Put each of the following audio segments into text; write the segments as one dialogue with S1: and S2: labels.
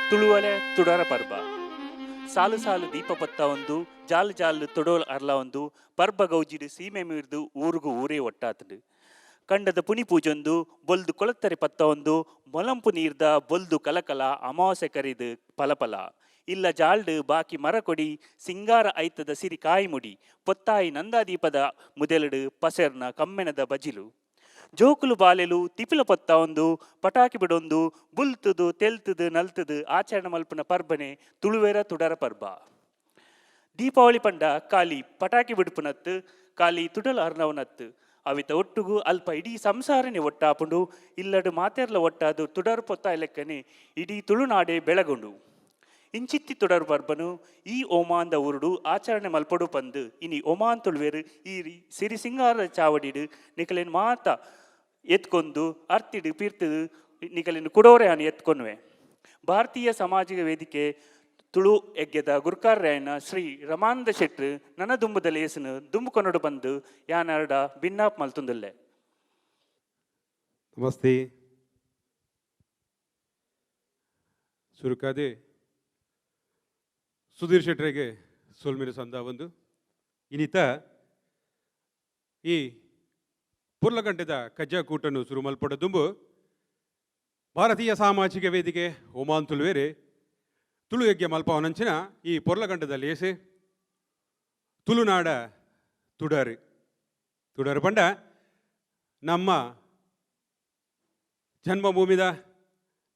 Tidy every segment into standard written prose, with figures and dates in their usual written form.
S1: ತುಳುವಲೆ ತುಡರ ಪರ್ಬ. ಸಾಲು ಸಾಲು ದೀಪ ಪತ್ತಾವೊಂದು, ಜಾಲ್ ಜಾಲ್ ತೊಡೋಲ್ ಅರ್ಲಾವೊಂದು, ಪರ್ಬ ಗೌಜಿಡ್ ಸೀಮೆ ಮೀರ್ದ್ ಊರುಗು ಊರೇ ಒಟ್ಟಾತ್ಂಡ್. ಕಂಡದ ಪುನಿ ಪೂಜೊಂದು, ಬೊಲ್ದು ಕೊಳತ್ತರಿ ಪತ್ತಾವೊಂದು, ಮೊಲಂಪು ನೀರ್ದ ಬೊಲ್ದು ಕಲಕಲ ಅಮಾವಾಸ್ಯೆ ಕರಿದ್ ಪಲಪಲ. ಇಲ್ಲ ಜಾಲ್ಡ್ ಬಾಕಿ ಮರ ಕೊಡಿ, ಸಿಂಗಾರ ಐತದ ಸಿರಿ ಕಾಯಿ ಮುಡಿ, ಪೊತ್ತಾಯಿ ನಂದಾದೀಪದ ಮುದೆಲುಡು ಪಸೆರ್ನ ಕಮ್ಮೆನದ ಬಜಿಲು. ಜೋಕುಲು ಬಾಲೆಲು ತಿಪಿಲ ಪೊತ್ತಾವೊಂದು, ಪಟಾಕಿ ಬುಡೊಂದು, ಬುಲ್ತುದು, ತೆಲ್ತುದು, ನಲ್ತುದು ಆಚರಣೆ ಮಲ್ಪುನ ಪರ್ಬನೆ ತುಳುವೆರ ತುಡರ ಪರ್ಬ. ದೀಪಾವಳಿ ಪಂಡ ಕಾಲಿ ಪಟಾಕಿ ಬಿಡ್ಪುನತ್ತು, ಕಾಲಿ ತುಡಲ್ ಅರ್ನವನತ್ತು. ಅವಿತ ಒಟ್ಟುಗು ಅಲ್ಪ ಇಡೀ ಸಂಸಾರನೆ ಒಟ್ಟಾಪುಂಡು. ಇಲ್ಲಡು ಮಾತೆರ್ಲ ಒಟ್ಟಾದು ತುಡರ್ ಪೊತ್ತಾಯಿ ಲೆಕ್ಕನೆ ಇಡೀ ತುಳುನಾಡೆ ಬೆಳಗುಂಡು. ಇಂಚಿತ್ತಿ ತುಡರ್ ಪರ್ಬನು ಈ ಓಮಾನ್ದ ಊರುಡು ಆಚರಣೆ ಮಲ್ಪೊಡು ಪಂದ್ ಇನಿ ಒಮಾನ್ ತುಳುವೆರ್ ಈ ಸಿರಿ ಸಿಂಗಾರ ಚಾವಡಿಡ್ ನಿಕಲೆನ್ ಮಾತ ಎತ್ಕೊಂದು ಅರ್ತಿಡ್ ಪಿರ್ತಿದ್ ನಿಕಲೆನ್ ಕುಡೋರೆ ಯಾನ್ ಎತ್ಕೊನುವೆ. ಭಾರತೀಯ ಸಾಮಾಜಿಕ ವೇದಿಕೆ ತುಳು ಎಗ್ಗೆದ ಗುರ್ಕಾರ್ರಾಯನ ಶ್ರೀ ರಮಾನಂದ ಶೆಟ್ರು ನನ ದುಂಬುದ ಲೇಸ್ನ್ ದುಂಬು ಕೊನೊಡು ಪಂದ್ ಯಾನ್ ಅರ್ಡ ಬಿನ್ನಾಪ್ ಮಲ್ತೊಂದುಲ್ಲೆ.
S2: ನಮಸ್ತೆ. ಸುರುಕಾದೆ ಸುಧೀರ್ ಶೆಟ್ಟರಿಗೆ ಸೊಲ್ಮಿನ ಸಂದ ಒಂದು ಇನ್ನಿತ ಈ ಪುರ್ಲಗಂಟೆದ ಕಜ್ಜಾಕೂಟನು ಸುರು ಮಲ್ಪೊಡ ದುಂಬು ಭಾರತೀಯ ಸಾಮಾಜಿಕ ವೇದಿಕೆ ಒಮಾನ್ ತುಳುವೇರೆ ತುಳು ಯಜ್ಞ ಮಲ್ಪವನಂಚಿನ ಈ ಪೊರ್ಲಗಂಟದ ಲೇಸೆ ತುಳುನಾಡ ತುಡರು ತುಡರು ಪಂಡ ನಮ್ಮ ಜನ್ಮಭೂಮಿದ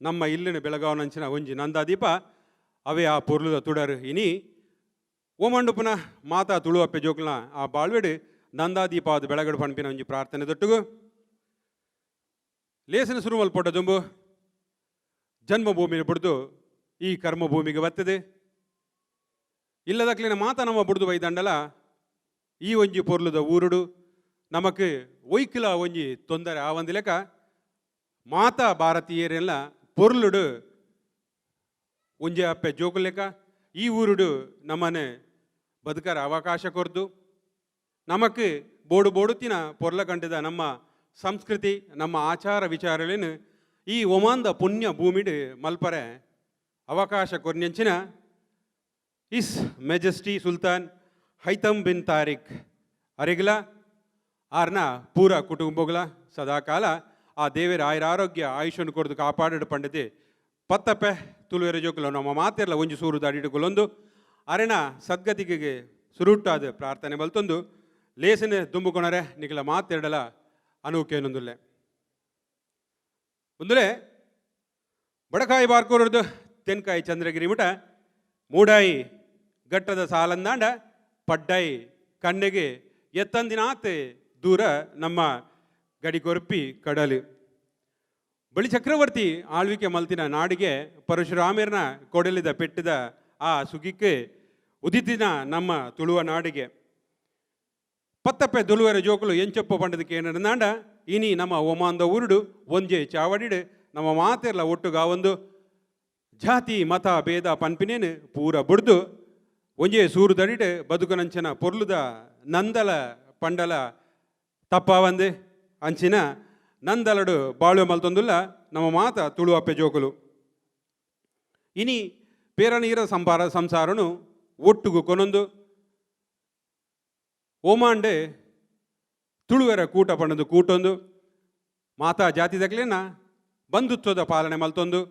S2: ನಮ್ಮ ಇಲ್ಲಿನ ಬೆಳಗಾವನಂಚಿನ ಒಂಜಿ ನಂದಾದೀಪ ಅವೇ ಆ ಪೊರ್ಲುದ ತುಡರು. ಇನಿ ಓಮಂಡುಪುನ ಮಾತಾ ತುಳು ಅಪ್ಪೆ ಜೋಕುಲ್ನ ಆ ಬಾಳ್ವೆಡ್ ನಂದಾದೀಪ ಅದು ಬೆಳಗಡು ಪನ್ಪಿನ ಒಂಜಿ ಪ್ರಾರ್ಥನೆ ದೊಟ್ಟುಗು ಲೇಸನ ಸುರು ಮಲ್ಪೊಟ್ಟ ದುಂಬು ಜನ್ಮಭೂಮಿನ ಬುಡ್ದು ಈ ಕರ್ಮಭೂಮಿಗೆ ಬತ್ತದೆ ಇಲ್ಲದಕ್ಲಿನ ಮಾತ ನಮ್ಮ ಬುಡ್ದು ಬೈದಂಡಲ ಈ ಒಂಜಿ ಪೊರ್ಲುದ ಊರುಡು ನಮಕ್ ಒಯ್ಕುಲ ಒಂಜಿ ತೊಂದರೆ ಆವಂದಿಲೆಕ ಮಾತ ಭಾರತೀಯರೆಲ್ಲ ಪೊರ್ಲುಡು ಒಂಜಿ ಅಪ್ಪೆ ಜೋಕುಲೆಕ ಈ ಊರುಡು ನಮ್ಮನೆ ಬದುಕರ ಅವಕಾಶ ಕೊರ್ದು ನಮಕ್ ಬೋಡು ಬೋಡುತ್ತಿನ ಪೊರ್ಲಗಂಟದ ನಮ್ಮ ಸಂಸ್ಕೃತಿ ನಮ್ಮ ಆಚಾರ ವಿಚಾರಲೇನು ಈ ಒಮಾನ್ದ ಪುಣ್ಯ ಭೂಮಿಡ್ ಮಲ್ಪರೆ ಅವಕಾಶ ಕೊರ್ನೆಂಚಿನ his majesty Sultan Haitham bin Tariq ಅರೆಗ್ಲ ಆರ್ನ ಪೂರ ಕುಟುಂಬಗಳ ಸದಾಕಾಲ ಆ ದೇವರ ಆಯುರ ಆರೋಗ್ಯ ಆಯುಷ್ಯನು ಕೊರ್ದು ಕಾಪಾಡಡು ಪಂಡತೆ ಪತ್ತಪ್ಪೆ ತುಳುವೆರ ಜೋಕುಲ ನಮ್ಮ ಮಾತೆರ್ಲ ಒಂಜಿ ಸೂರು ದಾಡಿಡುಕೊಲೊಂದು ಅರೆನ ಸದ್ಗತಿಗೆ ಸುರುಟ್ಟಾದ ಪ್ರಾರ್ಥನೆ ಬಲ್ತೊಂದು ಲೇಸನೆ ದುಂಬುಕೊಣರೆ ನಿಕಲ ಮಾತೆರಡಲ ಅನೂಕೇನೊಂದುಲ್ಲೆ. ಒಂದುಲೆ ಬಡಕಾಯಿ ಬಾರ್ಕೂರದ್ದು ತೆನ್ಕಾಯಿ ಚಂದ್ರಗಿರಿ ಮುಟ ಮೂಡಾಯಿ ಘಟ್ಟದ ಸಾಲಂದಾಂಡ ಪಡ್ಡಾಯಿ ಕಣ್ಣೆಗೆ ಎತ್ತಂದಿನಾತ್ ದೂರ ನಮ್ಮ ಗಡಿಕೊರ್ಪಿ ಕಡಲು. ಬಳಿ ಚಕ್ರವರ್ತಿ ಆಳ್ವಿಕೆ ಮಲ್ತಿನ ನಾಡಿಗೆ ಪರಶುರಾಮರ್ನ ಕೊಡಲಿದ ಪೆಟ್ಟಿದ ಆ ಸುಗಿಕ್ಕೆ ಉದಿತಿನ ನಮ್ಮ ತುಳುವ ನಾಡಿಗೆ ಪತ್ತಪ್ಪೆ ತುಳುವರ ಜೋಕುಲು ಎಂಚೊಪ್ಪ ಪಂಡದಕ್ಕೆ ಏನಂದಾಂಡ ಇನಿ ನಮ್ಮ ಒಮಾಂದ ಊರುಡು ಒಂಜೆ ಚಾವಡಿಡು ನಮ್ಮ ಮಾತೆರ್ಲ ಒಟ್ಟುಗಾವೊಂದು ಜಾತಿ ಮತ ಭೇದ ಪನ್ಪಿನೇನು ಪೂರ ಬುಡ್ದು ಒಂಜೆ ಸೂರುದಡಿಡು ಬದುಕುನಂಚಿನ ಪೊರ್ಲುದ ನಂದಲ ಪಂಡಲ ತಪ್ಪಾವಂದೆ ಅಂಚಿನ ನಂದಲಡು ಬಾಳುವೆ ಮಲ್ತೊಂದುಲ್ಲ ನಮ್ಮ ಮಾತ ತುಳು ಅಪ್ಪೆ ಜೋಕುಲು. ಇನಿ ಪೇರನೀರ ಸಂಪಾರ ಸಂಸಾರನು ಒಟ್ಟುಗು ಕೊನೊಂದು ಓಮಾಂಡೆ ತುಳುವೆರ ಕೂಟ ಪಂಡದು ಕೂಟೊಂದು ಮಾತಾ ಜಾತಿದಕ್ಲೆನ ಬಂಧುತ್ವದ ಪಾಲನೆ ಮಲ್ತೊಂದು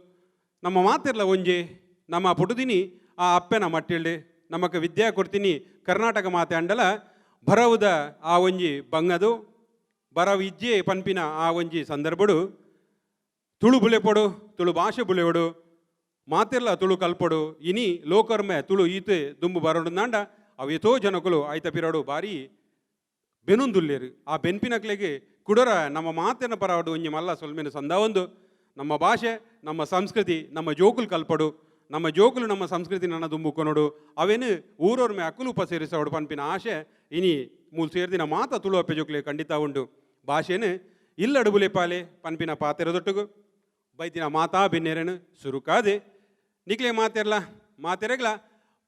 S2: ನಮ್ಮ ಮಾತಿರ್ಲ ಒಂಜಿ ನಮ್ಮ ಪುಟುದಿನಿ ಆ ಅಪ್ಪೆನ ಮಟ್ಟಿಲ್ಡೆ ನಮಕ್ ವಿದ್ಯಾ ಕೊಡ್ತೀನಿ ಕರ್ನಾಟಕ ಮಾತೆ ಅಂಡಲ ಬರವುದ ಆ ಒಂಜಿ ಬಂಗದು ಬರವು ಇಜ್ಜೆ ಪನ್ಪಿನ ಆ ಒಂಜಿ ಸಂದರ್ಭಡು ತುಳು ಬುಲೆಪೊಡು ತುಳು ಭಾಷೆ ಬುಲೆವಡು ಮಾತಿರ್ಲ ತುಳು ಕಲ್ಪೊಡು ಇನಿ ಲೋಕರ್ಮೆ ತುಳು ಈತೆ ದುಂಬು ಬರೋಡು ಅವು ಎತೋ ಜನಕುಲು ಐತ ಪಿರಡು ಬಾರಿ ಬೆನುಂದುಲ್ಲೇರು. ಆ ಬೆನ್ಪಿನಕ್ಲೆಗೆ ಕುಡರ ನಮ್ಮ ಮಾತಿನ ಪರವಾಡು ಒಂಜಿ ಮಲ್ಲ ಸೊಲ್ಮೆನ ಸಂದಾವೊಂದು ನಮ್ಮ ಭಾಷೆ ನಮ್ಮ ಸಂಸ್ಕೃತಿ ನಮ್ಮ ಜೋಕುಲು ಕಲ್ಪಡು ನಮ್ಮ ಜೋಕುಲು ನಮ್ಮ ಸಂಸ್ಕೃತಿ ನನ್ನ ದುಂಬು ಕೊನೊಡು ಅವೇನು ಊರೊರ್ಮೆ ಅಕುಲು ಉಪಸೇರಿಸೋಡು ಪನ್ಪಿನ ಆಶೆ ಇನಿ ಮೂಲು ಸೇರ್ದಿನ ಮಾತ ತುಳು ಅಪ್ಪೆ ಜೋಕುಲೆ ಖಂಡಿತ ಉಂಡು. ಭಾಷೆನು ಇಲ್ಲಡು ಬುಲೆಪಾಲೆ ಪನ್ಪಿನ ಪಾತೆರದೊಟ್ಟುಗು ಬೈದಿನ ಮಾತಾ ಬೆನ್ನೇರನು ಸುರುಕಾದೆ ನಿಕ್ಲೆ ಮಾತೆರ್ಲ ಮಾತೆರೆಗ್ಲ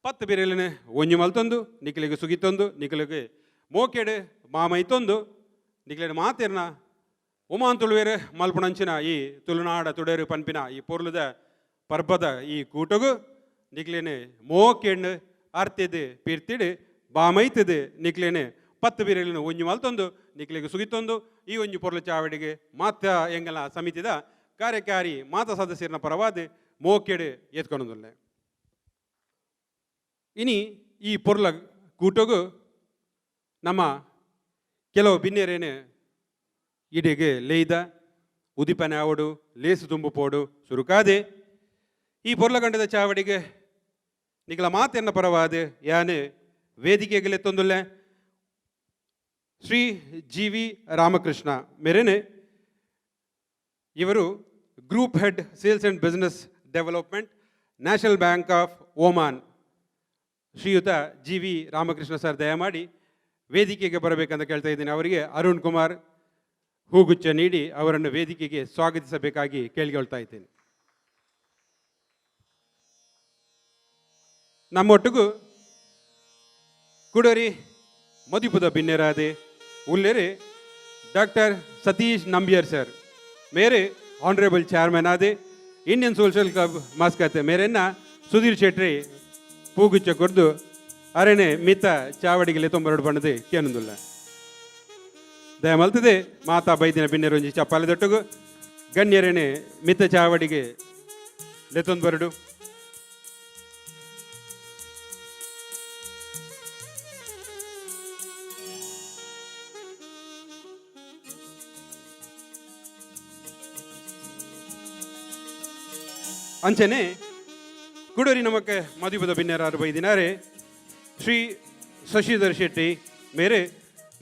S2: ಪತ್ತು ಬಿರೆಲನೆ ಒಂಜಿ ಮಲ್ತೊಂದು ನಿಕ್ಲೆಗ್ ಸುಗಿತೊಂದು ನಿಕ್ಲೆಗ್ ಮೋಕೆಡ್ ಮಾಮೈತೊಂದು ನಿಕ್ಲೆಡ್ ಮಾತೆರ್ನ ಉಮಾನ್ ತುಳುವೇರು ಮಲ್ಪುಣಂಚಿನ ಈ ತುಳುನಾಡ ತುಡೇರು ಪನ್ಪಿನ ಈ ಪೊರ್ಲುದ ಪರ್ಬದ ಈ ಕೂಟಗು ನಿಕ್ಲೇನೆ ಮೋಕೆಣ್ಣು ಅರ್ತಿದ್ ಪಿರ್ತಿಡ್ ಬಾಮೈತದು ನಿಕ್ಲೇನೆ 10 ಬಿರಲಿನ ಒಂಜಿ ಮಲ್ತೊಂದು ನಿಕ್ಲೆಗ್ ಸುಗಿತೊಂದು ಈ ಒಂಜಿ ಪೊರ್ಲು ಚಾವಡಿಗೆ ಮಾತ ಎಂಗಲ ಸಮಿತಿದ ಕಾರ್ಯಕಾರಿ ಮಾತ ಸದಸ್ಯರನ ಪರವಾದ ಮೋಕೆಡ್ ಎತ್ಕೊನೊಂದುಲ್ಲೆ. ಇನಿ ಈ ಪೊರ್ಲ ಕೂಟಗು ನಮ್ಮ ಕೆಲವು ಬಿನ್ನೆರೇನೆ ಇಡೆಗೆ ಲೇಯ್ದ ಉದಿಪನೆ ಆವಡು ಲೇಸು ತುಂಬು ಪೋಡು ಸುರುಕಾದೆ ಈ ಪೊರ್ಲಗಂಡದ ಚಾವಡಿಗೆ ನಿಕಲ ಮಾತೆನ್ನ ಪರವಾದ ಯಾನೆ ವೇದಿಕೆಗೆ ಎತ್ತೊಂದುಲ್ಲೆ ಶ್ರೀ ಜಿ ವಿ ರಾಮಕೃಷ್ಣ ಮೇರೇನೆ. ಇವರು Group Head, Sales and Business Development, National Bank of Oman. Shri G V Ramakrishna sir ದಯಮಾಡಿ ವೇದಿಕೆಗೆ ಬರಬೇಕಂತ ಕೇಳ್ತಾ ಇದ್ದೀನಿ. ಅವರಿಗೆ ಅರುಣ್ ಕುಮಾರ್ ಹೂಗುಚ್ಛ ನೀಡಿ ಅವರನ್ನು ವೇದಿಕೆಗೆ ಸ್ವಾಗತಿಸಬೇಕಾಗಿ ಕೇಳಿಕೊಳ್ತಾ ಇದ್ದೇನೆ. ನಮ್ಮೊಟ್ಟಿಗೂ ಕುಡರಿ ಮದಿಪುದ ಬಿನ್ನೆರಾದೆ ಉಲ್ಲೇರೆ ಡಾಕ್ಟರ್ ಸತೀಶ್ ನಂಬಿಯರ್ ಸರ್ ಮೇರೆ ಆನರೇಬಲ್ ಚೇರ್ಮನ್ ಆದೆ ಇಂಡಿಯನ್ ಸೋಷಿಯಲ್ ಕ್ಲಬ್ ಮಸ್ಕತ್ ಮೇರೆನ್ನ ಸುಧೀರ್ ಶೆಟ್ಟಿ ಪೂಗುಚ್ಚ ಕೊರ್ದು ಅರೆನೆ ಮಿತ್ತ ಚಾವಡಿಗೆ ತೊಂಬರಡು ಬಣ್ಣದೆ ಕೇನೊಂದುಲ್ಲ. ದಯಮಲ್ತದೆ ಮಾತಾ ಬೈದಿನ ಬಿನ್ನೆರೊಂಜಿ ಚಪ್ಪಾಲೆ ದೊಟ್ಟಗು ಗಣ್ಯರೇನೆ ಮಿತ್ತ ಚಾವಡಿಗೆ ಲೆತ್ತೊಂದು ಬರಡು. ಅಂಚನೆ ಕುಡರಿ ನಮಕ್ಕೆ ಮದಿಪದ ಬಿನ್ನೆರಾರು ಬೈದಿನಾರೆ ಶ್ರೀ ಶಶಿಧರ್ ಶೆಟ್ಟಿ ಮೇರೆ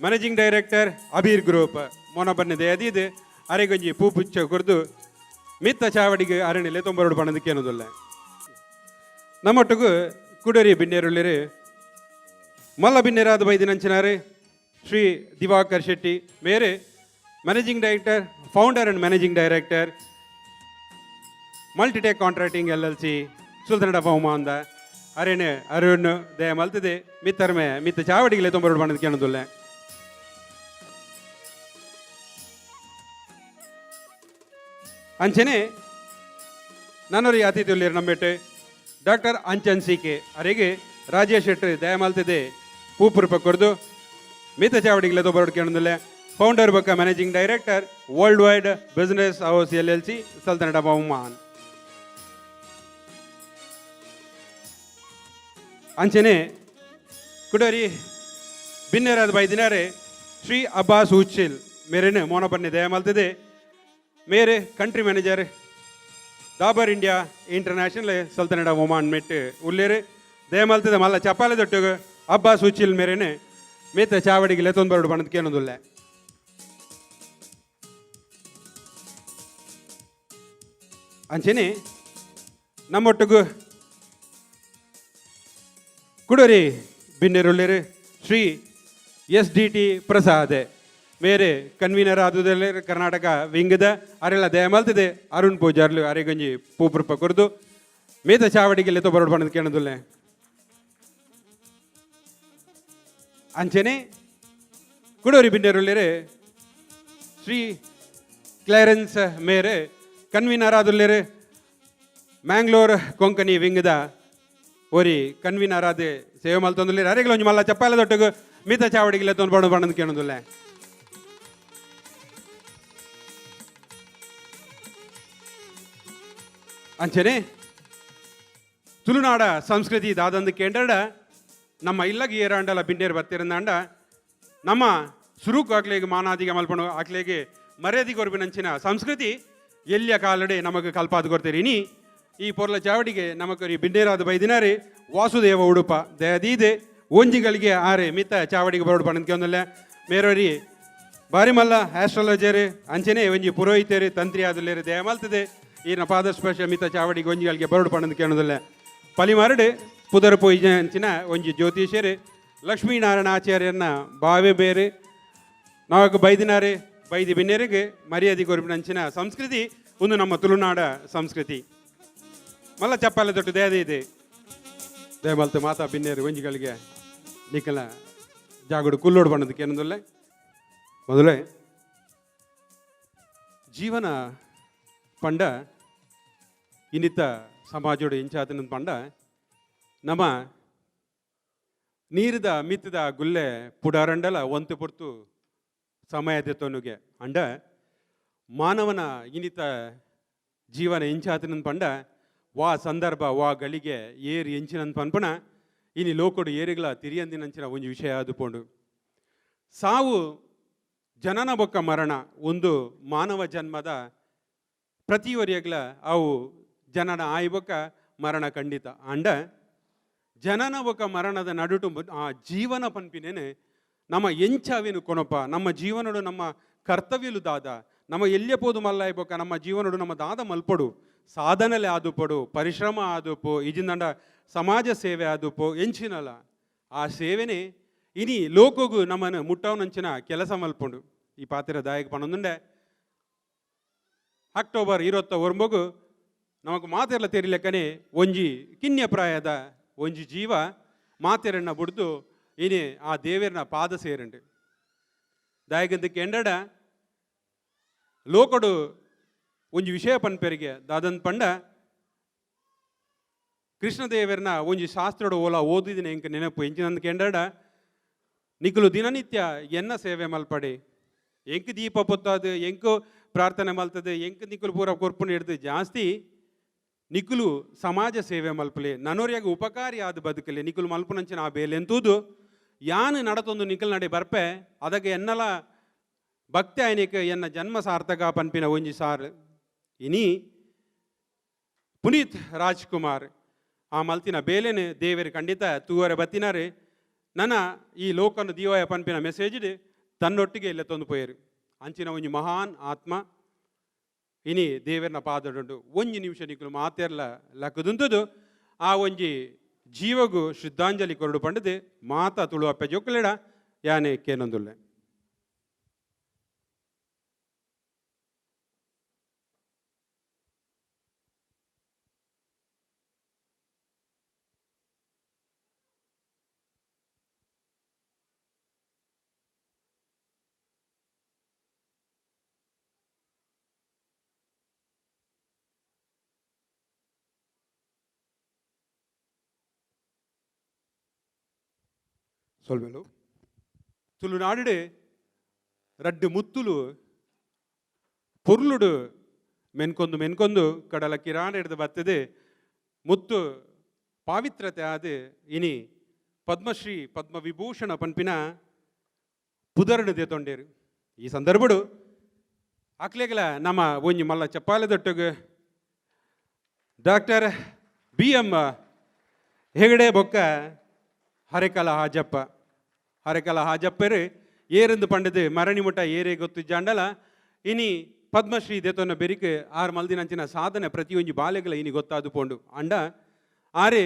S2: ಮ್ಯಾನೇಜಿಂಗ್ ಡೈರೆಕ್ಟರ್ ಅಬೀರ್ ಗ್ರೂಪ್ ಮೊನಬನ್ನೆ ದಯದೀದ್ ಅರೆಗೊಂಜಿ ಪೂಪುಚ್ಚ ಕೊರ್ದು ಮಿತ್ತ ಚಾವಡಿಗೆ ಅರಣಿಲೆ ತೊಂಬರಡು ಬಣ್ಣದಕ್ಕೆ ಏನೋದಲ್ಲ. ನಮ್ಮೊಟ್ಟಿಗೂ ಕುಡರಿ ಬಿನ್ನೆರುಳ್ಳಿರು ಮಲ್ಲ ಬಿನ್ನೆರಾದ ಬೈದಿನಂಚಿನಾರೆ ಶ್ರೀ ದಿವಾಕರ್ ಶೆಟ್ಟಿ ಮೇರೆ Managing Director, Founder and Managing Director, Multitech Contracting LLC, Sultanate of Oman. ಅರೇನೆ Arun ದಯ ಮಲ್ತದೆ ಮಿತ್ತರ್ಮೆ ಮಿತ್ತ ಚಾವಡಿಗೆ ತೊಂಬರಡು ಬಣ್ಣದ ಕೇಳೋದಿಲ್ಲ. ಅಂಚನೆ ನಾನೊರಿ ಅತಿಥಿ ನಂಬೆಟ್ಟೆ ಡಾಕ್ಟರ್ ಅಂಚನ್ ಸಿ ಕೆ ಅರೆಗೆ ರಾಜೇಶ್ ಶೆಟ್ಟಿ ದಯ ಮಲ್ತದೆ ಪೂಪುರುಪ ಕೊರ್ದು ಮಿತ್ತ ಚಾವಡಿಗೆ ತೊಂಬರಡು ಕೇಳೋದಿಲ್ಲ. ಫೌಂಡರ್ ಬೊಕ್ಕ Managing Director, World Wide Business House LLC, Sultanate of Oman. ಅಂಚನೆ ಕುಡರಿ ಬಿನ್ನೆರಾದ ಬೈದಿನಾರೆ ಶ್ರೀ ಅಬ್ಬಾಸ್ ಉಚ್ಚಿಲ್ ಮೇರೆನು ಮೋನಬನ್ನಿ ದಯ ಮಲ್ತದೆ ಮೇರೆ Country Manager, Dabur India International, Sultanate of Oman ಮೆಟ್ ಉಲ್ಲೇರು. ದಯಮಲ್ತದೆ ಮಲ್ಲ ಚಪ್ಪಾಲೆ ದೊಟ್ಟುಗು ಅಬ್ಬಾಸ್ ಉಚ್ಚಿಲ್ ಮೇರೆನೆ ಮೇತ ಚಾವಡಿಗೆ ಲೆತ್ತೊಂದು ಬರಡು ಬಣ್ಣದ ಕೇನೊಂದುಲ್ಲೆ. ಅಂಚನೆ ನಮ್ಮೊಟ್ಟಿಗೂ ಕುಡರಿ ಬಿನ್ನೆರುಳ್ಳೇರು Shri S D T Prasad ಮೇರೆ ಕನ್ವೀನರ್ ಆದುದಲ್ಲೇ ಕರ್ನಾಟಕ ವಿಂಗದ ಅರೆಲ್ಲ ದಯಮಲ್ತದೆ ಅರುಣ್ ಪೂಜಾರ್ಲು ಅರೆಗಂಜಿ ಪೂಪುರುಪ ಕೊರ್ದು ಮೇತ ಚಾವಡಿಗೆ ಲೆತ್ತೊ ಬರಡು ಬಣ್ಣದ ಕೇಳದುಲ್ಲೆ. ಅಂಚನೆ ಕುಡೋರಿ ಬಿನ್ನೆರುಳ್ಳೇರು ಶ್ರೀ ಕ್ಲಾರೆನ್ಸ್ ಮೇರೆ ಕನ್ವೀನರ್ ಆದುಲ್ಲೇರು ಮ್ಯಾಂಗ್ಳೂರ್ ಕೊಂಕಣಿ ವಿಂಗದ ಒರಿ ಕನ್ವೀನರ್ ಆದ ಸೇವೆ ಮಲ್ತೊಂದುಲ್ಲೇರು. ಅರೆಗಳ ಒಂಜಿ ಮಲ್ಲ ಚಪ್ಪಾಲೆ ದೊಟ್ಟಗು ಮಿತ ಚಾವಡಿಗೆ ಲೆತ್ತೊಂದು ಬಣ್ಣದ ಬಣ್ಣದ ಕೇಳೋದಿಲ್ಲ. ಅಂಚನೆ ತುಳುನಾಡ ಸಂಸ್ಕೃತಿ ದಾದಂದು ಕೇಂದ್ರಡ ನಮ್ಮ ಇಲ್ಲಗ ಏರಾಂಡಲ ಬಿಂಡೇರು ಬತ್ತಿರಂದಾಂಡ ನಮ್ಮ ಸುರುಕು ಆಕ್ಲೆಗೆ ಮಾನಾದಿಗೆ ಮಲ್ಪಣು ಆಕ್ಲೆಗೆ ಮರ್ಯಾದೆ ಕೊರ್ಪಿನಂಚಿನ ಸಂಸ್ಕೃತಿ ಎಲ್ಲಿಯ ಕಾಲಡೆ ನಮಗೆ ಕಲ್ಪಾದ ಕೊಡ್ತೀರಿ. ಇನಿ ಈ ಪೊರ್ಲ ಚಾವಡಿಗೆ ನಮಕ್ ಬಿಂಡೇರಾದ ಬೈದಿನಾರೆ ವಾಸುದೇವ ಉಡುಪ ದಯದೀದೆ ಒಂಜಿಗಳಿಗೆ ಆರೆ ಮಿತ್ತ ಚಾವಡಿಗೆ ಬರೋಡು ಪಣಂದ್ಕೊಂದಲ್ಲ. ಮೇರೋರಿ ಬಾರಿ ಮಲ್ಲ ಆಸ್ಟ್ರಾಲಜರ್ ಅಂಚನೆ ಒಂಜಿ ಪುರೋಹಿತರು ತಂತ್ರಿ ಆದುಲ್ಲೇರು. ದಯಮಲ್ತದೆ ಈನ ಪಾದಸ್ಪರ್ಶ ಮಿತ್ತ ಚಾವಡಿಗೆ ಒಂಜಿಗಳಿಗೆ ಬರೋಡು ಪಣಂದ್ ಕೇಳೋದಿಲ್ಲ. ಪಲಿಮಾರಡು ಪುದರ್ ಪೊಯ್ಜಂಚಿನ ಒಂಜಿ ಜ್ಯೋತಿಷ್ಯರು ಲಕ್ಷ್ಮೀನಾರಾಯಣ ಆಚಾರ್ಯನ ಬಾವೆ ಬೇರೆ ನಾವಕ್ ಬೈದಿನಾರೆ ಬೈದಿ ಬಿನ್ನೆರಿಗೆ ಮರ್ಯಾದೆ ಕೊರ್ಪಿನಂಚಿನ ಸಂಸ್ಕೃತಿ ಒಂದು ನಮ್ಮ ತುಳುನಾಡ ಸಂಸ್ಕೃತಿ. ಮಲ್ಲ ಚಪ್ಪಾಲೆ ತೊಟ್ಟು ದೇದೆ ಇದೆ ದಯಮಲ್ತು ಮಾತಾ ಬಿನ್ನೇರು ಒಂಜಿಗಳಿಗೆ ನಿಕಲ ಜಾಗಡು ಕುಲ್ಲೋಡು ಬಣ್ಣದಕ್ಕೆ ಏನಂದೊಲ್ಲೆ. ಮೊದಲೇ ಜೀವನ ಪಂಡ ಇನ್ನಿತ ಸಮಾಜೋಡು ಇಂಚಾತನ ಪಂಡ ನಮ್ಮ ನೀರಿದ ಮಿತ್ತದ ಗುಲ್ಲೆ ಪುಡಾರಂಡಲ ಒಂತೆ ಪೊರ್ತು ಸಮಯ ತೊನುಗೆ ಅಂಡ ಮಾನವನ ಇನಿತ ಜೀವನ ಎಂಚಾತನ ಪಂಡ ವಾ ಸಂದರ್ಭ ವಾ ಗಳಿಗೆ ಏರು ಎಂಚಿನನ್ ಪನ್ಪಣ ಇನಿ ಲೋಕೊಡು ಏರಿಗಳ ತಿರಿಯಂದಿನಂಚಿನ ಒಂಜಿ ವಿಷಯ ಅದು ಪೋಂಡು. ಸಾವು ಜನನ ಬೊಕ್ಕ ಮರಣ ಒಂದು ಮಾನವ ಜನ್ಮದ ಪ್ರತಿಯೊರಿಯಗ್ಲ ಅವು ಜನನ ಆಯಿ ಬೊಕ್ಕ ಮರಣ ಖಂಡಿತ. ಅಂಡ ಜನನ ಬೊಕ್ಕ ಮರಣದ ನಡುಟು ಆ ಜೀವನ ಪನ್ಪಿನೇನೆ ನಮ್ಮ ಎಂಚಾವೇನು ಕೊನೊಪ, ನಮ್ಮ ಜೀವನಡು ನಮ್ಮ ಕರ್ತವ್ಯಲು ದಾದ, ನಮ್ಮ ಎಲ್ಯ ಪೋದು ಮಲ್ಲಾಯಿ ಬೊಕ್ಕ ನಮ್ಮ ಜೀವನಡು ನಮ್ಮ ದಾದ ಮಲ್ಪಡು, ಸಾಧನಲೆ ಆದುಪಡು, ಪರಿಶ್ರಮ ಆದುಪು, ಇಜಿಂದಂಡ ಸಮಾಜ ಸೇವೆ ಆದುಪು ಎಂಚಿನಲ ಆ ಸೇವೆನೆ ಇನಿ ಲೋಕೋಗು ನಮ್ಮನ್ನು ಮುಟ್ಟವನಂಚಿನ ಕೆಲಸ ಮಲ್ಪುಂಡು. ಈ ಪಾತ್ರ ದಾಯಕ ಪಣೊಂದುಂಡೆ ಅಕ್ಟೋಬರ್ 29 ನಮಕ್ ಮಾತೆರ್ಲ ತೆರಿಲೆಕ್ಕನೆ ಒಂಜಿ ಕಿನ್ಯ ಪ್ರಾಯದ ಒಂಜಿ ಜೀವ ಮಾತೆರನ್ನ ಬುಡ್ದು ಇನಿ ಆ ದೇವೆರ್ನ ಪಾದ ಸೇರಂಡು. ದಾಯಕಂತ ಕೆಂಡಡ ಲೋಕಡು ಒಂಜಿ ವಿಷಯ ಪನ್ಪೆರಿಗೆ ದಾದನ್ ಪಂಡ ಕೃಷ್ಣದೇವರ್ನ ಒಂಜಿ ಶಾಸ್ತ್ರಡು ಓಲ ಓದಿದಿನ ಎಂಕ್ ನೆನಪು ಎಂಚಿನಂದ ಕೆಂಡಡ ನಿಕುಲು ದಿನನಿತ್ಯ ಎನ್ನ ಸೇವೆ ಮಲ್ಪಡೆ, ಎಂಕ್ ದೀಪ ಪೊತ್ತಾದು, ಎಂಕು ಪ್ರಾರ್ಥನೆ ಮಲ್ತದೆ, ಎಂಕ್ ನಿಕುಲು ಪೂರ ಕೊರ್ಪುನ ಹಿಡ್ದು ಜಾಸ್ತಿ ನಿಕುಲು ಸಮಾಜ ಸೇವೆ ಮಲ್ಪಲೆ, ನನೋರಿಯಾಗ ಉಪಕಾರಿ ಆದ ಬದುಕಲೆ, ನಿಕುಲು ಮಲ್ಪುನಂಚಿನ ಆ ಬೇಲೆ ಎಂತೂದು ಯಾನು ನಡತೊಂದು ನಿಕಲ್ ನಡೆ ಬರ್ಪೆ ಅದಕ್ಕೆ ಎನ್ನಲ ಭಕ್ತಿ ಆಯ್ನಿಕ ಎನ್ನ ಜನ್ಮ ಸಾರ್ಥಕ ಪನ್ಪಿನ ಒಂಜಿ ಸಾರ್. ಇನಿ ಪುನೀತ್ ರಾಜ್ಕುಮಾರ್ ಆ ಮಲ್ತಿನ ಬೇಲೆನೆ ದೇವರು ಖಂಡಿತ ತೂವರೆ ಬತ್ತಿನಾರೆ ನನ್ನ ಈ ಲೋಕನ ದೀವಾಯ ಪನ್ಪಿನ ಮೆಸೇಜ್ ತನ್ನೊಟ್ಟಿಗೆ ಇಲ್ಲ ತಂದು ಪೋಯರು. ಅಂಚಿನ ಒಂಜಿ ಮಹಾನ್ ಆತ್ಮ ಇನಿ ದೇವರನ ಪಾದಡುಂಡು. ಒಂಜಿ ನಿಮಿಷ ನಿಕುಲು ಮಾತೆರ್ಲ ಲಕ್ಕದುಂತುದು ಆ ಒಂಜಿ ಜೀವಗು ಶ್ರದ್ಧಾಂಜಲಿ ಕೊರಡು ಪಂಡದೆ ಮಾತಾ ತುಳು ಅಪ್ಪೆ ಜೋಕುಲೆಡ ಯಾನೆ ಕೇನೊಂದುಲ್ಲೆ. ಸೊಲ್ಮೆಲು ತುಳುನಾಡು ರಡ್ಡು ಮುತ್ತುಲು ಪೊರ್ಲುಡು ಮೆನ್ಕೊಂದು ಮೆನ್ಕೊಂದು ಕಡಲ ಕಿರಾಣ ಹಿಡ್ದು ಬತ್ತದೆ ಮುತ್ತು ಪಾವಿತ್ರತೆ ಆದ ಇನಿ ಪದ್ಮಶ್ರೀ ಪದ್ಮವಿಭೂಷಣ ಪನ್ಪಿನ ಪುದರ್ಡು ದೇತೊಂಡೇರು. ಈ ಸಂದರ್ಭಡು ಅಕ್ಲೆಗಲ ನಮ್ಮ ಒಂಜಿ ಮಲ್ಲ ಚಪ್ಪಾಲೆ ದೊಟ್ಟಗ ಡಾಕ್ಟರ್ ಬಿ ಎಂ ಹೆಗಡೆ ಬೊಕ್ಕ ಹರೆಕಲ ಹಾಜಪ್ಪ. ಹರೆಕಲ ಹಾಜಪ್ಪರು ಏರಂದು ಪಂಡದು ಮರಣಿ ಮುಟ್ಟ ಏರೇ ಗೊತ್ತು ಜಾಂಡಲ ಇನಿ ಪದ್ಮಶ್ರೀ ದೇತೊನ್ನ ಬೆರಿಕ್ ಆರು ಮಲ್ದಿನಂಚಿನ ಸಾಧನೆ ಪ್ರತಿಯೊಂಜಿ ಬಾಲೆಗಳ ಇನಿ ಗೊತ್ತಾದು ಪೋಂಡು. ಅಂಡ ಆರೆ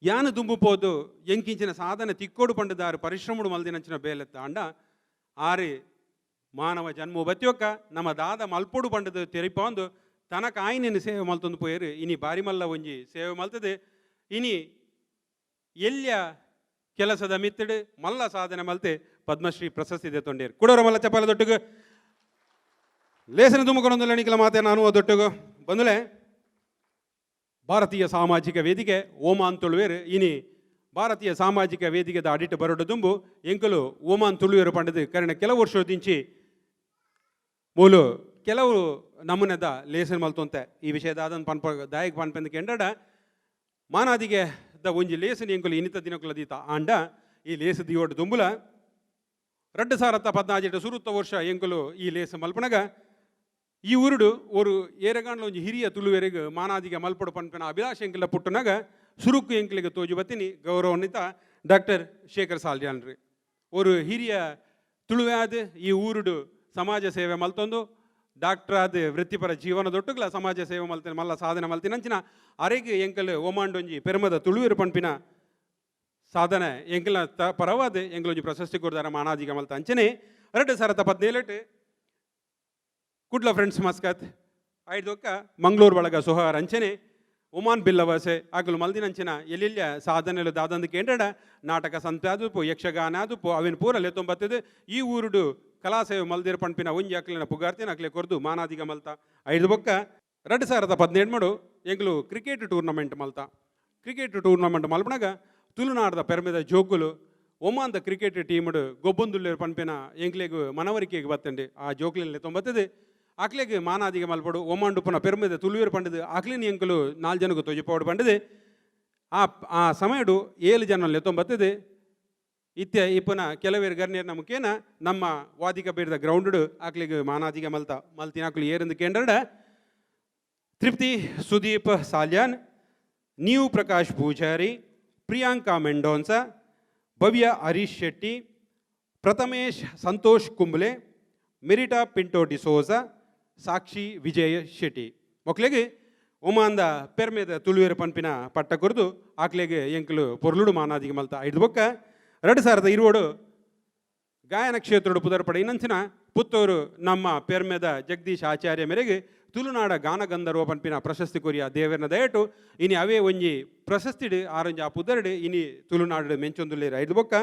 S2: ಯಾನು ದುಂಬು ಪೋದು ಎಂಕಿಂಚಿನ ಸಾಧನೆ ತಿಕ್ಕೋಡು ಪಂಡದಾರು ಪರಿಶ್ರಮಡು ಮಲ್ದಿನಂಚಿನ ಬೇಲೆತ್ತ ಅಂಡ ಆರೆ ಮಾನವ ಜನ್ಮ ಬತ್ತಿಯೊಕ್ಕ ನಮ್ಮ ದಾದ ಮಲ್ಪೊಡು ಪಂಡದು ತೆರಿಪಾಂದು ತನಕ ಆಯ್ನೇನು ಸೇವೆ ಮಲ್ತೊಂದು ಪೋಯರು. ಇನಿ ಬಾರಿ ಮಲ್ಲ ಒಂಜಿ ಸೇವೆ ಮಲ್ತದೆ ಇನಿ ಎಲ್ಯ ಕೆಲಸದ ಮಿತ್ತಡು ಮಲ್ಲ ಸಾಧನೆ ಮಲ್ತೆ ಪದ್ಮಶ್ರೀ ಪ್ರಶಸ್ತಿ ತೊಂಡೇರು. ಕುಡೋರ ಮಲ್ಲ ಚಪ್ಪಾಲ ದೊಟ್ಟುಗು ಲೇಸನ ತುಮಕೊಂಡೊಂದು ನಿಖಲ ಮಾತೆ ನಾನು ದೊಟ್ಟುಗು ಬಂದುಲೆ. ಭಾರತೀಯ ಸಾಮಾಜಿಕ ವೇದಿಕೆ ಓಮಾನ್ ತುಳುವೇರು ಇನಿ ಭಾರತೀಯ ಸಾಮಾಜಿಕ ವೇದಿಕೆದ ಅಡಿಟ್ ಬರೋಡು ದುಂಬು ಎಂಕಲು ಓಮಾನ್ ತುಳುವೇರು ಪಂಡದು ಕರೆನ ಕೆಲವು ವರ್ಷದಿಂಚಿ ಮೂಲು ಕೆಲವು ನಮೂನೆದ ಲೇಸನ್ ಮಲ್ತೊಂತೆ ಈ ವಿಷಯದ ಅದನ್ನು ಪನ್ಪ ದಾಯಕ ಪನ್ಪಂದ ಕೆಂಡಡ ಮಾನಾದಿಗೆ the ಒಂಜಿ ಲೇಸನ್ ಎಂಕುಲು ಇನ್ನಿತ ದಿನಕುಲ ದೀತ ಆಂಡ ಈ ಲೇಸ ದಿಯೋಡು ದುಂಬುಲ 2014 ಸುರುತ್ತ ವರ್ಷ ಎಂಕುಲು ಈ ಲೇಸ ಮಲ್ಪನಗ ಈ ಊರುಡು ஒரு ಏರಗಾಂಡ್ಲ ಒಂಜಿ ಹಿರಿಯ ತುಳುವೆರೆಗ್ ಮಾನಾದಿಗೆ ಮಲ್ಪಡು ಪನ್ಪಿನ ಅಭಿಲಾಷ ಎಂಕುಲ ಪುಟ್ಟುನಗ ಸುರುಕು ಎಂಕಲಿಗೆ ತೋಜು ಬತ್ತಿನಿ ಗೌರವಾನ್ವಿತ ಡಾಕ್ಟರ್ ಶೇಖರ್ ಸಾಲ್ಜಾನ್ರಿ ஒரு ಹಿರಿಯ ತುಳುವ್ಯಾದ ಈ ಊರುಡು ಸಮಾಜ ಸೇವೆ ಮಲ್ತೊಂದು ಡಾಕ್ಟರ್ ಆದ ವೃತ್ತಿಪರ ಜೀವನದೊಟ್ಟುಗ್ಲ ಸಮಾಜ ಸೇವೆ ಮಲ್ತಿನ ಮಲ್ಲ ಸಾಧನೆ ಮಲ್ತಿನ ಅಂಚಿನ ಅರೆಗ್ ಎಂಕಲ್ ಓಮಾಂಡೊಂಜಿ ಪೆರ್ಮದ ತುಳುವೆರು ಪನ್ಪಿನ ಸಾಧನೆ ಎಂಕಲ್ನ ತ ಪರವಾದ ಎಂಕಲೊಂಜಿ ಪ್ರಶಸ್ತಿ ಕೊಡ್ದಾರ ಮಾನಾದಿಗೆ ಮಲ್ತ ಅಂಚನೆ 2017 ಕುಡ್ಲ ಫ್ರೆಂಡ್ಸ್ ಮಸ್ಕತ್ ಐದೊಕ್ಕ ಮಂಗಳೂರು ಒಳಗ ಸುಹಾರ್ ಅಂಚನೆ ಒಮಾನ್ ಬಿಲ್ಲವಸೆ ಆಗಲು ಮಲ್ದಿನಂಚಿನ ಎಲ್ಲೆಲ್ಲ ಸಾಧನೆಲು ದಾದಂದು ಕೇಂದ್ರಡ ನಾಟಕ ಸಂತೆ ಆದುಪು ಯಕ್ಷಗಾನ ಆದುಪು ಅವಿನ ಪೂರ ಲೆತ್ತೊಂಬತ್ತದು ಈ ಊರುಡು ಕಲಾಸೇವೆ ಮಲ್ದಿರ ಪಂಪಿನ ಒಂಜಿ ಅಕ್ಲಿನ ಪುಗಾರ್ತಿನ ಅಕ್ಲೆ ಕೊರ್ದು ಮಾನಾದಿಗ ಮಲ್ತ ಐದು ಬೊಕ್ಕ 2018 ಮಡು ಎಂಕುಲು ಕ್ರಿಕೆಟ್ ಟೂರ್ನಮೆಂಟ್ ಮಲ್ತ. ಕ್ರಿಕೆಟ್ ಟೂರ್ನಮೆಂಟ್ ಮಲ್ಪನಾಗ ತುಳುನಾಡದ ಪೆರ್ಮೆದ ಜೋಕುಲು ಒಮಾನ್ದ ಕ್ರಿಕೆಟ್ ಟೀಮ್ಡ್ ಗೊಬ್ಬೊಂದುಲ್ಲೇರು ಪನ್ಪಿನ ಎಂಕ್ಲೆಗ್ ಮನವರಿಕೆಗೆ ಬತ್ತಂಡೆ. ಆ ಜೋಕ್ಲೆನ್ ತೊಂಬತ್ತದು ಆಕ್ಲೆಗ್ ಮಾನಾದಿಗೆ ಮಲ್ಪಡು, ಒಮಾನ್ ಉಪ್ಪುನ ಪೆರ್ಮೆದ ತುಳುವೇರು ಪಂಡದು ಆಕ್ಲೆನ್ ಎಂಕುಲು ನಾಲ್ ಜನಕ್ಕೆ ತೊಜಿಪೋಡು ಪಂಡದು ಆ ಆ ಸಮಯಡು 7 ಜನ ಲೆತ್ತೊಂಬತ್ತದು. ಇತ್ಯ ಇಪ್ಪನ ಕೆಲವೇರು ಗರ್ನಿಯರ್ನ ಮುಖೇನ ನಮ್ಮ ವಾದಿಕ ಬೀರದ ಗ್ರೌಂಡ್ ಆಕ್ಲೆಗ್ ಮಾನಾದಿಗೆ ಮಲ್ತ. ಮಲ್ತಿನ ಆಕ್ಲು ಏರಂದು ಕೇಂದ್ರಡ ತೃಪ್ತಿ ಸುದೀಪ್ ಸಾಲ್ಯಾನ್, ನೀವು ಪ್ರಕಾಶ್ ಪೂಜಾರಿ, ಪ್ರಿಯಾಂಕಾ ಮೆಂಡೋನ್ಸಾ, ಭವ್ಯ ಹರೀಶ್ ಶೆಟ್ಟಿ, ಪ್ರಥಮೇಶ್ ಸಂತೋಷ್ ಕುಂಬ್ಳೆ, ಮೆರಿಟಾ ಪಿಂಟೋ ಡಿಸೋಜಾ, ಸಾಕ್ಷಿ ವಿಜಯ ಶೆಟ್ಟಿ. ಮೊಕ್ಲೆಗ್ ಒಮಾಂದ ಪೆರ್ಮೆದ ತುಳುವೇರು ಪನ್ಪಿನ ಪಟ್ಟ ಕೊರ್ದು ಆಕ್ಲೆಗ್ ಎಂಕುಲು ಪೊರ್ಲುಡು ಮಾನಾದಿಗೆ ಮಲ್ತ. ಐದು ಬೊಕ್ಕ 2020 ಗಾಯನ ಕ್ಷೇತ್ರಡು ಪುದರ್ ಪಡೆಯಿನಂಚಿನ ಪುತ್ತೂರು ನಮ್ಮ ಪೆರ್ಮೆದ ಜಗದೀಶ್ ಆಚಾರ್ಯ ಮೇರೆಗೆ ತುಳುನಾಡ ಗಾನಗಂಧರ್ವ ಪನ್ಪಿನ ಪ್ರಶಸ್ತಿ ಕೊರಿಯ ದೇವರನ ದಯಟು ಇನಿ ಅವೇ ಒಂಜಿ ಪ್ರಶಸ್ತಿಡು ಆರೊಂಜಿ ಆ ಪುದರ್ಡು ಇನಿ ತುಳುನಾಡು ಮೆಂಚೊಂದುಲ್ಲೇರು. ಐದು ಬೊಕ್ಕ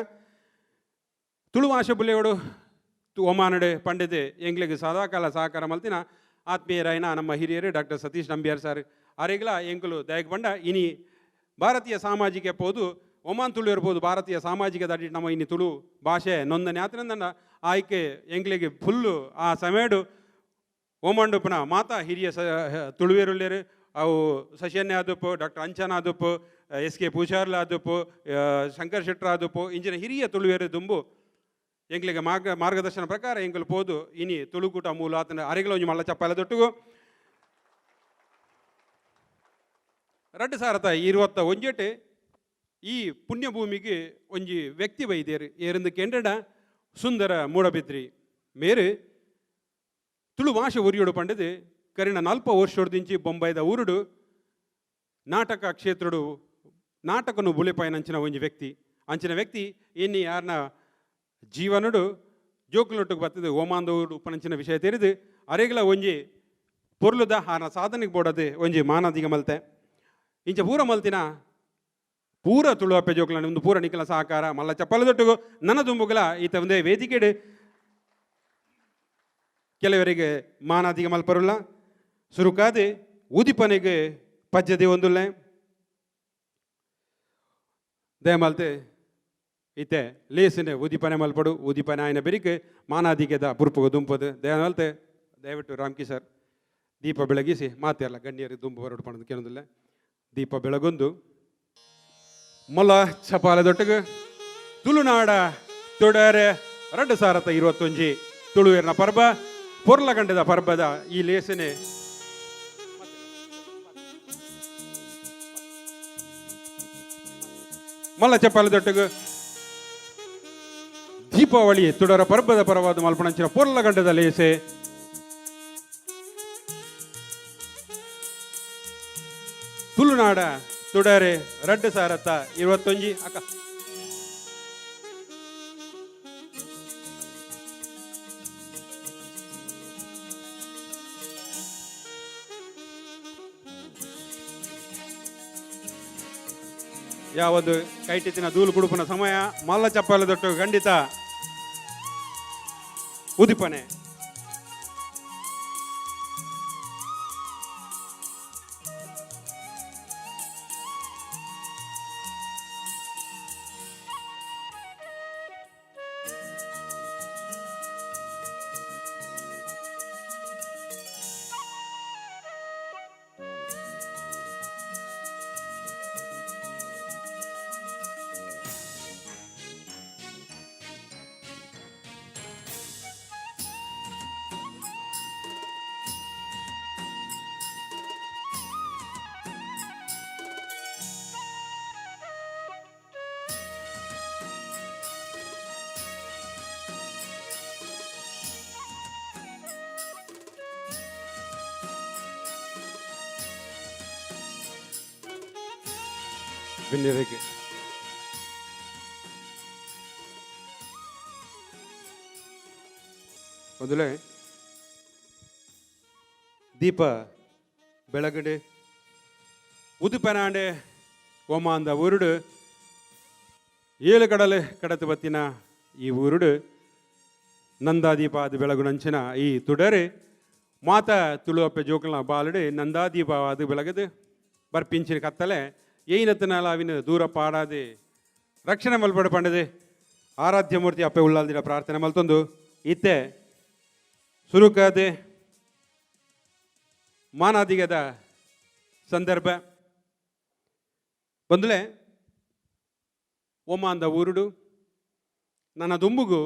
S2: ತುಳು ಭಾಷೆ ಬುಲೆಯೋಡು ಒಮಾನಡು ಪಂಡಿತ್ ಎಂಗ್ಲೆಗ್ ಸದಾಕಾಲ ಸಹಕಾರ ಮಲ್ತಿನ ಆತ್ಮೀಯರಾಯನ ನಮ್ಮ ಹಿರಿಯರು ಡಾಕ್ಟರ್ ಸತೀಶ್ ನಂಬಿಯಾರ್ ಸರ್ ಆರೆಗ್ಲ ಎಂಕುಲು ದಯಕ್ ಬಂಡ ಇನಿ ಭಾರತೀಯ ಸಾಮಾಜಿಕ ಪೋದು ಒಮಾನ್ ತುಳು ಇರ್ಬೋದು ಭಾರತೀಯ ಸಾಮಾಜಿಕ ದಾಟಿ ನಮ್ಮ ಇನಿ ತುಳು ಭಾಷೆ ನೋಂದಣಿ ಆತನಂದ ಆಯ್ಕೆ ಎಂಗ್ಲೆಗ್ ಫುಲ್ಲು ಆ ಸಮಯಡು ಓಮಂಡುಪನ ಮಾತಾ ಹಿರಿಯ ಸ ತುಳುವೇರುಳ್ಳೇರು ಅವು ಸಶನ್ಯ ಆದುಪ್ಪು, ಡಾಕ್ಟರ್ ಅಂಚನ ಆದುಪ್ಪು, ಎಸ್ ಕೆ ಪೂಜಾರ್ಲ ಆದುಪ್ಪು, ಶಂಕರ್ ಶೆಟ್ಟರ್ ಆದುಪ್ಪು, ಇಂಚಿನ ಹಿರಿಯ ತುಳುವೇರು ದುಂಬು ಎಂಕ್ಲೆಗ್ ಮಾರ್ಗದರ್ಶನ ಪ್ರಕಾರ ಎಂಕುಲು ಪೋದು ಇನಿ ತುಳುಕೂಟ ಮೂಲ ಆತನ ಅರೆಗಳ ಒಂಜಿ ಮಲ್ಲ ಚಪ್ಪಾಲ ದೊಟ್ಟುಗು. 2021 ಈ ಪುಣ್ಯಭೂಮಿಗೆ ಒಂಜಿ ವ್ಯಕ್ತಿ ಬೈದೇರು ಏರಂದು ಕೆಂಡಡ ಸುಂದರ ಮೂಡಬಿದ್ರಿ ಮೇರು ತುಳು ಭಾಷೆ ಒರಿಯೋಡು ಪಂಡದು ಕರಿನ 40 ವರ್ಷೊಡ್ದಿಂಚಿ ಬೊಂಬೈದ ಊರುಡು ನಾಟಕ ಕ್ಷೇತ್ರಡು ನಾಟಕನು ಬುಲೆಪಾಯಿನ ಅಂಚಿನ ಒಂಜಿ ವ್ಯಕ್ತಿ. ಅಂಚಿನ ವ್ಯಕ್ತಿ ಎನ್ನಿ ಯಾರನ ಜೀವನಡು ಜೋಕುಲೊಟ್ಟುಗು ಬರ್ತದೆ ಓಮಾಂದ ಊರು ಉಪ್ಪನಂಚಿನ ವಿಷಯ ತೆರೆದು ಅರೆಗ್ಲ ಒಂಜಿ ಪೊರ್ಲುದ ಆನ ಸಾಧನೆಗೆ ಬೋಡದೆ ಒಂಜಿ ಮಾನದಿಗ ಮಲ್ತೆ. ಇಂಚ ಪೂರ ಮಲ್ತಿನ ಪೂರ ತುಳು ಅಪ್ಪೆ ಜೋಕುಲನ ಒಂದು ಪೂರ ನಿಕಲ ಸಹಕಾರ ಮಲ್ಲ ಚಪ್ಪಲದೊಟ್ಟುಗು ನನ್ನ ದುಂಬುಗಲ ಈತ ಒಂದೇ ವೇದಿಕೆಡು ಕೆಲವರಿಗೆ ಮಾನಾದಿಗೆ ಮಲ್ಪರುಲ್ಲ ಸುರುಕಾದೆ ಉದಿಪನೆಗೆ ಪಜ್ಜದೆ ಒಂದುಲ್ಲೆ ದಯಮಲ್ತೆ ಇತ್ತೆ ಲೇಸಿನ ಉದಿಪನೆ ಮಲ್ಪಡು. ಉದಿಪನೆ ಆಯ್ನ ಬೆರಿಕೆ ಮಾನಾದಿಗೆದ ಪುರ್ಪುಗ ದುಂಪದು. ದಯಮಲ್ತೆ ದಯವಿಟ್ಟು ರಾಮ್ಕಿ ಸರ್ ದೀಪ ಬೆಳಗಿಸಿ ಮಾತೆಲ್ಲ ಗಣ್ಯರು ದುಂಬು ಬರೋಡು ಪಣದು ಕೇಳೋದಿಲ್ಲ. ದೀಪ ಬೆಳಗೊಂದು ಮೊಲ ಚಪಾಲೆ ದೊಟ್ಟಗ ತುಳುನಾಡ ತೊಡರೆ 2021 ತುಳುವೇರ್ನ ಪರ್ಬ ಪೊರ್ಲಗಂಡದ ಪರ್ಬದ ಈ ಲೇಸನೆ ಮಲ್ಲ ಚಪ್ಪಾಲೆ ದೊಟ್ಟಗ ದೀಪಾವಳಿ ತುಡರ ಪರ್ಬದ ಪರವಾದ ಮಲ್ಪಣಂಚಿನ ಪೊರ್ಲಗಂಡದ ಲೇಸೆ ತುಳುನಾಡ ತುಡರೆ 2021 ಅಕ್ಕ ಯಾವುದು ಕೈಟಿತ್ತಿನ ಧೂಳು ಕುಡುಪನ ಸಮಯ ಮಲ್ಲ ಚಪ್ಪಾಲೆ ದೊಟ್ಟು ಖಂಡಿತ ಉದಿಪನೆ. ಬಿನ್ನಿರಕ್ಕೆ ಮೊದಲೇ ದೀಪ ಬೆಳಗಡೆ ಉದುಪನಾಂಡೆ ಓಮಾಂದ ಊರುಡು ಏಳು ಕಡಲೆ ಕಡತು ಬತ್ತಿನ ಈ ಊರುಡು ನಂದಾದೀಪ ಅದು ಬೆಳಗುನಂಚಿನ ಈ ತುಡರೆ ಮಾತ ತುಳುವಪ್ಪೆ ಜೋಕುಲ್ನ ಬಾಲುಡು ನಂದಾದೀಪ ಅದು ಬೆಳಗದು ಬರ್ಪಿಂಚಿನ ಕತ್ತಲೆ ಏಯ್ನತನಾಲ ಅವಿನ ದೂರ ಪಾಡಾದೆ ರಕ್ಷಣೆ ಮಲ್ಪಡ ಪಂಡದೆ ಆರಾಧ್ಯ ಮೂರ್ತಿ ಅಪ್ಪೆ ಉಳ್ಳಾಲ್ದಿಡ ಪ್ರಾರ್ಥನೆ ಮಲ್ತೊಂದು ಇತ್ತೆ ಸುರುಕಾದೆ ಮಾನಾದಿಗದ ಸಂದರ್ಭ. ಬಂದುಲೆ ಒಮ್ಮಾಂದ ಊರುಡು ನನ್ನ ದುಂಬುಗು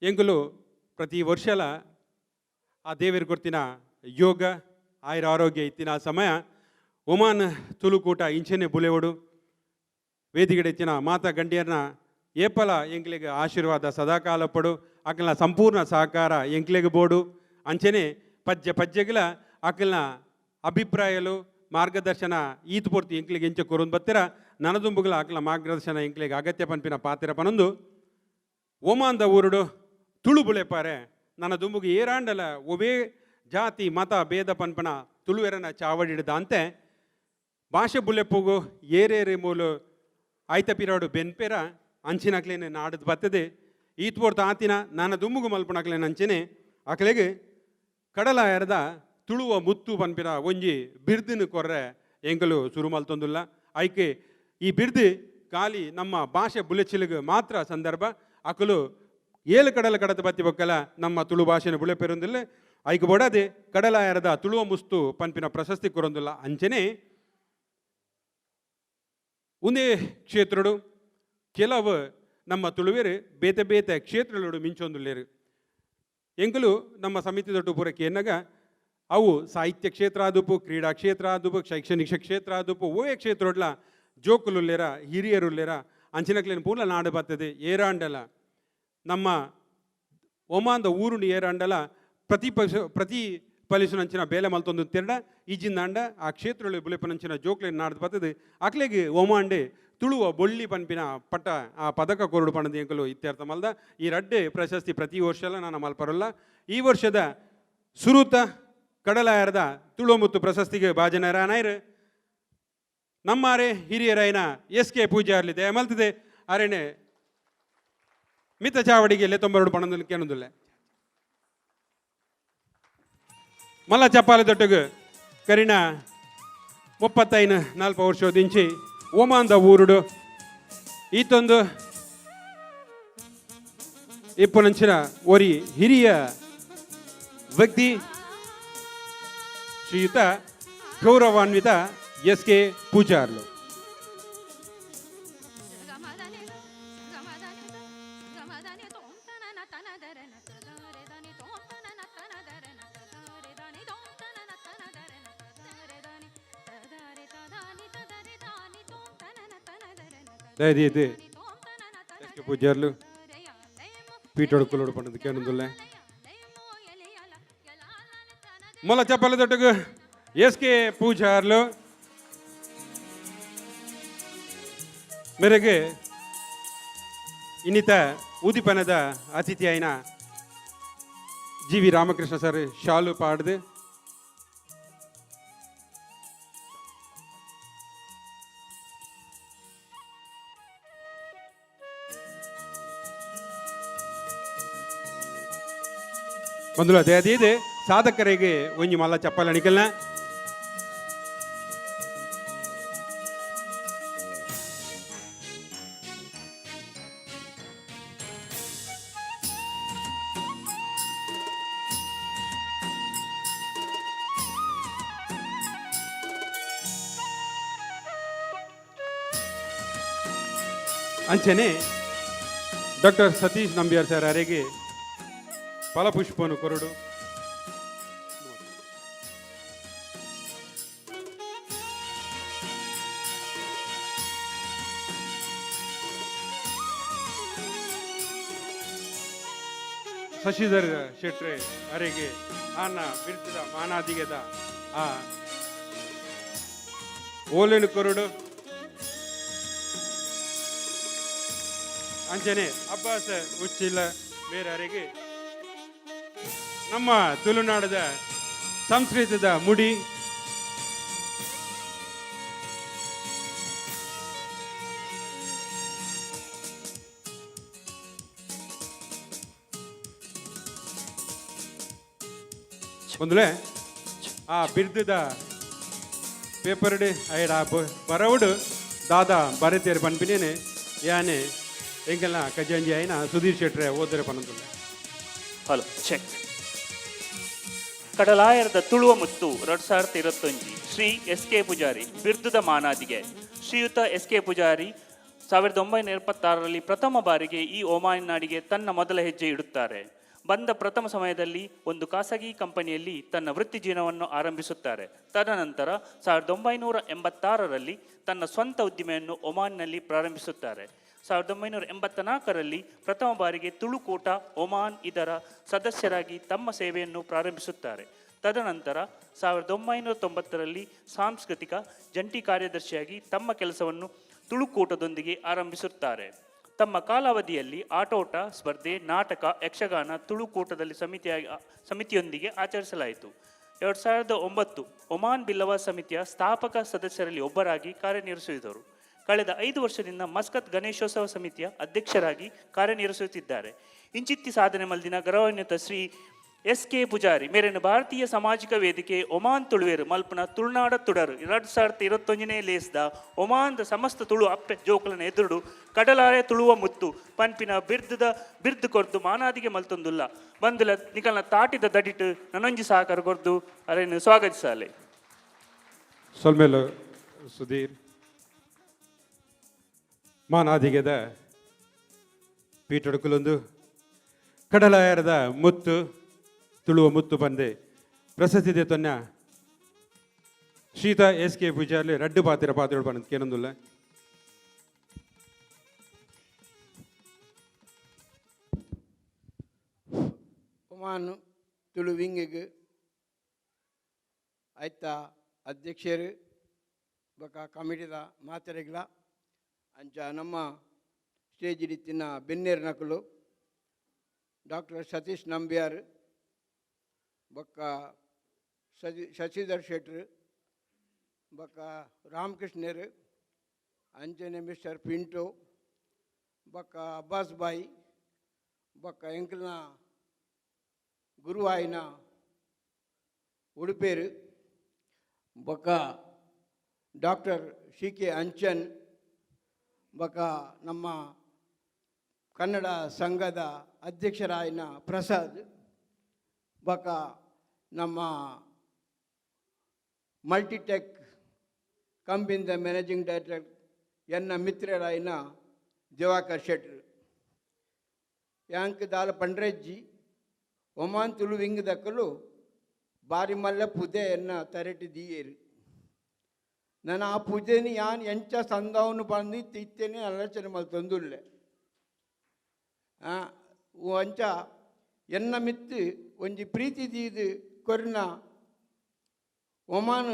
S2: ಎಂಕುಲು ಪ್ರತಿ ವರ್ಷಲ ಆ ದೇವರು ಕೊರ್ತಿನ ಯೋಗ ಆಯುರ ಆರೋಗ್ಯ ಇತ್ತಿನ ಆ ಸಮಯ ಒಮಾನ್ ತುಳುಕೂಟ ಇಂಚೆನೆ ಬುಲೆವಡು ವೇದಿಕೆಡೆ ಇತ್ತಿನ ಮಾತಾ ಗಂಡಿಯರ್ನ ಏಪಲ ಎಂಕ್ಲೆಗ್ ಆಶೀರ್ವಾದ ಸದಾಕಾಲ ಪಡು, ಅಕಲ್ನ ಸಂಪೂರ್ಣ ಸಹಕಾರ ಎಂಕ್ಲೆಗ್ ಬೋಡು. ಅಂಚೆನೆ ಪಜ್ಜೆ ಪಜ್ಜೆಗ್ಲ ಅಕಲ್ನ ಅಭಿಪ್ರಾಯಲು ಮಾರ್ಗದರ್ಶನ ಈತ್ ಪೂರ್ತಿ ಎಂಕ್ಲೆಗ್ ಎಂಚ ಕೊರೊಂದು ಬತ್ತಿರ ನನದುಂಬುಗಳ ಅಕಲ್ನ ಮಾರ್ಗದರ್ಶನ ಎಂಕ್ಲೆಗ್ ಅಗತ್ಯ ಪನ್ಪಿನ ಪಾತೆರ ಪನೊಂದು ಒಮಾನ್ದ ಊರುಡು ತುಳು ಬುಳೆಪಾರೆ ನನ್ನ ದುಂಬುಗು ಏರಾಂಡಲ ಒವೇ ಜಾತಿ ಮತ ಭೇದ ಪನ್ಪನ ತುಳುವೆರನ ಚಾವಡಿಡ್ದ ಅಂತೆ ಭಾಷೆ ಬುಲೆಪುಗು ಏರೇರೆ ಮೂಲು ಆಯ್ತ ಪಿರಾಡು ಬೆನ್ಪೆರ ಅಂಚಿನಕ್ಲೇನೆ ನಾಡದ್ ಬತ್ತದೆ. ಈತ್ಪೋರ್ತು ಆತಿನ ನನ್ನ ದುಂಬುಗು ಮಲ್ಪನಕ್ಲೇನ ಅಂಚೆನೆ ಅಕ್ಲೆಗ್ ಕಡಲ ಎರದ ತುಳುವ ಮುತ್ತು ಪನ್ಪಿನ ಒಂಜಿ ಬಿರ್ದಿನ ಕೊರ್ರೆ ಎಂಕಲು ಸುರು ಮಲ್ತೊಂದುಲ್ಲ. ಐಕೆ ಈ ಬಿರ್ದು ಖಾಲಿ ನಮ್ಮ ಭಾಷೆ ಬುಲೆಚಿಲಿಗೆ ಮಾತ್ರ ಸಂದರ್ಭ. ಅಕಲು ಏಳು ಕಡಲ ಕಡತ ಬತ್ತಿ ಬೊಕ್ಕಲ ನಮ್ಮ ತುಳು ಭಾಷೆನ ಬುಲೆಪೆರೊಂದಿಲ್ಲ. ಐಕ್ ಬೋಡಾದೆ ಕಡಲ ಎರದ ತುಳುವ ಮುಸ್ತು ಪನ್ಪಿನ ಪ್ರಶಸ್ತಿ ಕೊರೊಂದುಲ್ಲ. ಅಂಚೆನೆ ಒಂದೇ ಕ್ಷೇತ್ರಡು ಕೆಲವು ನಮ್ಮ ತುಳುವೆರು ಬೇತೆ ಬೇತೆ ಕ್ಷೇತ್ರಗಳು ಮಿಂಚೊಂದುಲ್ಲೇರು. ಎಂಕಲು ನಮ್ಮ ಸಮಿತಿ ದೊಡ್ಡ ಪೂರಕ್ಕೆ ಎನ್ನಗ ಅವು ಸಾಹಿತ್ಯ ಕ್ಷೇತ್ರ ಆದುಪು, ಕ್ರೀಡಾ ಕ್ಷೇತ್ರ ಆದುಪು, ಶೈಕ್ಷಣಿಕ ಕ್ಷೇತ್ರ ಆದುಪು, ಓಯೆ ಕ್ಷೇತ್ರೊಡ್ಲ ಜೋಕುಲುಲ್ಲೇರ ಹಿರಿಯರುಲ್ಲೇರ ಅಂಚಿನಕ್ಲೇನ ಪೂರ್ಣ ನಾಡು ಬರ್ತದೆ. ಏರಾಂಡಲ ನಮ್ಮ ಒಮಾಂದ ಊರುಂಡು ಏರಾಂಡಲ ಪ್ರತಿ ಫಲಿಸುನಂಚಿನ ಬೇಲೆ ಮಲ್ತೊಂದು ತಿರ್ಡ ಈಜಿಂದಾಂಡ ಆ ಕ್ಷೇತ್ರಗಳು ಬುಲೆಪನಂಚಿನ ಜೋಕ್ಲೇನ್ ನಾಡ್ದು ಬರ್ತದೆ. ಅಕ್ಲೆಗ್ ಒಮಾಂಡೆ ತುಳುವ ಬೊಳ್ಳಿ ಪನ್ಪಿನ ಪಟ್ಟ ಆ ಪದಕ ಕೊರಡು ಪಣದ ಎಂಕಲು ಇತ್ಯರ್ಥ ಮಲ್ದ. ಈ ರಡ್ಡೆ ಪ್ರಶಸ್ತಿ ಪ್ರತಿ ವರ್ಷಲ ನಾನು ಮಲ್ಪರಲ್ಲ. ಈ ವರ್ಷದ ಸುರುತ ಕಡಲಾಯರದ ತುಳುವ ಮುತ್ತು ಪ್ರಶಸ್ತಿಗೆ ಭಾಜನರ ನಾಯರ್ ನಮ್ಮಾರೆ ಹಿರಿಯರಾಯನ ಎಸ್ ಕೆ ಪೂಜಾರ್ಲಿ ದಯಮಲ್ತದೆ ಅರೆನೆ ಮಿತ ಚಾವಡಿಗೆ ಲೆತ್ತೊಂಬರಡು ಪಣದಲ್ಲಿ ಕೇಳೊಂದುಲ್ಲೆ. ಮಲ್ಲ ಚಪ್ಪಾಲೆ ದೊಟ್ಟಗು ಕರಿಣ 35-40 ವರ್ಷದಿಂಚಿ ಓಮಾಂದ ಊರುಡು ಈತೊಂದು ಇಪ್ಪುನಂಚಿನ ಒರಿ ಹಿರಿಯ ವ್ಯಕ್ತಿ ಶ್ರೀಯುತ ಗೌರವಾನ್ವಿತ ಎಸ್ ಕೆ ಪೂಜಾರ್ಲು. ದಯದೀತಿ ಎಸ್ ಕೆ ಪೂಜಾರ್ಲು ಪೀಠೊಡ್ಕೊಲೋಡು ಪಂಡದು ಕೇಳೊಂದುಲ್ಲೆ. ಮೊಲ ಚಪ್ಪಾಲೆ ದೊಡ್ಡಗು ಎಸ್ ಕೆ ಪೂಜಾರ್ಲು ಮೇರೆಗೆ ಇನ್ನಿತ ಉದಿಪನದ ಅತಿಥಿ అయిన ಜಿ ವಿ ರಾಮಕೃಷ್ಣ ಸರ್ ಶಾಲು ಪಾಡ್ದು ಬಂದುಲ ಅದೇ ಸಾಧಕರಿಗೆ ಒಂಜಿ ಮಲ್ಲ ಚಪ್ಪಾಲೆ ಅಣಿಕಲ್ನ. ಅಂಚನೆ ಡಾಕ್ಟರ್ ಸತೀಶ್ ನಂಬಿಯಾರ್ ಸರ್ ಅರೆಗೆ ಫಲಪುಷ್ಪನು ಕೊರಡು. ಶಶಿಧರ್ ಶೆಟ್ರೆ ಅರೆಗೆ ಆನ ಬಿರ್ತದ ಮಾನಾದಿಗೆದ ಆ ಓಲೆನು ಕೊರಡು. ಅಂಚನೆ ಅಬ್ಬಾಸ್ ಉಚ್ಚಿಲ ಬೇರೆ ನಮ್ಮ ತುಳುನಾಡದ ಸಂಸ್ಕೃತದ ಮುಡಿ ಒಂದುಲೆ ಆ ಬಿರ್ದದ ಪೇಪರ್ಡ್ ಐಡ ಬರವುಡು ದಾದಾ ಬರೆತೇರು ಪನ್ಪಿನೇನೆ ಯಾನೆ ಎಂಕಲ್ನ ಖಜಾಂಜಿ ಆಯಿನ ಸುಧೀರ್ ಶೆಟ್ರೆ ಓದರೆ ಪನಂದುಲ್ಲ.
S1: Hello, check. ಕಡಲಾಯರದ ತುಳುವ ಮುತ್ತು 2021, ಶ್ರೀ ಎಸ್ ಕೆ ಪೂಜಾರಿ ಬಿರ್ದುದ ಮಾನಾದಿಗೆ. ಶ್ರೀಯುತ ಎಸ್ ಕೆ ಪೂಜಾರಿ 1976ರಲ್ಲಿ ಪ್ರಥಮ ಬಾರಿಗೆ ಈ ಒಮಾನ್ ನಾಡಿಗೆ ತನ್ನ ಮೊದಲ ಹೆಜ್ಜೆ ಇಡುತ್ತಾರೆ. ಬಂದ ಪ್ರಥಮ ಸಮಯದಲ್ಲಿ ಒಂದು ಖಾಸಗಿ ಕಂಪನಿಯಲ್ಲಿ ತನ್ನ ವೃತ್ತಿ ಜೀವನವನ್ನು ಆರಂಭಿಸುತ್ತಾರೆ. ತದನಂತರ 1986ರಲ್ಲಿ ತನ್ನ ಸ್ವಂತ ಉದ್ದಿಮೆಯನ್ನು ಒಮಾನ್ನಲ್ಲಿ ಪ್ರಾರಂಭಿಸುತ್ತಾರೆ. 1984ರಲ್ಲಿ ಪ್ರಥಮ ಬಾರಿಗೆ ತುಳುಕೂಟ ಒಮಾನ್ ಇದರ ಸದಸ್ಯರಾಗಿ ತಮ್ಮ ಸೇವೆಯನ್ನು ಪ್ರಾರಂಭಿಸುತ್ತಾರೆ. ತದನಂತರ 1990ರಲ್ಲಿ ಸಾಂಸ್ಕೃತಿಕ ಜಂಟಿ ಕಾರ್ಯದರ್ಶಿಯಾಗಿ ತಮ್ಮ ಕೆಲಸವನ್ನು ತುಳುಕೂಟದೊಂದಿಗೆ ಆರಂಭಿಸುತ್ತಾರೆ. ತಮ್ಮ ಕಾಲಾವಧಿಯಲ್ಲಿ ಆಟೋಟ ಸ್ಪರ್ಧೆ, ನಾಟಕ, ಯಕ್ಷಗಾನ ತುಳುಕೂಟದಲ್ಲಿ ಸಮಿತಿಯಾಗಿ ಸಮಿತಿಯೊಂದಿಗೆ ಆಚರಿಸಲಾಯಿತು. 2009 ಒಮಾನ್ ಬಿಲ್ಲವ ಸಮಿತಿಯ ಸ್ಥಾಪಕ ಸದಸ್ಯರಲ್ಲಿ ಒಬ್ಬರಾಗಿ ಕಾರ್ಯನಿರ್ವಹಿಸಿದರು. ಕಳೆದ 5 ವರ್ಷದಿಂದ ಮಸ್ಕತ್ ಗಣೇಶೋತ್ಸವ ಸಮಿತಿಯ ಅಧ್ಯಕ್ಷರಾಗಿ ಕಾರ್ಯನಿರ್ವಹಿಸುತ್ತಿದ್ದಾರೆ. ಇಂಚಿತ್ತಿ ಸಾಧನೆ ಮಲ್ದಿನ ಗೌರವಾನ್ವಿತ ಶ್ರೀ ಎಸ್ ಕೆ ಪೂಜಾರಿ ಮೇರೆನ ಭಾರತೀಯ ಸಾಮಾಜಿಕ ವೇದಿಕೆ ಒಮಾನ್ ತುಳುವೇರು ಮಲ್ಪನ ತುಳುನಾಡ ತುಡರು 2021ನೇ ಲೇಸ್ದ ಒಮಾನ್ದ ಸಮಸ್ತ ತುಳು ಅಪ್ಪೆ ಜೋಕುಲನ ಎದುರುಡು ಕಡಲಾರೆ ತುಳುವ ಮುತ್ತು ಪನ್ಪಿನ ಬಿರ್ದದ ಬಿರ್ದು ಕೊರ್ದು ಮಾನಾದಿಗೆ ಮಲ್ತೊಂದುಲ್ಲ. ಬಂದುಲ ನಿಕಲ್ನ ತಾಟಿದ ದಡಿಟ್ಟು ನನೊಂಜಿ ಸಹಕಾರ ಕೊರ್ದು ಅರೇನು ಸ್ವಾಗತಿಸಾಲೆ.
S2: ಸೊಲ್ಮೇಲು ಸುಧೀರ್. ಮಾನಾದಿಗೆದ ಪೀಠೊಡುಕುಲೊಂದು ಕಡಲಾಯರದ ಮುತ್ತು ತುಳುವ ಮುತ್ತು ಬಂದೆ ಪ್ರಶಸ್ತಿ ತೊನ್ನ ಶ್ರೀತಾ ಎಸ್ ಕೆ ಪೂಜಾರ್ಲಿ ರಡ್ಡು ಪಾತಿರ ಪಾತ್ರೆ ಬಂದ ಕೇನೊಂದುಲ್ಲ.
S3: ಒಮಾನ್ ತುಳು ವಿಂಗಿಗೆ ಆಯ್ತ ಅಧ್ಯಕ್ಷರು ಬೊಕ ಕಮಿಟಿದ ಮಾತೆರೆಗ್ಲ, ಅಂಚ ನಮ್ಮ ಸ್ಟೇಜ್ ಇತ್ತಿನ ಬೆನ್ನೇರ್ ನಕಲು ಡಾಕ್ಟರ್ ಸತೀಶ್ ನಂಬಿಯಾರ್ ಬೊಕ್ಕ ಶಶಿಧರ್ ಶೆಟ್ರು ಬೊಕ್ಕ ರಾಮಕೃಷ್ಣರು, ಅಂಚನೆ ಮಿಸ್ಟರ್ ಪಿಂಟೋ ಬೊಕ್ಕ ಅಬ್ಬಾಸ್ ಬಾಯಿ ಬೊಕ್ಕ ಎಂಕಲ್ನ ಗುರುವಾಯಿನ ಉಡುಪೇರು ಬೊಕ್ಕ ಡಾಕ್ಟರ್ ಸಿ ಕೆ ಅಂಚನ್ ಬೊಕ್ಕ ನಮ್ಮ ಕನ್ನಡ ಸಂಘದ ಅಧ್ಯಕ್ಷರಾಯಿನ ಪ್ರಸಾದ್ ಬೊಕ್ಕ ನಮ್ಮ ಮಲ್ಟಿಟೆಕ್ ಕಂಪನಿದ ಮ್ಯಾನೇಜಿಂಗ್ ಡೈರೆಕ್ಟರ್ ಎನ್ನ ಮಿತ್ರರಾಯಿನ ದಿವಾಕರ್ ಶೆಟ್ರು. ಯಾಂಕ್ ದಾಲ ಪಂಡ್ರೆಜ್ಜಿ, ಒಮಾನ್ ತುಳು ವಿಂಗ್ ದಕ್ಕಲು ಬಾರಿ ಮಲ್ಲ ಪುದೆ ಎನ್ನ ತರೆಟಿ ದೀಯೇರು. ನಾನು ಆ ಪೂಜೆని ಯಾನ್ ಎಂಚ ಸಂದವನು ಬಂದು ಇತ್ತೇನೆ ಆಲೋಚನೆ ಮಲ್ತೊಂದುಲ್ಲೆ. ಅಂಚ ಎನ್ನ ಮಿತ್ತು ಒಂಜಿ ಪ್ರೀತಿ ದೀದು ಕೊರ್ನ ಒಮಾನ್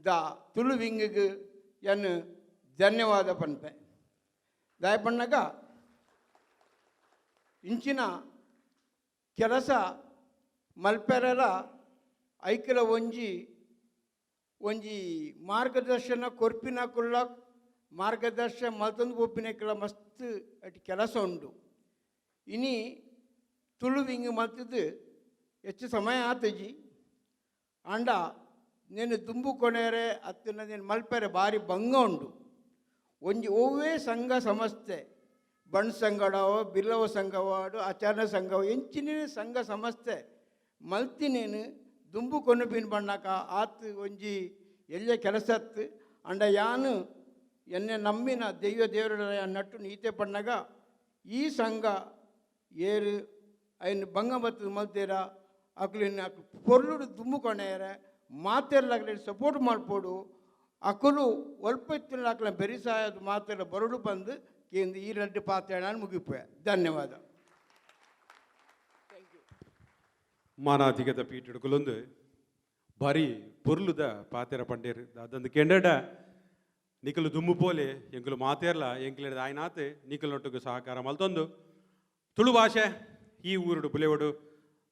S3: the Tulu ವಿಂಗಿಗೆ ಎನ್ ಧನ್ಯವಾದ ಪನ್ಪೆ. ದಾಯ ಪಣ್ಣಗ ಇಂಚಿನ ಕೆಲಸ ಮಲ್ಪೆರೆಲ ಐಕಲ ಒಂಜಿ ಒಂಜಿ ಮಾರ್ಗದರ್ಶನ ಕೊರ್ಪಿನ ಕುಲ್ಲ ಮಾರ್ಗದರ್ಶನ ಮಲ್ತೊಂದು ಪೋಪಿನಕ್ಲ ಮಸ್ತ್ ಅಟ್ ಕೆಲಸ ಉಂಡು. ಇನಿ ತುಳು ವಿಂಗ್ ಮಲ್ತದ್ದು ಹೆಚ್ಚು ಸಮಯ ಆತಜಿ. ಆಂಡ ನೇನು ದುಂಬು ಕೊನೆಯರೆ ಅತ್ತಿನ ನೇನು ಮಲ್ಪೆರೆ ಬಾರಿ ಭಂಗ ಉಂಡು. ಒಂಜಿ ಒವ್ವೇ ಸಂಘ ಸಂಸ್ಥೆ, ಬಣ್ ಸಂಘಡವೋ, ಬಿಲ್ಲವ ಸಂಘವಾಡು, ಆಚರಣ ಸಂಘವೋ, ಎಂಚಿನ ಸಂಘ ಸಂಸ್ಥೆ ಮಲ್ತಿನೇನು ದುಂಬು ಕೊನುಪಿನ ಬಣ್ಣಕ ಆತ್ ಒಂಜಿ ಎಲ್ಲ ಕೆಲಸತ್ತು. ಅಂಡ ಯಾನು ಎನ್ನೆ ನಂಬಿನ ದೈವ ದೇವರ ನಟ್ಟು ನೀತೆ ಪಣ್ಣಗ ಈ ಸಂಘ ಏರು ಐನ್ ಬಂಗ ಬತ್ತದ ಮಲ್ತೇರ ಅಕ್ಲಿನ ಪೊರ್ಲುಡು ದುಂಬು ಕೊನೆಯರೆ ಮಾತೆರ್ಲ ಸಪೋರ್ಟ್ ಮಲ್ಪೊಡು. ಅಕುಲು ಒಲ್ಪ ಇತ್ತಿನ ಅಕ್ಲ ಬೆರಿಸಾಯದ ಮಾತೆಲ್ಲ ಬರಡು ಬಂದು ಕೇಂದ್ರ ಈ ರಡ್ಡು ಪಾತ್ರ ಮುಗಿಪೆ. ಧನ್ಯವಾದ.
S2: ಮಾನಾಧಿಗದ ಪೀಠಿಡುಕುಲೊಂದು ಬಾರಿ ಪೊರ್ಲುದ ಪಾತೆರ ಪಂಡೇರು. ಅದಂದು ಕೆಂಡಡ ನಿಕಲು ದುಮ್ಮು ಪೋಲೆ ಎಂಕುಲು ಮಾತೇರ್ಲ ಎಂಕುಲು ಆಯ್ನಾತ್ ನಿಕುಲು ಸಹಕಾರ ಮಲ್ತೊಂದು ತುಳು ಭಾಷೆ ಈ ಊರುಡು ಬುಲೆವಡು.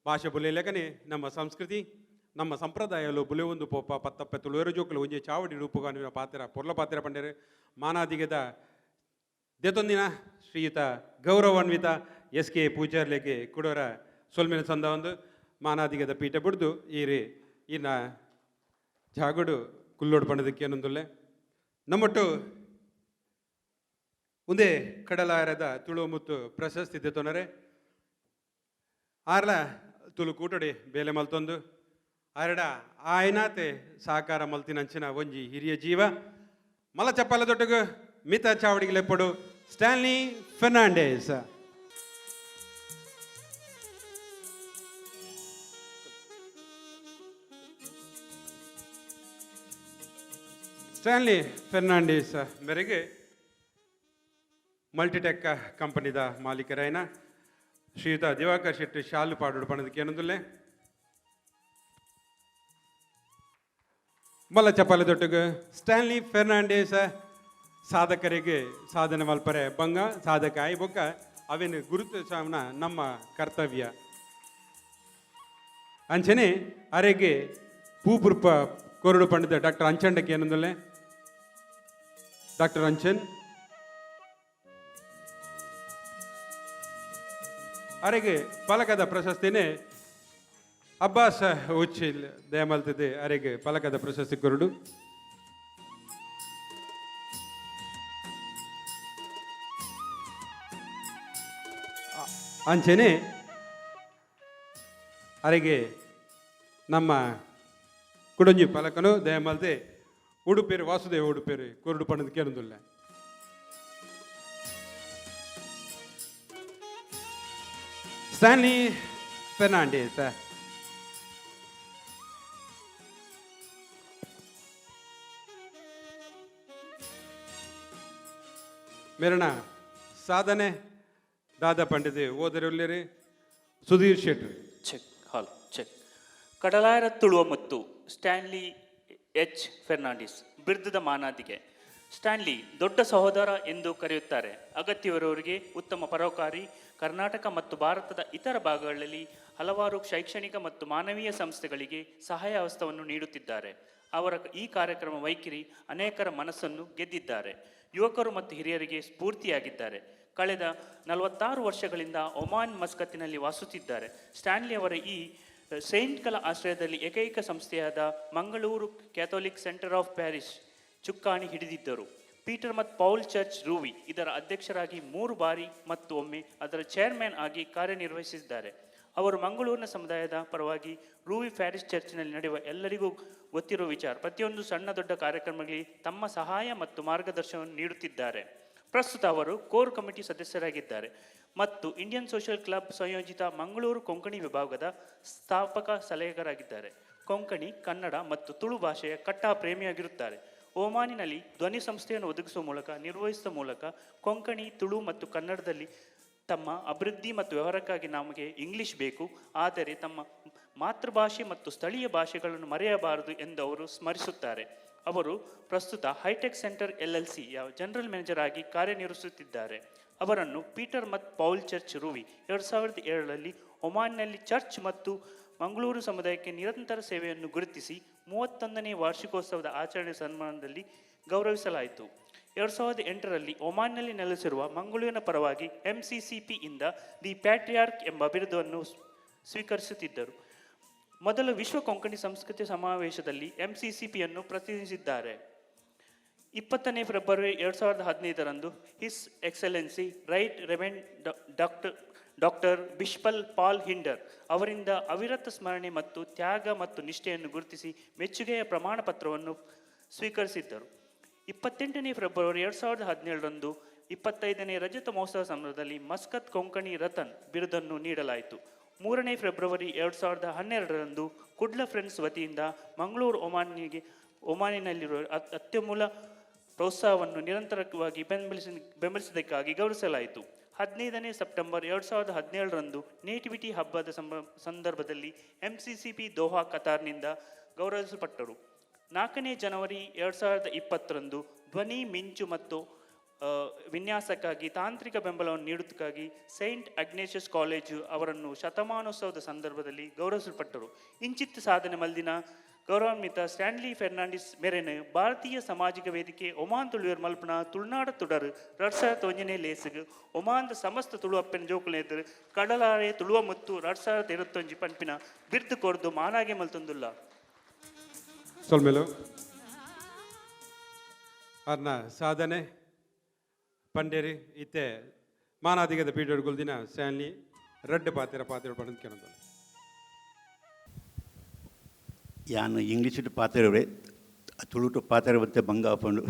S2: ಭಾಷೆ ಬುಲೆಲೆಕನೆ ನಮ್ಮ ಸಂಸ್ಕೃತಿ, ನಮ್ಮ ಸಂಪ್ರದಾಯಲು ಬುಲೆವೊಂದು ಪೋಪ. ಪತ್ತಪ್ಪೆ ತುಳುವೆರು ಜೋಕುಲು ಒಂಜಿ ಚಾವಡಿ ರೂಪುಗಾನುವಿನ ಪಾತ್ರ ಪೊರ್ಲ ಪಾತೆರ ಪಂಡೇರು. ಮಾನಾದಿಗೆದ ದೇತೊಂದಿನ ಶ್ರೀಯುತ ಗೌರವಾನ್ವಿತ ಎಸ್ ಕೆ ಪೂಜಾರ್ಲೆಗೆ ಕುಡೋರ ಸೊಲ್ಮೆನ ಸಂದ ಒಂದು. ಮಾನಾದಿಗದ ಪೀಠ ಬುಡ್ದು ಈರೆ ಈನ ಜಾಗಡು ಕುಲ್ಲೋಡು ಪಣದಕ್ಕೆ ಏನೊಂದುಲ್ಲೆ. ನಮ್ಮೊಟ್ಟು ಉಂದೇ ಕಡಲಾರದ ತುಳು ಮುತ್ತು ಪ್ರಶಸ್ತಿ ದೆತೊನರೆ ಆರ್ಲ ತುಳು ಕೂಟಡೆ ಬೇಲೆ ಮಲ್ತೊಂದು ಆರಡ ಆಯನಾತೆ ಸಹಕಾರ ಮಲ್ತಿನಂಚಿನ ಒಂಜಿ ಹಿರಿಯ ಜೀವ. ಮಲ ಚಪ್ಪಾಲ ದೊಡ್ಡಗು ಮಿತ ಚಾವಡಿಗೆ ಲೆಪ್ಪಡು ಸ್ಟ್ಯಾನ್ಲಿ ಫೆರ್ನಾಂಡೇಸ್. ಸ್ಟ್ಯಾನ್ಲಿ ಫೆರ್ನಾಂಡೀಸ್ ಮೇರೆಗೆ ಮಲ್ಟಿಟೆಕ್ ಕಂಪನಿದ ಮಾಲೀಕರಾಯನ ಶ್ರೀಯುತ ದಿವಾಕರ್ ಶೆಟ್ಟಿ ಶಾಲು ಪಾಡೋಡು ಪಣದಕ್ಕೆ ಏನೊಂದುಲ್ಲೆ. ಮಲ್ಲ ಚಪ್ಪಾಲೆ ದೊಟ್ಟಗ ಸ್ಟ್ಯಾನ್ಲಿ ಫೆರ್ನಾಂಡೀಸ್. ಸಾಧಕರಿಗೆ ಸಾಧನೆ ಮಲ್ಪರೆ ಬಂಗ ಸಾಧಕ ಆಯಿ ಬೊಕ್ಕ ಅವೇನು ಗುರುತಿಸವನ ನಮ್ಮ ಕರ್ತವ್ಯ. ಅಂಚನೆ ಅರೆಗೆ ಪೂಪುರ್ಪ ಕೊರಡು ಪಂಡಿತ ಡಾಕ್ಟರ್ ಅಂಚಂಡಕ್ಕೆ ಏನೊಂದುಲ್ಲೆ. ಡಾಕ್ಟರ್ ಅಂಚನ್ ಅರೆಗೆ ಫಲಕದ ಪ್ರಶಸ್ತಿನೇ ಅಬ್ಬಾಸ್ ಉಚ್ಚಿಲ್ ದಯಮಲ್ತದೆ ಅರೆಗೆ ಫಲಕದ ಪ್ರಶಸ್ತಿ ಕೊರಡು. ಅಂಚನೆ ಅರೆಗೆ ನಮ್ಮ ಕುಡಂಜಿ ಫಲಕನು ದಯಮಲ್ದೆ ಉಡುಪೇರು ವಾಸುದೇವ ಉಡುಪೇರು ಕೊರಡು ಪಣದ ಕೇರಂದುಲ್ಲ. ಸ್ಟ್ಯಾನ್ಲಿ ಫೆರ್ನಾಂಡಿಸ್. ಮೇರಣ ಸಾಧನೆ ದಾದಾ ಪಂಡಿತ್ ಓದರುಲ್ಲೇರಿ ಸುಧೀರ್ ಶೆಟ್ಟಿ.
S1: ಚೆಕ್ ಹಾಲ್ ಚೆಕ್. ಕಡಲಾಯರ ತುಳುವ ಮತ್ತು ಸ್ಟ್ಯಾನ್ಲಿ ಎಚ್ ಫೆರ್ನಾಂಡಿಸ್ ಬಿರುದದ ಮಾನಾದಿಗೆ. ಸ್ಟ್ಯಾನ್ಲಿ ದೊಡ್ಡ ಸಹೋದರ ಎಂದು ಕರೆಯುತ್ತಾರೆ. ಅಗತ್ಯವಿರುವವರಿಗೆ ಉತ್ತಮ ಪರೋಪಕಾರಿ. ಕರ್ನಾಟಕ ಮತ್ತು ಭಾರತದ ಇತರ ಭಾಗಗಳಲ್ಲಿ ಹಲವಾರು ಶೈಕ್ಷಣಿಕ ಮತ್ತು ಮಾನವೀಯ ಸಂಸ್ಥೆಗಳಿಗೆ ಸಹಾಯ ಹಸ್ತವನ್ನು ನೀಡುತ್ತಿದ್ದಾರೆ. ಅವರ ಈ ಕಾರ್ಯಕ್ರಮ ವೈಖರಿ ಅನೇಕರ ಮನಸ್ಸನ್ನು ಗೆದ್ದಿದ್ದಾರೆ. ಯುವಕರು ಮತ್ತು ಹಿರಿಯರಿಗೆ ಸ್ಫೂರ್ತಿಯಾಗಿದ್ದಾರೆ. ಕಳೆದ 46 ವರ್ಷಗಳಿಂದ ಒಮಾನ್ ಮಸ್ಕತ್ತಿನಲ್ಲಿ ವಾಸಿಸುತ್ತಿದ್ದಾರೆ. ಸ್ಟ್ಯಾನ್ಲಿ ಅವರ ಈ ಸೈಂಟ್ಗಳ ಆಶ್ರಯದಲ್ಲಿ ಏಕೈಕ ಸಂಸ್ಥೆಯಾದ Mangaluru Catholic centre of parish ಚುಕ್ಕಾಣಿ ಹಿಡಿದಿದ್ದರು. ಪೀಟರ್ ಮತ್ತು ಪೌಲ್ ಚರ್ಚ್, ರೂವಿ ಇದರ ಅಧ್ಯಕ್ಷರಾಗಿ ಮೂರು ಬಾರಿ ಮತ್ತು ಒಮ್ಮೆ ಅದರ ಚೇರ್ಮನ್ ಆಗಿ ಕಾರ್ಯನಿರ್ವಹಿಸಿದ್ದಾರೆ. ಅವರು ಮಂಗಳೂರಿನ ಸಮುದಾಯದ ಪರವಾಗಿ ರೂವಿ ಪ್ಯಾರಿಶ್ ಚರ್ಚ್ನಲ್ಲಿ ನಡೆಯುವ ಎಲ್ಲರಿಗೂ ಗೊತ್ತಿರುವ ವಿಚಾರ ಪ್ರತಿಯೊಂದು ಸಣ್ಣ ದೊಡ್ಡ ಕಾರ್ಯಕ್ರಮಗಳಿಗೆ ತಮ್ಮ ಸಹಾಯ ಮತ್ತು ಮಾರ್ಗದರ್ಶನವನ್ನು ನೀಡುತ್ತಿದ್ದಾರೆ. ಪ್ರಸ್ತುತ ಅವರು ಕೋರ್ ಕಮಿಟಿ ಸದಸ್ಯರಾಗಿದ್ದಾರೆ ಮತ್ತು ಇಂಡಿಯನ್ ಸೋಷಿಯಲ್ ಕ್ಲಬ್ ಸಂಯೋಜಿತ ಮಂಗಳೂರು ಕೊಂಕಣಿ ವಿಭಾಗದ ಸ್ಥಾಪಕ ಸಲಹೆಗಾರರಾಗಿದ್ದಾರೆ. ಕೊಂಕಣಿ, ಕನ್ನಡ ಮತ್ತು ತುಳು ಭಾಷೆಯ ಕಟ್ಟಾ ಪ್ರೇಮಿಯಾಗಿರುತ್ತಾರೆ. ಒಮಾನಿನಲ್ಲಿ ಧ್ವನಿ ಸಂಸ್ಥೆಯನ್ನು ಒದಗಿಸುವ ಮೂಲಕ ನಿರ್ವಹಿಸುವ ಮೂಲಕ ಕೊಂಕಣಿ, ತುಳು ಮತ್ತು ಕನ್ನಡದಲ್ಲಿ ತಮ್ಮ ಅಭಿವೃದ್ಧಿ ಮತ್ತು ವ್ಯವಹಾರಕ್ಕಾಗಿ ನಮಗೆ ಇಂಗ್ಲಿಷ್ ಬೇಕು, ಆದರೆ ತಮ್ಮ ಮಾತೃಭಾಷೆ ಮತ್ತು ಸ್ಥಳೀಯ ಭಾಷೆಗಳನ್ನು ಮರೆಯಬಾರದು ಎಂದು ಅವರು ಸ್ಮರಿಸುತ್ತಾರೆ. ಅವರು ಪ್ರಸ್ತುತ ಹೈಟೆಕ್ ಸೆಂಟರ್ ಎಲ್ಎಲ್ಸಿಯ ಜನರಲ್ ಮ್ಯಾನೇಜರ್ ಆಗಿ ಕಾರ್ಯನಿರ್ವಹಿಸುತ್ತಿದ್ದಾರೆ. ಅವರನ್ನು ಪೀಟರ್ ಮತ್ತು ಪೌಲ್ ಚರ್ಚ್, ರೂವಿ 2007ರಲ್ಲಿ ಒಮಾನ್ನಲ್ಲಿ ಚರ್ಚ್ ಮತ್ತು ಮಂಗಳೂರು ಸಮುದಾಯಕ್ಕೆ ನಿರಂತರ ಸೇವೆಯನ್ನು ಗುರುತಿಸಿ 31ನೇ ವಾರ್ಷಿಕೋತ್ಸವದ ಆಚರಣೆ ಸನ್ಮಾನದಲ್ಲಿ ಗೌರವಿಸಲಾಯಿತು. 2008ರಲ್ಲಿ ಒಮಾನ್ನಲ್ಲಿ ನೆಲೆಸಿರುವ ಮಂಗಳೂರಿನ ಪರವಾಗಿ ಎಂಸಿಸಿಪಿ ಇಂದ the ಪ್ಯಾಟ್ರಿಯಾರ್ಕ್ ಎಂಬ ಬಿರುದನ್ನು ಸ್ವೀಕರಿಸುತ್ತಿದ್ದರು. ಮೊದಲ ವಿಶ್ವ ಕೊಂಕಣಿ ಸಂಸ್ಕೃತಿ ಸಮಾವೇಶದಲ್ಲಿ ಎಂಸಿಸಿಪಿಯನ್ನು ಪ್ರತಿನಿಧಿಸಿದ್ದಾರೆ. 20ನೇ February 2015ರಂದು His Excellency Right Reverend Doctor Bishop Paul hinder ಅವರಿಂದ ಅವಿರತ ಸ್ಮರಣೆ ಮತ್ತು ತ್ಯಾಗ ಮತ್ತು ನಿಷ್ಠೆಯನ್ನು ಗುರುತಿಸಿ ಮೆಚ್ಚುಗೆಯ ಪ್ರಮಾಣ ಪತ್ರವನ್ನು ಸ್ವೀಕರಿಸಿದ್ದರು. 28ನೇ ಫೆಬ್ರವರಿ 2017ರಂದು 25ನೇ ರಜತ ಮಹೋತ್ಸವ ಸಂದರ್ಭದಲ್ಲಿ ಮಸ್ಕತ್ ಕೊಂಕಣಿ ರತನ್ ಬಿರುದನ್ನು ನೀಡಲಾಯಿತು. 3ನೇ ಫೆಬ್ರವರಿ 2012ರಂದು ಕುಡ್ಲ ಫ್ರೆಂಡ್ಸ್ ವತಿಯಿಂದ ಮಂಗಳೂರು ಒಮಾನಿನಲ್ಲಿರುವ ಅತ್ಯಮೂಲ ಪ್ರೋತ್ಸಾಹವನ್ನು ನಿರಂತರವಾಗಿ ಬೆಂಬಲಿಸಿದ್ದಕ್ಕಾಗಿ ಗೌರವಿಸಲಾಯಿತು. 15ನೇ ಸೆಪ್ಟೆಂಬರ್ 2017ರಂದು ನೇಟಿವಿಟಿ ಹಬ್ಬದ ಸಂದರ್ಭದಲ್ಲಿ ಎಂಸಿಸಿಪಿ ದೋಹಾ, ಕತಾರ್ನಿಂದ ಗೌರವಿಸಲ್ಪಟ್ಟರು. 4ನೇ ಜನವರಿ 2020ರಂದು ಧ್ವನಿ, ಮಿಂಚು ಮತ್ತು ವಿನ್ಯಾಸಕ್ಕಾಗಿ ತಾಂತ್ರಿಕ ಬೆಂಬಲವನ್ನು ನೀಡುವುದಕ್ಕಾಗಿ ಸೈಂಟ್ ಅಗ್ನೇಷಿಯಸ್ ಕಾಲೇಜು ಅವರನ್ನು ಶತಮಾನೋತ್ಸವದ ಸಂದರ್ಭದಲ್ಲಿ ಗೌರವಿಸಲ್ಪಟ್ಟರು. ಇಂಚಿತ್ತ ಸಾಧನೆ ಮಲ್ದಿನ ಗೌರವಾನ್ವಿತ ಸ್ಟ್ಯಾನ್ಲಿ ಫೆರ್ನಾಂಡಿಸ್ ಮೆರೆನ್ ಭಾರತೀಯ ಸಾಮಾಜಿಕ ವೇದಿಕೆ ಒಮಾನ್ ತುಳುವೆರ್ ಮಲ್ಪುನ ತುಳುನಾಡ ತುಡರ್ 2001ನೇ ಲೇಸ್ಗ್ ಒಮಾನ್ದ ಸಮಸ್ತ ತುಳು ಅಪ್ಪೆನ ಜೋಕುಲೆದುರು ಕಡಲಾರೆ ತುಳುವ ಮುತ್ತು 2021 ಪನ್ಪಿನ ಬಿರ್ದು ಕೊರ್ದು ಮಾನಾಗೆ ಮಲ್ತೊಂದುಲ್ಲ.
S2: ಸೊಲ್ಮೆಲು. ಅರ್ನ ಸಾಧನೆ ಪಂಡೇರಿ ಇತ್ತೆ ಮಾನಾದಿಗದ ಪೀಠ ದಿನ ಸ್ಟ್ಯಾನ್ಲಿ ರಡ್ಡ್ ಪಾತೆರ ಪಾತೆರ ಪಂಡ್ ಕೆನದ.
S4: ಯಾನ್ ಇಂಗ್ಲೀಷ್ ಪಾತೆರವೆ, ತುಳುಟು ಪಾತೆರವಂತೆ ಬಂಗ ಆಪುಂಡು.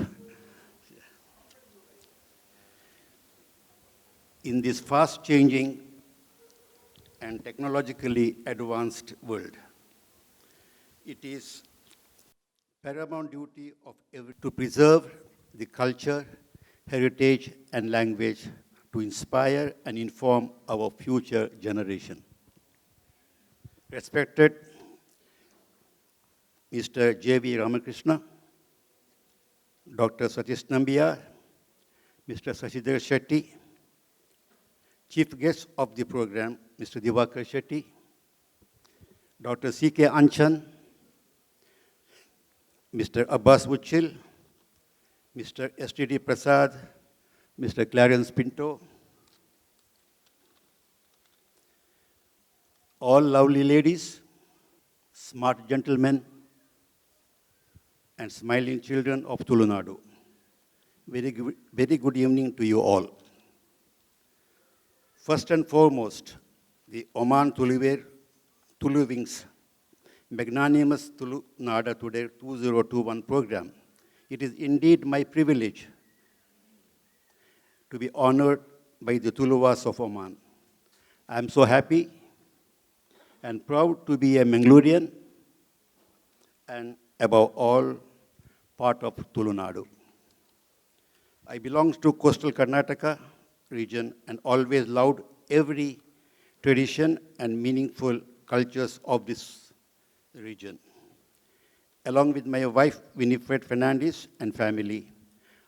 S4: In this fast changing and technologically advanced world, it is paramount duty of every to preserve the culture, heritage, and language to inspire and inform our future generation. Respected Mr. J.V. Ramakrishna, Dr. Satish Nambiar, Mr. Sashidhar Shetty, Chief Guest of the program, Mr. Divakar Shetty, Dr. C.K. Anchan, Mr. Abbas Uchil, Mr. S.T.D. Prasad, Mr. Clarence Pinto, all lovely ladies, smart gentlemen, and smiling children of Tulunadu. Very good evening to you all. First and foremost, the Oman Tuluver Tulu Wings Magnanimous Tulu Nada Today 2021 program. It is indeed my privilege to be honored by the Tuluvas of Oman. I am so happy and proud to be a Mangalorean and above all, part of Tulunadu. I belong to coastal Karnataka region and always loved every tradition and meaningful cultures of this region. Along with my wife, Winifred Fernandez, and family,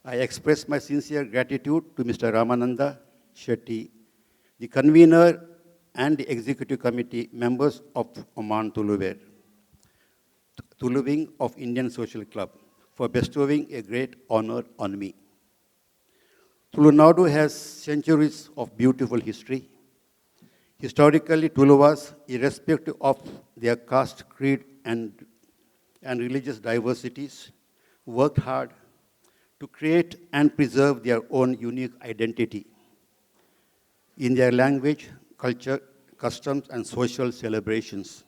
S4: I express my sincere gratitude to Mr. Ramananda Shetty, the convener and the executive committee members of Oman Tuluver, Tulu Wing of Indian Social Club, for bestowing a great honor on me. Tulunadu has centuries of beautiful history. Historically, Tuluvas, irrespective of their caste, creed, and religious diversities, worked hard to create and preserve their own unique identity in their language, culture, customs, and social celebrations,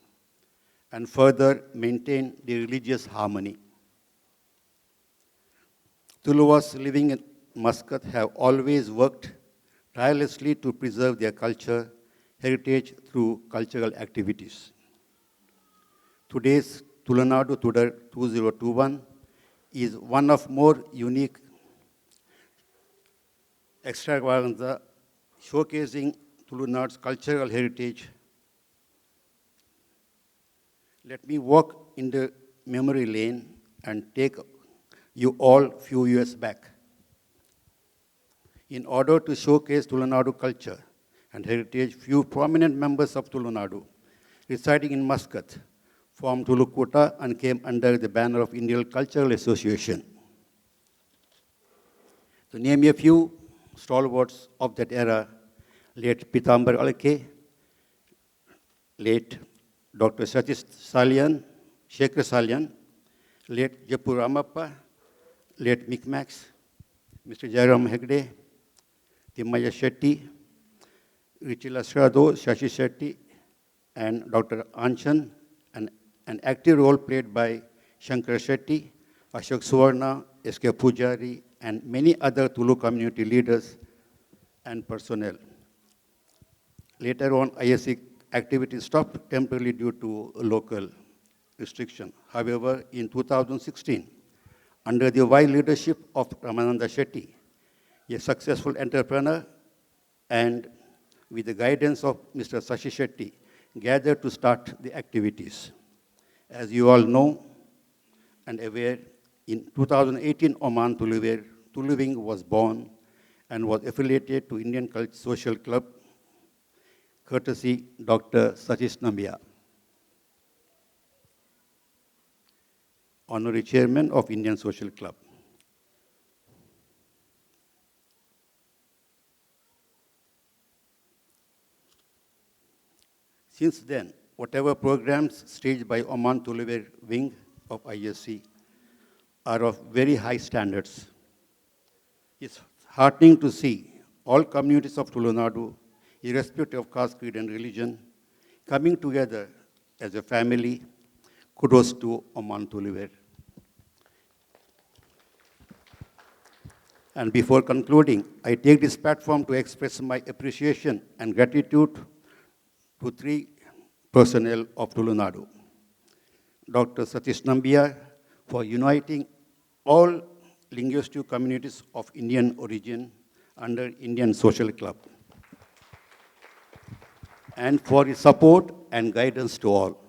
S4: and further maintain the religious harmony. Tuluvas living in Muscat have always worked tirelessly to preserve their culture, heritage through cultural activities. Today's Tulunadu Tudar 2021 is one of more unique extravaganza showcasing Tulunad's cultural heritage. Let me walk in the memory lane and take you all few years back. In order to showcase Tulunadu culture and heritage, few prominent members of Tulunadu residing in Muscat formed Tulukuta and came under the banner of Indian Cultural Association. To name a few stalwarts of that era, late Pitambar Alke, late Dr. Satish Salian, Shekhar Salian, late Jaipur Ramappa, late Mick Max, Mr. Jairam Hegde, Thimmaya Shetty, Richie Lasrado, Shashi Shetty, and Dr. Anchan, and an active role played by Shankar Shetty, Ashok Suvarna, S.K. Pujari, and many other Tulu community leaders and personnel. Later on, ISC activities stopped temporarily due to local restriction. However, in 2016, under the wise leadership of Ramananda Shetty, a successful entrepreneur, and with the guidance of Mr. Sashi Shetty, gathered to start the activities. As you all know and aware, in 2018, Oman Tulu Wing was born and was affiliated to Indian Social Club, courtesy Dr. Satish Nambiar. Honorary Chairman of Indian Social Club. Since then, whatever programs staged by Oman Tuluveru wing of ISC are of very high standards. It's heartening to see all communities of Tulunadu, irrespective of caste, creed, and religion, coming together as a family. Kudos to Oman Tuluveru. And before concluding, I take this platform to express my appreciation and gratitude to three personnel of Tulunadu. Dr. Satish Nambiar for uniting all linguistic communities of Indian origin under Indian Social Club, and for his support and guidance to all.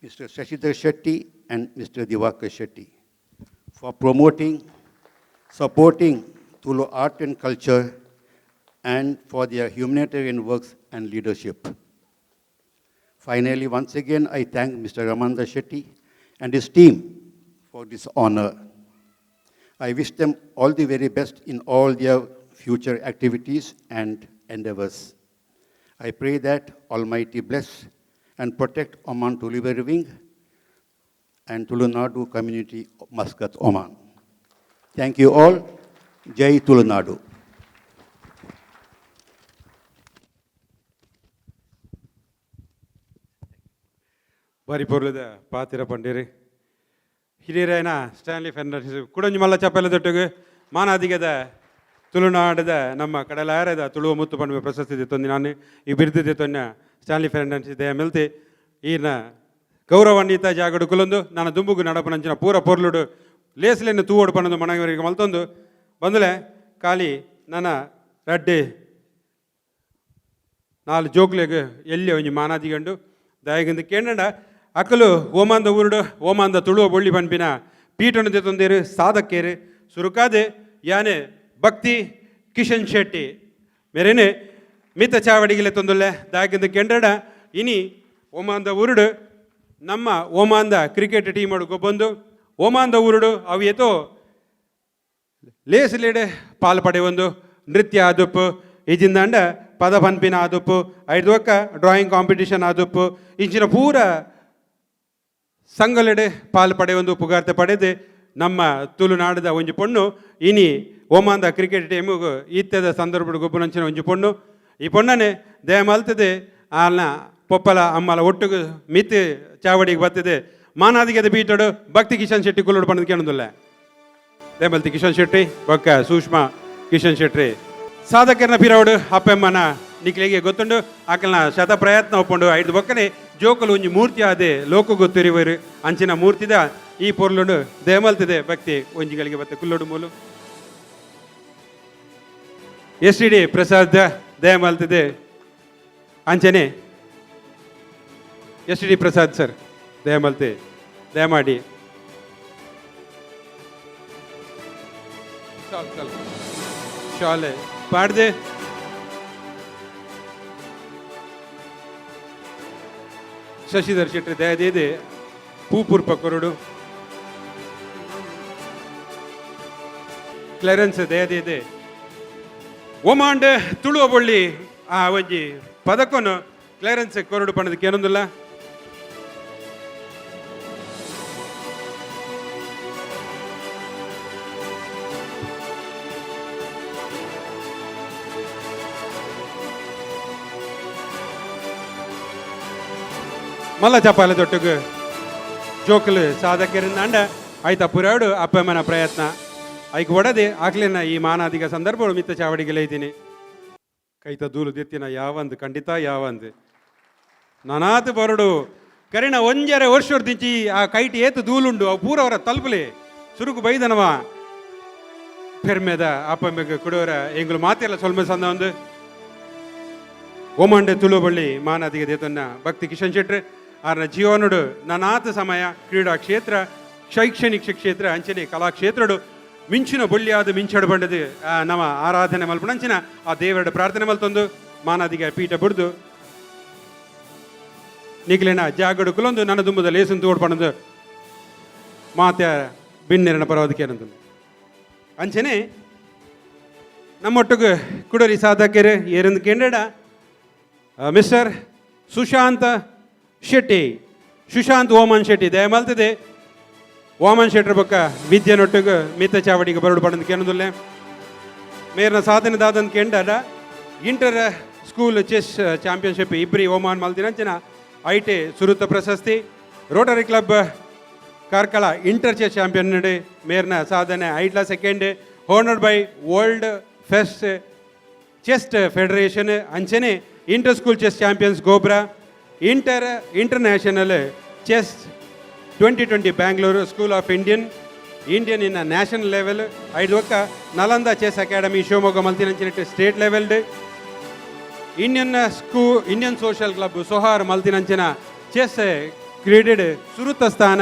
S4: Mr. Shashidhar Shetty and Mr. Divakar Shetty for promoting, supporting Tulu art and culture, and for their humanitarian works and leadership. Finally, once again, I thank Mr. Ramanda Shetty and his team for this honor. I wish them all the very best in all their future activities and endeavors. I pray that Almighty bless and protect Oman Tuluveru Wing and Tulunadu community of Muscat, Oman. Thank you all. Jai Tulunadu.
S2: ಬಾರಿ ಪೊರ್ಲುದ ಪಾತಿರ ಪಂಡೇರಿ ಹಿರಿಯರಾಯನ Stanley Fernandes ಕುಡಂಜಿ ಮಲ್ಲ ಚಪ್ಪಲ ದೊಟ್ಟುಗು ಮಾನಾದಿಗದ ತುಳುನಾಡದ ನಮ್ಮ ಕಡಲಾರದ ತುಳುವ ಮುತ್ತು ಪಂಡ ಪ್ರಶಸ್ತಿ ತೊಂದಿ ನಾನು ಈ ಬಿರುದು ತೊನ್ನ Stanley Fernandes ದಯ ಮೆಲ್ತಿ ಈರ್ನ ಗೌರವಾನ್ವಿತ ಜಾಗಡು ಕುಲೊಂದು ನಾನು ದುಂಬುಗು ನಡಪನಂಚಿನ ಪೂರ ಪೊರ್ಲುಡು ಲೇಸ್ಲೆನ್ನು ತೂವೋಡು ಪನ್ನೊಂದು ಮನವರಿಗೆ ಮಲ್ತೊಂದು ಬಂದಲೆ ಖಾಲಿ ನನ್ನ ರಡ್ಡೆ ನಾಲ್ ಜೋಕ್ಲೆಗ್ ಎಲ್ಲಿ ಒಂಜಿ ಮಾನಾದಿಗಂಡು ದಾಯಗಂದು ಕೇಂಡ ಅಕಲು ಓಮಾಂದ ಊರುಡು ಓಮಾಂದ ತುಳುವ ಬೊಳ್ಳಿ ಪನ್ಪಿನ ಪೀಠನು ದೆತ್ತೊಂದೇರು ಸಾಧಕೇರು ಸುರುಕಾದೆ ಯಾನೆ ಭಕ್ತಿ ಕಿಶನ್ ಶೆಟ್ಟಿ ಮೇರೇನೆ ಮಿತ ಚಾವಡಿಗೆಲೆ ತೊಂದುಲ್ಲೆ. ದಾಯಗಂದು ಕೆಂಡಡ ಇನಿ ಓಮಾಂದ ಊರುಡು ನಮ್ಮ ಓಮಾಂದ ಕ್ರಿಕೆಟ್ ಟೀಮ್ ಗೊಬ್ಬೊಂದು ಓಮಾಂದ ಊರುಡು ಅವು ಏತೋ ಲೇಸ್ ಲೇಡೆ ಪಾಲ್ ಪಡೆಯೊಂದು ನೃತ್ಯ ಆದುಪ್ಪು, ಇಜಿಂದಾಂಡ ಪದ ಪನ್ಪಿನ ಆದುಪ್ಪು, ಐದು ಡ್ರಾಯಿಂಗ್ ಕಾಂಪಿಟಿಷನ್ ಆದುಪ್ಪು, ಇಂಚಿನ ಪೂರ ಸಂಘಲೆಡೆ ಪಾಲ್ ಪಡೆಯೊಂದು ಪುಗಾರ್ತೆ ಪಡೆದು ನಮ್ಮ ತುಳುನಾಡದ ಒಂಜಿ ಪೊಣ್ಣು ಇನಿ ಓಮಾಂದ ಕ್ರಿಕೆಟ್ ಟೀಮುಗು ಇತ್ತೆದ ಸಂದರ್ಭಡ್ ಗೊಬ್ಬುನಂಚಿನ ಒಂಜಿ ಪೊಣ್ಣು. ಈ ಪೊಣ್ಣನೆ ದಯ ಮಲ್ತದೆ ಆಲ್ನ ಪೊಪ್ಪಲ ಅಮ್ಮಲ ಒಟ್ಟುಗು ಮಿತ್ ಚಾವಡಿಗೆ ಬರ್ತದೆ ಮಾನಾದಿಗೆದ ಬೀಟೋಡು ಭಕ್ತಿ ಕಿಶನ್ ಶೆಟ್ಟಿ ಕುಲ್ಲೋಡು ಪಣ್ಣದು ಕೇಳೋದಿಲ್ಲ. ದಯಮಲ್ತಿ ಕಿಶನ್ ಶೆಟ್ಟಿ ಬೊಕ್ಕ ಸೂಷ್ಮಾ ಕಿಶನ್ ಶೆಟ್ಟಿ ಸಾಧಕರನ ಪಿರವಡು ಅಪ್ಪೆಮ್ಮನ ನಿಕ್ಲೆಗೆ ಗೊತ್ತುಂಡು ಆಕಲ್ನ ಶತ ಪ್ರಯತ್ನ ಒಪ್ಪುಂಡು. ಐದು ಬೊಕ್ಕನೆ ಜೋಕುಲು ಒಂಜಿ ಮೂರ್ತಿ ಆದೆ ಲೋಕ ಗೊತ್ತಿರುವರು ಅಂಚಿನ ಮೂರ್ತಿದ ಈ ಪೊರ್ಲುಂಡು. ದಯಮಲ್ತಿದೆ ಭಕ್ತಿ ಒಂಜಿಗಳಿಗೆ ಬತ್ತೆ ಕುಲ್ಲೋಡು ಮೂಲು. ಎಸ್ ಡಿ ಪ್ರಸಾದ್ ದಯಮಲ್ತಿದೆ ಅಂಚನೆ S D Prasad sir ದಯಮಲ್ತಿ ದಯಮಾಡಿ ಚಾಲ್ ಚಾಲ್ ಶಾಲೆ ಪಾಡ್ದೆ. ಶಶಿಧರ್ ಶೆಟ್ಟಿ ದಯದೇದೆ ಪೂಪುರ್ಪ ಕೊರಡು. ಕ್ಲೆರೆನ್ಸ್ ದಯದೇದೆ ಒಮಾಂಡ್ ತುಳುವ ಬೊಳ್ಳಿ ಆ ಒಂಜಿ ಪದಕೊನು ಕ್ಲೆರೆನ್ಸ್ ಕೊರಡು ಪಣದಕ್ಕೆ ಏನೊಂದಿಲ್ಲ. ಮಲ್ಲ ಚಪಾಲೆ ದೊಟ್ಟುಗು ಜೋಕುಲು ಸಾಧಕರಿಂದಾಂಡ ಆಯ್ತ ಪುರಾಡು ಅಪ್ಪಮ್ಮನ ಪ್ರಯತ್ನ ಐಕ್ ಒಡದೆ ಆಕ್ಲಿನ ಈ ಮಾನಾದಿಗ ಸಂದರ್ಭ ಮಿತ್ತ ಚಾವಡಿಗೆ ಇದ್ದೀನಿ. ಕೈತ ದೂಲು ದೆತ್ತಿನ ಯಾವಂದು ಖಂಡಿತ ಯಾವಂದು ನಾನಾತು ಬರಡು ಕರಿಣ ಒಂಜರೆ ವರ್ಷ ದಿಂಚಿ ಆ ಕೈಟ್ ಏತು ದೂಲುಂಡು ಅವು ಪೂರವರ ತಲುಪಲಿ ಸುರುಕು ಬೈದನವ. ಪೆರ್ಮೆದ ಅಪ್ಪಮ್ಮೆಗ್ ಕುಡೋರ ಎಂಗುಲು ಮಾತೆಲ್ಲ ಸೊಲ್ಮೆ ಸಂದ ಒಂದು ಓಮಾಂಡೆ ತುಳುಬಳ್ಳಿ ಮಾನಾದಿಗೆ ದೇತನ್ನ ಭಕ್ತಿ ಕಿಶನ್ ಶೆಟ್ರ್ ಆರ್ನ ಜೀವನಡು ನನಾತ ಸಮಯ ಕ್ರೀಡಾ ಕ್ಷೇತ್ರ, ಶೈಕ್ಷಣಿಕ ಕ್ಷೇತ್ರ, ಅಂಚನೆ ಕಲಾಕ್ಷೇತ್ರಡು ಮಿಂಚಿನ ಬೊಳ್ಳಿಯಾದ ಮಿಂಚಡು ಬಂಡದು ನಮ್ಮ ಆರಾಧನೆ ಮಲ್ಪುಣಂಚಿನ ಆ ದೇವರ ಪ್ರಾರ್ಥನೆ ಮಲ್ತೊಂದು ಮಾನಾದಿಗೆ ಪೀಠ ಬುಡ್ದು. ನಿಕ್ಲೆನ ಜಾಗಡು ಕುಲೊಂದು ನನ್ನ ದುಂಬದ ಲೇಸನ್ ತೋಡ್ಪಣದು ಮಾತೆ ಬಿನ್ನೆರನ ಪರವಾದಕ್ಕೆ ಅಂಚನೆ ನಮ್ಮೊಟ್ಟಿಗೆ ಕುಡರಿ ಸಾಧಕರು ಏರಂದು ಕೆಂಡಡ ಮಿಸ್ಟರ್ ಸುಶಾಂತ್ ಶೆಟ್ಟಿ, ಸುಶಾಂತ್ ಓಮನ್ ಶೆಟ್ಟಿ ದಯಮಲ್ತದೆ ವಾಮನ್ ಶೆಟ್ಟರ್ ಬೊಕ್ಕ ವಿದ್ಯೆನೊಟ್ಟಿಗೆ ಮಿತ್ತ ಚಾವಡಿಗೆ ಬರಡು ಪಡಂದು ಕೇನದುಲ್ಲೆ. ಮೇರ್ನ ಸಾಧನೆ ದಾದಂದು ಕೆಂಡಡ inter school chess championship ಇಬ್ರಿ Oman ಮಲ್ದಿನಂಚಿನ ಐಟೆ ಸುರುತ ಪ್ರಶಸ್ತಿ, Rotary Club Karkala inter chess champion ಮೇರ್ನ ಸಾಧನೆ ಐಟ್ಲ second, honoured by World Fest Chess Federation ಅಂಚನೆ inter school chess champions Gobra, international chess 2020 Bangalore school of Indian in national level ಐದು ಒಕ್ಕ ನಲಂದ chess academy Shivamogga ಮಲ್ತಿನಂಚಿನ state level, Indian Social Club Sohar ಮಲ್ತಿನಂಚಿನ chess ಕ್ರೀಡೆಡ್ ಸುರುತ ಸ್ಥಾನ.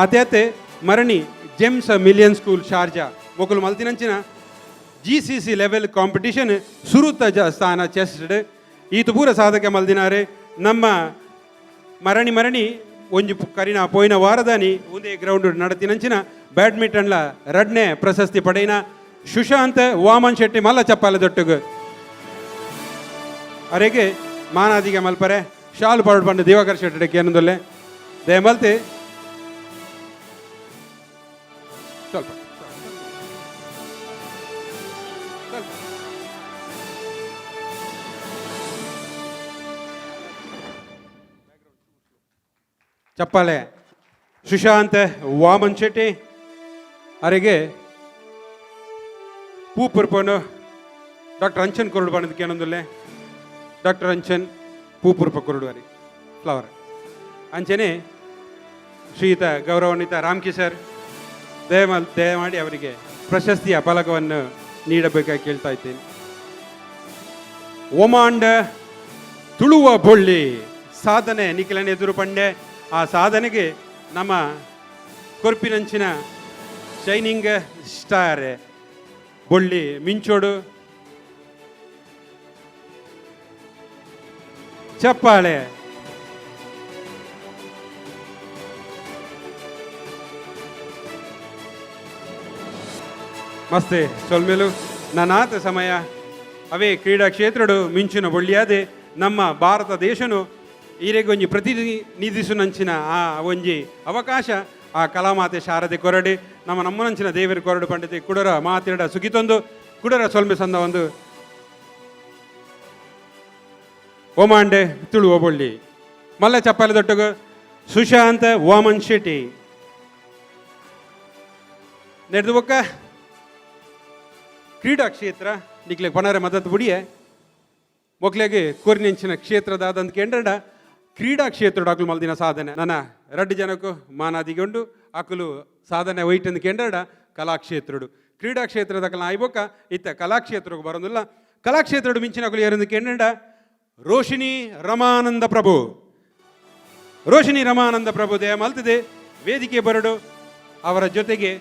S2: ಆತೇತೆ ಮರಣಿ Gems million school Sharjah ಮೊಕುಲು ಮಲ್ತಿನಂಚಿನ GCC level competition ಸುರುತ ಸ್ಥಾನ ಚೆಸ್. ಈತ ಪೂರ ಸಾಧಕ ಮಲ್ದಿನಾರೆ. ನಮ್ಮ ಮರಣಿ ಮರಣಿ ಒಂಜಿ ಕರಿನ ಪೋಯಿನ ವಾರದಾನಿ ಒಂದೇ ಗ್ರೌಂಡ್ ನಡತಿನಂಚಿನ ಬ್ಯಾಡ್ಮಿಂಟನ್ಲ ರಡ್ನೆ ಪ್ರಶಸ್ತಿ ಪಡೆಯಿನ ಸುಶಾಂತ್ ವಾಮನ್ ಶೆಟ್ಟಿ ಮಲ್ಲ ಚಪ್ಪಾಲೆ ದೊಟ್ಟುಗು ಅರೆಗೆ ಮಾನಾದಿಗೆ ಮಲ್ಪರೆ ಶಾಲು ಪಾಡು ಪಂಡ ದಿವಾಕರ್ ಶೆಟ್ಟಿ ಏನಂದೊಲ್ಲೆ ದಯಮಲ್ತಿ ಸ್ವಲ್ಪ ಸ್ವಲ್ಪ. ಚಪ್ಪಾಳೆ ಸುಶಾಂತ್ ವಾಮನ್ ಶೆಟ್ಟಿ ಅರೆಗೆ ಪೂಪುರ್ಪನು ಡಾಕ್ಟರ್ ಅಂಚನ್ ಕೊರಡು ಬಣ್ಣದಕ್ಕೆ ಏನಂದುಲ್ಲೆ. ಡಾಕ್ಟರ್ ಅಂಚನ್ ಪೂಪುರ್ಪ ಕೊರಡುವರಿ ಫ್ಲವರ್. ಅಂಚನೆ ಶ್ರೀಯುತ ಗೌರವಾನ್ವಿತ ರಾಮ್ಕಿಶರ್ ದಯಮಾಡಿ ಅವರಿಗೆ ಪ್ರಶಸ್ತಿಯ ಫಲಕವನ್ನು ನೀಡಬೇಕಾಗಿ ಕೇಳ್ತಾ ಇದ್ದೇನೆ. ಒಮಾಂಡ ತುಳುವ ಬೊಳ್ಳಿ ಸಾಧನೆ ನಿಖಿಲನ ಎದುರು ಪಂಡೆ. ಆ ಸಾಧನೆಗೆ ನಮ್ಮ ಕೊರ್ಪಿನಂಚಿನ ಶೈನಿಂಗ್ ಸ್ಟಾರ್ ಬೊಳ್ಳಿ ಮಿಂಚೋಡು. ಚಪ್ಪಾಳೆ. ಮಸ್ತೆ ಸೊಲ್ಮೆಲು ನನಾತ ಸಮಯ ಅವೇ ಕ್ರೀಡಾ ಕ್ಷೇತ್ರಡು ಮಿಂಚಿನ ಬೊಳ್ಳಿಯಾದೆ ನಮ್ಮ ಭಾರತ ದೇಶನು ಈರೆಗೊಂಜಿ ಪ್ರತಿನಿಧಿಸುನಂಚಿನ ಆ ಒಂಜಿ ಅವಕಾಶ ಆ ಕಲಾಮಾತೆ ಶಾರದೆ ಕೊರಡೆ ನಮ್ಮ ನಮ್ಮನಂಚಿನ ದೇವರು ಕೊರಡು ಪಂಡಿತೆ ಕುಡರ ಮಾತಿರಡ ಸುಗಿತೊಂದು ಕುಡರ ಸೊಲ್ಮೆ ಸಂದ ಒಂದು ಓಮಾಂಡೆ ತುಳುವ ಬೊಳ್ಳಿ ಮಲ್ಲ ಚಪ್ಪಾಲೆ ದೊಟ್ಟಗು ಸುಶಾಂತ್ ವಾಮನ್ ಶೆಟ್ಟಿ ನೆಡ್ದು ಬೊಕ್ಕ ಕ್ರೀಡಾ ಕ್ಷೇತ್ರ ನಿಕ್ಲೆ ಪಣರೆ ಮದತ್ ಬುಡಿಯೆ ಮೊಕ್ಲೆಗೆ ಕೋರಿನೆಂಚಿನ ಕ್ಷೇತ್ರದಾದಂತ ಕೇಂದ್ರ ಕ್ರೀಡಾ ಕ್ಷೇತ್ರ ಅಕುಲು ಮಲ್ದಿನ ಸಾಧನೆ ನನ್ನ ರಡ್ಡು ಜನಕ್ಕೂ ಮಾನಾದಿಗೊಂಡು ಅಕುಲು ಸಾಧನೆ ವೈಟಂದು ಕೇಂದ್ರ ಕಲಾಕ್ಷೇತ್ರಡು ಕ್ರೀಡಾ ಕ್ಷೇತ್ರದ ಕಲ ಆಯ್ಬೊಕ್ಕ ಇತ್ತ ಕಲಾಕ್ಷೇತ್ರಕ್ಕೆ ಬರೋದಿಲ್ಲ. ಕಲಾಕ್ಷೇತ್ರಡು ಮಿಂಚಿನ ಅಕುಲು ಏರಂದು ಕೇಂದ್ರ ರೋಶಿನಿ ರಮಾನಂದ ಪ್ರಭು. ರೋಶಿನಿ ರಮಾನಂದ ಪ್ರಭು ದಯ ಮಲ್ತಿದೆ ವೇದಿಕೆ ಬರಡು. ಅವರ ಜೊತೆಗೆ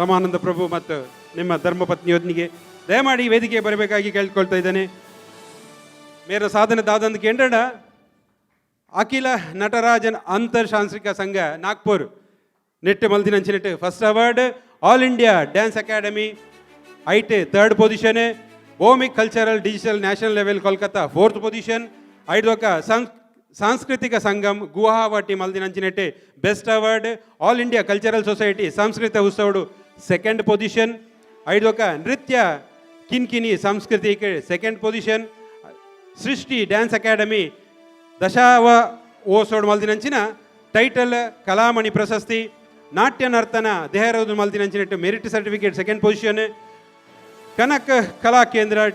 S2: ರಮಾನಂದ ಪ್ರಭು ಮತ್ತು ನಿಮ್ಮ ಧರ್ಮಪತ್ನಿಯೊಂದಿಗೆ ದಯಮಾಡಿ ವೇದಿಕೆ ಬರಬೇಕಾಗಿ ಕೇಳ್ಕೊಳ್ತಾ ಇದ್ದೇನೆ. ಮೇರ ಸಾಧನೆ ದಾದಂದ ಕೇಂದ್ರ ಅಖಿಲ ನಟರಾಜನ್ ಅಂತರ್ ಸಾಂಸ್ಕೃತಿಕ ಸಂಘ ನಾಗ್ಪುರ್ ನೆಟ್ ಮಲ್ದಿನಂಚಿನೆಟ್ first award, All India Dance Academy ಐಟ್ third position, Bhowmik cultural digital national level Kolkata fourth position, ಐದೊಕ ಸಾಂಸ್ಕೃತಿಕ ಸಂಘಮ್ Guwahati ಮಲ್ದಿನಂಚಿನೆಟ್ best award, All India Cultural Society Sanskrit ಉತ್ಸವಡು second position, ಐದೊಕ ನೃತ್ಯ ಕಿನ್ಕಿನಿ ಸಾಂಸ್ಕೃತಿಕ second position, Srishti Dance Academy ದಶಾವ ಓಸೋಡ್ ಮಲ್ದಿನಂಚಿನ ಟೈಟಲ್ ಕಲಾಮಣಿ ಪ್ರಶಸ್ತಿ, ನಾಟ್ಯ ನರ್ತನ ದೇಹರಾಜ್ ಮಲ್ದಿನಂಚಿನ merit certificate second position, Kanak Kala Kendra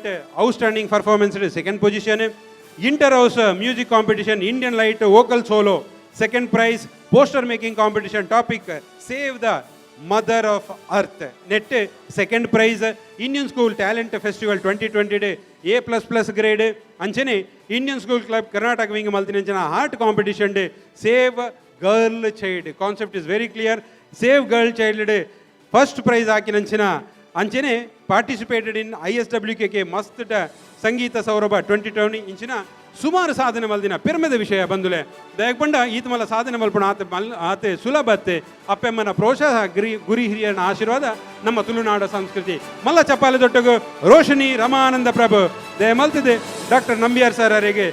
S2: outstanding performance second position, inter house music competition Indian light vocal solo second prize, poster making competition topic save the mother of earth net second prize, Indian school talent festival 2020 day A++ grade ಅಂಚನೆ Indian school club Karnataka wing ಮಲ್ತಿನಂಚಿನ art competition day save girl child concept is very clear, save girl child day first prize ಹಾಕಿನಂಚಿನ ಅಂಚನೆ participated in ISWKK ಮಸ್ತ್ ಸಂಗೀತ ಸೌರಭ 2020 ಇಂಚಿನ. ಸುಮಾರು ಸಾಧನೆ ಮಲ್ದಿನ ಪೆರ್ಮೆದ ವಿಷಯ ಬಂದುಲೆ. ದಯಪಂಡ ಈತ ಮಲ್ಲ ಸಾಧನೆ ಮಲ್ಪಣ ಆತ ಮಲ್ ಆತೆ ಸುಲಭತ್ತೆ. ಅಪ್ಪೆಮ್ಮನ ಪ್ರೋತ್ಸಾಹ, ಗುರಿ ಹಿರಿಯನ ಆಶೀರ್ವಾದ, ನಮ್ಮ ತುಳುನಾಡ ಸಂಸ್ಕೃತಿ. ಮಲ್ಲ ಚಪ್ಪಾಲೆ ದೊಟ್ಟಗು ರೋಶಿನಿ ರಮಾನಂದ ಪ್ರಭು. ದಯ ಮಲ್ತಿದೆ ಡಾಕ್ಟರ್ ನಂಬಿಯಾರ್ ಸರ್ ಅವರಿಗೆ.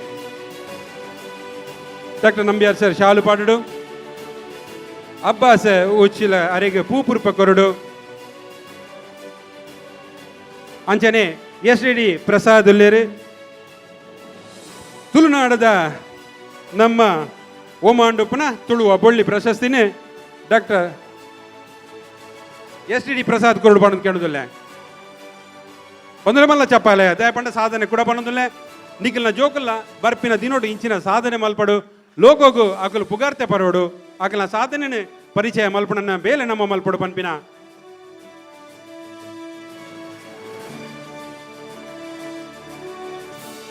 S2: ಡಾಕ್ಟರ್ ನಂಬಿಯಾರ್ ಸರ್ ಶಾಲು ಪಾಡುಡು, ಅಬ್ಬಾಸ್ ಉಚ್ಚಿಲ ಅರೆಗೆ ಪೂಪುರುಪ ಕೊರಡು. ಅಂಚನೆ ಎಸ್ ಡಿ ಪ್ರಸಾದ್ ಉಲ್ಲೇರು. ತುಳುನಾಡದ ನಮ್ಮ ಓಮಾಂಡುಪನ ತುಳುವ ಬೊಳ್ಳಿ ಪ್ರಶಸ್ತಿನೇ doctor S D Prasad ಕೊರಡು ಪಂಡ ಕೇಳುದಿಲ್ಲ. ಬಂದ್ರೆ ಮಲ್ಲ ಚಪ್ಪಾಲೆ. ದಯಪಂಡ ಸಾಧನೆ ಕೂಡ ಪಣದುಲ್ಲೆ. ನಿಖಿಲ್ನ ಜೋಕುಲ್ಲ ಬರ್ಪಿನ ದಿನೋಡು ಇಂಚಿನ ಸಾಧನೆ ಮಲ್ಪಡು, ಲೋಕೋಗು ಅಕಲು ಪುಗಾರ್ತೆ ಪರೋಡು, ಅಕಲ್ನ ಸಾಧನೆ ಪರಿಚಯ ಮಲ್ಪಡನ್ನ ಬೇಲೆ ನಮ್ಮ ಮಲ್ಪಡು ಪನ್ಪಿನ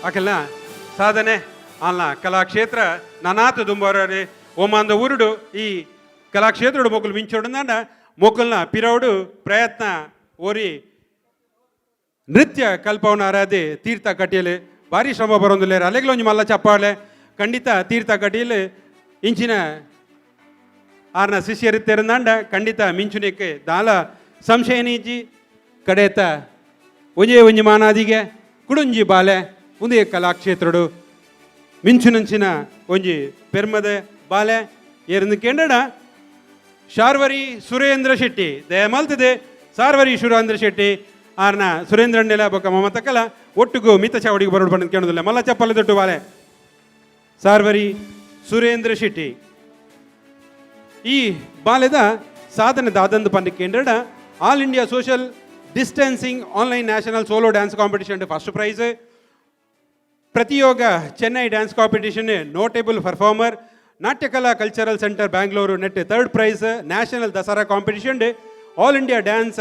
S2: ಅಕಲ್ನ ಸಾಧನೆ. ಅಲ್ಲ ಕಲಾಕ್ಷೇತ್ರ ನಾನಾತ ದುಂಬಾರಿ ಓಮಾಂದ ಊರುಡು ಈ ಕಲಾಕ್ಷೇತ್ರಡು ಮೊಕುಲು ಮಿಂಚೋಡು ಮೊಕುಲ್ನ ಪಿರೌಡು ಪ್ರಯತ್ನ ಓರಿ ನೃತ್ಯ ಕಲ್ಪವನ ಆರಾಧಿ ತೀರ್ಥ ಕಟೀಲು ಭಾರಿ ಶ್ರಮ ಬರೋದಿಲ್ಲ. ಅಲೆಗ್ಲ ಒಂಜಿ ಮಲ್ಲ ಚಪ್ಪಾಳೆ. ಖಂಡಿತ ತೀರ್ಥ ಕಟೀಲು ಇಂಚಿನ ಆರ್ನ ಶಿಷ್ಯರಿತ್ತೆರಂದಾಂಡ ಖಂಡಿತ ಮಿಂಚುನಿಕ್ಕೆ ದಾಲ ಸಂಶಯನೀಜಿ. ಕಡೇತ ಒಂಜೇ ಒಂಜಿ ಮಾನಾದಿಗೆ ಕುಡುಂಜಿ ಬಾಲೆ ಉಂದೇ ಕಲಾಕ್ಷೇತ್ರಡು ಮಿಂಚುನಂಚಿನ ಒಂಜಿ ಪೆರ್ಮದ ಬಾಲೆ ಏರಂದು ಕೇಂದ್ರಡ ಶಾರ್ವರಿ ಸುರೇಂದ್ರ ಶೆಟ್ಟಿ. ದಯಮಲ್ತದೆ ಸಾರ್ವರಿ ಸುರೇಂದ್ರ ಶೆಟ್ಟಿ ಆರ್ನ ಸುರೇಂದ್ರಣ್ಣೆಲ ಬೊಕ್ಕ ಮಮತಕಲ ಒಟ್ಟುಗು ಮಿತ ಚಾವಡಿಗೆ ಬರೋಡು ಬಂದು ಕೇಳೋದಿಲ್ಲ. ಮಲ್ಲ ಚಪ್ಪಲ ದೊಡ್ಡ ಬಾಲೆ ಸಾರ್ವರಿ ಸುರೇಂದ್ರ ಶೆಟ್ಟಿ. ಈ ಬಾಲೆದ ಸಾಧನೆ ದಾದಂದು ಪಂಡ ಕೇಂದ್ರಡ All India Social Distancing Online National Solo Dance Competition first prize, Pratiyoga Chennai dance competition notable performer, Natyakala Cultural Centre Bangalore net third prize, National Dasara competition, All India Dance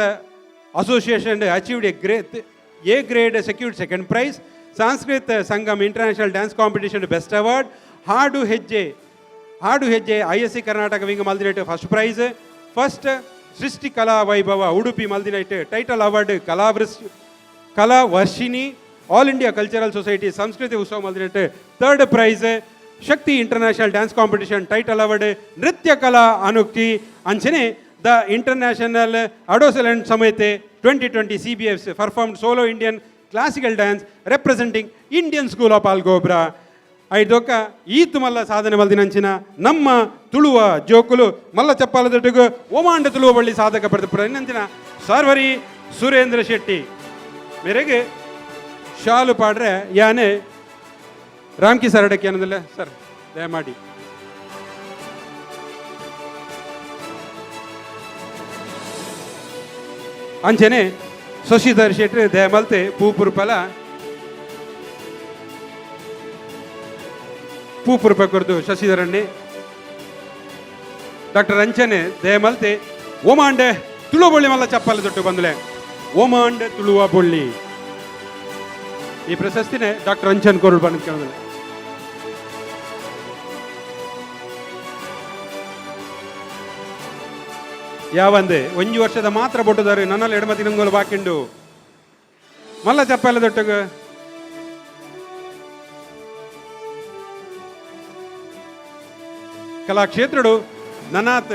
S2: Association achieved a great A grade, secured second prize, Sanskrit Sangam International Dance Competition best award, Haadu Hejje ISC Karnataka wing ಮಲ್ದಿನೈಟ್ first prize, first Srishti Kala Vaibhava Udupi ಮಲ್ದಿನೈಟ್ title award Kala Varshini, All India Cultural Society Sanskriti Utsava ಮಲ್ದಿನೈಟ್ third prize, Shakti International Dance Competition title award, Nritya Kala Anukti ಅಂಚನೆ the international ಅಡೋಸೆಲೆಂಟ್ ಸಮೇತೆ 2020 CBF perform solo Indian classical dance representing Indian School of Algebra. ಐದೊಕ್ಕ ಈತ್ ಮಲ್ಲ ಸಾಧನೆ ಮಲ್ದಿನಂಚಿನ ನಮ್ಮ ತುಳುವ ಜೋಕುಲು. ಮಲ್ಲ ಚಪ್ಪಾಲದೊಟ್ಟಿಗೆ ಓಮಾಂಡ ತುಳುವ ಬಳ್ಳಿ ಸಾಧಕ ಪಡೆದ ಇನ್ನಂಚಿನ ಸಾರ್ವರಿ ಸುರೇಂದ್ರ ಶೆಟ್ಟಿ ಮೇರೆಗೆ ಶಾಲು ಪಾಡ್ರೆ ಯಾನೆ ರಾಮ್ಕಿ ಸರಡಕ್ಕೆ ಏನಂದಿಲ್ಲ ಸರ್, ದಯಮಾಡಿ. ಅಂಚನೆ ಶಶಿಧರ್ ಶೆಟ್ಟಿ ದಯಮಲ್ತೆ ಪೂಪುರುಪಲ ಪೂಪುರುಪ ಕೊರ್ದು ಶಶಿಧರಣ್ಣೆ. ಡಾಕ್ಟರ್ ಅಂಚನೆ ದಯಮಲ್ತೆ ಓಮಾಂಡೆ ತುಳುವ ಬೊಳ್ಳಿ ಮಲ್ಲ ಚಪ್ಪಲ್ ದೊಟ್ಟು ಬಂದಲೆ. ಓಮಾಂಡೆ ತುಳುವ ಬೊಳ್ಳಿ ಈ ಪ್ರಶಸ್ತಿನೇ ಡಾಕ್ಟರ್ ಅಂಚನ್ ಕೊರಡು ಬಂದು ಕೇಳಿದ್ರೆ. ಯಾವಂದೆ ಒಂಜಿ ವರ್ಷದ ಮಾತ್ರ ಬೊಟ್ಟುದಾರು ನನ್ನಲ್ಲಿ ಎಡಮ ತಿಂಗಳು ಬಾಕಿಂಡು. ಮಲ್ಲ ಚಪ್ಪಲ ದೊಟ್ಟಗ ಕಲಾಕ್ಷೇತ್ರಡು ನನಾತ್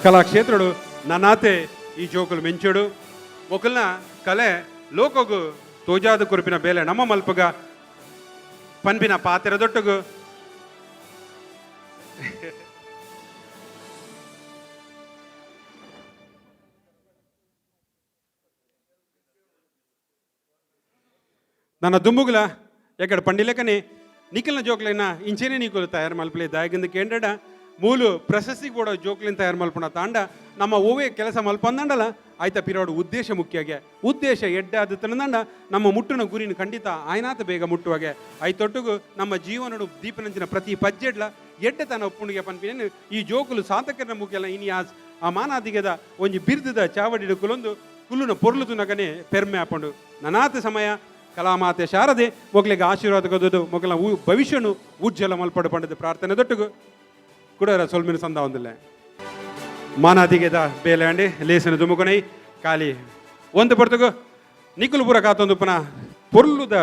S2: ಕಲಾಕ್ಷೇತ್ರಡು ನನಾತೆ ಈ ಜೋಕುಲು ಮೆಂಚುಡು. ಮೊಕಲ್ನ ಕಲೆ ಲೋಕಗು ತೋಜಾದ ಕುರುಪಿನ ಬೇಲೆ ನಮ್ಮ ಮಲ್ಪಗ ಪನ್ಪಿನ ಪಾತೆರ ದೊಟ್ಟಗು. ನನ್ನ ದುಂಬುಗುಲ ಎಕ್ಕಡ పండిలేకనే ನಿಖಿಲ್ನ ಜೋಕ್ಲೈನ ಇಂಚೇನೆ ನೀకులు ತಯಾರು ಮಲ್ಪಲೆ. ದಾಯಗಿಂದ ಕೇಂದ್ರಡ ಮೂಲು ಪ್ರಶಸ್ತಿ ಕೂಡ ಜೋಕ್ಲಿನ ತಯಾರು ಮಲ್ಪುಣ ತಾಂಡ ನಮ್ಮ ಓವೇ ಕೆಲಸ ಮಲ್ಪಂದಂಡಲ ಆಯ್ತ ಪಿರೋಡು ಉದ್ದೇಶ ಮುಖ್ಯಗೆ. ಉದ್ದೇಶ ಎಡ್ಡೆ ಆದ ತನದಂಡ ನಮ್ಮ ಮುಟ್ಟುನ ಗುರಿನ ಖಂಡಿತ ಆಯ್ನಾತ ಬೇಗ ಮುಟ್ಟುವಾಗೆ. ಐತೊಟ್ಟುಗು ನಮ್ಮ ಜೀವನಡು ದೀಪನಂಚಿನ ಪ್ರತಿ ಪಜ್ಜೆಡ್ಲ ಎಡ್ಡೆ ತನ ಒಪ್ಪುಣಿಗೆ ಪನ್ಪಿನ ಈ ಜೋಕುಲು ಸಾಧಕರ ಮುಖ್ಯಲ್ಲ. ಇನಿ ಆ ಮಾನಾದಿಗೆದ ಒಂಜಿ ಬಿರ್ದದ ಚಾವಡಿಡು ಕುಲೊಂದು ಕುಲ್ಲುನ ಪೊರ್ಲು ತುನಗನೆ ಪೆರ್ಮೆ ಆಪಂಡು. ನನಾತ ಸಮಯ ಕಲಾಮಾತೆ ಶಾರದೆ ಮೊಗಲಿಗೆ ಆಶೀರ್ವಾದ ಕೊದದು ಮೊಗಲ ಭವಿಷ್ಯನು ಉಜ್ಜಲ ಮಲ್ಪಡು ಪಂಡದ ಪ್ರಾರ್ಥನೆ ದೊಟ್ಟುಗು ಕೂಡ ಸೊಲ್ಮಿನ ಸಂದ ಒಂದಿಲ್ಲ. ಮಾನಾದಿಗೆದ ಬೇಲೆ ಲೇಸನ ದುಮುಕೊನೈ ಖಾಲಿ ಒಂದು ಪೊರ್ತುಗು ನಿಕುಲು ಪೂರ ಕಾತೊಂದುಪ್ಪನ ಪೊರ್ಲುದ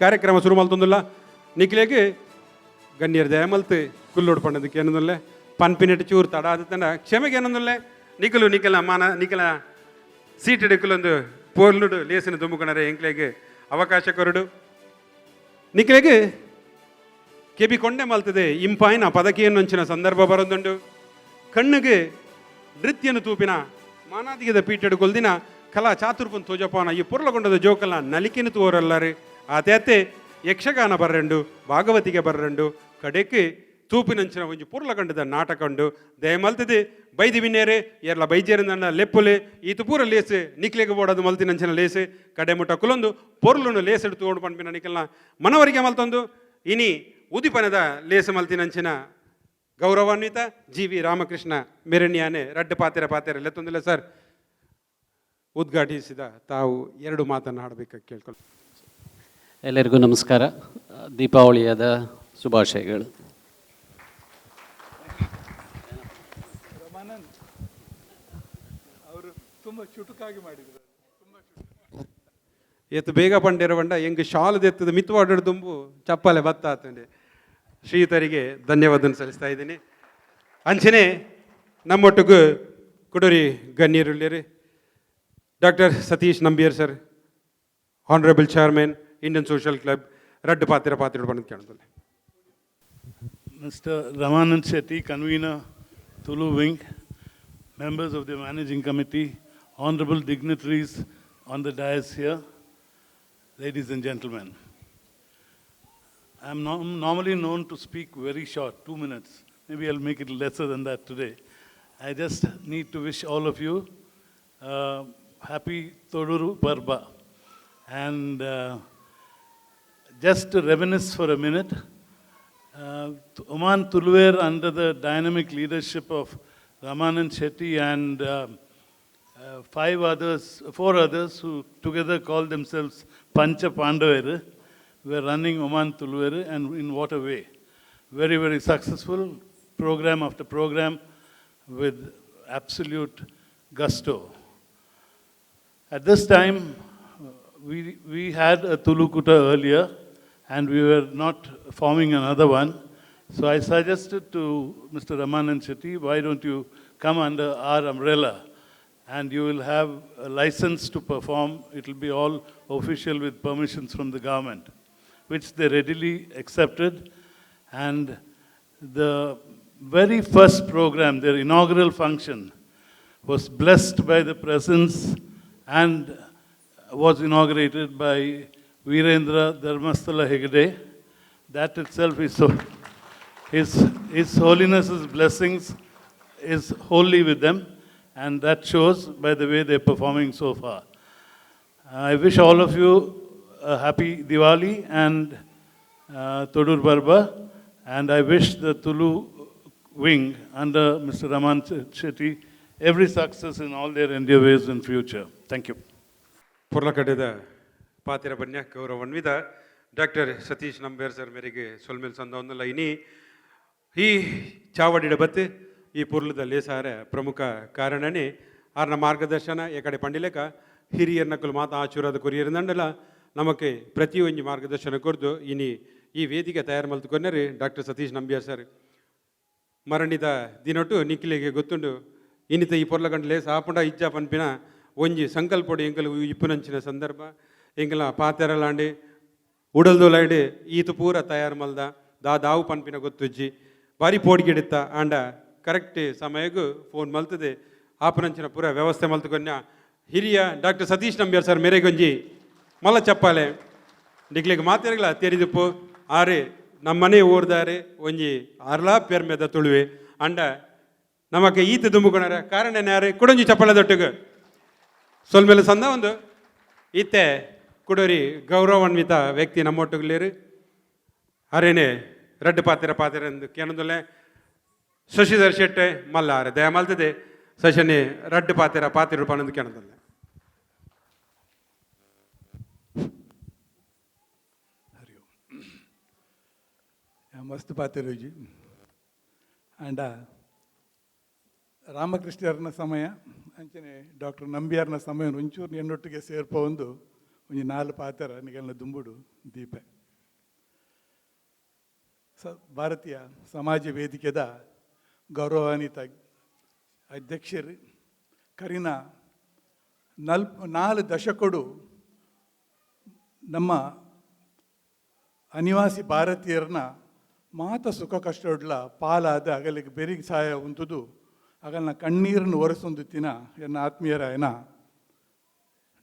S2: ಕಾರ್ಯಕ್ರಮ ಶುರು ಮಲ್ತೊಂದುಲ್ಲ. ನಿಕ್ಲೆಗ್ ಗಣ್ಯರ ದಯಮಲ್ತ್ ಕುಲ್ಲೋಡು ಪಂಡದಕ್ಕೆ ಏನೊಂದುಲ್ಲೆ. ಪನ್ಪಿನೆಟ್ ಚೂರು ತಡ ಆದತ್ತಂಡ ಕ್ಷಮೆಗೆ ಏನೊಂದುಲ್ಲೆ. ನಿಕುಲು ನಿಕಲ ಮಾನ ನಿಕಲ ಸೀಟ್ ನಿಕುಲೊಂದು ಪೊರ್ಲುಡು ಲೇಸನ ದುಮುಕೊನರೆ ಎಂಕ್ಲೆಗ್ ಅವಕಾಶ ಕೊರಡು. ನಿಕ್ಲೆಗ್ ಕೆಬಿ ಕೊಂಡೆ ಮಲ್ತದೆ ಇಂಪಾಯಿನ ಪದಕಿಯನ್ನೊಂಚಿನ ಸಂದರ್ಭ ಬರೋದುಂಡು. ಕಣ್ಣಿಗೆ ನೃತ್ಯನು ತೂಪಿನ ಮಾನಾದಿಗೆದ ಪೀಠಡು ಕೊಲ್ದಿನ ಕಲಾ ಚಾತುರ್ಪನ್ ತೋಜಪಾನ ಈ ಪೊರ್ಲಗೊಂಡದ ಜೋಕಲ್ನ ನಲಿಕೆನು ತೋರಲ್ಲಾರು. ಆತೆ ಅತ್ತೆ ಯಕ್ಷಗಾನ ಬರ್ರಂಡು, ಭಾಗವತಿಗೆ ಬರ್ರಂಡು, ಕಡೆಕ್ ತೂಪಿನಂಚಿನ ಒಂಜಿ ಪೊರ್ಲಗಂಡದ ನಾಟಕ ಉಂಡು. ದಯಮಲ್ತದೆ ಬೈದಿ ವಿನೇರೆ ಏರ್ಲ ಬೈಜೇರಂದಣ್ಣ ಲೆಪ್ಪುಲೆ. ಈತು ಪೂರ ಲೇಸ್ ನಿಕ್ಲೆಗ್ ಬೋಡದು ಮಲ್ತಿನಂಚಿನ ಲೇಸ್. ಕಡೆ ಮುಟ್ಟ ಕುಲೊಂದು ಪೊರ್ಲುನು ಲೇಸೆಡ್ ತೂವೊಡು ಪನ್ಪಿನ ನಿಕಲ್ನ ಮನವರಿಕೆ ಮಲ್ತೊಂದು, ಇನಿ ಉದಿಪನದ ಲೇಸ್ ಮಲ್ತಿನಂಚಿನ ಗೌರವಾನ್ವಿತ ಜಿ ವಿ ರಾಮಕೃಷ್ಣ ಮೆರಣಿಯಾನೆ ರಡ್ಡು ಪಾತೆರ ಪಾತೆರ ಲೆತ್ತೊಂದಿಲ್ಲ ಸರ್. ಉದ್ಘಾಟಿಸಿದ ತಾವು ಎರಡು ಮಾತನ್ನು ಕೇಳ್ಕೊಳ್ಳಿ.
S5: ಎಲ್ಲರಿಗೂ ನಮಸ್ಕಾರ, ದೀಪಾವಳಿಯಾದ ಶುಭಾಶಯಗಳು.
S6: ರಮಾನಂದ್ ಅವರು ತುಂಬ ಚುಟುಕಾಗಿ ಮಾಡಿದರು, ತುಂಬ.
S2: ಏತು ಬೇಗ ಪಂಡಿರವಂಡ ಎಂಗ್ ಶಾಲ್ ದೆತ್ತದ ಮಿತ್ವಾಡಡು ತುಂಬು ಚಪ್ಪಾಲೆ ಬತ್ತಾತಂಡೆ. ಶ್ರೀಯುತರಿಗೆ ಧನ್ಯವಾದ ಸಲ್ಲಿಸ್ತಾ ಇದ್ದೀನಿ. ಅಂಚನೆ ನಮ್ಮೊಟ್ಟಿಗೂ ಕುಡೂರಿ ಗಣ್ಯರುಳ್ಳೇರಿ Doctor Satish Nambiar sir, Honourable Chairman, Indian Social Club, ರಡ್ಡು ಪಾತ್ರ ಪಾತ್ರ ಪಂದ್ ಕೇಳೋದಿಲ್ಲ.
S6: Mr. Ramanand Shetty, convener, Tulu Wing, members of the managing committee, honorable dignitaries on the dais here, ladies and gentlemen. I am normally known to speak very short, 2 minutes. Maybe I'll make it lesser than that today. I just need to wish all of you happy Toduru Parba. And just to reminisce for a minute, Oman Tuluver, under the dynamic leadership of Ramanand Shetty and five others, four others who together call themselves Pancha Pandavaru, were running Oman Tuluver, and in what a way. Very, very successful, program after program with absolute gusto. At this time, we had a Tulukuta earlier, and we were not forming another one. So I suggested to Mr. Ramanand Shetty, "Why don't you come under our umbrella and you will have a license to perform. It will be all official with permissions from the government," which they readily accepted. And the very first program, their inaugural function, was blessed by the presence and was inaugurated by Virendra Dharmasthala Hegde. That itself is so, His Holiness's blessings is wholly with them, and that shows by the way they're performing so far. I wish all of you a happy Diwali and Todur Parba, and I wish the Tulu wing under Mr. Raman Shetty every success in all their endeavors in future. Thank you.
S2: ಪೊರ್ಲಕಡೆದ ಪಾತಿರ ಬನ್ಯ ಗೌರವಾನ್ವಿತ doctor Satish ನಂಬೇರ್ sir ಮೇರೆಗೆ ಸೊಲ್ಮೇಲ್ ಸಂದ. ಇನಿ ಈ ಚಾವಡಿಡ ಬತ್ತು ಈ ಪೊರ್ಲುದ ಲೇಸಾರ ಪ್ರಮುಖ ಕಾರಣನೇ ಆರ್ನ ಮಾರ್ಗದರ್ಶನ. ಈ ಕಡೆ ಪಂಡಿಲೇಕ ಹಿರಿಯರ್ ನಕಲು ಮಾತ ಆಶೀರ್ವಾದ ಕೊರಿಯರ್ ನಮಕ್ಕೆ ಪ್ರತಿಯೊಂಜಿ ಮಾರ್ಗದರ್ಶನ ಕೊರ್ದು ಇನಿ ಈ ವೇದಿಕೆ ತಯಾರು ಮಲ್ತುಕೊನ್ನರಿ ಡಾಕ್ಟರ್ ಸತೀಶ್ ನಂಬಿಯಾರ್ ಸರ್. ಮರಣಿದ ದಿನೊಟ್ಟು ನಿಕ್ಲೆಗೆ ಗೊತ್ತುಂಡು, ಇನ್ನಿತ ಈ ಪೊರ್ಲಗಂಡಲೆ ಸಾಪುಂಡ ಇಜ್ಜ ಪನ್ಪಿನ ಒಂಜಿ ಸಂಕಲ್ಪೊಡು ಎಂಕಲು ಇಪ್ಪುನಂಚಿನ ಸಂದರ್ಭ. ಎಂಕಲ ಪಾತೆರಲಾಂಡಿ ಉಡಲ್ದುಲೈಡ್ ಈತು ಪೂರ ತಯಾರು ಮಲ್ದ ದಾ ದಾವು ಪನ್ಪಿನ ಗೊತ್ತುಜ್ಜಿ. ಬಾರಿ ಪೋಡಿಗೆಡಿತ್ತ ಆಂಡ ಕರೆಕ್ಟ್ ಸಮಯಗು ಫೋನ್ ಮಲ್ತದೆ ಆಪುನಂಚಿನ ಪೂರ ವ್ಯವಸ್ಥೆ ಮಲ್ತುಕೊನ್ಯ ಹಿರಿಯ ಡಾಕ್ಟರ್ ಸತೀಶ್ ನಂಬಿಯಾರ್ ಸರ್ ಮೇರೆಗೊಂಜಿ ಮಲ್ಲ ಚಪ್ಪಾಲೆ. ನಿಕ್ಲೆಗ್ ಮಾತೆರ್ಗ್ಲ ತೆರಿದುಪ್ಪು, ಆರೆ ನಮ್ಮನೆ ಊರ್ದಾರೆ ಒಂಜಿ ಆರ್ಲಾ ಪೆರ್ಮೆದ ತುಳುವೆ. ಅಂಡ ನಮಕ್ ಈತ ದುಂಬುಕೊನರ ಕಾರಣ ಯಾರು? ಕುಡೊಂಜಿ ಚಪ್ಪಾಳೆ ದೊಟ್ಟುಗು. ಸೊಲ್ಮೆಲೆ ಸಂದ ಒಂದು ಇತ್ತೆ ಕುಡೋರಿ ಗೌರವಾನ್ವಿತ ವ್ಯಕ್ತಿ ನಮ್ಮೊಟ್ಟುಗುಲೇರು. ಅರೇನೆ ರಡ್ಡು ಪಾತೆರ ಪಾತೆರ ಎಂದು ಕೇನೊಂದುಲ್ಲೆ. ಶಶಿಧರ್ ಶೆಟ್ಟೆ ಮಲ್ಲಾರೆ ದಯ ಮಲ್ತದೆ ಶಶನಿ ರಡ್ಡು ಪಾತೆರ ಪಾತೆರ ಪನೊಂದು ಕೇನೊಂದುಲ್ಲೆ.
S6: ಹರಿ ಓಂ. ಮಸ್ತ್ ಪಾತೆರೋಜಿ ಆಂಡ
S7: ರಾಮಕೃಷ್ಣರ್ನ ಸಮಯ ಅಂಚನೆ ಡಾಕ್ಟರ್ ನಂಬಿಯಾರ್ನ ಸಮಯ ಒಂಚೂರು ಎನ್ನೊಟ್ಟಿಗೆ ಸೇರ್ಪ ಒಂದು ಒಂಜಿ ನಾಲ್ ಪಾತೆರ ನಿಗಲ್ನ ದುಂಬುಡು ದೀಪೆ. ಭಾರತೀಯ ಸಮಾಜ ವೇದಿಕೆದ ಗೌರವಾನ್ವಿತ ಅಧ್ಯಕ್ಷರು, ಕರಿನ 4 ದಶಕಡು ನಮ್ಮ ಅನಿವಾಸಿ ಭಾರತೀಯರನ್ನ ಮಾತ ಸುಖ ಕಷ್ಟೊಡ್ಲ ಪಾಲಾದ ಅಗಲಿಗೆ ಬೆರಿಗೆ ಸಹಾಯ ಉಂಟುದು ಅಗಲ್ನ ಕಣ್ಣೀರನ್ನು ಒರೆಸೊಂದುತ್ತಿನ ಎನ್ನ ಆತ್ಮೀಯರಾಯನ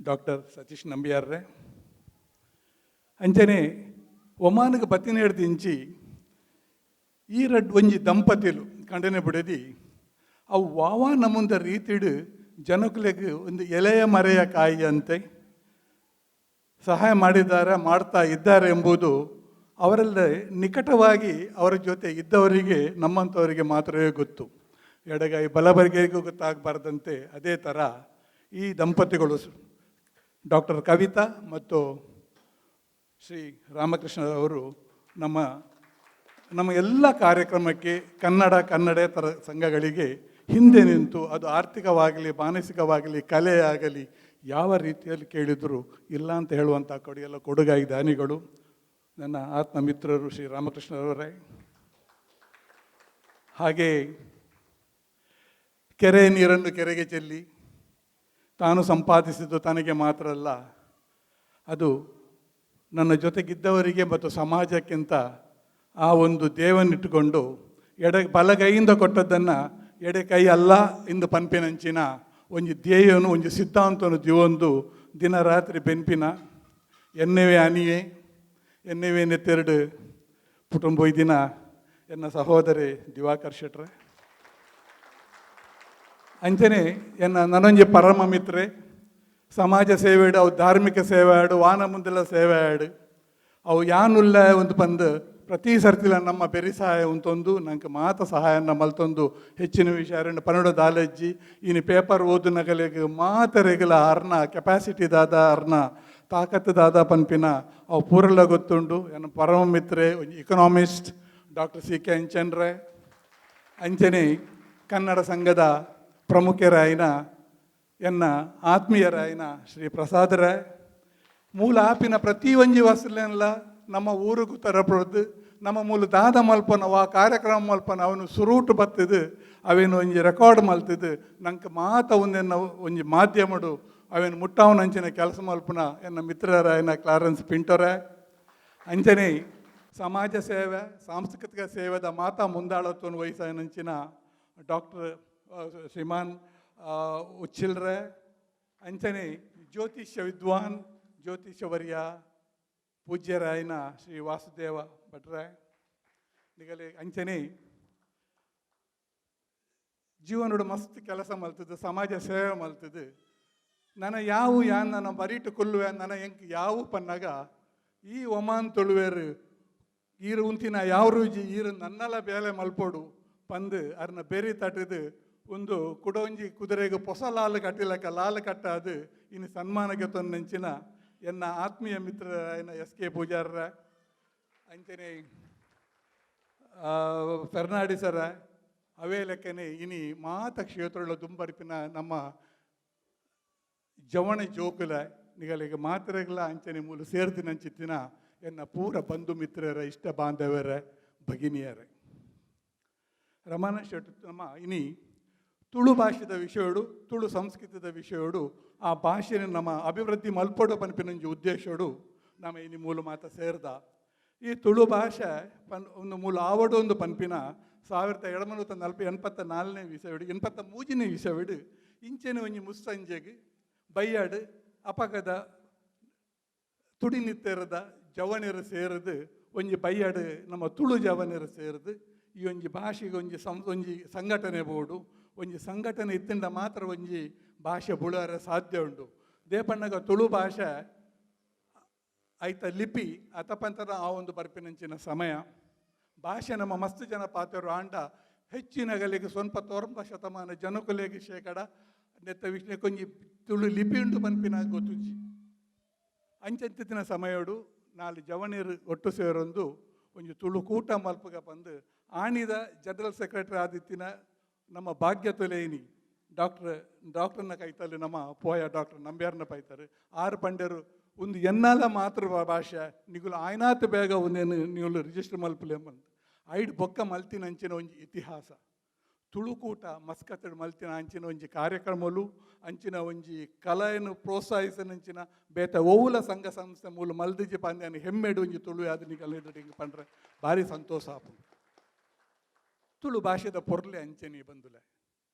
S7: ಡಾಕ್ಟರ್ ಸತೀಶ್ ನಂಬಿಯಾರ್ರೆ, ಅಂಚನೆ ಒಮಾನಿಗೆ ಬತ್ತಿನೇಡ್ದಿಂಚಿ ಈ ರಡ್ಡ್ ಒಂಜಿ ದಂಪತಿಲು ಕಂಡನೆ ಬುಡದಿ ಅವು ವಾವಾ ನಮುಂದ ರೀತಿಡು ಜನಕುಲೆಗ್ ಒಂದು ಎಲೆಯ ಮರೆಯ ಕಾಯಿಯಂತೆ ಸಹಾಯ ಮಾಡಿದ್ದಾರೆ, ಮಾಡ್ತಾ ಇದ್ದಾರೆ ಎಂಬುದು ಅವರಲ್ಲಿ ನಿಕಟವಾಗಿ ಅವರ ಜೊತೆ ಇದ್ದವರಿಗೆ, ನಮ್ಮಂಥವರಿಗೆ ಮಾತ್ರವೇ ಗೊತ್ತು. ಎಡಗೈ ಬಲಬರಿಗೆಗೂ ಗೊತ್ತಾಗಬಾರ್ದಂತೆ. ಅದೇ ಥರ ಈ ದಂಪತಿಗಳು ಡಾಕ್ಟರ್ ಕವಿತಾ ಮತ್ತು ಶ್ರೀ ರಾಮಕೃಷ್ಣರವರು ನಮ್ಮ ನಮ್ಮ ಎಲ್ಲ ಕಾರ್ಯಕ್ರಮಕ್ಕೆ, ಕನ್ನಡ, ಕನ್ನಡೇತರ ಸಂಘಗಳಿಗೆ ಹಿಂದೆ ನಿಂತು, ಅದು ಆರ್ಥಿಕವಾಗಲಿ, ಮಾನಸಿಕವಾಗಲಿ, ಕಲೆಯಾಗಲಿ, ಯಾವ ರೀತಿಯಲ್ಲಿ ಕೇಳಿದರೂ ಇಲ್ಲ ಅಂತ ಹೇಳುವಂಥ ಕೊಡುಗೆಲ್ಲ ಕೊಡುಗಾಯಿ ದಾನಿಗಳು ನನ್ನ ಆತ್ಮ ಮಿತ್ರರು ಶ್ರೀ ರಾಮಕೃಷ್ಣರವರೇ. ಹಾಗೆ ಕೆರೆ ನೀರನ್ನು ಕೆರೆಗೆ ಚೆಲ್ಲಿ ತಾನು ಸಂಪಾದಿಸಿದ್ದು ತನಗೆ ಮಾತ್ರ ಅಲ್ಲ, ಅದು ನನ್ನ ಜೊತೆಗಿದ್ದವರಿಗೆ ಮತ್ತು ಸಮಾಜಕ್ಕಿಂತ ಆ ಒಂದು ದೇವನ್ನಿಟ್ಟುಕೊಂಡು ಎಡ ಬಲಗೈಯಿಂದ ಕೊಟ್ಟದ್ದನ್ನು ಎಡೆ ಕೈ ಅಲ್ಲ ಎಂದು ಪನ್ಪಿನಂಚಿನ ಒಂಜಿ ಧ್ಯೇಯನು, ಒಂಜಿ ಸಿದ್ಧಾಂತನು ದಿವೊಂದು ದಿನ ರಾತ್ರಿ ಬೆನ್ಪಿನ ಎನ್ನೆವೇ ಅನಿಯೇ ಎನ್ನೆವೇ ನೆತ್ತೆರಡು ಪುಟುಂಬೊಯ್ದಿನ ಎನ್ನ ಸಹೋದರಿ ದಿವಾಕರ್ ಶೆಟ್ರೆ. ಅಂಚನೆ ಎನ್ನ ನನೊಂಜಿ ಪರಮ ಮಿತ್ರೆ, ಸಮಾಜ ಸೇವೆಡು, ಅವು ಧಾರ್ಮಿಕ ಸೇವೆ ಆಡು, ವಾನ ಮುಂದೆಲ್ಲ ಸೇವೆ ಆಡು, ಅವು ಯಾನುಲ್ಲ ಒಂದು ಬಂದು ಪ್ರತಿ ಸರ್ತಿಲ ನಮ್ಮ ಬೆರಿ ಸಹಾಯ ಉಂತೊಂದು ನಂಗೆ ಮಾತ ಸಹಾಯನ ಮಲ್ತೊಂದು ಹೆಚ್ಚಿನ ವಿಷಯ 12 ದಾಲಜ್ಜಿ. ಇನಿ ಪೇಪರ್ ಓದುನಗಲೆಗ್ ಮಾತರೆಗಲ ಅರ್ನ ಕೆಪಾಸಿಟಿ ದಾದ, ಅರ್ನ ತಾಕತ್ತು ದಾದ ಪನ್ಪಿನ ಅವು ಪೂರೆಲ್ಲ ಗೊತ್ತುಂಡು. ಎನ್ನ ಪರಮ ಮಿತ್ರೆ ಇಕನಾಮಿಸ್ಟ್ ಡಾಕ್ಟರ್ ಸಿ ಕೆ ಅಂಚನ್ರೆ. ಅಂಚನೆ ಕನ್ನಡ ಸಂಘದ ಪ್ರಮುಖರಾಯಿನ ಎನ್ನ ಆತ್ಮೀಯರಾಯಿನ ಶ್ರೀ ಪ್ರಸಾದರ. ಮೂಲ ಆಪಿನ ಪ್ರತಿ ಒಂಜಿ ವಸ್ತುಲೆನ್ಲ ನಮ್ಮ ಊರುಗು ತರಪೊಡ್ದು ನಮ್ಮ ಮೂಲ ದಾದ ಮಲ್ಪನ ವಾ ಕಾರ್ಯಕ್ರಮ ಮಲ್ಪನ ಅವನು ಸುರೂಟು ಬತ್ತದು ಅವೇನು ಒಂಜಿ ರೆಕಾರ್ಡ್ ಮಲ್ತದು ನಂಗೆ ಮಾತ ಒಂದೆನ್ನ ಒಂಜಿ ಮಾಧ್ಯಮಡು ಅವೇನು ಮುಟ್ಟಾವನಂಚಿನ ಕೆಲಸ ಮಲ್ಪನ ಎನ್ನ ಮಿತ್ರರಾಯನ ಕ್ಲಾರೆನ್ಸ್ ಪಿಂಟೊರೆ. ಅಂಚನೆ ಸಮಾಜ ಸೇವೆ, ಸಾಂಸ್ಕೃತಿಕ ಸೇವೆದ ಮಾತಾ ಮುಂದಾಳತ್ವವನ್ನು ವಹಿಸಿನಂಚಿನ ಡಾಕ್ಟರ್ ಶ್ರೀಮಾನ್ ಉಚ್ಚಿಲ್ರೆ. ಅಂಚನೆ ಜ್ಯೋತಿಷ್ಯ ವಿದ್ವಾನ್, ಜ್ಯೋತಿಷ್ಯವರ್ಯ ಪೂಜ್ಯರಾಯನ ಶ್ರೀ ವಾಸುದೇವ ಭಟ್ರೆ ನಿಗಲೆ. ಅಂಚನೆ ಜೀವನಡು ಮಸ್ತ್ ಕೆಲಸ ಮಲ್ತದ್ದು, ಸಮಾಜ ಸೇವೆ ಮಲ್ತದ್ದು, ನನ್ನ ಯಾವು ಯಾನ್ ನನ್ನ ಬರೀಟು ಕೊಲ್ಲುವೆ, ನನ್ನ ಎಂಕ್ ಯಾವು ಪನ್ನಾಗ ಈ ಒಮಾನ್ ತುಳುವೇರು ಈರು ಉಂತಿನ ಯಾವ ರುಜಿ ಈರು ನನ್ನಲ ಬೇಲೆ ಮಲ್ಪೋಡು ಪಂದು ಅರ್ನ ಬೆರಿ ತಟ್ಟದು ಒಂದು ಕುಡೊಂಜಿ ಕುದುರೆಗೆ ಪೊಸ ಲಾಲ್ ಕಟ್ಟಿಲಕ್ಕ ಲಾಲ್ ಕಟ್ಟಾದು ಇನ್ನು ಸನ್ಮಾನಕ್ಕೆ ತೊಂದಂಚಿನ ಎನ್ನ ಆತ್ಮೀಯ ಮಿತ್ರ ಎಸ್ ಕೆ ಪೂಜಾರರ. ಅಂಚನೆ ಫೆರ್ನಾಡಿಸರ ಅವೇ ಲೆಕ್ಕನೆ ಇನಿ ಮಾತ ಕ್ಷೇತ್ರಗಳ ದುಂಬರಿಪಿನ ನಮ್ಮ ಜವಣ ಜೋಕುಲ ನಿಗಲಿಗೆ ಮಾತ್ರೆಗಳ ಅಂಚನೆ ಮೂಲ ಸೇರ್ದಿನಂಚಿತ್ತಿನ ಎನ್ನ ಪೂರ ಬಂಧು ಮಿತ್ರರ, ಇಷ್ಟ ಬಾಂಧವರ, ಭಗಿನಿಯರೇ, ರಮಾನ ಶೆಟ್ ನಮ್ಮ ಇನಿ ತುಳು ಭಾಷೆದ ವಿಷಯೋಡು, ತುಳು ಸಂಸ್ಕೃತದ ವಿಷಯೋಡು, ಆ ಭಾಷೆನ ನಮ್ಮ ಅಭಿವೃದ್ಧಿ ಮಲ್ಪೊಡು ಪನ್ಪಿನಂಜಿ ಉದ್ದೇಶೋಡು ನಮ್ಮ ಇನಿ ಮೂಲ ಮಾತ ಸೇರ್ದ. ಈ ತುಳು ಭಾಷೆ ಪನ್ ಒಂದು ಮೂಲ ಆವಡು ಒಂದು ಪನ್ಪಿನ 1740 84ನೇ ವಿಷಯವಿಡು, 83ನೇ ವಿಷಯವಿಡು ಇಂಚೆನೆ ಒಂಜಿ ಮುಸ್ಸಂಜೆಗ್ ಬೈಯಾಡು ಅಪಗದ ತುಡಿನಿತ್ತೆರದ ಜವನೆರು ಸೇರಿದು ಒಂಜಿ ಬೈಯಾಡು ನಮ್ಮ ತುಳು ಜವನೆರು ಸೇರಿದು ಈ ಒಂಜಿ ಭಾಷೆಗೆ ಒಂಜಿ ಒಂಜಿ ಸಂಘಟನೆ ಬೋಡು, ಒಂಜಿ ಸಂಘಟನೆ ಇತ್ತಿಂದ ಮಾತ್ರ ಒಂಜಿ ಭಾಷೆ ಬುಳಾರ ಸಾಧ್ಯ ಉಂಟು. ದೇಪಣ್ಣಗ ತುಳು ಭಾಷೆ ಐತ ಲಿಪಿ ಅತಪಂತರ ಆ ಒಂದು ಬರ್ಪಿನಂಚಿನ ಸಮಯ ಭಾಷೆ ನಮ್ಮ ಮಸ್ತ್ ಜನ ಪಾತೆರು ಆಂಡ ಹೆಚ್ಚಿನಗಲಿಗೆ ಸ್ವಲ್ಪ ತೋರ್ಂಬ ಶತಮಾನ ಜನಕುಲೆಗೆ ಶೇಕಡ ನೆತ್ತ ವಿಷ್ಣು ಕೊಂಜಿ ತುಳು ಲಿಪಿ ಉಂಟು ಪನ್ಪಿನ ಗೊತ್ತುಜಿ. ಅಂಚಂತಿನ ಸಮಯಡು ನಾಲ್ ಜವನೀರು ಒಟ್ಟು ಸೇರೊಂದು ಒಂಜಿ ತುಳು ಕೂಟ ಮಲ್ಪುಗ ಬಂದು ಆಣಿದ ಜನರಲ್ ಸೆಕ್ರೆಟರಿ ಆದಿತ್ತಿನ ನಮ್ಮ ಭಾಗ್ಯ ತೊಲೆಯಿನಿ ಡಾಕ್ಟ್ರ್ ಡಾಕ್ಟರ್ನ ಕೈತಲ್ಲಿ ನಮ್ಮ ಪೋಯ ಡಾಕ್ಟರ್ ನಂಬ್ಯಾರ್ನ ಪೈತಾರೆ ಆರು ಪಂಡ್ಯರು ಒಂದು ಎನ್ನಾಲ ಮಾತೃ ಭಾಷೆ ನಿಗುಲು ಆಯ್ನಾತ್ ಬೇಗ ಒಂದೇನು ನೀವು ರಿಜಿಸ್ಟರ್ ಮಲ್ಪುಲೆ ಬಂದು ಐಡ್ ಬೊಕ್ಕ ಮಲ್ತಿನ ಅಂಚಿನ ಒಂಜಿ ಇತಿಹಾಸ. ತುಳುಕೂಟ ಮಸ್ಕತ್ತಡ್ ಮಲ್ತಿನ ಅಂಚಿನ ಒಂಜಿ ಕಾರ್ಯಕ್ರಮಲು, ಅಂಚಿನ ಒಂಜಿ ಕಲೆಯನ್ನು ಪ್ರೋತ್ಸಾಹಿಸನಂಚಿನ ಬೇತ ಓವುಲ ಸಂಘ ಸಂಸ್ಥೆ ಮೂಲ ಮಲ್ದಿಜಿ ಪಂದ್ಯಾನ ಹೆಮ್ಮೆಡು ಒಂಜಿ ತುಳು ಆಧುನಿಕ ಪಂಡ್ರೆ ಭಾರಿ ಸಂತೋಷ ಆಪುಂಡು. ತುಳು ಭಾಷೆದ ಪೊರ್ಲೆ ಅಂಚನೆ ಬಂದುಲೆ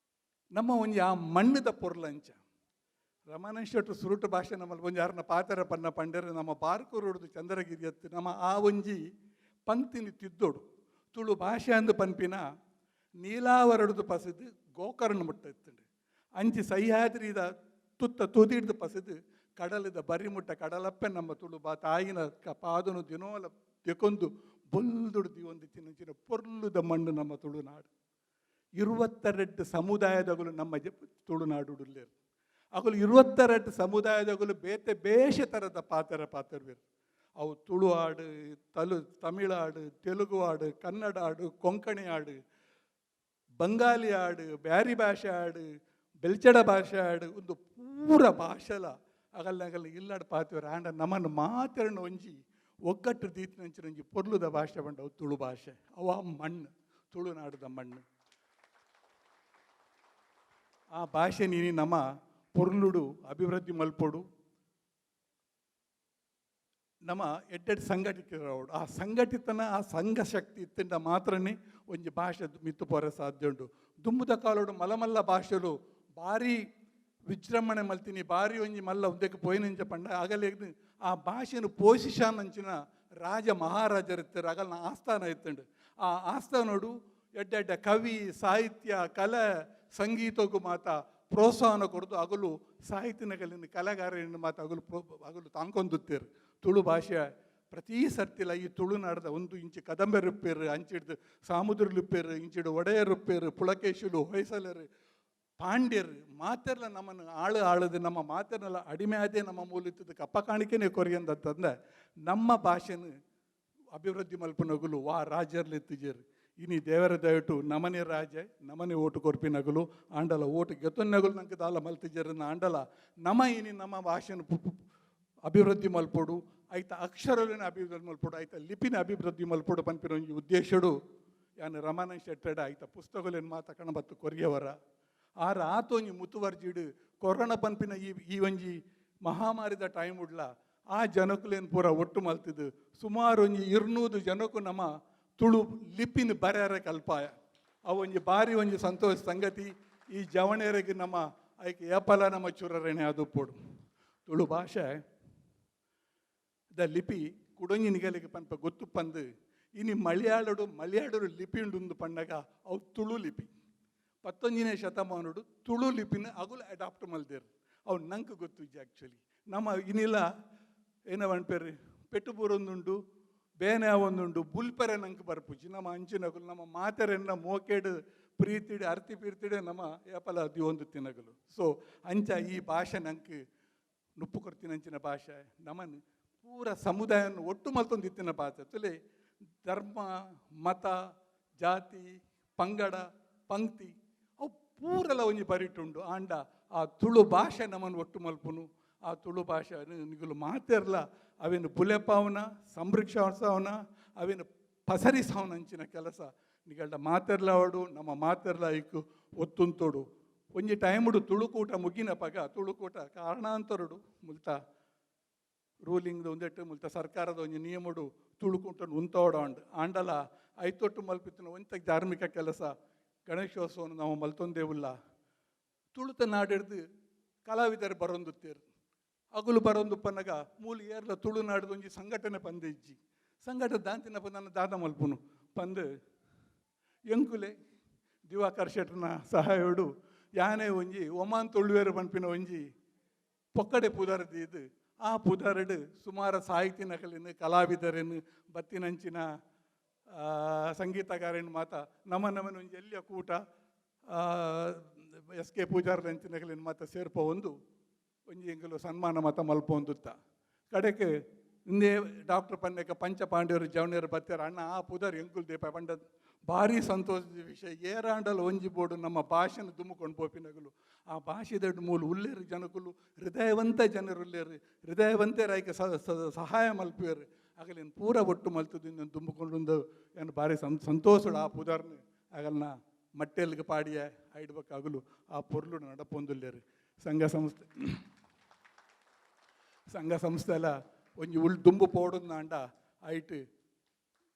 S7: ನಮ್ಮ ಒಂಜಿ ಆ ಮಣ್ಣದ ಪೊರ್ಲು ಅಂಚ. ರಮಾನಂದ ಶೆಟ್ರು ಸುರುಟು ಭಾಷೆ ನಮ್ಮಲ್ಲಿ ಒಂಜಿ ಯಾರನ್ನ ಪಾತರ ಪನ್ನ ಪಂಡರೆ ನಮ್ಮ ಬಾರ್ಕೂರುಡ್ದು ಚಂದ್ರಗಿರಿ ಅತ್ತು ನಮ್ಮ ಆ ಒಂಜಿ ಪಂಕ್ತಿನಿ ತಿದ್ದೋಡು. ತುಳು ಭಾಷೆ ಅಂದು ಪನ್ಪಿನ ನೀಲಾವರಡ್ದು ಪಸದು ಗೋಕರ್ಣ ಮುಟ್ಟ ಇತ್ತುಂಡು. ಅಂಚಿ ಸಹ್ಯಾದ್ರಿದ ತುತ್ತ ತುದಿಡ್ದು ಪಸದು ಕಡಲದ ಬರಿ ಮುಟ್ಟ ಕಡಲಪ್ಪೆ ನಮ್ಮ ತುಳು ಬಾ ತಾಯಿನ ಪಾದನು ದಿನೋಲ ತೆಕೊಂದು ಬೊಲ್ದುಡು ಒಂದು ಚಿನ್ನ ಚಿನ್ನ ಪೊರ್ಲುದ ಮಣ್ಣು ನಮ್ಮ ತುಳುನಾಡು. 22 ಸಮುದಾಯದಗಳು ನಮ್ಮ ತುಳುನಾಡುಡುಲ್ಲೇರು. ಅಗಲು 22 ಸಮುದಾಯದಗಳು ಬೇತೆ ಬೇಷ ಥರದ ಪಾತ್ರ ಪಾತ್ರವೇರು. ಅವು ತುಳು ಹಾಡು, ತಮಿಳು ಹಾಡು, ತೆಲುಗು ಹಾಡು, ಕನ್ನಡ ಹಾಡು, ಕೊಂಕಣಿ ಹಾಡು, ಬಂಗಾಲಿ ಹಾಡು, ಬ್ಯಾರಿ ಭಾಷೆ ಹಾಡು, ಬೆಲ್ಚಡ ಭಾಷೆ ಹಾಡು, ಒಂದು ಪೂರ ಭಾಷೆಲ ಅಗಲ್ ಅಗಲ್ ಇಲ್ಲಾಡು ಪಾತಿವರು. ಆಂಡ ನಮ್ಮನ್ನು ಮಾತೆರಣ ಒಂಜಿ ಒಗ್ಗಟ್ಟು ದೀತಿನಂಚಿನ ಒಂಜಿ ಪೊರ್ಲುದ ಭಾಷೆ ಬಂಡವು ತುಳು ಭಾಷೆ. ಅವ ಮಣ್ಣು, ತುಳುನಾಡದ ಮಣ್ಣು. ಆ ಭಾಷೆ ನೀನಿ ನಮ್ಮ ಪೊರ್ಲುಡು ಅಭಿವೃದ್ಧಿ ಮಲ್ಪೊಡು. ನಮ್ಮ ಎಡ್ಡೆಡ್ ಸಂಘಟಿತರವಡು ಆ ಸಂಘಟಿತನ ಆ ಸಂಘ ಶಕ್ತಿ ಇತ್ತಿಂದ ಮಾತ್ರನೇ ಒಂಜಿ ಭಾಷೆ ಮಿತ್ತು ಪೋರೆ ಸಾಧ್ಯ ಉಂಟು. ದುಂಬುದ ಕಾಲೋಡು ಮಲಮಲ್ಲ ಭಾಷೆಲು ಭಾರಿ ವಿಜೃಂಭಣೆ ಮಲ್ತೀನಿ, ಭಾರಿ ಒಂಜಿ ಮಲ್ಲ ಉದ್ದಕ್ಕೆ ಪೋಯಿನಂಚ ಪಂಡ ಆಗಲೇ ಆ ಭಾಷೆನು ಪೋಷಿಸಾನಂಚಿನ ರಾಜ ಮಹಾರಾಜರಿತ್ತಾರೆ. ಅಗಲ್ನ ಆಸ್ಥಾನ ಇತ್ತುಂಡು. ಆ ಆಸ್ಥಾನೋಡು ಎಡ್ಡೆಡ್ಡ ಕವಿ, ಸಾಹಿತ್ಯ, ಕಲೆ, ಸಂಗೀತಕ್ಕೂ ಮಾತ ಪ್ರೋತ್ಸಾಹನ ಕೊಡ್ದು ಅಗಲು ಸಾಹಿತ್ಯನಗಲಿನ ಕಲೆಗಾರನ ಮಾತ ಅಗಲು ಅಗಲು ತಾಂಕೊಂದುತ್ತೇರು. ತುಳು ಭಾಷೆ ಪ್ರತಿ ಸರ್ತಿಲ ಈ ತುಳುನಾಡದ ಒಂದು ಇಂಚು ಕದಂಬೆರುಪ್ಪೇರು, ಅಂಚಿಡ್ದು ಸಾಮುದ್ರಲುಪ್ಪೇರು, ಇಂಚಿಡು ಒಡೆಯರುಪ್ಪೇರು, ಪುಳಕೇಶಿಲು, ಹೊಯ್ಸಲರು, ಪಾಂಡ್ಯರು ಮಾತೆರ್ಲ ನಮ್ಮನ್ನು ಆಳು ಆಳದು ನಮ್ಮ ಮಾತೆರ್ನೆಲ್ಲ ಅಡಿಮೆ ಆದೇ ನಮ್ಮ ಮೂಲಿತ್ತದ ಕಪ್ಪ ಕಾಣಿಕೆನೇ ಕೊರಿಯಂದಂತಂದೆ ನಮ್ಮ ಭಾಷೆನ ಅಭಿವೃದ್ಧಿ ಮಲ್ಪನಗುಲು ವಾ ರಾಜ್ಯರ್ಲಿತ್ತಿಜೇರು. ಇನಿ ದೇವರ ದಯಟು ನಮನೆ ರಾಜ ನಮನೆ ಓಟು ಕೊರ್ಪಿನಗಲು ಆಂಡಲ ಓಟು ಗೆತ್ತೊನ್ನಗಲು ನಂಗೆ ದಾಲ ಮಲ್ತಿಜೇರನ್ನ ಆಂಡಲ ನಮ ಇನಿ ನಮ್ಮ ಭಾಷೆನ ಅಭಿವೃದ್ಧಿ ಮಲ್ಪೊಡು, ಐತ ಅಕ್ಷರಲಿನ ಅಭಿವೃದ್ಧಿ ಮಲ್ಪೊಡು, ಐತ ಲಿಪಿನ ಅಭಿವೃದ್ಧಿ ಮಲ್ಪೊಡು ಪನ್ಪಿನ ಒಂಜಿ ಉದ್ದೇಶಡು ಯಾನ್ ರಮಾನಂದ ಶೆಟ್ಟಡ ಐತ ಪುಸ್ತಕಲೇನು ಮಾತ ಬತ್ತು ಕೊರಿಯವರ. ಆರ ಆತೊಂಜಿ ಮುತುವರ್ಜಿಡು ಕೊರೋನಾ ಪನ್ಪಿನ ಈ ಈ ಒಂಜಿ ಮಹಾಮಾರಿದ ಟೈಮ್ ಉಡ್ಲ ಆ ಜನಕುಲೇನು ಪೂರ ಒಟ್ಟು ಮಲ್ತಿದ್ದು ಸುಮಾರು ಒಂಜಿ 200 ಜನಕ್ಕೂ ನಮ್ಮ ತುಳು ಲಿಪಿನ ಬರ್ಯಾರ ಕಲ್ಪಾಯ. ಅವು ಒಂಜಿ ಬಾರಿ ಒಂಜಿ ಸಂತೋಷ ಸಂಗತಿ. ಈ ಜವಣೆಯರಿಗೆ ನಮ್ಮ ಐಕೆ ಏಪಲ ನಮ್ಮ ಚುರರಣೆ ಅದು ಪೋಡು. ತುಳು ಭಾಷೆ ದ ಲಿಪಿ ಕುಡೊಂಜಿ ನಿಗಲಿಗೆ ಪನ್ಪ ಗೊತ್ತು ಪಂದು ಇನಿ ಮಲಯಾಳಡು ಮಲಯಾಳರು ಲಿಪಿ ಉಂಡು ಪಂಡಗ ಅವು ತುಳು ಲಿಪಿ. 19ನೇ ಶತಮಾನಡು ತುಳು ಲಿಪಿನ ಅಗುಲು ಅಡಾಪ್ಟ್ ಮಲ್ದೇರು. ಅವು ನಂಗೆ ಗೊತ್ತು ಆ್ಯಕ್ಚುಲಿ. ನಮ್ಮ ಇನಿಲ ಏನ ಪನ್ಪೇರು ಪೆಟ್ಟು ಬೂರೊಂದುಂಡು, ಬೇನೆ ಒಂದುಂಡು, ಬುಲ್ಪರೆ ನಂಗೆ ಬರ್ಪುಜಿ. ನಮ್ಮ ಅಂಚಿನಗುಲು ನಮ್ಮ ಮಾತೆರೆನ್ನ ಮೋಕೆಡು ಪ್ರೀತಿಡು ಅರ್ತಿ ಪೀರ್ತಿಡೆ ನಮ್ಮ ಏಪಲ ಒಂದು ತಿನಗಲು. ಸೊ ಅಂಚ ಈ ಭಾಷೆ ನಂಗೆ ನುಪ್ಪು ಕೊರ್ತಿನಂಚಿನ ಭಾಷೆ. ನಮ್ಮನ್ನು ಪೂರ ಸಮುದಾಯವನ್ನು ಒಟ್ಟು ಮಲ್ತೊಂದು ಇತ್ತಿನ ಭಾಷೆ. ತುಲೆ ಧರ್ಮ, ಮತ, ಜಾತಿ, ಪಂಗಡ, ಪಂಕ್ತಿ ಅವು ಪೂರೆಲ್ಲ ಒಂಜಿ ಬರಿಟುಂಡು. ಆಂಡ ಆ ತುಳು ಭಾಷೆ ನಮ್ಮನ್ನು ಒಟ್ಟು ಮಲ್ಪುನು. ಆ ತುಳು ಭಾಷೆ ನಿಗುಲು ಮಾತೆರ್ಲ ಅವೇನು ಬುಲೆಪಾವನ ಸಂರಕ್ಷಿಸವನ ಅವೇನು ಪಸರಿಸವನ ಅಂಚಿನ ಕೆಲಸ ನಿಗಲ್ಡ ಮಾತೆರ್ಲ ಅವಡು ನಮ್ಮ ಮಾತೆರ್ಲ ಐಕು ಒತ್ತುಂತೋಡು. ಒಂಜಿ ಟೈಮುಡು ತುಳುಕೂಟ ಮುಗಿನ ಪಗ ತುಳುಕೂಟ ಕಾರಣಾಂತರುಡು ಮುಲ್ತ ರೂಲಿಂಗ್ ಒಂದೆಟ್ಟು ಮುಲ್ತ ಸರ್ಕಾರದ ಒಂಜಿ ನಿಯಮಡು ತುಳುಕೂಟ ಉಂತೋಡ ಉಂಡು. ಆಂಡಲ ಐತೊಟ್ಟು ಮಲ್ಪಿತ್ತಿನ ಒಂತ ಧಾರ್ಮಿಕ ಕೆಲಸ ಗಣೇಶೋತ್ಸವನ ನಾವು ಮಲ್ತೊಂದೇವುಲ್ಲ. ತುಳುತ ನಾಡಿಡ್ದು ಕಲಾವಿದರು ಬರೊಂದುತ್ತೇರು. ಅಗುಲು ಬರೊಂದು ಪನ್ನಗ ಮೂಲು ಏರ್ಲ ತುಳುನಾಡ್ದು ಒಂಜಿ ಸಂಘಟನೆ ಪಂದೆ ಇಜ್ಜಿ. ಸಂಘಟನೆ ದಾಂತಿನ ನನ್ನ ದಾದ ಮಲ್ಪುನು ಪಂದು ಎಂಕುಲೆ ದಿವಾಕರ್ ಶೆಟ್ರನ ಸಹಾಯೋಡು ಯಾನೆ ಒಂಜಿ ಒಮಾನ್ ತುಳುವೇರು ಪನ್ಪಿನ ಒಂಜಿ ಪೊಕ್ಕಡೆ ಪುದರ್ ದೀದು ಆ ಪುದರ್ಡ್ ಸುಮಾರು ಸಾಹಿತ್ಯ ನಕಲಿನ ಕಲಾವಿದರನ್ನು ಬತ್ತಿನಂಚಿನ ಸಂಗೀತಗಾರನ ಮಾತ ನಮ್ಮ ನಮನ ಒಂಜಿ ಎಲ್ಲಿಯ ಕೂಟ ಎಸ್ ಕೆ ಪೂಜಾರ್ದಂಚಿನಕಲಿನ ಮಾತ ಸೇರ್ಪ ಒಂದು ಒಂಜಿ ಎಂಕಲು ಸನ್ಮಾನ ಮಾತ ಮಲ್ಪೊಂದುತ್ತ. ಕಡೆಗೆ ಇಂದೇ ಡಾಕ್ಟರ್ ಪನ್ನೆಕ ಪಂಚ ಪಾಂಡ್ಯರು ಜವನೇರು ಬತ್ತೆರ್ ಅಣ್ಣ ಆ ಪುದರ್ ಎಂಕುಲು ದೀಪ ಪಂಡ ಭಾರಿ ಸಂತೋಷದ ವಿಷಯ. ಏರಾಂಡಲ ಒಂಜಿ ಬೋಡು ನಮ್ಮ ಭಾಷೆನ ದುಮ್ಮುಕೊಂಡು ಪೋಪಿನಗಲು ಆ ಭಾಷೆದಡ್ ಮೂಲು ಉಲ್ಲೇರು ಜನಕುಲು, ಹೃದಯವಂತ ಜನರು ಉಲ್ಲೇರು, ಹೃದಯವಂತರಾಯ್ಕ ಸಹಾಯ ಮಲ್ಪುವೆರು. ಆಗಲೇನು ಪೂರ ಒಟ್ಟು ಮಲ್ತದ್ದು ಇನ್ನೊಂದು ದುಂಬುಕೊಂಡು ಏನು ಭಾರಿ ಸಂತೋಷಡು ಆ ಪುದರ್ನ ಆಗಲ್ನ ಮಟ್ಟೆಲ್ಗೆ ಪಾಡಿಯ ಐಡ್ಬೇಕಾಗಲು ಆ ಪೊರ್ಲು ನಡಪೊಂದುಲ್ಲೇರು. ಸಂಘ ಸಂಸ್ಥೆ ಸಂಘ ಸಂಸ್ಥೆ ಎಲ್ಲ ಒಂಜಿ ಉಳ್ ದುಂಬು ಪೋಡುಂದಾಂಡ ಐಟ್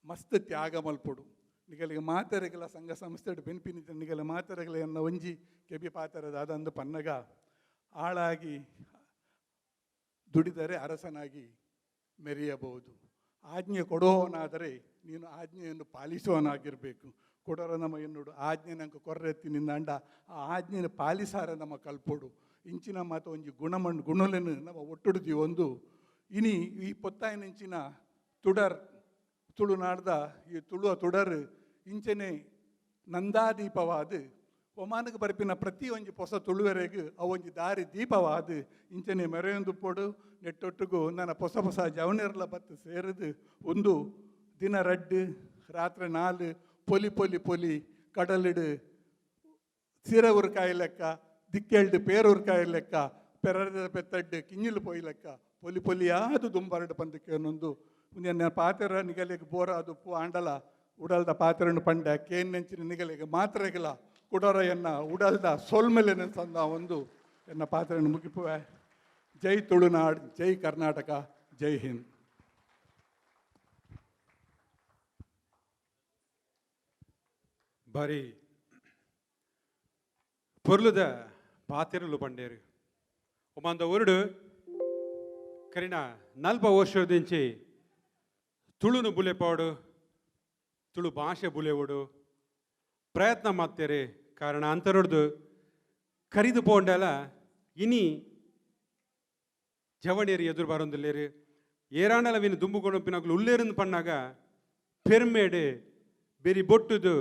S7: ಮಸ್ತ್ ತ್ಯಾಗ ಮಲ್ಪೊಡು. ನಿಗಲಿಗೆ ಮಾತೆರೆಗಲ ಸಂಘ ಸಂಸ್ಥೆ ಬೆನ್ಪಿನ ನಿಗಲ ಮಾತೆರೆಗಲ ಎನ್ನ ಒಂಜಿ ಕೆಬಿ ಪಾತೆರ ದಾದಂದು ಪನ್ನಗ, ಆಳಾಗಿ ದುಡಿದರೆ ಅರಸನಾಗಿ ಮೆರೆಯಬಹುದು. ಆಜ್ಞೆ ಕೊಡುವವನಾದರೆ ನೀನು ಆಜ್ಞೆಯನ್ನು ಪಾಲಿಸುವವನಾಗಿರಬೇಕು. ಕೊಡರ ನಮ್ಮ ಎನ್ನುಡು ಆಜ್ಞೆ ನಂಗೆ ಕೊರ್ರೆತ್ತಿ ನಿಂದಾಂಡ ಆ ಆಜ್ಞೆಯನ್ನು ಪಾಲಿಸಾರ ನಮ್ಮ ಕಲ್ಪೊಡು. ಇಂಚಿನ ಮಾತ ಒಂಜಿ ಗುಣಮಣ್ ಗುಣಲೆನು ನಮ್ಮ ಒಟ್ಟುಡುದಿ ಒಂದು ಇನಿ ಈ ಪೊತ್ತಾಯಿನಂಚಿನ ತುಡರ್ ತುಳುನಾಡ್ದ ಈ ತುಳುವ ತುಡರ್ ಇಂಚನೆ ನಂದಾದೀಪವಾದ ಒಮಾನಕ್ಕೆ ಬರ್ಪಿನ ಪ್ರತಿ ಒಂಜಿ ಪೊಸ ತುಳುವೆರೆಗ್ ಅವೊಂಜಿ ದಾರಿ ದೀಪವಾದ ಇಂಚನೆ ಮೆರೆಯೊಂದು ಪೊಡು. ನೆಟ್ಟೊಟ್ಟುಗು ನನ್ನ ಪೊಸ ಪೊಸ ಜವನೆರ್ಲ ಬತ್ತು ಸೇರಿದು ಒಂದು ದಿನ ರಡ್ಡು ರಾತ್ರಿ ನಾಲ್ ಪೊಲಿ ಪೊಲಿ ಪೊಲಿ ಕಡಲಿಡು ಸೀರೆ ಉರ್ಕಾಯಿ ಲೆಕ್ಕ, ದಿಕ್ಕೆಲ್ಡು ಪೇರೂರ್ಕಾಯಿ ಲೆಕ್ಕ, ಪೆರದ ಪೆತ್ತಡ್ಡು ಕಿಂಜಿಲು ಪೊಯ್ ಲೆಕ್ಕ ಪೊಲಿ ಪೊಲಿಯಾದು ದುಂಬರಡು ಪಂದಕ್ಕೆ ಒಂದೆನ್ನ ಪಾತೆರ ನಿಗಲಿಗೆ ಬೋರ ಅದು ಆಂಡಲ ಉಡಲ್ದ ಪಾತೆರನ್ನು ಪಂಡ ಕೇನ್ ನೆಂಚಿನ ನಿಗಲಿಗೆ ಮಾತ್ರೆಗಲ ಕುಡರ ಎನ್ನ ಉಡಲ್ದ ಸೊಲ್ಮೆಲೆ ತಂದ ಒಂದು ಎನ್ನ ಪಾತ್ರೆಯನ್ನು ಮುಗಿಪುವೆ. ಜೈ ತುಳುನಾಡ್, ಜೈ ಕರ್ನಾಟಕ, ಜೈ ಹಿಂದ್.
S2: ಬಾರಿ ಪೊರ್ಲುದ ಪಾತೆರಲು ಪಂಡೇರು. ಒಮ್ಮಂದ ಊರುಡು ಕರಿನ ನಲ್ಪ ವರ್ಷದಿಂಚಿ ತುಳುನು ಬುಲೆಪಾಡು, ತುಳು ಭಾಷೆ ಬುಲೆವಡು ಪ್ರಯತ್ನ ಮಾಡ್ತೇರೆ. ಕಾರಣ ಅಂತರೊಡ್ದು ಕರಿದು ಪೋಂಡಲ ಇನಿ ಜವಣಿಯರು ಎದುರು ಬರೊಂದುಲ್ಲೇರು. ಏರಾಂಡಲವಿನ ದುಂಬು ಕೊಣಪಿನಕುಲು ಉಲ್ಲೇರಂದು ಪಣ್ಣಾಗ ಪೆರ್ಮೇಡು ಬೆರಿ ಬೊಟ್ಟುದು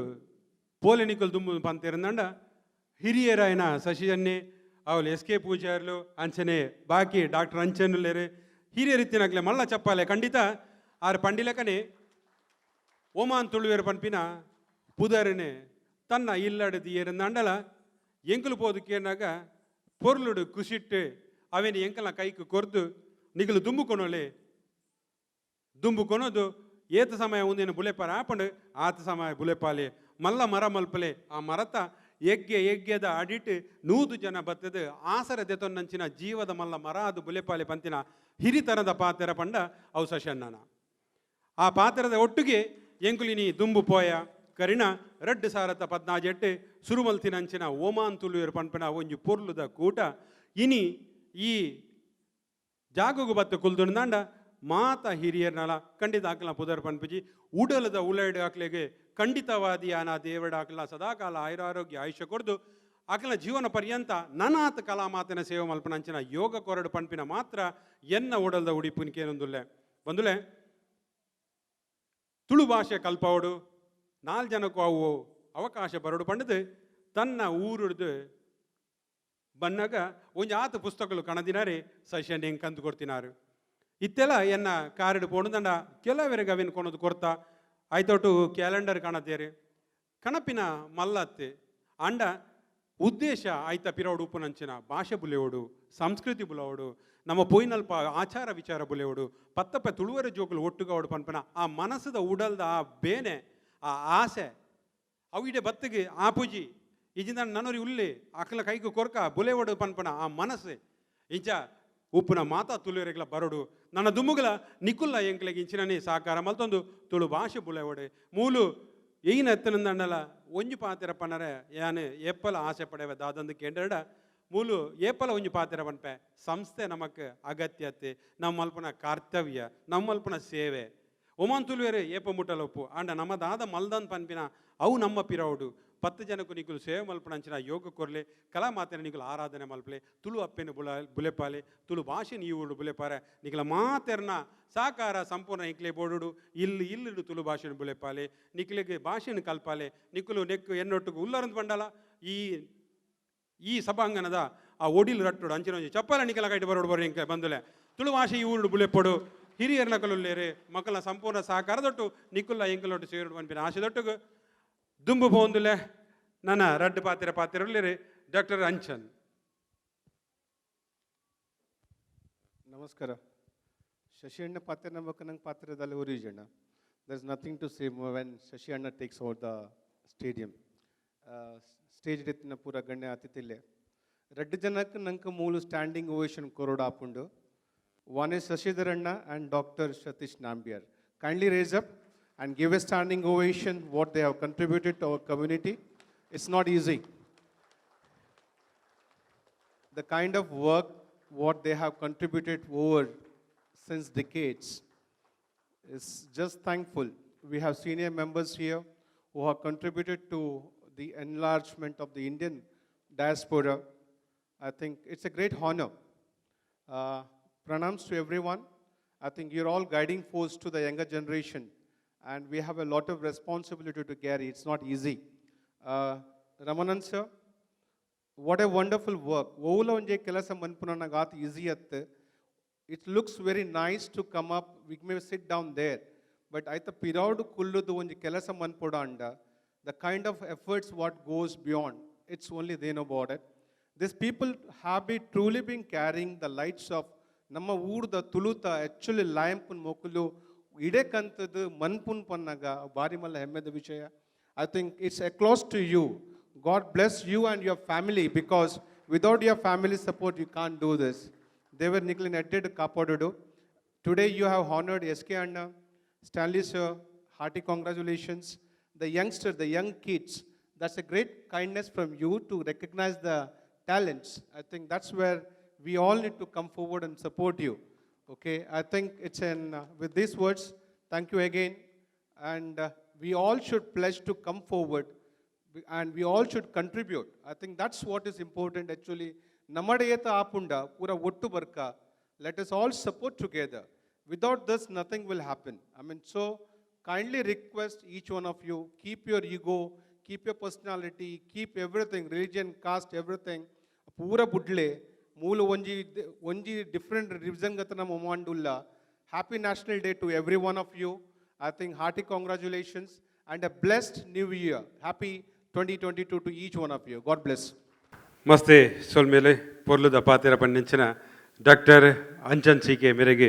S2: ಪೋಲೆನಿಕಲ್ ದುಂಬು ಪಂತೇರಂದಂಡ ಹಿರಿಯರಾಯನ ಶಶಿಜನ್ನೆ ಅವಳು ಎಸ್ ಕೆ ಪೂಜಾರ್ಲು ಅಂಚನೆ ಬಾಕಿ ಡಾಕ್ಟರ್ ಅಂಚನುಲ್ಲೇರು ಹಿರಿಯರಿತ್ತಿನಕ್ಲೆ ಮಲ್ಲ ಚಪ್ಪಾಲೆ ಖಂಡಿತ ಆರು ಪಂಡಿಲಕನೆ ಓಮಾನ್ ತುಳುವೇರು ಪನ್ಪಿನ ಪುದರನೆ ತನ್ನ ಇಲ್ಲಡದಿ ಏರಂದಾಂಡಲ ಎಂಕುಲು ಪೋದು ಕೇನಾಗ ಪೊರ್ಲುಡು ಕುಸಿಟ್ಟು ಅವೇನು ಎಂಕಲ್ನ ಕೈಕ್ ಕೊರ್ದು ನಿಗಲು ದುಂಬು ದುಂಬು ಕೊನೋದು ಏತ ಸಮಯ ಒಂದೇನು ಬುಲೆಪಾರ ಆಪಂಡು ಆತ ಸಮಯ ಬುಲೆಪಾಲೆ ಮಲ್ಲ ಮರ ಮಲ್ಪಲೆ ಆ ಮರತ ಎಗ್ಗೆ ಎಗ್ಗೆದ ಅಡಿಟ್ 100 ಜನ ಬತ್ತದ ಆಸರ ದೆತೊನ್ನಂಚಿನ ಜೀವದ ಮಲ್ಲ ಮರ ಅದು ಬುಲೆಪಾಲೆ ಪಂತಿನ ಹಿರಿತನದ ಪಾತೆರ ಪಂಡ ಅವು ಸಶಣ್ಣನ ಆ ಪಾತೆರದ ಒಟ್ಟಿಗೆ ಎಂಕುಲಿನಿ ದುಂಬು ಪೋಯ ಕರಿಣ ರಡ್ಡು ಸಾರತ ಪದ್ನಾಜೆಟ್ಟು ಸುರುಮಲ್ತಿನಂಚಿನ ಓಮಾನ್ ತುಳುವೆರ್ ಪನ್ಪಿನ ಒಂಜಿ ಪೊರ್ಲುದ ಕೂಟ ಇನಿ ಈ ಜಾಗಗು ಬತ್ತ ಕುಲ್ದುಂದಾಂಡ ಮಾತ ಹಿರಿಯರ್ನಲ ಖಂಡಿತ ಆಕಲ ಪುದರ್ ಪನ್ಪಿಜಿ ಉಡಲದ ಉಲೈಡ್ ಆಕ್ಲೆಗೆ ಖಂಡಿತವಾದಿ ಆನ ದೇವಡ ಆಕಲ ಸದಾಕಾಲ ಆಯುರಾರೋಗ್ಯ ಆಯುಷ್ಯ ಕೊಡ್ದು ಆಕಲ ಜೀವನ ಪರ್ಯಂತ ನನಾತ್ ಕಲಾ ಮಾತಿನ ಸೇವೆ ಮಲ್ಪನಂಚಿನ ಯೋಗ ಕೊರಡು ಪನ್ಪಿನ ಮಾತ್ರ ಎನ್ನ ಉಡಲ್ದ ಉಡಿಪುನಿಕೇನೊಂದುಲ್ಲೆ ಬಂದುಲೆ. ತುಳು ಭಾಷೆ ಕಲ್ಪವಡು 4 ಜನಕ್ಕೂ ಅವು ಅವಕಾಶ ಬರಡು ಪಂಡದು ತನ್ನ ಊರುಡ್ದು ಬನ್ನಾಗ ಒಂಜಿ ಆತ ಪುಸ್ತಕಗಳು ಕಣದಿನಾರೆ ಸಶನ್ ಹೆಂಗೆ ಕಂದು ಕೊಡ್ತಿನಾರು ಇತ್ತೆಲ್ಲ ಎನ್ನ ಕಾರಿಡು ಪೋಣದಂಡ ಕೆಲವರಿಗೆ ಅವಿನ ಕೊನೋದು ಕೊರ್ತಾ ಆಯ್ತೊಟ್ಟು ಕ್ಯಾಲೆಂಡರ್ ಕಾಣತ್ತೇರಿ ಕಣಪಿನ ಮಲ್ಲತ್ತೆ ಅಂಡ ಉದ್ದೇಶ ಆಯ್ತ ಪಿರೋಡು ಉಪ್ಪುನಂಚಿನ ಭಾಷೆ ಬುಲೆಯೋಡು ಸಂಸ್ಕೃತಿ ಬುಲವಡು ನಮ್ಮ ಪೊಯ್ನಲ್ಪ ಆಚಾರ ವಿಚಾರ ಬುಲೆಯೋಡು ಪತ್ತಪ್ಪ ತುಳುವರ ಜೋಕುಲು ಒಟ್ಟುಗವಡು ಪನ್ಪನ ಆ ಮನಸ್ಸದ ಉಡಲ್ದ ಆ ಬೇನೆ ಆ ಆಸೆ ಅವು ಇಡೆ ಬತ್ತಿಗೆ ಆ ಪೂಜಿ ಇಜಿಂದ ನನರಿ ಉಲ್ಲಿ ಅಕಲ ಕೈಗೆ ಕೊರ್ಕ ಬುಲೆವಡು ಪನ್ಪನ ಆ ಮನಸ್ಸು ಇಂಚ ಉಪ್ಪುನ ಮಾತಾ ತುಳುವರೆಗ್ಲ ಬರೋಡು ನನ್ನ ದುಮ್ಮುಗಲ ನಿಕುಲ್ಲ ಎಂಕ್ಲೆಗ್ ಇಂಚಿನನೇ ಸಾಕಾರ ಮಲ್ತೊಂದು ತುಳು ಭಾಷೆ ಬುಲೆವಡೆ ಮೂಲು ಏನ ಎತ್ತನಂದಂಡಲ ಒಂಜಿ ಪಾತೆರ ಪನರೆ ಯಾನೆ ಏಪಲ ಆಸೆ ಪಡೆವ ದಾದಂದು ಕೇಂದ್ರಡ ಮೂಲು ಏಪಲ ಒಂಜಿ ಪಾತೆರ ಪನ್ಪೆ ಸಂಸ್ಥೆ ನಮಕ್ ಅಗತ್ಯತೆ ನಮ್ಮಲ್ಪನ ಕರ್ತವ್ಯ ನಮ್ಮಲ್ಪನ ಸೇವೆ ಒಮಾನ್ ತುಳುವೆರೆ ಏಪ ಮುಟ್ಟಲೊಪ್ಪು ಆಂಡ ನಮ್ಮ ದಾದ ಮಲ್ದನ್ ಪನ್ಪಿನ ಅವು ನಮ್ಮ ಪಿರೌಡು 10 ಜನಕ್ಕೂ ನಿಕುಲು ಸೇವೆ ಮಲ್ಪನಂಚಿನ ಯೋಗ ಕೊರ್ಲೆ ಕಲಾ ಮಾತೆನ ನಿಕುಲು ಆರಾಧನೆ ಮಲ್ಪಲೆ ತುಳು ಅಪ್ಪೆನ ಬುಲೆಪಾಲೆ ತುಳು ಭಾಷೆ ನೀವು ಬುಲೆಪಾರೆ ನಿಕಲ ಮಾತೆರ್ನ ಸಾಕಾರ ಸಂಪೂರ್ಣ ಇಂಕ್ಲೆ ಬೋಡುಡು ಇಲ್ಲಿ ಇಲ್ಲಿಡು ತುಳು ಭಾಷೆನ ಬುಲೆಪಾಲೆ ನಿಕ್ಲೆಗೆ ಭಾಷೆನ ಕಲ್ಪಾಲೆ ನಿಕುಲು ನೆಕ್ಕು ಎನ್ನೊಟ್ಟುಗು ಉಲ್ಲರಂದು ಬಂಡಲ ಈ ಈ ಸಭಾಂಗಣದ ಆ ಒಡಿಲು ರಟ್ಟುಡು ಅಂಚಿನ ಒಂಜಿ ಚಪ್ಪಾಲ ನಿಕಲ ಕೈಟ್ ಬರೋಡು ಬರೋ ಇಂಕ ಬಂದುಲೆ ತುಳು ಭಾಷೆ ಈ ಊರುಡು ಬುಲೆಪೊಡು. ಹಿರಿಯರ್ನಕಲುಲ್ಲೇರು ಮಕ್ಕಳ ಸಂಪೂರ್ಣ ಸಹಕಾರದೊಟ್ಟು ನಿಕ್ಕುಲ್ಲ ಎಂಕಲೊಟ್ಟು ಸೇರುಡು ಪನ್ಪಿನ ಆಶೆದೊಟ್ಟುಗು ದುಂಬು ಪೋಂದುಲೆ ನನ್ನ ರಡ್ಡು ಪಾತಿರ ಪಾತಿರುಲ್ಲೇರು ಡಾಕ್ಟರ್ ಅಂಚನ್.
S8: ನಮಸ್ಕಾರ. ಶಶಿ ಅಣ್ಣ ಪಾತ್ರ ನಂಬಕ ನಂಗೆ ಪಾತ್ರದಲ್ಲಿ ಒರಿಜಣ್ಣ. There is nothing to say when Shashi ಅಣ್ಣ takes over the stadium. Stage ಎತ್ತಿನ ಪೂರ ಗಣ್ಯ ಅತಿಥಿಲೆ ರಡ್ಡು ಜನಕ್ಕೆ ನಂಗೆ ಮೂಲು ಸ್ಟ್ಯಾಂಡಿಂಗ್ ಓವೇಷನ್ ಕೊರೋಡ ಆಪುಂಡು. One is Shashidhar ಅಣ್ಣ and doctor Satish Nambiar. Kindly raise up and give a standing ovation what they have contributed to our community. It's not easy, the kind of work what they have contributed over since decades is just thankful. We have senior members here who have contributed to the enlargement of the Indian diaspora. I think it's a great honor. Pranams to everyone. I think you're all guiding force to the younger generation, and we have a lot of responsibility to carry. It's not easy. Ramanan sir, what a wonderful work. ಓವುಲ ಒಂಜಿ ಕೆಲಸ ಮನ್ಪುನಗ ಆತ್ easy ಅತ್ತು. It looks very nice to come up, we may sit down there, but ಐತ ಪಿರೌಡ್ ಕುಲ್ಲುದು ಒಂಜಿ ಕೆಲಸ ಮನ್ಪೊಡ ಅಂಡ the kind of efforts what goes beyond, it's only they know about it. This people have be truly been carrying the lights of ನಮ್ಮ ಊರ್ದ ತುಳುತ actually ಲ್ಯಾಂಪನ್ ಮೊಕುಲು ಇಡೆಕಂತದ್ದು ಮನ್ಪುನ್ ಪನ್ನಾಗ ಬಾರಿ ಮಲ್ಲ ಹೆಮ್ಮೆದ ವಿಷಯ. I think it's across to you. God bless you and your family, because without your family support you can't do this. ದೇವರ್ ನಿಕ್ಲಿನ ಎಡ್ಡೆಡ್ ಕಾಪಾಡೋಡು. Today you have honored S.K. Anna, Stanley sir, hearty congratulations. The youngster, the young kids, that's a great kindness from you to recognize the talents. I think that's where we all need to come forward and support you. Okay, I think it's an, with these words, thank you again. And we all should pledge to come forward and we all should contribute. I think that's what is important actually. ನಮ್ಮಡೆಯೇತ ಆಪುಂಡ ಪೂರ ಒಟ್ಟು ಬರ್ಕ. Let us all support together. Without this, nothing will happen. I mean, so kindly request each one of you, keep your ego, keep your personality, keep everything, religion, caste, everything. ಪೂರ ಬುಡ್ಲೆ ಮೂಲ ಒಂಜಿ ಒಂಜಿ different revision ಗತ ನಮ್ಮ ಮಂಡುಲ್ಲ. Happy National Day to every one of you. I think hearty congratulations and a blessed new year. Happy 2022 to each one of you. God bless.
S2: ಮಸ್ತೆ ಸೊಲ್ಮೇಲೆ ಪೊರ್ಲುದ ಪಾತಿರ ಪನ್ನಿಂಚಿನ doctor Anchan C K ಮೇರೆಗೆ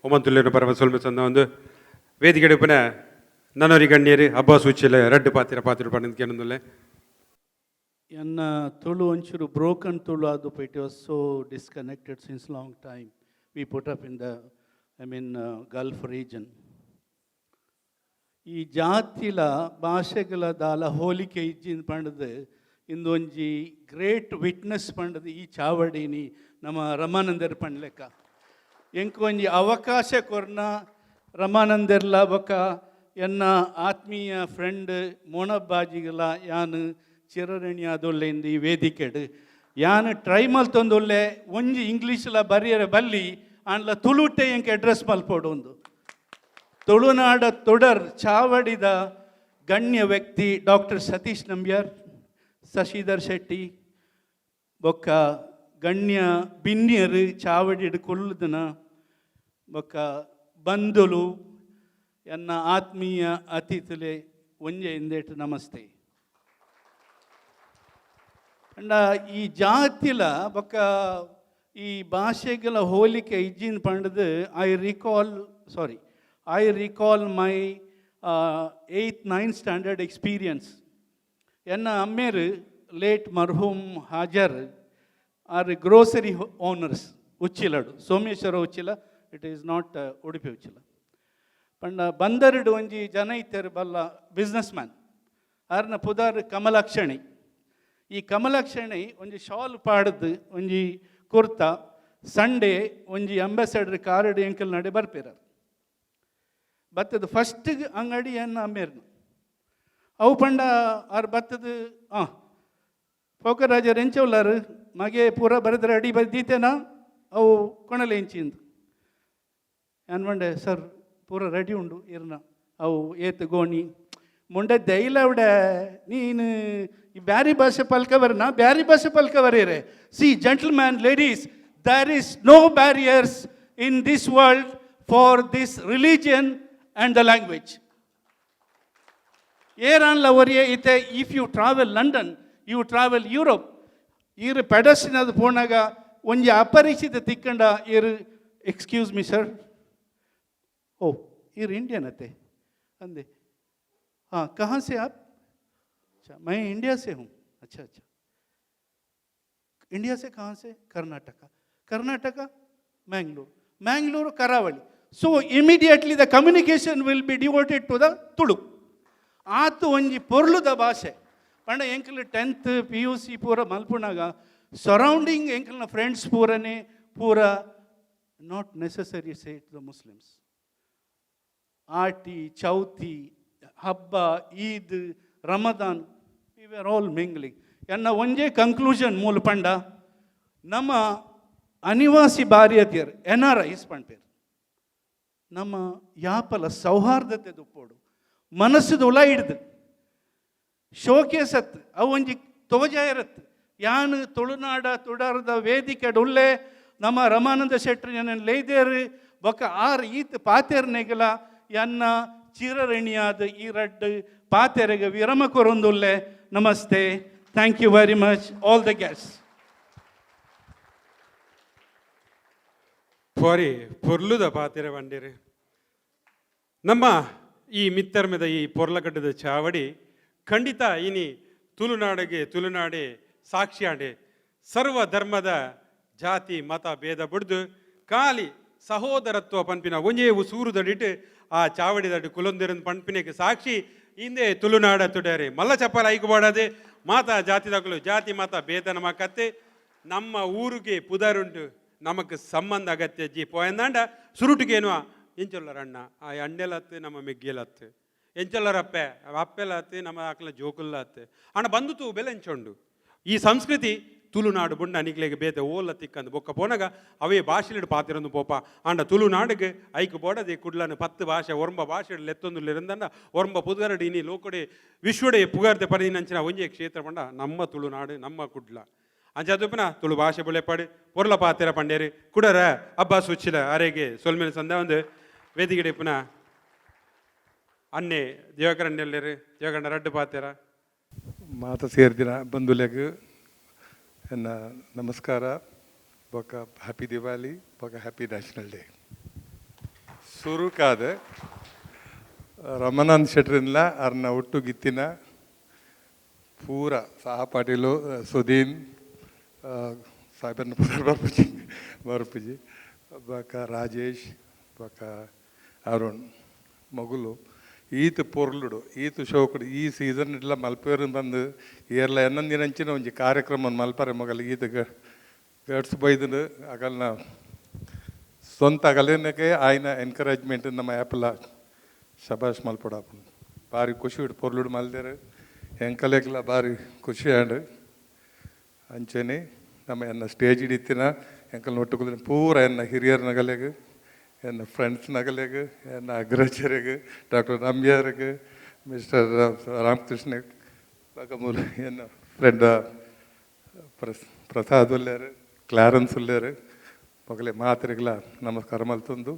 S2: ಒಮಂತುಲ್ಲೇನು ಪರಮ ಸೊಲ್ಮೆ ಸಂದ ಒಂದು ವೇದಿಕೆ ಉಪ್ಪನ ನನೊರಿ ಗಣ್ಯರು ಅಬ್ಬಾಸ್ ಉಚ್ಚಿಲ ರಡ್ಡು ಪಾತಿರ ಪಾತಿರ ಪನ್ನಿಂದ ಕೇನೊಂದುಲ್ಲೆ.
S6: ಎನ್ನ ತುಳು ಒಂಚೂರು ಬ್ರೋಕನ್ ತುಳು ಅದು. It was so disconnected since long time we put up in the, I mean, Gulf region. ಈ ಜಾತಿಲ ಭಾಷೆಗಳ ದಾಲ ಹೋಲಿಕೆ ಇಜ್ಜಿನ ಪಂಡದು ಇಂದೊಂಜಿ ಗ್ರೇಟ್ ವಿಟ್ನೆಸ್ ಪಂಡದು ಈ ಚಾವಡಿನಿ ನಮ್ಮ ರಮಾನಂದರ್ ಪಂಡ್ಲೆಕ್ಕ. ಎಂಕ್ ಒಂಜಿ ಅವಕಾಶ ಕೊರ್ನ ರಮಾನಂದರ್ಲ ಬೊಕ ಎನ್ನ ಆತ್ಮೀಯ ಫ್ರೆಂಡ್ ಮೋಣಬ್ಬಾಜಿಗಳ ಯಾನ್ ಚಿರಋಣಿ ಆದೊಲ್ಲೆ ಇಂದು ಈ ವೇದಿಕೆಡ್. ಯಾನ್ ಟ್ರೈ ಮಲ್ತೊಂದೊಲ್ಲೆ ಒಂಜಿ ಇಂಗ್ಲೀಷ್ಲ ಬರಿಯರೆ ಬಲ್ಲಿ ಆಂಡ್ಲ ತುಳುಟೆ ಎಂಕ್ ಅಡ್ರೆಸ್ ಮಲ್ಪೊಡು ಒಂದು. ತುಳುನಾಡ ತೊಡರ್ ಚಾವಡಿದ ಗಣ್ಯ ವ್ಯಕ್ತಿ ಡಾಕ್ಟರ್ ಸತೀಶ್ ನಂಬ್ಯಾರ್, ಶಶಿಧರ್ ಶೆಟ್ಟಿ ಬೊಕ್ಕ ಗಣ್ಯ ಬಿನ್ಯರು ಚಾವಡಿಡ್ ಕೊಲ್ಲುದನ ಬೊಕ್ಕ ಬಂಧುಲು ಎನ್ನ ಆತ್ಮೀಯ ಅತಿಥಿಲೆ ಒಂಜೆ ಇಂದೇಟು ನಮಸ್ತೆ. ಅಂಡ ಈ ಜಾತಿಲ ಬೊಕ್ಕ ಈ ಭಾಷೆಗಳ ಹೋಲಿಕೆ ಇಜ್ಜಿನ ಪಂಡದು I recall my eighth, ninth standard experience. ಎನ್ನ ಅಮ್ಮೇರು ಲೇಟ್ ಮರ್ಹೂಮ್ ಹಾಜರ್ R grocery owners ಉಚ್ಚಿಲಡು, Someshwara Uchila. It is not Udupi Uchila. ಪಂಡ ಬಂದರುಡು ಒಂಜಿ ಜನ ಇತ್ತೆರ್ ಬಲ್ಲ ಬಿಸ್ನೆಸ್ ಮ್ಯಾನ್. ಆರ್ನ ಪುದಾರ್ ಕಮಲಾಕ್ಷಣಿ. ಈ ಕಮಲಾಕ್ಷಣಿ ಒಂಜಿ ಶಾಲ್ ಪಾಡ್ದು, ಒಂಜಿ ಕುರ್ತಾ, ಸಂಡೇ ಒಂಜಿ ಅಂಬಾಸೆಡರ್ ಕಾರಡ್ ಎಂಕಲ್ ನಡೆ ಬರ್ಪೇರ. ಬತ್ತದ ಫಸ್ಟ್ ಅಂಗಡಿ ಎನ್ನ ಅಮ್ಮೇರ್ನ. ಅವು ಪಂಡ ಆರ್ ಬತ್ತದ ಆ ಫೋಕರಾಜರ್ ಎಂಚ ಉಲ್ಲಾರು ಮಗೆ ಪೂರ ಬರೆದ್ರೆ ಅಡಿ ಬದ್ದೀತೇನಾ ಅವು ಕೊಣಲೆ ಎಂಚಿಂದು. ಯಾನ್ ಪಂಡೆ, ಸರ್, ಪೂರ ರೆಡಿ ಉಂಡು ಇರ್ನ ಅವು ಏತ್ ಗೋಣಿ ಮುಂಡೆ ದೈಲವಡೆ ನೀನು ಈ ಬ್ಯಾರಿ ಭಾಷೆ ಪಲ್ಕವರ್ನ ಬ್ಯಾರಿ ಭಾಷೆ ಪಲ್ಕವರೇರೆ. See, gentleman, ladies, there is no barriers in this world. for this religion and the language. ಏರಾನ್ಲ ಒರಿಯೆ ಇತ್ತೆ if you travel London, you travel Europe, ಈರ್ ಪೆಡಸ್ಟಿನದು ಪೋನಾಗ ಒಂಜಿ ಅಪರಿಚಿತ ತಿಕ್ಕಂಡ ಈರ್, "ಎಕ್ಸ್ಕ್ಯೂಸ್ ಮಿ ಸರ್, ಓ ಈರ್ ಇಂಡಿಯನ್ ಅತ್ತೆ?" ಅಂದೆ. "हाँ, कहाँ से आप?" "अच्छा, मैं इंडिया से हूँ।" "अच्छा अच्छा, इंडिया से कहाँ से?" "Karnataka." "Karnataka?" "Mangalore." "Mangalore?" "Karavali." So immediately the communication will be devoted to the Tulu. ಆತು ಒಂಜಿ ಪೊರ್ಲುದ ಭಾಷೆ ಪಂಡ ಎಂಕಲ್ ಟೆಂತ್ ಪಿಯುಸಿ ಪೂರ ಮಲ್ಪುನಾಗ ಸರೌಂಡಿಂಗ್ ಎಂಕಲ್ನ ಫ್ರೆಂಡ್ಸ್ ಪೂರನೇ ಪೂರ, not necessary say the Muslims. ಆಟಿ, ಚೌತಿ ಹಬ್ಬ, Eid, Ramadan, we are all mingling. ಎನ್ನ ಒಂಜೇ ಕಂಕ್ಲೂಷನ್ ಮೂಲ ಪಂಡ ನಮ್ಮ ಅನಿವಾಸಿ ಭಾರತೀಯರು, ಎನ್ಆರ್ಐಸ್ ಪಣ್ಪೇರು, ನಮ್ಮ ಯಾಪಲ ಸೌಹಾರ್ದತೆ ದುಪ್ಪೋಡು ಮನಸ್ಸುದ ಉಲ ಹಿಡ್ದು ಶೋಕೇಸತ್ ಅವು ಒಂಜಿ ತೋಜಾಯರತ್. ಯಾನ್ ತುಳುನಾಡ ತುಡಾರದ ವೇದಿಕೆ ಉಲ್ಲೆ. ನಮ್ಮ ರಮಾನಂದ ಶೆಟ್ರು ಎನ್ನ ಲೇದೇರು ಬೊಕ್ಕ ಆರ್ ಈತ್ ಪಾತೆರ್ನೆಗಲ ಎನ್ನ ಚಿರಋಣಿಯಾದ ಈ ರಡ್ಡ್ ಪಾತೆರೆಗೆ ವಿರಮ ಕೊರೊಂದುಲ್ಲೆ. Namaste. Thank you very much, all the guest.
S2: ಪೊರಿ ಪೊರ್ಲುದ ಪಾತೆರ ಬಂಡೇರು. ನಮ್ಮ ಈ ಮಿತ್ತರ್ಮೆದ ಈ ಪೊರ್ಲಕಟ್ಟದ ಚಾವಡಿ ಖಂಡಿತ ಇನಿ ತುಳುನಾಡಿಗೆ ತುಳುನಾಡೆ ಸಾಕ್ಷಿಯಾಡೆ. ಸರ್ವ ಧರ್ಮದ ಜಾತಿ ಮತ ಭೇದ ಬುಡ್ದು ಕಾಲಿ ಸಹೋದರತ್ವ ಪನ್ಪಿನ ಒಂಜೇ ಸೂರುದಡಿಟ್ಟು ಆ ಚಾವಡಿದಡಿ ಕುಲೊಂದಿರನ್ ಪನ್ಪಿನಕ್ಕೆ ಸಾಕ್ಷಿ ಹಿಂದೆ ತುಳುನಾಡ ತುಡಾರೆ. ಮಲ್ಲ ಚಪ್ಪಲ ಐಕುಬಾಡದೆ ಮಾತಾ ಜಾತಿದಕಲು ಜಾತಿ ಮತ ಭೇದ ನಮ್ಮ ಕತ್ತೆ. ನಮ್ಮ ಊರಿಗೆ ಪುದರುಂಟು, ನಮಕ್ ಸಂಬಂಧ ಅಗತ್ಯ ಜಿ ಪೋಯಂದಾಂಡ ಸುರುಟುಗೇನುವ ಎಂಚೊಲ್ಲರ ಅಣ್ಣ ಆ ಅಣ್ಣೆಲತ್ತು ನಮ್ಮ ಮೆಗ್ಗೆಲತ್ತು ಎಂಚೊಲ್ಲರ ಅಪ್ಪೆ ಅಪ್ಪೆಲತ್ತು ನಮ್ಮ ಅಕ್ಲ ಜೋಕುಲ್ಲತ್ತು ಅಣ್ಣ ಬಂದು ತೂ ಬೆಲೆ ಎಂಚೊಂಡು. ಈ ಸಂಸ್ಕೃತಿ ತುಳುನಾಡು ಬುಂಡ ನಿಕ್ಲೆಗ್ ಬೇತೆ ಓಲ ತಿಕ್ಕಂದು. ಬೊಕ್ಕ ಪೋನಗ ಅವೇ ಭಾಷೆಲಿಡು ಪಾತಿರೊಂದು ಪೋಪ. ಆಂಡ ತುಳುನಾಡುಗೆ ಐಕ್ ಬೋಡದೆ ಕುಡ್ಲನು 10 ಭಾಷೆ ಒರ್ಂಬ ಭಾಷೆ ಲೆತ್ತೊಂದು ಒರ್ಂಬ ಪುದರಡಿ ಇನಿ ಲೋಕಡೆ ವಿಶ್ವಡೆ ಪುಗಾರ್ತೆ ಪಡೆದಿನಂಚಿನ ಒಂಜೇ ಕ್ಷೇತ್ರ ಪಂಡ ನಮ್ಮ ತುಳುನಾಡು, ನಮ್ಮ ಕುಡ್ಲ. ಅಂಚಾದುಪ್ಪನ ತುಳು ಭಾಷೆ ಬುಳೆಪಾಡು. ಪೊರ್ಲ ಪಾತೆರ ಪಂಡೇರು. ಕುಡರ ಅಬ್ಬಾಸ್ ಉಚ್ಚಿಲ ಅರೆಗೆ ಸೊಲ್ಮೆಲ್ ಸಂದ ಒಂದು ವೇದಿಕೆ ಪುನ ಅನ್ನೆ ದೇವಕರಣ್ಣೆಲ್ಲೇರು. ದೇವಕರಣ್ಣ, ರಡ್ಡು ಪಾತೆರ.
S9: ಮಾತ ಸೇರ್ದಿನ ಬಂಧುಲೆಗ್ ಎನ್ನ ನಮಸ್ಕಾರ ಬೊಕ ಹ್ಯಾಪಿ ದಿವಾಲಿ ಬೊಕ ಹ್ಯಾಪಿ ನ್ಯಾಷನಲ್ ಡೇ. ಸುರುಕಾದ ರಮಾನಂದ್ ಶೆಟ್ರಿನ್ಲ ಅರ್ನ ಒಟ್ಟು ಗಿತ್ತಿನ ಪೂರ ಸಹಪಾಠಿಲು ಸುದೀನ್ ಸಾಹೇಬರ್ನ ಪುದರ್ ಬರ್ಪುಜಿ ಬರ್ಪುಜಿ, ಬೊಕ ರಾಜೇಶ್ ಬೊಕ ಅರುಣ್ ಮಗುಲು ಈತ್ ಪೊರ್ಲುಡು ಈತ್ ಶೋಕುಡು ಈ ಸೀಸನ್ ಇಡ್ಲ ಮಲ್ಪೇರು ಬಂದು ಏರ್ಲ ಎನ್ನಂದಿನಂಚಿನ ಒಂಜಿ ಕಾರ್ಯಕ್ರಮ ಮಲ್ಪರೆ ಮಗಲ್ ಈತ್ ಗಟ್ಸ್ ಬೈದು ಅಗಲ್ನ ಸ್ವಂತ ಅಗಲೇನಕ್ಕೆ ಆಯ್ನ ಎನ್ಕರೇಜ್ಮೆಂಟ್ ನಮ್ಮ ಆ್ಯಪಲ್ಲ ಶಬಾಷ್ ಮಲ್ಪೊಡಾಪುಂಡು. ಬಾರಿ ಖುಷಿ ಉಂಡು ಪೊರ್ಲುಡು ಮಲ್ದೇರು ಎಂಕಲೆಗ್ಲ ಬಾರಿ ಖುಷಿ ಆಂಡ್. ಅಂಚೆನೆ ನಮ್ಮ ಎನ್ನ ಸ್ಟೇಜ್ ಹಿಡಿತಿನ ಎಂಕಲ್ನ ಒಟ್ಟು ಪೂರ ಎನ್ನ ಹಿರಿಯರ ನಗಲೆಗ್, ಎನ್ನ ಫ್ರೆಂಡ್ಸ್ ನಗಲೆಗ್, ಎನ್ನ ಅಗ್ರಜರಿಗೆ, ಡಾಕ್ಟರ್ ನಂಬಿಯಾರಿಗೆ, ಮಿಸ್ಟರ್ ರಾಮಕೃಷ್ಣ ಬಕಮೂಲ್, ಎನ್ನ ಫ್ರೆಂಡ್ ಪ್ರಸಾದ್ ಉಲ್ಲೇರು, ಕ್ಲಾರೆನ್ಸ್ ಉಲ್ಲೇರು, ಮೊಗಲೆ ಮಾತ್ರೆಗ್ಲ ನಮಸ್ಕಾರ ಮಲ್ತೊಂದು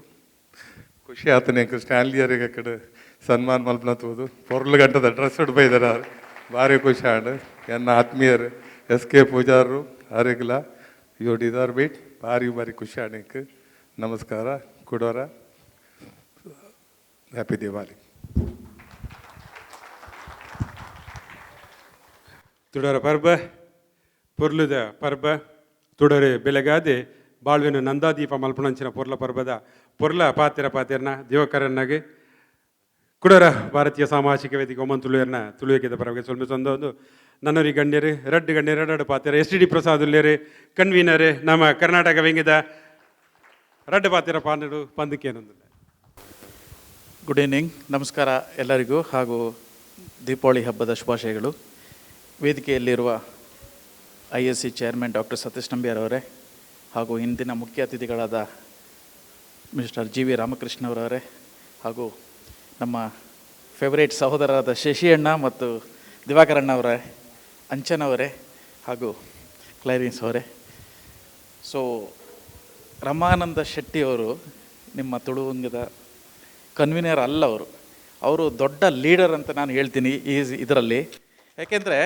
S9: ಖುಷಿ ಆತನೆ. ಎಂಕ್ ಸ್ಟ್ಯಾನ್ಲಿಯರಿಗೆ ಕಡೆ ಸನ್ಮಾನ ಮಲ್ಪನ ತೂದು ಪೊರ್ಲು ಗಂಟದ ಡ್ರೆಸ್ ಬೈದಾರ, ಭಾರಿ ಖುಷಿ ಆಂಡ್. ಎನ್ನ ಆತ್ಮೀಯರು ಎಸ್ ಕೆ ಪೂಜಾರು ಅರೆಗ್ಲ ಯೋ ಡಿಸರ್ವ್ it. ಭಾರಿ ಭಾರಿ ಖುಷಿ ಆಂಡ್ ಎಂಕ್. ನಮಸ್ಕಾರ ಕುಡೋರ ಹ್ಯಾಪಿ ದಿವಾಲಿ.
S2: ತುಡರ ಪರ್ಬ ಪೊರ್ಲುದ ಪರ್ಬ. ತುಡರೆ ಬೆಳಗಾದೆ ಬಾಳ್ವೆನು ನಂದಾದೀಪ ಮಲ್ಪುಣಂಚಿನ ಪೊರ್ಲ ಪರ್ಬದ ಪೊರ್ಲ ಪಾತೆರ ಪಾತೆರ್ನ ದೇವಕರನ್ನಾಗೆ ಕುಡರ ಭಾರತೀಯ ಸಾಮಾಜಿಕ ವೇದಿಕೆ ಒಮ್ಮನ್ ತುಳುವೆರ್ನ ತುಳುವಿಕೆದ ಪರವಾಗಿ ಸೊಲ್ಮೆ ಸಂದೊಂದು ನನ್ನೊರಿ ಗಣ್ಯರು ರಡ್ಡು ಗಣ್ಯರು ರಡ್ಡು ಪಾತೆರ. ಎಸ್ ಟಿ ಡಿ ಪ್ರಸಾದ್ ಉಲ್ಲೇರು, ಕನ್ವೀನರ್ ನಮ್ಮ ಕರ್ನಾಟಕ ವೆಂಗಿದ. ರಡ್ಡು ಪಾತೆರ ಪಾಂಡು ಪಂದಕ್ಕೇನೊಂದು.
S10: ಗುಡ್ ಈವ್ನಿಂಗ್, ನಮಸ್ಕಾರ ಎಲ್ಲರಿಗೂ ಹಾಗೂ ದೀಪಾವಳಿ ಹಬ್ಬದ ಶುಭಾಶಯಗಳು. ವೇದಿಕೆಯಲ್ಲಿರುವ ISC chairman doctor Satish Nambiar ಅವರೇ ಹಾಗೂ ಇಂದಿನ ಮುಖ್ಯ ಅತಿಥಿಗಳಾದ ಮಿಸ್ಟರ್ ಜಿ ವಿ ರಾಮಕೃಷ್ಣವರವರೇ ಹಾಗೂ ನಮ್ಮ ಫೇವರೇಟ್ ಸಹೋದರರಾದ ಶಶಿ ಅಣ್ಣ ಮತ್ತು ದಿವಾಕರಣ್ಣ ಅವರೇ, ಅಂಚನವರೇ ಹಾಗೂ ಕ್ಲೈರಿನ್ಸ್ ಅವರೇ. ಸೊ ರಮಾನಂದ ಶೆಟ್ಟಿಯವರು ನಿಮ್ಮ ತುಳುವಂಗದ ಕನ್ವೀನರ್ ಅಲ್ಲ ಅವರು, ಅವರು ದೊಡ್ಡ ಲೀಡರ್ ಅಂತ ನಾನು ಹೇಳ್ತೀನಿ ಈ ಇದರಲ್ಲಿ. ಯಾಕೆಂದರೆ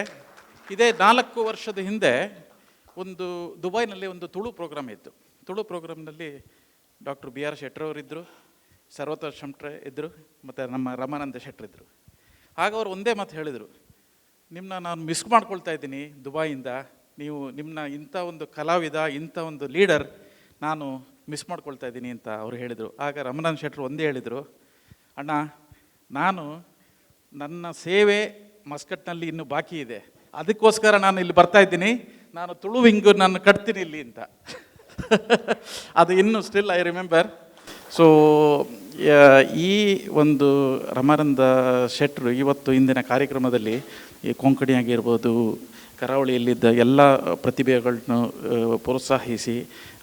S10: ಇದೇ 4 ವರ್ಷದ ಹಿಂದೆ ಒಂದು ದುಬೈನಲ್ಲಿ ಒಂದು ತುಳು ಪ್ರೋಗ್ರಾಮ್ ಇತ್ತು. ತುಳು ಪ್ರೋಗ್ರಾಮ್ನಲ್ಲಿ ಡಾಕ್ಟರ್ ಬಿ ಆರ್ ಶೆಟ್ಟರವರಿದ್ದರು, ಸರ್ವತ ಶೆಟ್ರೆ ಇದ್ದರು, ಮತ್ತು ನಮ್ಮ ರಮಾನಂದ ಶೆಟ್ಟರಿದ್ದರು. ಆಗ ಅವರು ಒಂದೇ ಮಾತು ಹೇಳಿದರು, ನಿಮ್ಮನ್ನ ನಾನು ಮಿಸ್ ಮಾಡ್ಕೊಳ್ತಾ ಇದ್ದೀನಿ ದುಬೈಯಿಂದ, ನೀವು ನಿಮ್ಮನ್ನ ಇಂಥ ಒಂದು ಕಲಾವಿದ, ಇಂಥ ಒಂದು ಲೀಡರ್ ನಾನು ಮಿಸ್ ಮಾಡ್ಕೊಳ್ತಾ ಇದ್ದೀನಿ ಅಂತ ಅವರು ಹೇಳಿದರು. ಆಗ ರಮಾನಂದ ಶೆಟ್ಟರು ಒಂದೇ ಹೇಳಿದರು, ಅಣ್ಣ ನಾನು ನನ್ನ ಸೇವೆ ಮಸ್ಕಟ್ನಲ್ಲಿ ಇನ್ನೂ ಬಾಕಿ ಇದೆ, ಅದಕ್ಕೋಸ್ಕರ ನಾನು ಇಲ್ಲಿ ಬರ್ತಾ ಇದ್ದೀನಿ, ನಾನು ತುಳು ವಿಂಗು ನಾನು ಕಟ್ತೀನಿ ಇಲ್ಲಿ ಅಂತ. ಅದು ಇನ್ನೂ ಸ್ಟಿಲ್ I remember. So ಈ ಒಂದು ರಮಾನಂದ ಶೆಟ್ಟರು ಇವತ್ತು ಇಂದಿನ ಕಾರ್ಯಕ್ರಮದಲ್ಲಿ ಈ ಕೊಂಕಣಿ ಆಗಿರ್ಬೋದು, ಕರಾವಳಿಯಲ್ಲಿದ್ದ ಎಲ್ಲ ಪ್ರತಿಭೆಗಳನ್ನು ಪ್ರೋತ್ಸಾಹಿಸಿ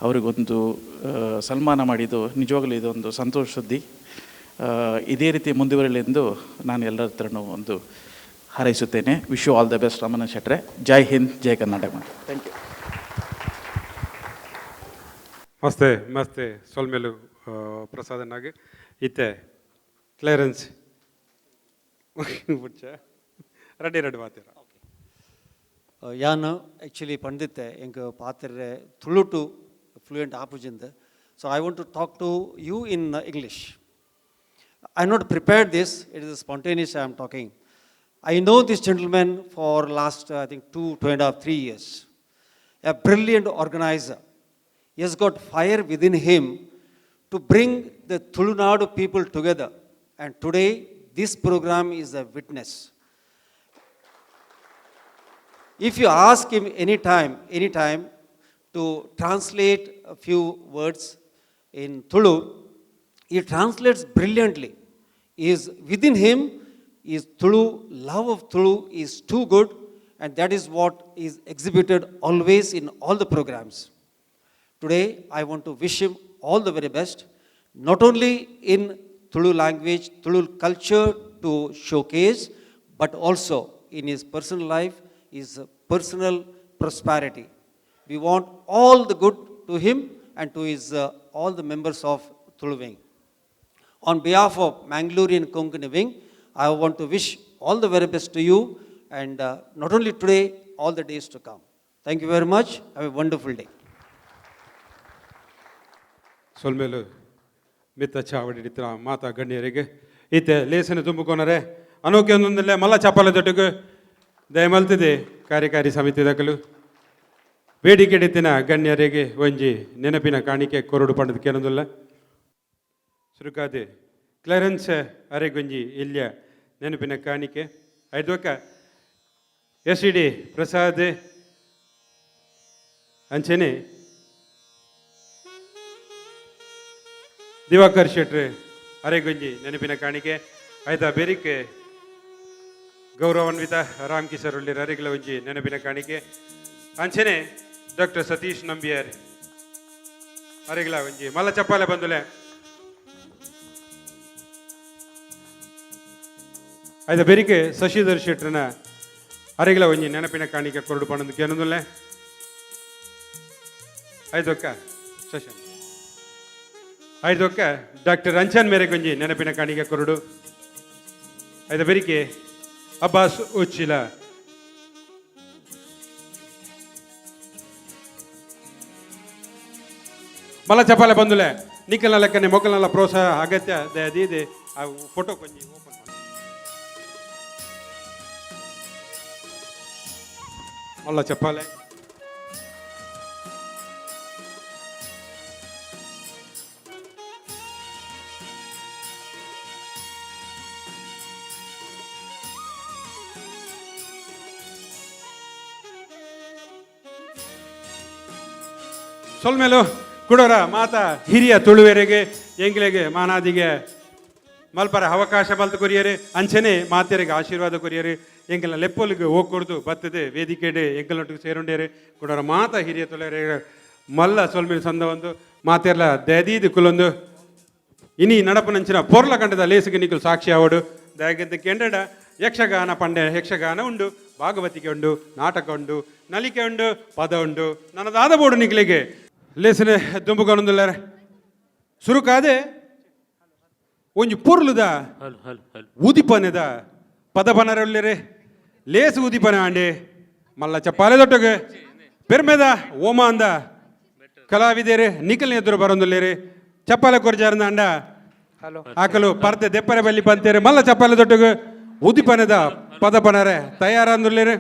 S10: ಅವರಿಗೊಂದು ಸನ್ಮಾನ ಮಾಡಿದ್ದು ನಿಜವಾಗಲೂ ಇದೊಂದು ಸಂತೋಷ ಸುದ್ದಿ. ಇದೇ ರೀತಿ ಮುಂದುವರಿಯಲಿ ಎಂದು ನಾನು ಎಲ್ಲರ ಹತ್ರನೂ ಒಂದು ಹಾರೈಸುತ್ತೇನೆ. Wish you all the best Ramananda ಶೆಟ್ರೆ. Jai Hind, Jai Karnataka. Thank you.
S2: ಮಸ್ತೆ ಮಸ್ತೆ ಸೊಲ್ಮೆಲು ಪ್ರಸಾದನಾಗಿ ಇತ್ತೆ ಕ್ಲಿಯರೆನ್ಸ್ ರೆಡಿ ರೆಡಿ ಮಾತೀರ.
S11: ಯಾನ್ ಆ್ಯಕ್ಚುಲಿ ಪಂಡಿತ್ತೆ ಎಂಕ್ ಪಾತ್ರೆ ತುಳುಟು fluent ಆಪುಜಿಂದ. So I want to talk to you in English. I not prepared this, it is spontaneous I am talking. I know this gentleman for last I think 2, 2.5, 3 years. A brilliant organizer. He has got fire within him to bring the Tulunadu people together. And today, this program is a witness. If you ask him anytime to translate a few words in Tulu, he translates brilliantly. Is within him is Tulu, love of Tulu is too good, and that is what is exhibited always in all the programs. Today, I want to wish him all the very best, not only in Tulu language, Tulu culture to showcase, but also in his personal life, his personal prosperity. We want all the good to him and to his all the members of Tulu Wing. On behalf of Mangalorean Konkani Wing, I want to wish all the very best to you, and not only today, all the days to come. Thank you very much. Have a wonderful day.
S2: ಸೊಲ್ಮೇಲು ಮಿತ್ತ ಚಾವಡಿ ಮಾತಾ ಗಣ್ಯರಿಗೆ ಈತೆ ಲೇಸನ ತುಂಬಿಕೊನರೆ ಅನೋಕೆ ಒಂದೊಂದಲ್ಲೇ ಮಲ್ಲ ಚಪಾಲ ದೊಡ್ಡಗು ದಯಮಲ್ತಿದೆ ಕಾರ್ಯಕಾರಿ ಸಮಿತಿ ದಕಲು ಬೇಡಿಕೆ ಹಿಡಿತಿನ ಗಣ್ಯರಿಗೆ ಒಂಜಿ ನೆನಪಿನ ಕಾಣಿಕೆ ಕೊರಡು ಪಂಡದ ಕೇನೊಂದುಲ್ಲ. ಸುರುಕಾದೆ ಕ್ಲರೆನ್ಸ್ ಅರೆಗೊಂಜಿ ಇಲ್ಯ ನೆನಪಿನ ಕಾಣಿಕೆ ಐದೋಕ ಎಸ್ ಡಿ ಪ್ರಸಾದ್ ಅಂಚನೆ ದಿವಾಕರ್ ಶೆಟ್ರು ಅರೆಗೊಂಜಿ ನೆನಪಿನ ಕಾಣಿಕೆ ಆಯ್ತಾ ಬೇರಿಕೆ ಗೌರವಾನ್ವಿತ ರಾಮ್ ಕಿಶೋರ್ ಅರೆಗಳ ಒಂಜಿ ನೆನಪಿನ ಕಾಣಿಕೆ ಅಂಚನೆ ಡಾಕ್ಟರ್ ಸತೀಶ್ ನಂಬಿಯರ್ ಅರೆಗಳ ಒಂಜಿ ಮಲ್ಲ ಚಪ್ಪಾಲೆ ಬಂದುಲೆ. ಆಯ್ತಾ ಬೇರಿಕೆ ಶಶಿಧರ್ ಶೆಟ್ರನ ಅರೆಗಳ ಒಂಜಿ ನೆನಪಿನ ಕಾಣಿಕೆ ಕೊರಡು ಪಣಂದು ಕೇನೊಂದುಲ್ಲೆ. ಆಯ್ತೊಕ್ಕ ಶಶನ್ ಆಯ್ತೊಕ್ಕ ಡಾಕ್ಟರ್ ಅಂಚನ್ ಮೇರೆ ಗೊಂಜಿ ನೆನಪಿನ ಕಾಣಿಕೆ ಕೊರಡು. ಆಯ್ತಾ ಬೆರಿಕೆ ಅಬ್ಬಾಸ್ ಉಚ್ಚಿಲ ಮಲ್ಲ ಚಪಾಲೆ ಬಂದುಲೆ ನಿಖಲ್ನ ಲೆಕ್ಕನೆ ಮೊಕ್ಕಲ್ನೆಲ್ಲ ಪ್ರೋತ್ಸಾಹ ಅಗತ್ಯ ದಯದೀದೆ ಆ ಫೋಟೋ ಕೊಂಜಿ ಓಪನ್ ಮಾಡಿ ಮಲ್ಲ ಚಪ್ಪಾಲೆ. ಸೊಲ್ಮೇಲು ಕುಡೋರ ಮಾತಾ ಹಿರಿಯ ತುಳುವೆರೆಗೆ ಎಂಗ್ಲೆಗೆ ಮಾನಾದಿಗೆ ಮಲ್ಪರ ಅವಕಾಶ ಮಲ್ತು ಕೊರಿಯರೆ ಅಂಚನೆ ಮಾತೆರಿಗೆ ಆಶೀರ್ವಾದ ಕೊರಿಯರೆ ಎಂಕಲ್ನ ಲೆಪ್ಪೊಲಿಗೆ ಹೋಗ್ಕೊಡ್ದು ಬತ್ತದೆ ವೇದಿಕೆಡೆ ಎಂಕಲ್ನೊಟ್ಟಿಗೆ ಸೇರುಂಡೇರೆ ಕುಡೋರ ಮಾತಾ ಹಿರಿಯ ತುಳುವೆರೆ ಮಲ್ಲ ಸೊಲ್ಮೇಲು ಸಂದ ಒಂದು ಮಾತೆರ್ಲ ದಯದೀದು ಕುಲೊಂದು ಇನಿ ನಡಪನಂಚಿನ ಪೊರ್ಲ ಕಂಡದ ಲೇಸುಗೆ ನಿಕುಲು ಸಾಕ್ಷಿ ಆವಡು ದಯಗಂತ ಕೆಂಡಡ ಯಕ್ಷಗಾನ ಪಂಡೆ ಯಕ್ಷಗಾನ ಉಂಡು, ಭಾಗವತಿಕೆ ಉಂಡು, ನಾಟಕ ಉಂಡು, ನಲಿಕೆ ಉಂಡು, ಪದ ಉಂಡು, ನನ್ನದಾದ ಬೋಡು ನಿಕ್ಲಿಗೆ ಲೇಸನೆ ದುಂಬುಕೊಂದುಲ್ಲಾರೆ. ಸುರುಕಾದೆ ಒಂಜಿ ಪೊರ್ಲುದ ಉದಿಪನೆದ ಪದಪನರೊಲ್ಲೆರೆ ಲೇಸು ಉದಿಪನ ಆಂಡೆ ಮಲ್ಲ ಚಪ್ಪಾಲೆ ದೊಟ್ಟಗೆ ಪೆರ್ಮೆದ ಓಮಾಂದ ಕಲಾವಿದೇರೆ ನಿಕಲ್ನ ಎದುರು ಬರೊಂದುಲ್ಲೇರೆ ಚಪ್ಪಾಲೆ ಕೊರ್ಜಾರ್ನ ಅಂಡ ಆಕಲು ಪರ್ದೆ ದೆಪ್ಪರೆ ಬಲ್ಲಿ ಪಂತೇರೆ ಮಲ್ಲ ಚಪ್ಪಾಲೆ ದೊಟ್ಟಗೆ ಉದಿಪನದ ಪದಪನರೆ ತಯಾರಂದುಲ್ಲೇರೆ.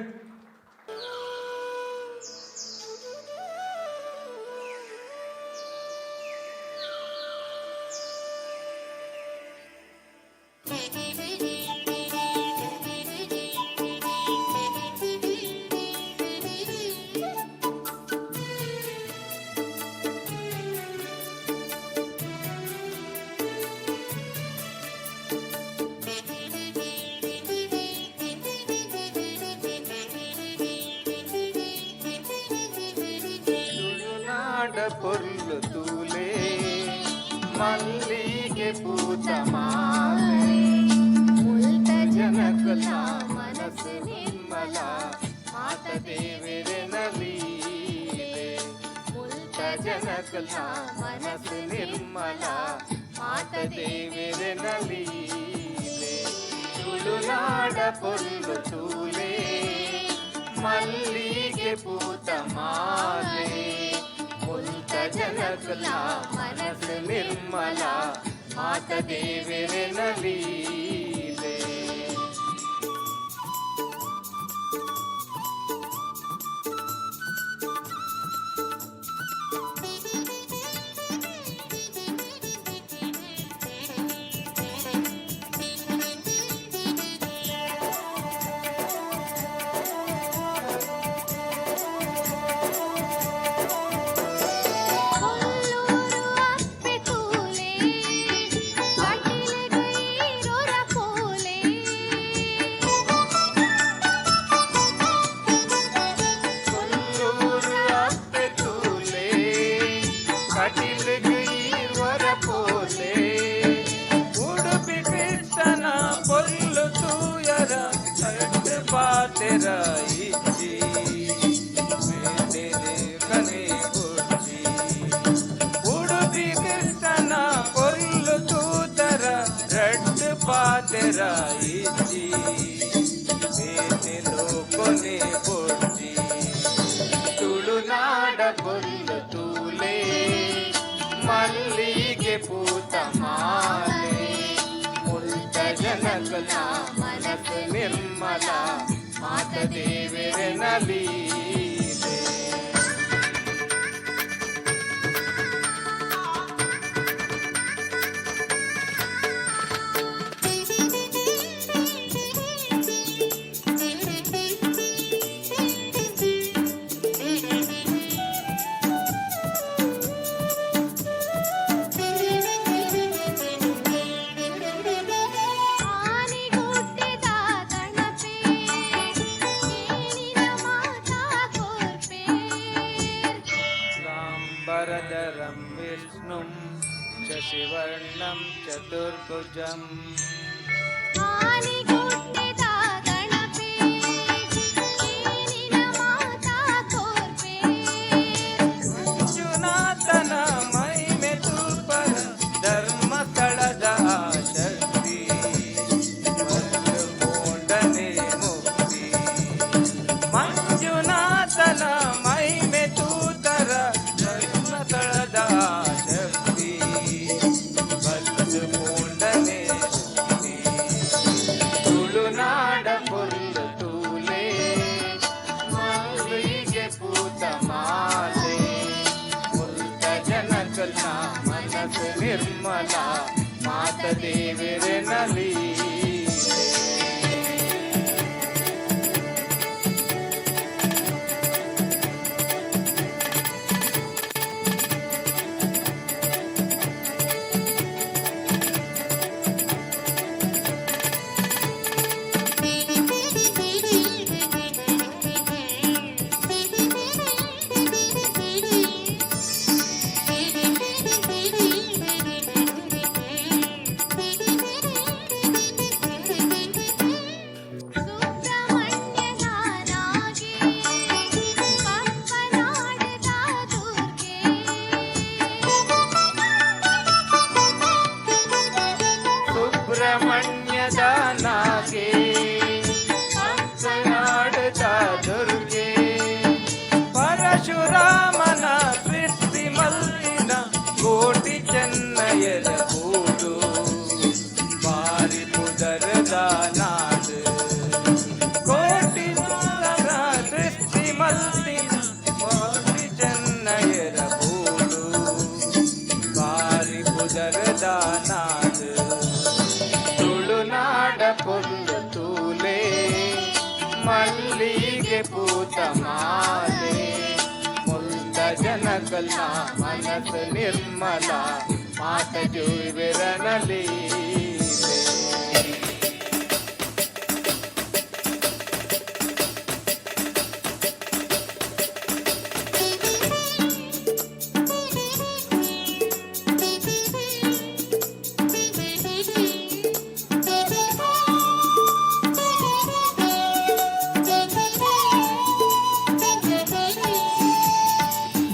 S12: ತುಳುನಾಡ ಪೊರ್ಲು ತೂಲೆ ಮಲ್ಲಿಗೆ ಪೂತ ಮಾಲೆ ಮುಲ್ತ ಜನಕುಲ ಮನಸ್ಸು ನಿರ್ಮಲ ಮಾತ ದೇವೆರೆನ ಲೀಲೆ ಮುಲ್ತ ಜನಕುಲ ಮನಸ್ಸು ನಿರ್ಮಲ ಮಾತ ದೇವೆರೆನ ಲೀಲೆ ತುಳುನಾಡ ಪೊರ್ಲು ತೂಲೆ ಮಲ್ಲಿಗೆ ಪೂತ ಮಾಲೆ ಮುಲ್ತ ಜನಕುಲ ಮನಸ್ಸು ನಿರ್ಮಲ ಮಾತ ದೇವೆರೆನ ಲೀಲೆ.
S13: ಕೊಲ್ಲೂರು ಅಪ್ಪೆ ತೂಲೆ ಕಟಿಲುಗೈರೊರ ಪೋಲೆ.
S12: ಕೊಲ್ಲೂರು ಅಪ್ಪೆ ತೂಲೆ ಕಟಿಲುಗು ಈರ್ವರ ಪೋಲೆ ಉಡುಪಿ ಕೃಷ್ಣನ ಪೊರ್ಲು ತೂಯರ ಕಟ್ಟು ಪಾತೆರ ಇಜ್ಜಿ ಬೇತೆರೆ ಕನೆ ಬುರ್ಜಿ. ಉಡುಪಿ ಕೃಷ್ಣನ ಪೊರ್ಲು ತೂತರ ರಡ್ಡು ಪಾತೆರ ಇಜ್ಜಿ ಬೇತೆ ಲೋಕೊನೆ ಬುರ್ಜಿ. ತುಳುನಾಡ ಪೊರ್ಲು ತೂಲೆ ಮಲ್ಲಿಗೆ ಪೂತ ಮಾಲೆ ಮುಲ್ತ ಜನಕುಲ ಮನಸ್ಸು ನಿರ್ಮಲ ಮಾತ ದೇವೆರೆನ ಲೀಲೆ.
S13: ಆನೆಗುಡ್ಡೆದ ಗಣಪೆ ಕೇಣಿನ ಮಾತಾ ಕೊರ್ಪೆ.
S12: ಶುಕ್ಲಾಂಬರಧರಂ ವಿಷ್ಣುಂ ಶಶಿವರ್ಣಂ ಚತುರ್ಭುಜಂ.
S13: ಆನೆಗುಡ್ಡೆದ ಗಣಪೆ ಕೇಣಿನ ಮಾತಾ ಕೊರ್ಪೆ.
S12: ಮಂಜುನಾಥನ ಮಹಿಮೆ ತೂಪರ ಧರ್ಮಸ್ಥಳದ ಶಕ್ತಿ ಪೋಂಡನೆ ಮುಕ್ತಿ. ಮಂಜುನಾಥನ ಮಹಿಮೆ ತೂತರ ಧರ್ಮಸ್ಥಳದ ಶಕ್ತಿ ಬಲ್ಲು ಪೋಂಡನೆ ಶಕ್ತಿ. ತುಳುನಾಡ ಪೊರ್ಲು ತೂಲೆ ಮಲ್ಲಿಗೆ ಪೂತ ಮಾಲೆ ಮುಲ್ತ ಜನಕುಲ ಮನಸ್ಸು ನಿರ್ಮಲ ಮಾತ ದೇವೆರೆನ ಲೀಲೆ.
S13: Thank you.
S12: ಮಲ್ಲಿಗೆ ಪೂತ ಮಾಲೆ ಮುಲ್ತ ಜನಕಲ್ನ ಮನಸ್ಸು ನಿರ್ಮಲ ಮಾತ ಜೀವಿರನಲಿ.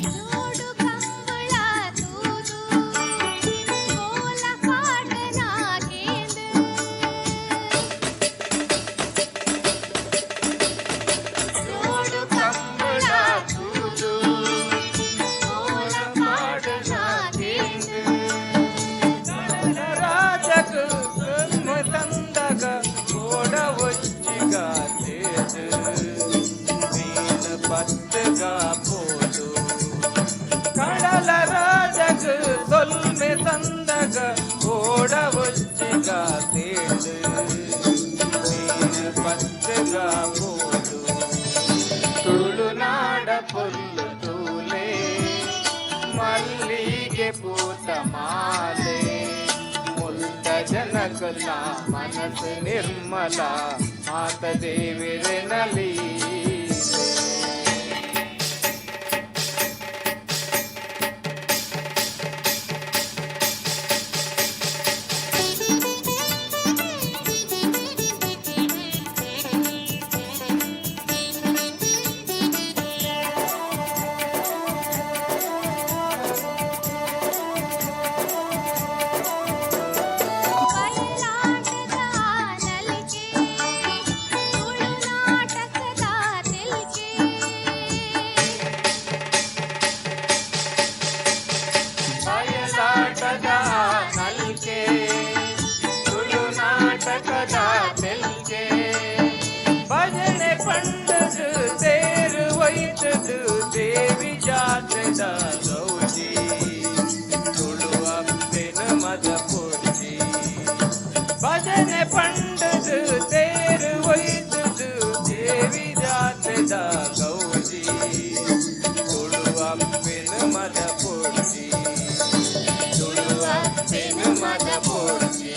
S13: ಜೋಡು ಕಂಬಳ ತೂದು ಕೋಲ ಪಾಡನ ಕೇಂದು. ಜೋಡು ಕಂಬಳ ತೂದು ಕೋಲ ಪಾಡನ ಕೇಂದು.
S12: ರಾಜಗ ಸಂದಗ ಓಡ ಒಚ್ಚಿಗ ತೇಜ ಮೀನ ಪತ್ತಗ ಪೋದು. ಕಡಲ ರಾಜಗ ಸೊಲ್ಮೆ ಸಂದಗ ಓಡ ಒಚ್ಚಿಗ ತೇಜ ಮೀನ ಪತ್ತಗ ಪೋದು. ತುಳುನಾಡ ಪೊಲ್ಲು ತೂಲೆ ಮಲ್ಲಿಗೆ ಪೂತ ಮಾಲೆ ಮುಲ್ತ ಜನಕಲ್ನ ಮನಸ್ಸು ನಿರ್ಮಲ ಮಾತ ದೇವಿರನಲಿ.
S13: ಬಯಲಾಟದ ನಲಿಕೆ ತುಳುನಾಟಕದ ತೆಲಿಕೆ.
S12: ಬಯಲಾಟದ ನಲ್ಕೆ ತುಳುನಾಟಕದ ತೆಲ್ಕೆ. ಭಜನೆ ಪಂಡದು ತೇರು ಒಯ್ತದು ದೇವಿ ಜಾತ್ರೆದ ಗೌಜಿ. ತುಳು ಅಪ್ಪೆನ ಮದ ಪೂಜಿ. ಭಜನೆ ಪಂಡದು ತೇರು ಒಯ್ತದು ದೇವಿ ಜಾತ್ರೆದ ಗೌಜಿ. ತುಳು ಅಪ್ಪೆನ ಮದ ಪೂಜಿ. ತುಳು ಅಪ್ಪೆನ ಮದ ಪೂಜಿ.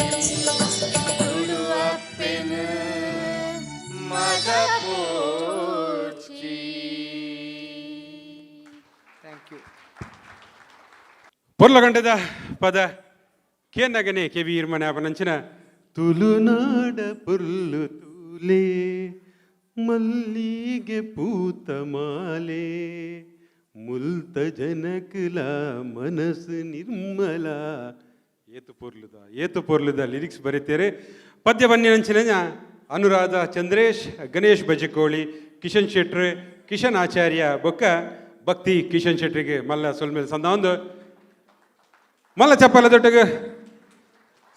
S12: ತುಳು ಅಪ್ಪೆನ ಮದ ಪೂಜಿ.
S3: Thank you.
S2: ಪೊರ್ಲಗಂಟದ ಪದ ಕೇನಗನೆ ಕೆವಿ ಇರ್ಮನೆ ಅವನಂಚಿನ ತುಳುನಾಡ ಪುರ್ಲು ತೂಲೆ ಮಲ್ಲಿಗೆ ಪೂತ ಮಾಲೆ ಮುಲ್ತ ಜನಕುಲ ಮನಸ್ಸು ನಿರ್ಮಲ. ಏತು ಪೊರ್ಲುದ, ಏತು ಪೊರ್ಲುದ ಲಿರಿಕ್ಸ್ ಬರೀತೇರೆ. ಪದ್ಯ ಬನ್ನಿನಂಚಿನ ಅನುರಾಧ ಚಂದ್ರೇಶ್, ಗಣೇಶ್ ಬಜಕೋಳಿ, ಕಿಶನ್ ಶೆಟ್ರು, ಕಿಶನ್ ಆಚಾರ್ಯ ಬೊಕ್ಕ ಭಕ್ತಿ ಕಿಶನ್ ಶೆಟ್ರಿಗೆ ಮಲ್ಲ ಸೊಲ್ಮೇಲೆ ಸಂದ ಒಂದು ಮಲ್ಲ ಚಪ್ಪಲ ದೊಡ್ಡಗೆ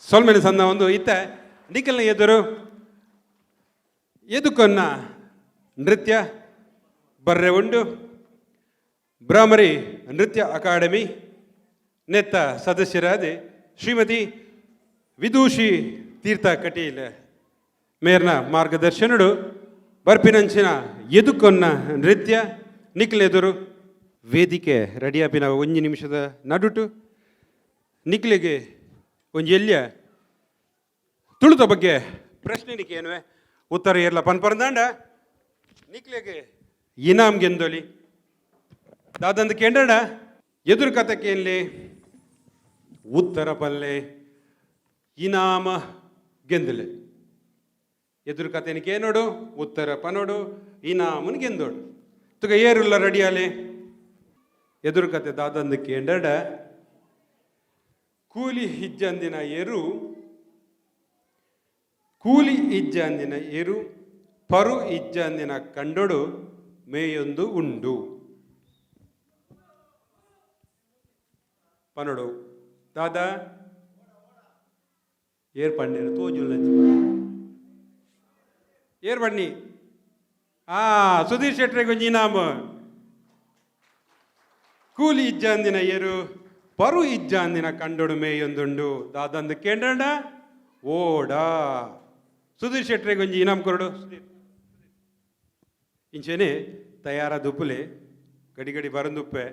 S2: ಸೊಲ್ಮೆನೆ ಸಂದ ಒಂದು. ಇತ್ತ ನಿಖಲ್ನ ಎದುರು ಎದುಕೊನ್ನ ನೃತ್ಯ ಬರ್ರೆ ಉಂಡು. ಭ್ರಾಮರಿ ನೃತ್ಯ ಅಕಾಡೆಮಿ ನೆತ್ತ ಸದಸ್ಯರಾದ ಶ್ರೀಮತಿ ವಿದೂಷಿ ತೀರ್ಥ ಕಟೀಲ್ ಮೇರ್ನ ಮಾರ್ಗದರ್ಶನಡು ಬರ್ಪಿನಂಚಿನ ಎದುಕೊನ್ನ ನೃತ್ಯ ನಿಖಲೆದುರು ವೇದಿಕೆ ರೆಡಿಯಾಪಿನ ಒಂಜಿ ನಿಮಿಷದ ನಡುಟು ನಿಕ್ಲೆಗೆ ಒಂಜಿ ಎಲ್ಯ ತುಳುತ ಬಗ್ಗೆ ಪ್ರಶ್ನೆ ನಿಕ್ಕೇನುವೆ. ಉತ್ತರ ಏರ್ಲ ಪನ್ಪರಂದಾಂಡ ನಿಕ್ಲೆಗೆ ಇನಾಮ್ ಗೆಂದೊಲಿ. ದಾದಂದು ಕೇಂದ್ರಡ ಎದುರು ಕಥೆಕೇನ್ಲಿ, ಉತ್ತರ ಪಲ್ಲೆ, ಇನಾಮ ಗೆಂದಲೆ. ಎದುರು ಕಥೆನಿಕೆ ನೋಡು, ಉತ್ತರ ಪನೋಡು, ಇನಾಮನ್ ಗೆಂದೋಡು. ತುಗ ಏರುಲ್ಲ ರೆಡಿಯಾಲೆ? ಎದುರು ಕತೆ ದಾದಂದು ಕೇಂಡಡ, ಕೂಲಿ ಇಜ್ಜಂದಿನ ಎರು, ಕೂಲಿ ಇಜ್ಜಂದಿನ ಎರು ಪರು ಇಜ್ಜಂದಿನ ಕಂಡೊಡು ಮೇಯೊಂದು ಉಂಡು. ಪನೊಡು ದಾದಾ? ಏರ್ ಪಂಡೇರು ತೋಜುಲ್ಲ. ಏರ್ ಬನ್ನಿ. ಆ ಸುಧೀರ್ ಶೆಟ್ರಿಗೆ ಒಂಜಿ ಇನಾಮ. ಕೂಲಿ ಇಜ್ಜಂದಿನ ಏರು ಪರು ಇಜ್ಜಂದಿನ ಕಂಡೊಡು ಮೇಯೊಂದುಂಡು. ದಾದಂದು ಕೇಂದ್ರಂಡ ಓಡಾ. ಸುಧೀರ್ ಶೆಟ್ರಿಗೆ ಒಂಜಿ ಇನಾಮ್ ಕೊರಡು ಸುಧೀರ್. ಇಂಚೆನೆ ತಯಾರ ದುಪ್ಪುಲೆ ಗಡಿ ಗಡಿ ಬರಂದುಪ್ಪೆ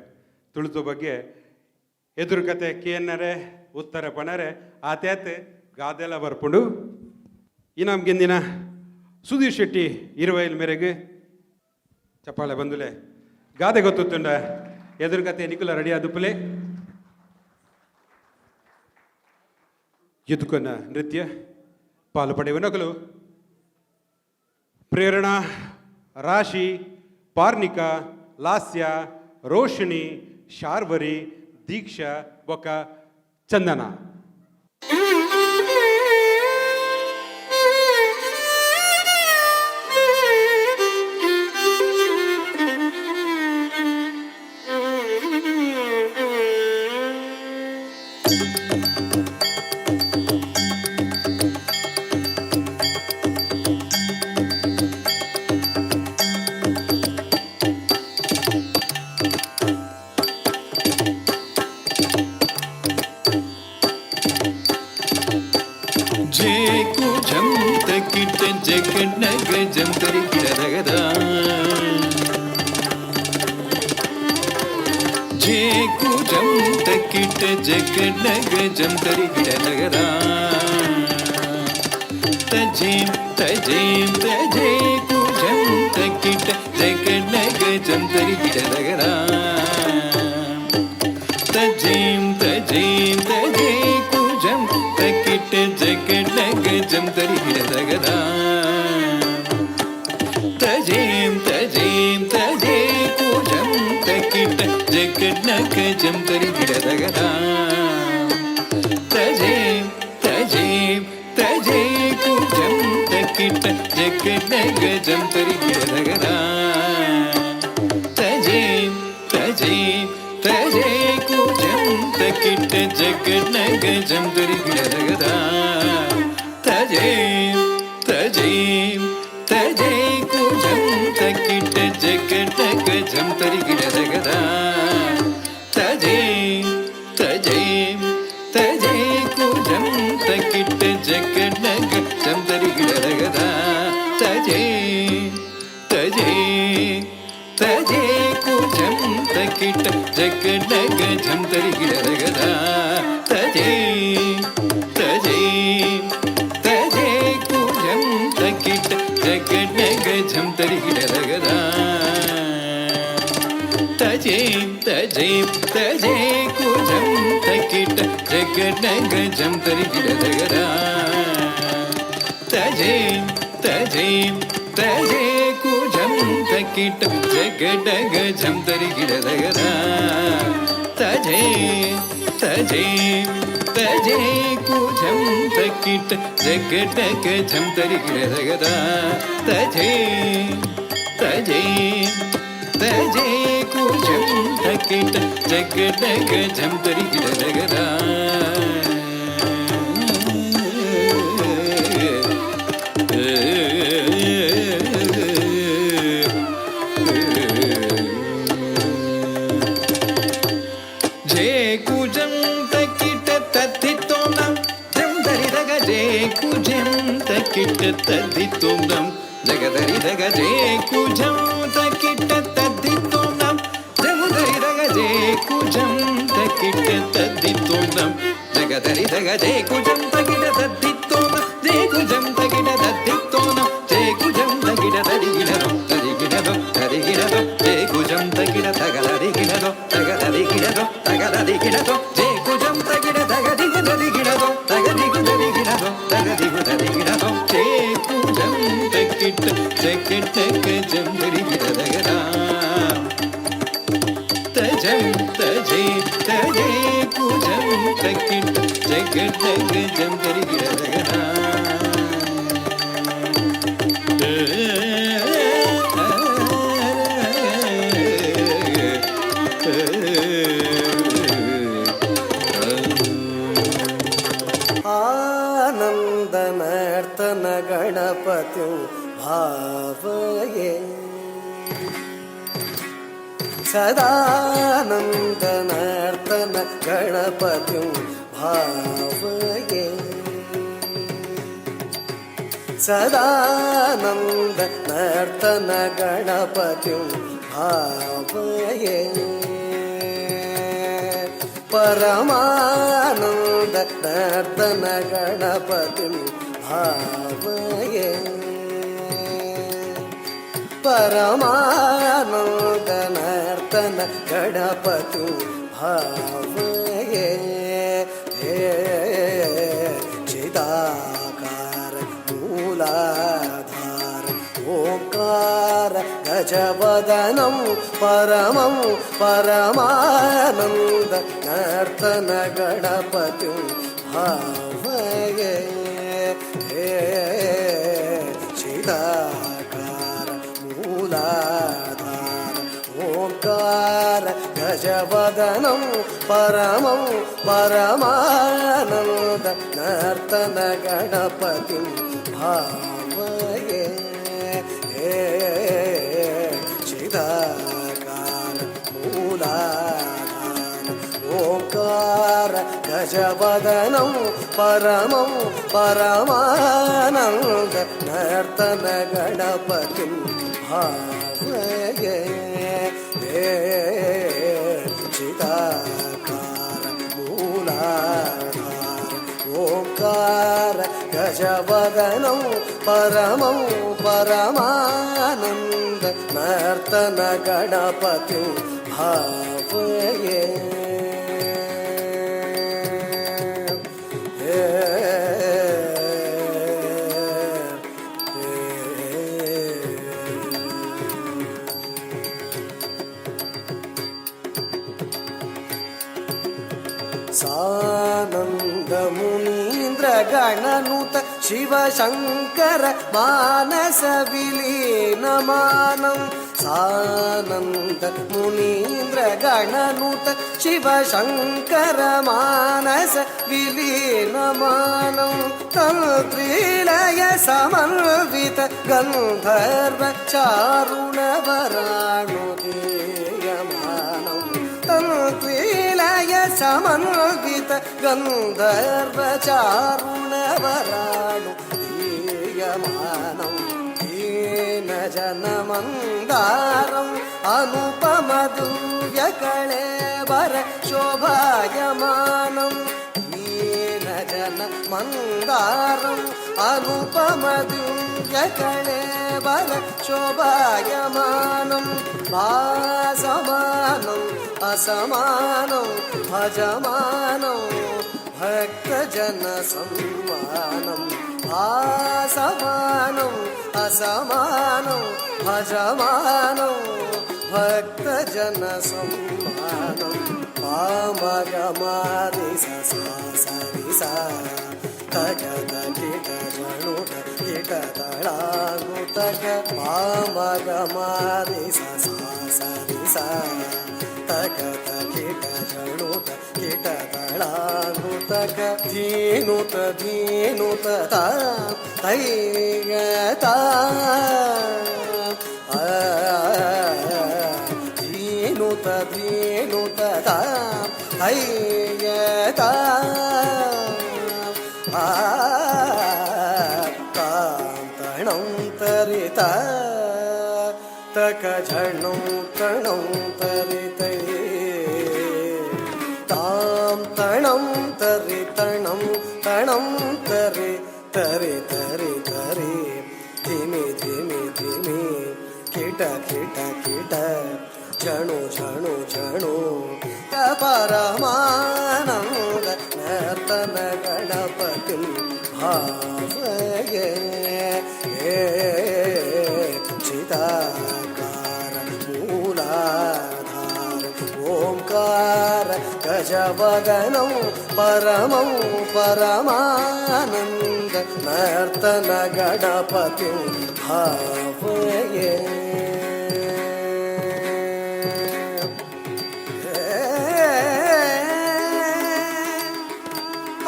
S2: ತುಳುತ ಬಗ್ಗೆ ಎದುರು ಕತೆ ಕೇನ್ನರೆ ಉತ್ತರ ಪಣರೆ ಆತೇತ್ ಗಾದೆಲ ಬರ್ಪುಂಡು. ಇನಾಮ್ ಗೆಂದಿನ ಸುಧೀರ್ ಶೆಟ್ಟಿ ಇರುವೈಲ್ ಮೇರೆಗೆ ಚಪ್ಪಾಳೆ ಬಂದುಲೆ. ಗಾದೆ ಗೊತ್ತುತ್ತುಂಡ ಎದುರು ಕತೆ ನಿಕುಲ ರೆಡಿ ಆದುಪ್ಪುಲೆ. ಎದುಕನ್ನ ನೃತ್ಯ ಪಾಲು ಪಡೆಯುವ ನಕಲು ಪ್ರೇರಣಾ, ರಾಶಿ, ಪಾರ್ನಿಕಾ, ಲಾಸ್ಯ, ರೋಷಿಣಿ, ಶಾರ್ವರಿ, ದೀಕ್ಷಾ ಬೊಕ ಚಂದನ.
S14: जगनग जम तरी गिडनगरा तजीम तजीम तजे कुजम तकिट जगनग जम तरी गिडनगरा तजीम तजीम तजे कुजम तकिट जगनग जम तरी गिडनगरा तजीम तजीम तजे कुजम तकिट जगनग जम तरी गिडनगरा तजीम तजीम तजे कुजम तकिट जगनग जम तरी गिडनगरा तजीम तजीम तजे कुजम तकिट जगनग जम तरी गिडनगरा तजीम तजीम तजे कुजम तकिट जगनग जम तरी गिडनगरा तजीम तजीम तजे कुजम तकिट जगनग जम तरी गिडनगरा तजे तजे तजे कुजम तकिट जगनग जम तरी गिडनगरा तजे तजे तजे कुजम तकिट जगनग जम तरी गिडनगरा तजे तजे तजे कुजम तकिट जगनग जम तरी गिडनगरा तजे तजे तजे कुजम तकिट जगनग जम तरी गिडनगरा तजे तजे तजे कुजम तकिट जगनग जम तरी गिडनगरा तजे तजे तजे कुजम तकिट जगनग जम तरी गिडनगरा. जे कुजम तकिट तद्धितोनं जम धरि दग जे कुजम तकिट तद्धितोनं जगधरि दग जे कुजम तकिट तद्धितोनं जम धरि दग जे कुजम तकिट तद्धितोनं जगधरि दग जे कुजम तकिट तद्धितोनं जे कुजम तकिट तद्धितोनं जे कुजम तकिट तदिगिणदो तदिगिणदो तदिगिणदो जे कुजम तकिट तगदरिगिणदो तगदरिगिणदो तगदरिगिणदो जे कुजम तकिट तगदिगुदरिगिणदो तगदिगुदरिगिणदो तगदिगुदरिगिणदो जे कुजम तकिट जगटक जम दरिगिणदगरा तजम तजे तजे कुजम तकिट जगटक जम दरिगिणदगरा.
S15: आनन्दनर्तन गणपतिं भावये सदानन्दनर्तन गणपतिं भावये सदानन्द नर्तन गणपतिं भावये। परमानन्द नर्तन गणपतिं भावये। परमानन्द नर्तन गणपतिं भावये। चिदाकार मूलाधार ओंकार गजवदनं परमं परमानन्द नर्तन गणपतिं भावये। चिदाकार मूलाधार ओंकार गजवदनं परमं परमानन्द नर्तन गणपतिं भावये। चिदाकार मूलाधार ओंकार गजवदनं परमं परमानन्द नर्तन गणपतिं भावये। चिदाकार मूलाधार ओंकार गजवदनं परमं परमानन्द नर्तन गणपतिं भावये। सानन्द मुनीन्द्र गणनुत शिवशङ्कर मानस विलीनमानं। सानन्द मुनीन्द्र गणनुत शिवशङ्कर मानस विलीनमानं। तन्त्रीलय समन्वित गन्धर्व चारुणवराणुदीयमानं। तन्त्रीलय समन्वित गन्धर्व चारुणवराणुदीयमानं। दीनजनमन्दारम् अनुपमदिव्यकळेबर शोभायमानं। दीनजनमन्दारम् अनुपमदिव्यकळेबर शोभायमानं। भासमानं असमानं भजमानं भक्तजनसम्मानं। भासमानं असमानं भजमानं भक्तजनसम्मानं। पामगमारि स सा सा तग किट जणु किट तळागु तग। पामगमारि स सा सा तग किट जणु किट तळागु तग। धीनुत धीनुत ता तैगता धीनुत धीनुत ता तैगता तां तरिता तक झणुं तणुं तरितै। तां तणं तरि तणं तणं तरि तरि तरि तरि धिमि धिमि धिमि किट किट किट झणु झणु झणु परमानन्द नर्तन गणपतिं भावये। चिदाकार मूलाधार ओंकार गजवदनं परमं परमानन्द नर्तन गणपतिं भावये।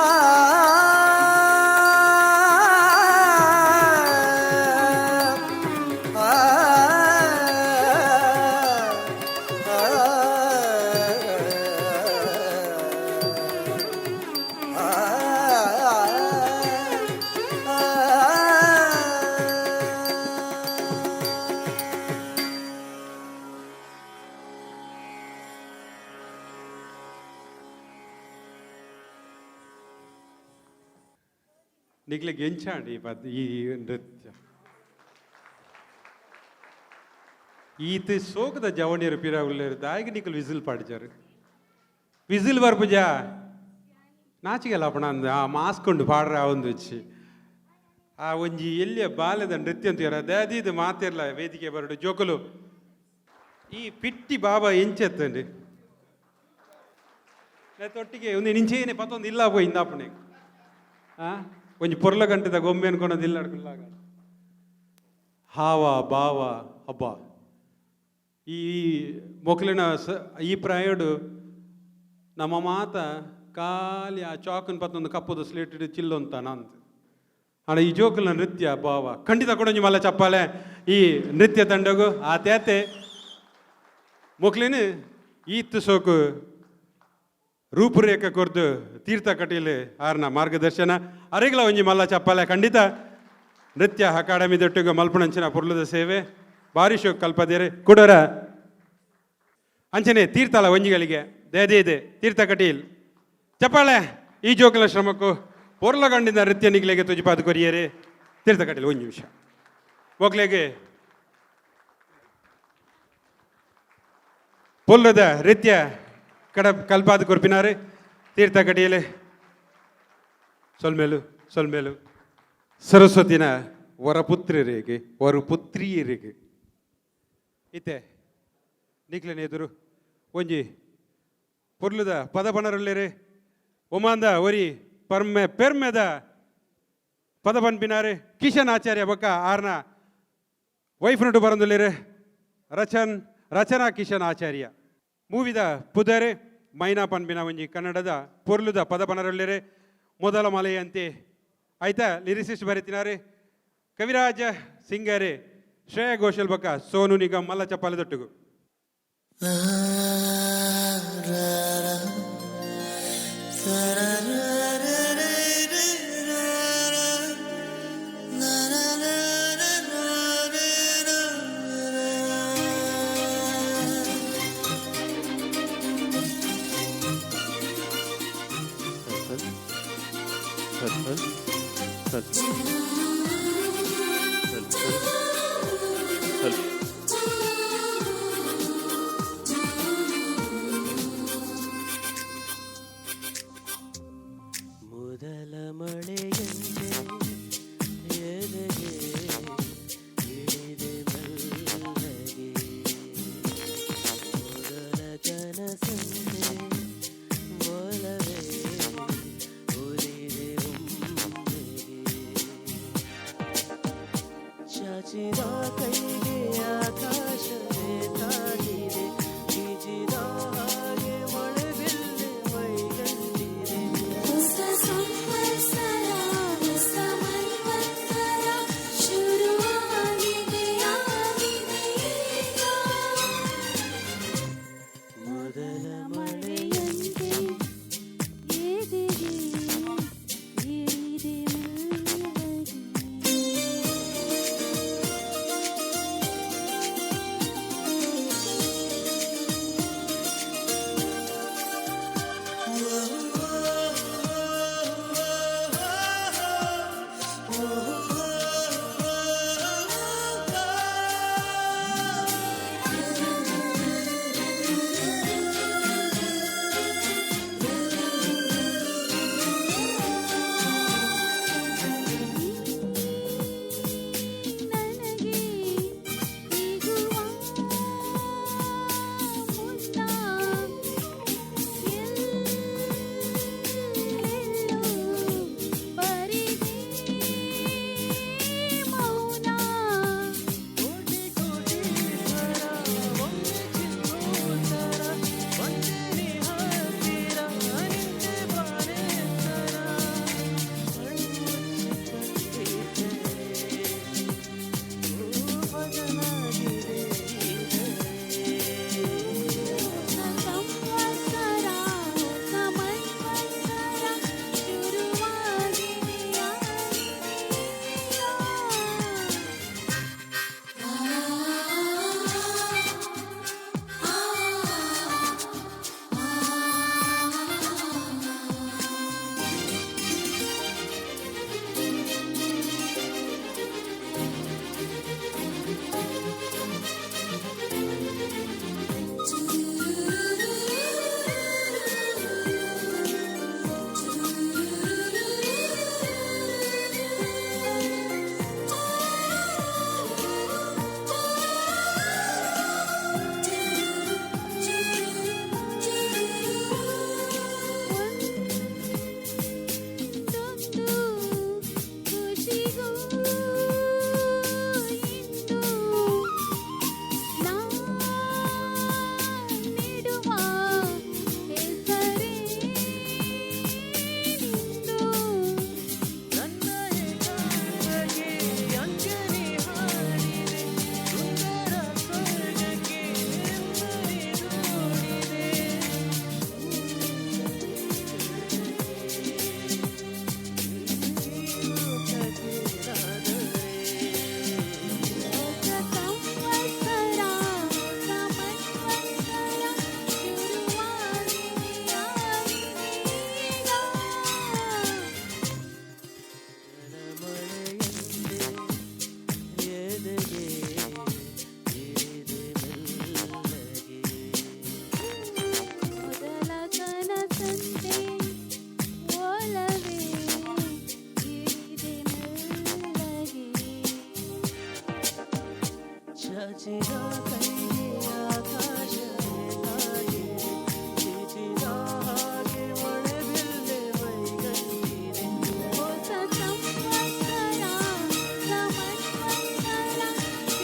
S15: Ah.
S2: ನಿಕ್ಲೆಗ್ ಎಂಚಾಂಡ್ ಈ ಪದ ಈ ನೃತ್ಯ? ಈತ್ ಸೋಕದ ಜವಣಿಯರು ಪಿರ ಉಲ್ಲೇರು, ದಾಯಿಗೆ ನಿಕುಲು ವಿಸಿಲ್ ಪಾಡ್ಜಾರು? ವಿಸಿಲ್ ಬರ್ಪುಜಾ? ನಾಚಿಗೆಲ್ಲ ಅಪಣ ಅಂದ್ ಆ ಮಾಸ್ಕ್ ಉಂಡು ಪಾಡ್ರ ಆವೊಂದುಚ್ಚಿ. ಆ ಒಂಜಿ ಎಲ್ಲಿಯ ಬಾಲೆದ ನೃತ್ಯ ಅಂತ ದಾದೀದ್ ಮಾತೆರ್ಲ ವೇದಿಕೆ ಬರಡು ಜೋಕುಲು. ಈ ಪಿಟ್ಟಿ ಬಾಬಾ ಎಂಚೆತ್ತಂಡು ತೊಟ್ಟಿಗೆ ಒಂದು ನಿಂಚೇನೆ ಪತ್ತೊಂದು ಇಲ್ಲ ಪೋಯಿ ಇಂದಾಪಣೆ. ಆ ಒಂಜಿ ಪೊರ್ಲ ಗಂಟೆದ ಗೊಂಬೆ ಅನ್ಕೊಳೋದು ಇಲ್ಲ ಅಡ್ಕೊಲ್ಲಾಗ. ಹಾವ ಬಾವ ಹಬ್ಬ ಈ ಮೊಕ್ಲಿನ ಸ ಈ ಪ್ರಾಯಡು ನಮ್ಮ ಮಾತ ಖಾಲಿ ಆ ಚಾಕನ್ ಪತ್ತೊಂದು ಕಪ್ಪುದ ಸ್ಲೇಟ್ ಚಿಲ್ಲೊಂತಾನ ಅಂತ. ಆಂಡ ಈ ಜೋಕುಲ್ನ ನೃತ್ಯ ಬಾವ ಖಂಡಿತ ಕೊಡೊಂಜಿ ಮಲ್ಲ ಚಪ್ಪಾಲೆ ಈ ನೃತ್ಯ ತಂಡಗು. ಆ ತೇತೆ ಮೊಕ್ಲಿನ ಈತ್ ಸೋಕು ರೂಪುರೇಖೆ ಕೊರ್ದು ತೀರ್ಥ ಕಟೀಲ್ ಆರ್ನ ಮಾರ್ಗದರ್ಶನ. ಅರೆಗ್ಲ ಒಂಜಿ ಮಲ್ಲ ಚಪ್ಪಾಲೆ. ಖಂಡಿತ ನೃತ್ಯ ಅಕಾಡೆಮಿ ದೊಟ್ಟಿಗೆ ಮಲ್ಪುಣಂಚಿನ ಪೊರ್ಲುದ ಸೇವೆ ಬಾರಿ ಶೋಕ್ ಕಲ್ಪದೇರೆ ಕುಡರ. ಅಂಚನೆ ತೀರ್ಥಲ ಒಂಜಿಗಳಿಗೆ ದಯದೀದೆ ತೀರ್ಥ ಕಟೀಲ್ ಚಪ್ಪಾಳೆ. ಈ ಜೋಕುಲ ಶ್ರಮಕ್ಕೂ ಪೊರ್ಲಗಂಡಿನ ನೃತ್ಯ ನಿಗ್ಲೆಗೆ ತುಜಿಪಾದ ಕೊರಿಯರೆ. ತೀರ್ಥ ಕಟೀಲ್ ಒಂದು ನಿಮಿಷ ಮೊಕ್ಲೆಗೆ ಪೊಲ್ಲದ ನೃತ್ಯ ಕಡ ಕಲ್ಪಾದ ಕೊರ್ಪಿನಾರೆ ತೀರ್ಥ ಕಟೀಲೆ. ಸೊಲ್ಮೇಲು ಸೊಲ್ಮೇಲು. ಸರಸ್ವತಿನ ವರಪುತ್ರಿಯರಿಗೆ ವರಪುತ್ರಿಯರಿಗೆ ಇತ್ತೆ ನಿಕ್ಲೆನ ಎದುರು ಒಂಜಿ ಪೊರ್ಲುದ ಪದ ಪಣರುಲ್ಲೇರೆ. ಒಮಾಂದ ಒರಿ ಪರ್ಮೆ ಪೆರ್ಮೆದ ಪದ ಪನ್ಪಿನಾರೆ ಕಿಶನ್ ಆಚಾರ್ಯ ಬೊಕ್ಕ ಆರ್ನ ವೈಫ್ ನಟು ಬರಂದುಲ್ಲೇರೆ ರಚನಾ ಕಿಶನ್ ಆಚಾರ್ಯ. ಮೂವಿದ ಪುದರೆ ಮೈನಾ ಪನ್ಪಿನ ಒಂಜಿ ಕನ್ನಡದ ಪೊರ್ಲುದ ಪದ ಪನರುಲ್ಲೇರೆ. ಮೊದಲ ಮಲೆಯಂತೆ ಆಯ್ತಾ ಲಿರಿಸಿಸ್ಟ್ ಬರೀತಿನಾರೆ ಕವಿರಾಜ ಸಿಂಗರೆ ಶ್ರೇಯಾ ಘೋಷಲ್ ಬೊಕ್ಕ ಸೋನು ನಿಗಮ್. ಮಲ್ಲ ಚಪ್ಪಾಲೆ ದೊಟ್ಟುಗು.
S16: ಮೊದಲ ಮಳೆಯಂತೆ ಎದೆಗೆ ಇಳಿದೆ ಮೆಲ್ಲಗೆ, ಮೊದಲ ಕನಸಂತೆ ಒಲವೇ ಒಲಿದೆ ಒಮ್ಮೆಗೆ. ಚಾಚಿದ ಕೈಗೆ ಆಕಾಶವೇ ತಾಗಿದೆ, ಗಿಜಿದ ಹಾಗೆ ಮಳೆ ಬಿಲ್ಲೆ ಮೈಗಂಟಿದೆ.
S13: ಹೊಸ ಸಂವತ್ಸರ ಸಮನ್ವತ್ಸರ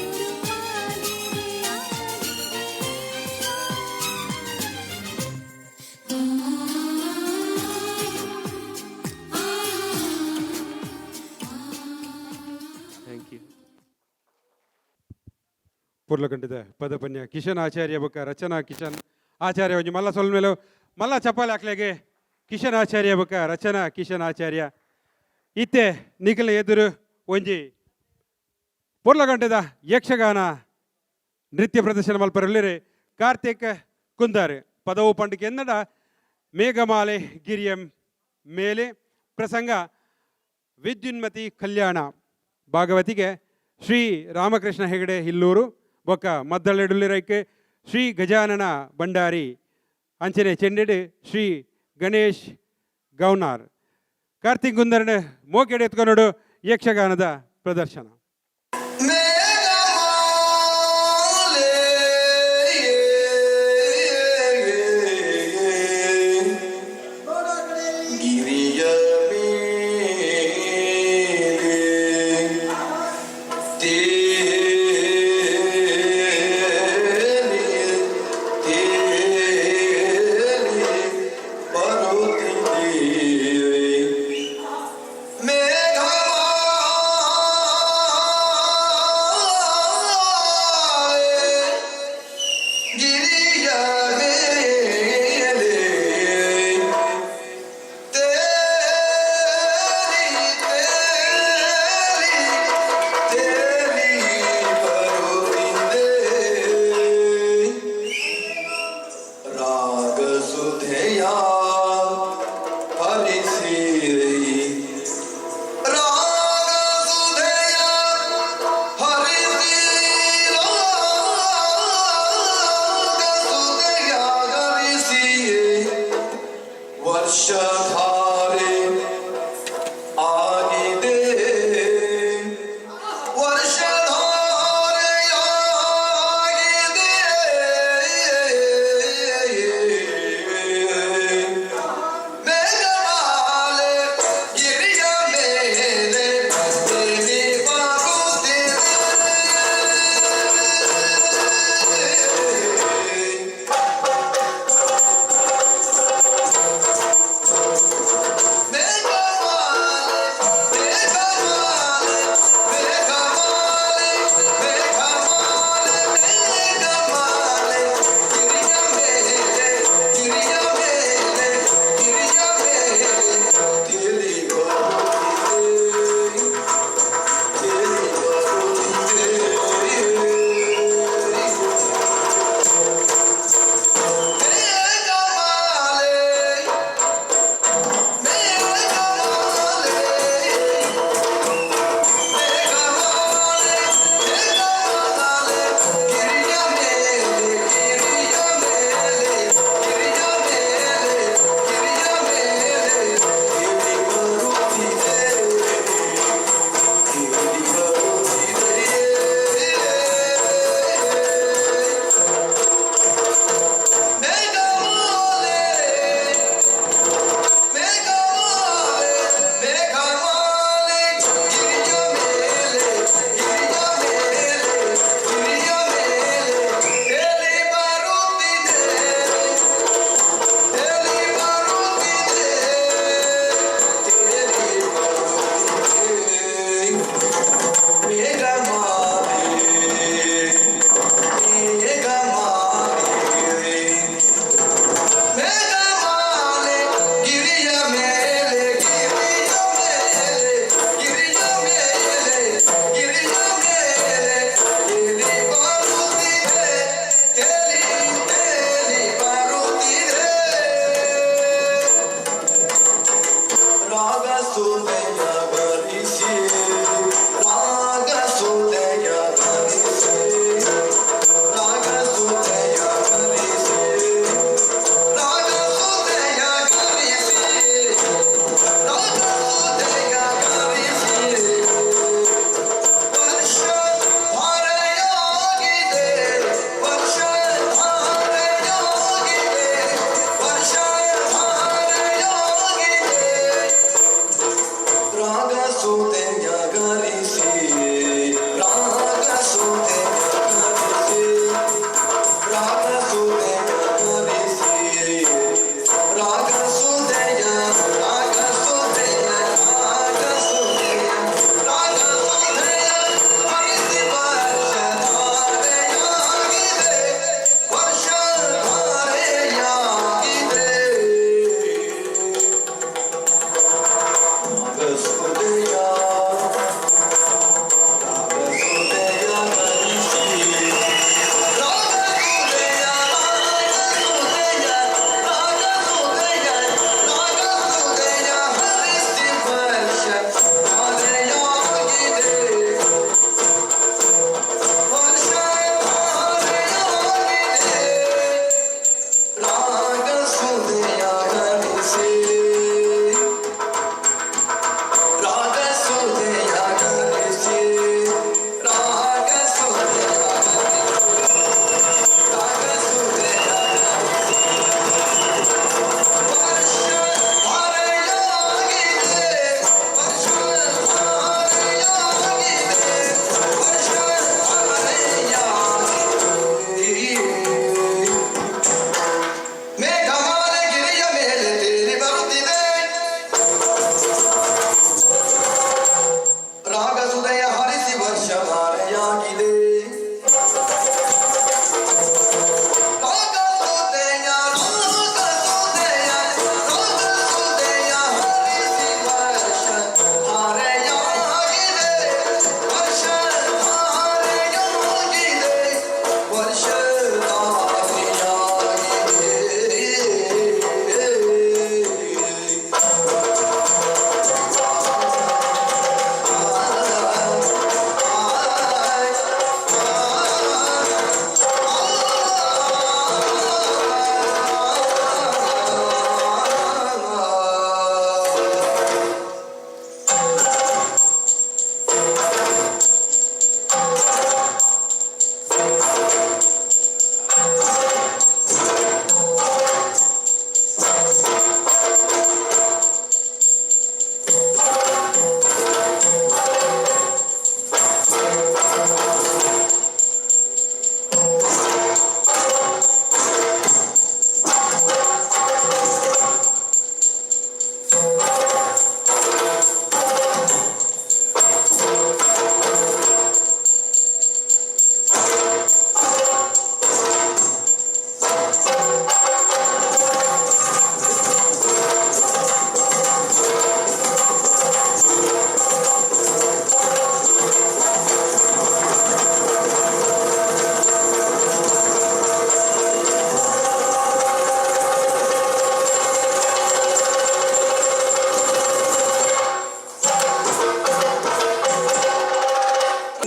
S13: ಶುರುವಾಗಿದೆ.
S16: Thank you.
S2: ಪೊರ್ಲಕಂಠದ ಪದಪನ್ಯ ಕಿಶನ್ ಆಚಾರ್ಯ ಬೊಕ್ಕ ರಚನಾ ಕಿಶನ್ ಆಚಾರ್ಯ. ಒಂಜಿ ಮಲ್ಲ ಸೊಲ್ಮೆಲು, ಮಲ್ಲ ಚಪ್ಪಾಳೆ ಹಾಕ್ಲೆಗೆ. ಕಿಶನ್ ಆಚಾರ್ಯ ಬೊಕ್ಕ ರಚನಾ ಕಿಶನ್ ಆಚಾರ್ಯ. ಇತ್ತೆ ನಿಖಲ ಎದುರು ಒಂಜಿ ಪೊರ್ಲಗಂಟೆದ ಯಕ್ಷಗಾನ ನೃತ್ಯ ಪ್ರದರ್ಶನ ಮಲ್ಪರಲ್ಲಿರಿ ಕಾರ್ತಿಕ್ ಕುಂದಾರ್. ಪದವು ಪಂಡಿಕೆ ಎನ್ನಡ ಮೇಘಮಾಲೆ ಗಿರಿಯಂ ಮೇಲೆ. ಪ್ರಸಂಗ ವಿದ್ಯುನ್ಮತಿ ಕಲ್ಯಾಣ. ಭಾಗವತಿಗೆ ಶ್ರೀ ರಾಮಕೃಷ್ಣ ಹೆಗಡೆ ಹಿಲ್ಲೂರು, ಬೊಕ್ಕ ಮದ್ದಳೆಡುಲ್ಲಿರೈಕೆ ಶ್ರೀ ಗಜಾನನ ಭಂಡಾರಿ, ಅಂಚನೆ ಚೆಂಡೆಡು ಶ್ರೀ ಗಣೇಶ್ ಗೌನಾರ್. ಕಾರ್ತಿಕ್ ಕುಂದರ್ನ ಮೋಕೆಡೆ ಎತ್ಕೊನೋಡು ಯಕ್ಷಗಾನದ ಪ್ರದರ್ಶನ.
S14: ಗಿರಿಯ ಮೇಲೆ ತೇಲಿ ತೇಲಿ ಬರುತ್ತಿದೆ. ಮೇಘಮಾಲೆ.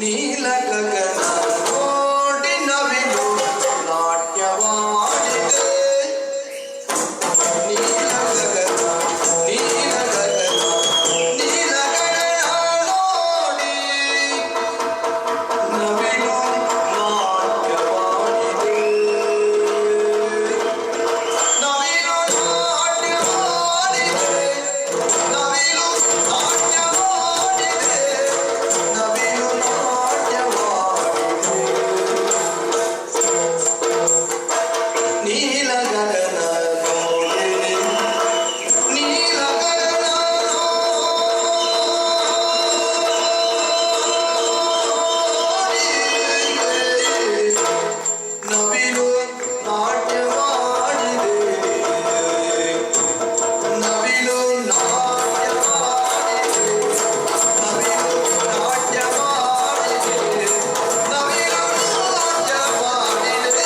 S14: ನೀಲ ಗಗನ ನೋಡಿ ನವಿಲು ನಾಟ್ಯವಾಡಿದೆ. ನೀಲ ಗಗನ, ನೀಲ ಗಗನ, ನೀಲ ಗಗನ ನೋಡಿ ನವಿಲು ನಾಟ್ಯವಾಡಿದೆ. ನವಿಲು ನಾಟ್ಯವಾಡಿದೆ, ನವಿಲು ನಾಟ್ಯವಾಡಿದೆ, ನವಿಲು ನಾಟ್ಯವಾಡಿದೆ. ನೀಲ ಗಗನ ನೋಡಿ, ನೀಲ ಗಗನ ನೋಡಿ ನವಿಲು ನಾಟ್ಯವಾಡಿದೆ, ನವಿಲು ನಾಟ್ಯವಾಡಿದೆ, ನವಿಲು ನಾಟ್ಯವಾಡಿದೆ, ನವಿಲು ನಾಟ್ಯವಾಡಿದೆ.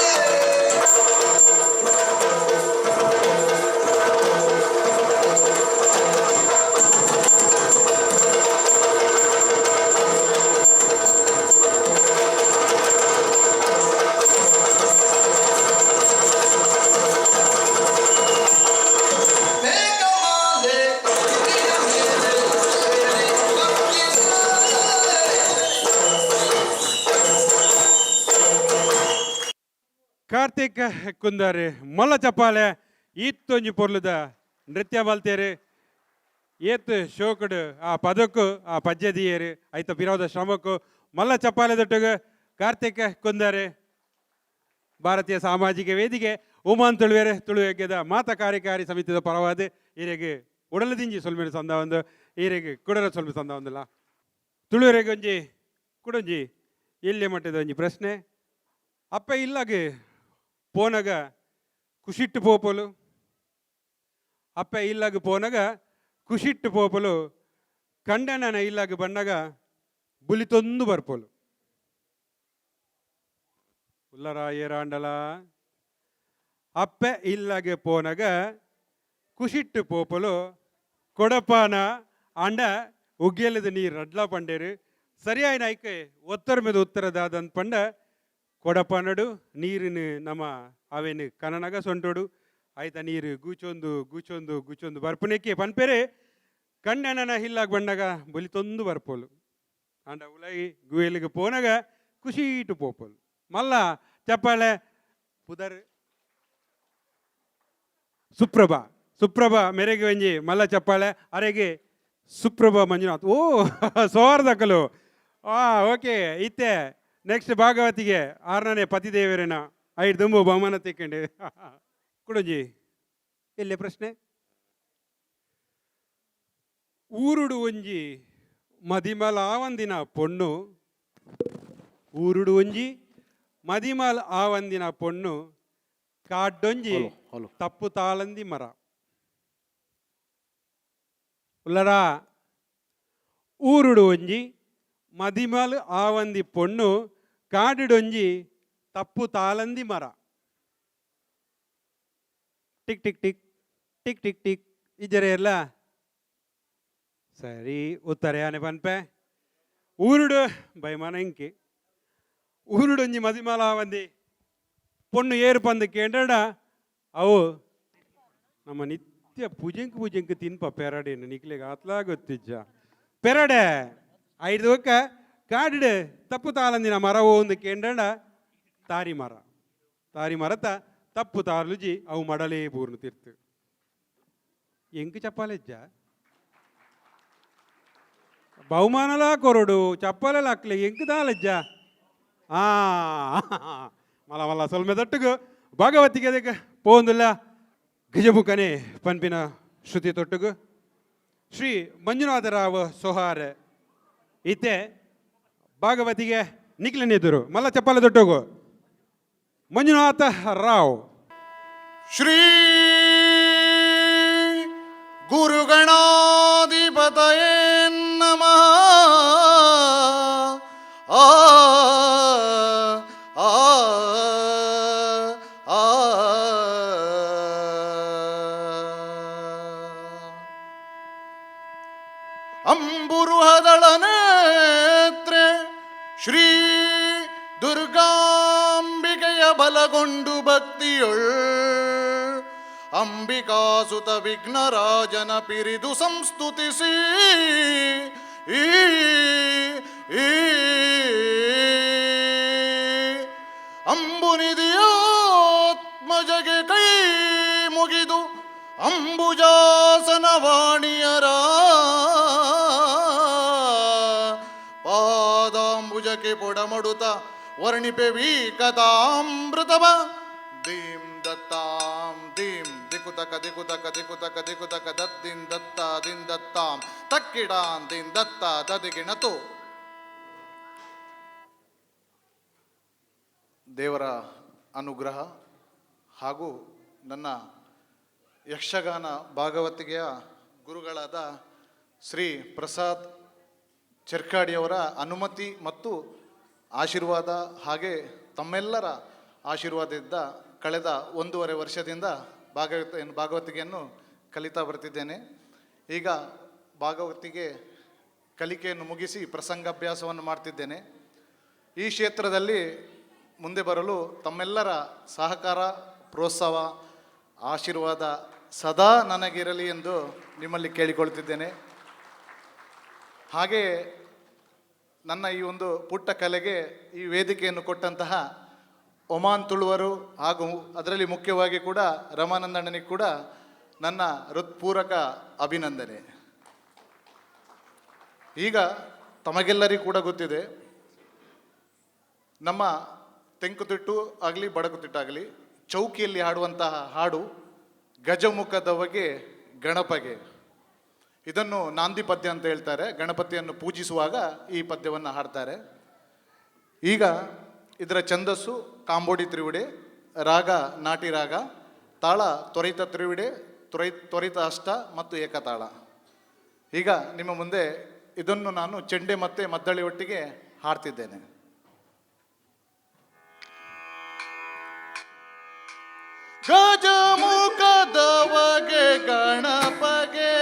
S14: ಮೇಘಮಾಲೆ ಗಿರಿಯ ಮೇಲೆ ಸೇರಿ ಬಂದಿದೆ.
S2: ಕಾರ್ತಿಕ್ ಕುಂದಾರೆ ಮೊಲ್ಲ ಚಪ್ಪಾಲೆ. ಈತ್ತೊಂಜಿ ಪೊರ್ಲುದ ನೃತ್ಯ ಬಲ್ತೇರು. ಏತ್ ಶೋಕುಡು ಆ ಪದಕ್ಕു ಆ ಪಜ್ಜೆ ದಿಯೇರು, ಐತ ಪಿರೋದ ಶ್ರಮಕ್ಕು ಮಲ್ಲ ಚಪ್ಪಾಲೆ ದೊಟ್ಟುಗು ಕಾರ್ತಿಕ್ ಕುಂದಾರೆ. ಭಾರತೀಯ ಸಾಮಾಜಿಕ ವೇದಿಕೆ ಉಮಾನ್ ತುಳುವೆರೆ ತುಳುವೆಗ್ಗದ ಮಾತ ಕಾರ್ಯಕಾರಿ ಸಮಿತಿದ ಪರವಾದ ಈರೆಗ್ ಉಡಲದಿಂಜಿ ಸೊಲ್ಮೆನು ಸಂದ ಒಂದು, ಈರೆಗ್ ಕುಡರ ಸೊಲ್ಮೆ ಸಂದ ಒಂದಿಲ್ಲ. ತುಳುವೆರೆಗೆ ಒಂಜಿ ಕುಡೊಂಜಿ ಎಲ್ಯ ಮಟ್ಟದ ಒಂಜಿ ಪ್ರಶ್ನೆ. ಅಪ್ಪ ಇಲ್ಲಾಗ ಪೋನಗ ಖುಷಿಟ್ಟು ಪೋಪಲು, ಅಪ್ಪ ಇಲ್ಲಾಗ ಪೋನಗ ಖುಷಿಟ್ಟು ಪೋಪಲು, ಕಂಡನನ ಇಲ್ಲಾಗ ಬಣ್ಣಗ ಬುಲಿತೊಂದು ಬರ್ಪೋಲು. ಉಲ್ಲರ ಏರಾಂಡಲ? ಅಪ್ಪೆ ಇಲ್ಲಾಗೆ ಪೋನಗ ಖುಷಿಟ್ಟು ಪೋಪಲು, ಕೊಡಪಾನ ಆಂಡ ಉಗ್ಗೆಲದ ನೀರು ರಡ್ಲ ಪಂಡೇರು. ಸರಿಯಾಯಿನ ಐಕೆ ಒತ್ತರ ಮೇಲೆ ಉತ್ತರದಾದಂತ ಪಂಡ ಕೊಡಪಾನಡು ನೀರಿನ ನಮ್ಮ ಅವೇನು ಕನನಗ ಸೊಂಟೋಡು ಆಯ್ತ ನೀರು ಗೂಚೊಂದು ಗೂಚೊಂದು ಗೂಚೊಂದು ಬರ್ಪುನೆಕ್ಕೆ ಪನ್ಪೇರೆ. ಕಣ್ಣನ ಹಿಲ್ಲಾಗ ಬಣ್ಣಗ ಬೊಲಿತೊಂದು ಬರ್ಪೋಲು, ಆಂಡ ಉಲೈ ಗುವೆಲಿಗೆ ಪೋನಗ ಖುಷೀಟು ಪೋಪೋಲು. ಮಲ್ಲ ಚಪ್ಪಾಳೆ. ಪುದರ್ ಸುಪ್ರಭಾ, ಸುಪ್ರಭಾ ಮೆರೆಗೆ ಒಂಜಿ ಮಲ್ಲ ಚಪ್ಪಾಳೆ. ಅರೆಗೆ ಸುಪ್ರಭಾ ಮಂಜುನಾಥ್. ಓ ಸೋರ್ದಕಲು. ಆ ಓಕೆ, ಇತ್ತೆ ನೆಕ್ಸ್ಟ್ ಭಾಗವತಿಗೆ ಆರನೇ ಪತಿದೇವರೇನ ಐದು ದುಂಬು ಬಹುಮಾನ ತಿಕ್ಕಂಡು ಕುಡಂಜಿ ಎಲ್ಲೆ ಪ್ರಶ್ನೆ. ಊರುಡು ಒಂಜಿ ಮದಿಮಲ್ ಆವಂದಿನ ಪೊಣ್ಣು, ಊರುಡು ಒಂಜಿ ಮದಿಮಲ್ ಆವಂದಿನ ಪೊಣ್ಣು, ಕಾಡ್ಡೊಂಜಿ ತಪ್ಪು ತಾಳಂದಿ ಮರ. ಉಲ್ಲರ? ಊರುಡು ಒಂಜಿ ಮದಿಮಲ್ ಆವಂದಿ ಪೊಣ್ಣು, ಕಾಡುಡೊಂಜಿ ತಪ್ಪು ತಾಳಂದಿ ಮರ. Tick tick tick tick tick tick. ಇಜ್ಜರೆ ಎಲ್ಲ ಸರಿ ಉತ್ತರ ಯಾನೆ ಪನ್ಪೆ. ಊರುಡು ಬೈಮಾನ ಇಂಕಿ ಊರುಡೊಂಜಿ ಮದಿಮಲ ಆವಂದಿ ಪೊಣ್ಣು ಏರು ಪಂದು ಕೇಂದ್ರ ಅವು ನಮ್ಮ ನಿತ್ಯ ಪೂಜೆಂಕ್ ಪೂಜೆಂಕ್ ತಿನ್ಪ ಪೆರಡೇನು ನಿಕ್ಲೆಗ್ ಆತ್ಲಾ ಗೊತ್ತಿಜ್ಜ ಪೆರಡೆ. ಐದು ಒಕ್ಕ ಕಾಡಿಡು ತಪ್ಪು ತಾಳಂದಿನ ಮರ ಒಂದು ಕೇಂದ್ರ ತಾರಿ ಮರ. ತಾರಿ ಮರತ ತಪ್ಪು ತಾರ್ಲುಜಿ ಅವು ಮಡಲೇ ಪೂರ್ಣ ತೀರ್ತು. ಎಂಕ್ ಚಪ್ಪಾಲೆಜ್ಜ ಬಹುಮಾನಲ ಕೊರಡು ಚಪ್ಪಾಲೆ ಹಾಕ್ಲಿ ಎಂಕ್ ದಾಲಜ್ಜ. ಆ ಮಲ್ಲ ಮಲ್ಲ ಸೊಲ್ಮೆ ದಟ್ಟುಗು ಭಾಗವತಿಗೆ ಅದಕ್ಕೆ ಪೋಂದುಲ್ಲ ಗಜಮುಖನೆ ಪನ್ಪಿನ ಶ್ರುತಿ ತೊಟ್ಟುಗು ಶ್ರೀ ಮಂಜುನಾಥರಾವ್ ಸೊಹಾರ್ ಇತ್ತೆ ಭಾಗವತಿಗೆ ನಿಕ್ಲನೆದುರು ಮಲ್ಲ ಚಪ್ಪಾಲೆ ತೊಟ್ಟುಗು ಮಂಜುನಾಥ ರಾವ್.
S17: ಶ್ರೀ ಗುರುಗಣಾಧಿಪತಯೇ ನಮಃ. ಆ ಆ ಆ. ಅಂಬುರುಹದಳ ನೇತ್ರೆ ಶ್ರೀ ದುರ್ಗಾಂಬಿಕೆಯ ಬಲಗೊಂಡು ಭಕ್ತಿಯೊಳ್ ಅಂಬಿಕಾಸುತ ವಿಘ್ನರಾಜನ ಪಿರಿದು ಸಂಸ್ತುತಿಸಿ ಈ ಈ ಅಂಬುನಿಧಿಯಾತ್ಮಜಗೆ ಕೈ ಮುಗಿದು ಅಂಬುಜಾಸನ ವಾಣಿಯರ ಪಾದಾಂಬುಜಕ್ಕೆ ಪೊಡಮಡುತ ವರ್ಣಿಪೆ ವೀಕತಾಮೃತವ ದೀಂ ದತ್ತಾಂ ದೀಂ ದಿಕುತಕ ದಿಕುತಕ ದಿಕುತಕ ದಿಕುತಕ ದದ್ದಿನ್ ದತ್ತ ದಿನ್ ದತ್ತಾಂ ತಕ್ಕಿಡಾಂ ದಿನ್ ದತ್ತ ದದಿಗಿಣತು. ದೇವರ ಅನುಗ್ರಹ ಹಾಗೂ ನನ್ನ ಯಕ್ಷಗಾನ ಭಾಗವತಿಗೆಯ ಗುರುಗಳಾದ ಶ್ರೀ ಪ್ರಸಾದ್ ಚೆರ್ಕಾಡಿಯವರ ಅನುಮತಿ ಮತ್ತು ಆಶೀರ್ವಾದ ಹಾಗೆ ತಮ್ಮೆಲ್ಲರ ಆಶೀರ್ವಾದದಿಂದ ಕಳೆದ 1.5 ವರ್ಷದಿಂದ ಭಾಗವತಿಗೆಯನ್ನು ಕಲಿತಾ ಬರ್ತಿದ್ದೇನೆ. ಈಗ ಭಾಗವತಿಗೆ ಕಲಿಕೆಯನ್ನು ಮುಗಿಸಿ ಪ್ರಸಂಗಾಭ್ಯಾಸವನ್ನು ಮಾಡ್ತಿದ್ದೇನೆ. ಈ ಕ್ಷೇತ್ರದಲ್ಲಿ ಮುಂದೆ ಬರಲು ತಮ್ಮೆಲ್ಲರ ಸಹಕಾರ, ಪ್ರೋತ್ಸಾಹ, ಆಶೀರ್ವಾದ ಸದಾ ನನಗಿರಲಿ ಎಂದು ನಿಮ್ಮಲ್ಲಿ ಕೇಳಿಕೊಳ್ತಿದ್ದೇನೆ. ಹಾಗೆಯೇ ನನ್ನ ಈ ಒಂದು ಪುಟ್ಟ ಕಲೆಗೆ ಈ ವೇದಿಕೆಯನ್ನು ಕೊಟ್ಟಂತಹ ಒಮಾನ್ ತುಳುವರು ಹಾಗೂ ಅದರಲ್ಲಿ ಮುಖ್ಯವಾಗಿ ಕೂಡ ರಮಾನಂದಣ್ಣನಿಗೆ ಕೂಡ ನನ್ನ ಹೃತ್ಪೂರ್ವಕ ಅಭಿನಂದನೆ. ಈಗ ತಮಗೆಲ್ಲರಿಗೂ ಕೂಡ ಗೊತ್ತಿದೆ, ನಮ್ಮ ತೆಂಕುತಿಟ್ಟು ಆಗಲಿ ಬಡಕುತಿಟ್ಟಾಗಲಿ ಚೌಕಿಯಲ್ಲಿ ಹಾಡುವಂತಹ ಹಾಡು ಗಜಮುಖದವಗೆ ಗಣಪಗೆ, ಇದನ್ನು ನಾಂದಿ ಪದ್ಯ ಅಂತ ಹೇಳ್ತಾರೆ. ಗಣಪತಿಯನ್ನು ಪೂಜಿಸುವಾಗ ಈ ಪದ್ಯವನ್ನು ಹಾಡ್ತಾರೆ. ಈಗ ಇದರ ಛಂದಸ್ಸು ಕಾಂಬೋಡಿ ತ್ರಿವಿಡೆ, ರಾಗ ನಾಟಿ ರಾಗ, ತಾಳ ತ್ವರಿತ ತ್ರಿವಿಡೆ, ತ್ವರಿತ ಅಷ್ಟ ಮತ್ತು ಏಕತಾಳ. ಈಗ ನಿಮ್ಮ ಮುಂದೆ ಇದನ್ನು ನಾನು ಚೆಂಡೆ ಮತ್ತು ಮದ್ದಳೆ ಒಟ್ಟಿಗೆ ಹಾಡ್ತಿದ್ದೇನೆ. ಗಜಮುಖದವಗೆ ಗಣಪಗೆ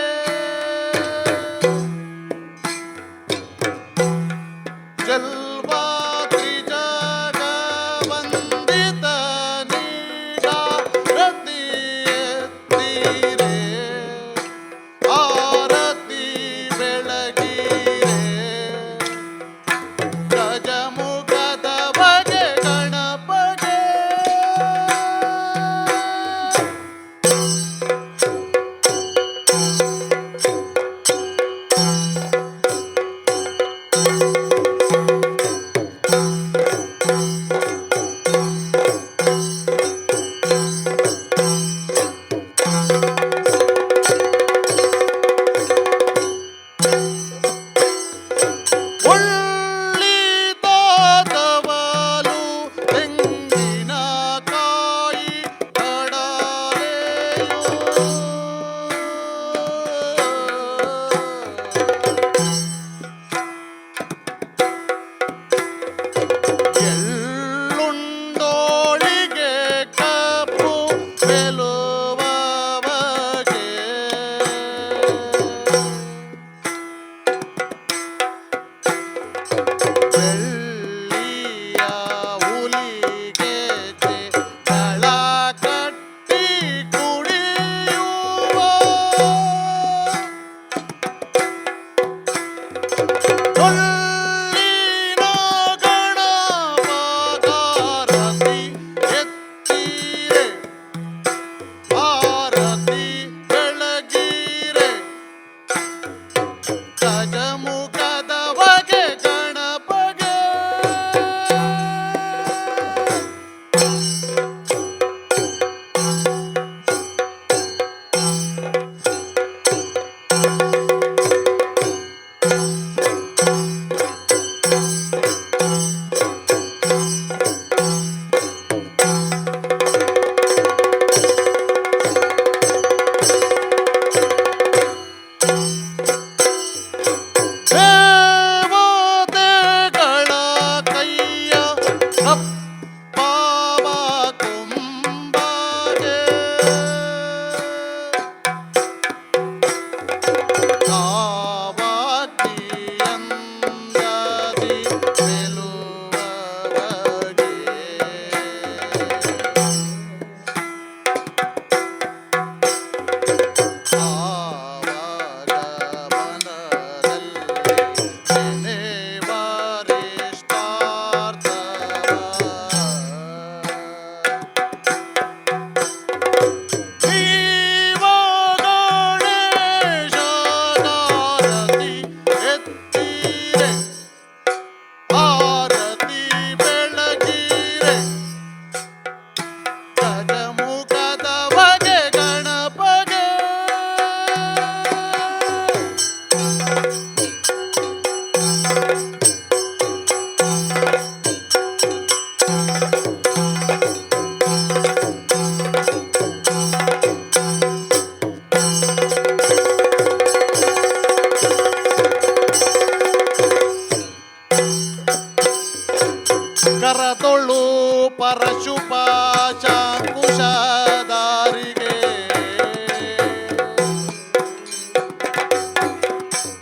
S17: ಪರಶುಪಾಶಾಂಕುಶಧಾರಿಗೆ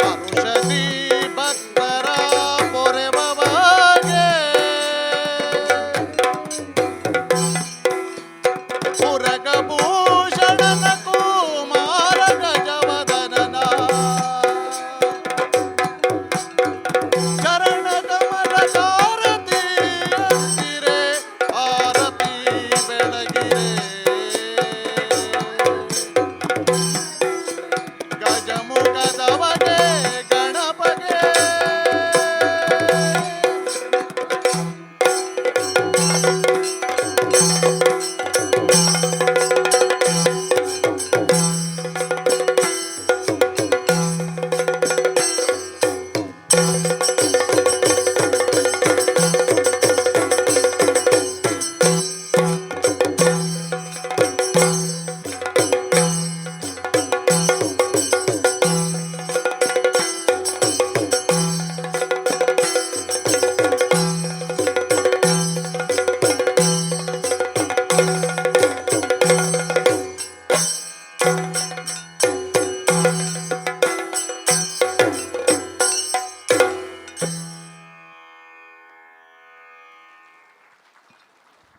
S17: ಪರುಷದಿ ಭಕ್ತರ ಪೊರೆವಗೆ ಪುರಗಭೂಷಣನ ಕುಮಾರ ಗಜವದನನ ಚರಣ ಕಮಲ ಕಾರತಿ ಅಂದಿರೆ ಆರತಿ ಬೆಳಗಿರೆ ಗಜಮುಖದವಗೆ ಗಣಪಗೆ.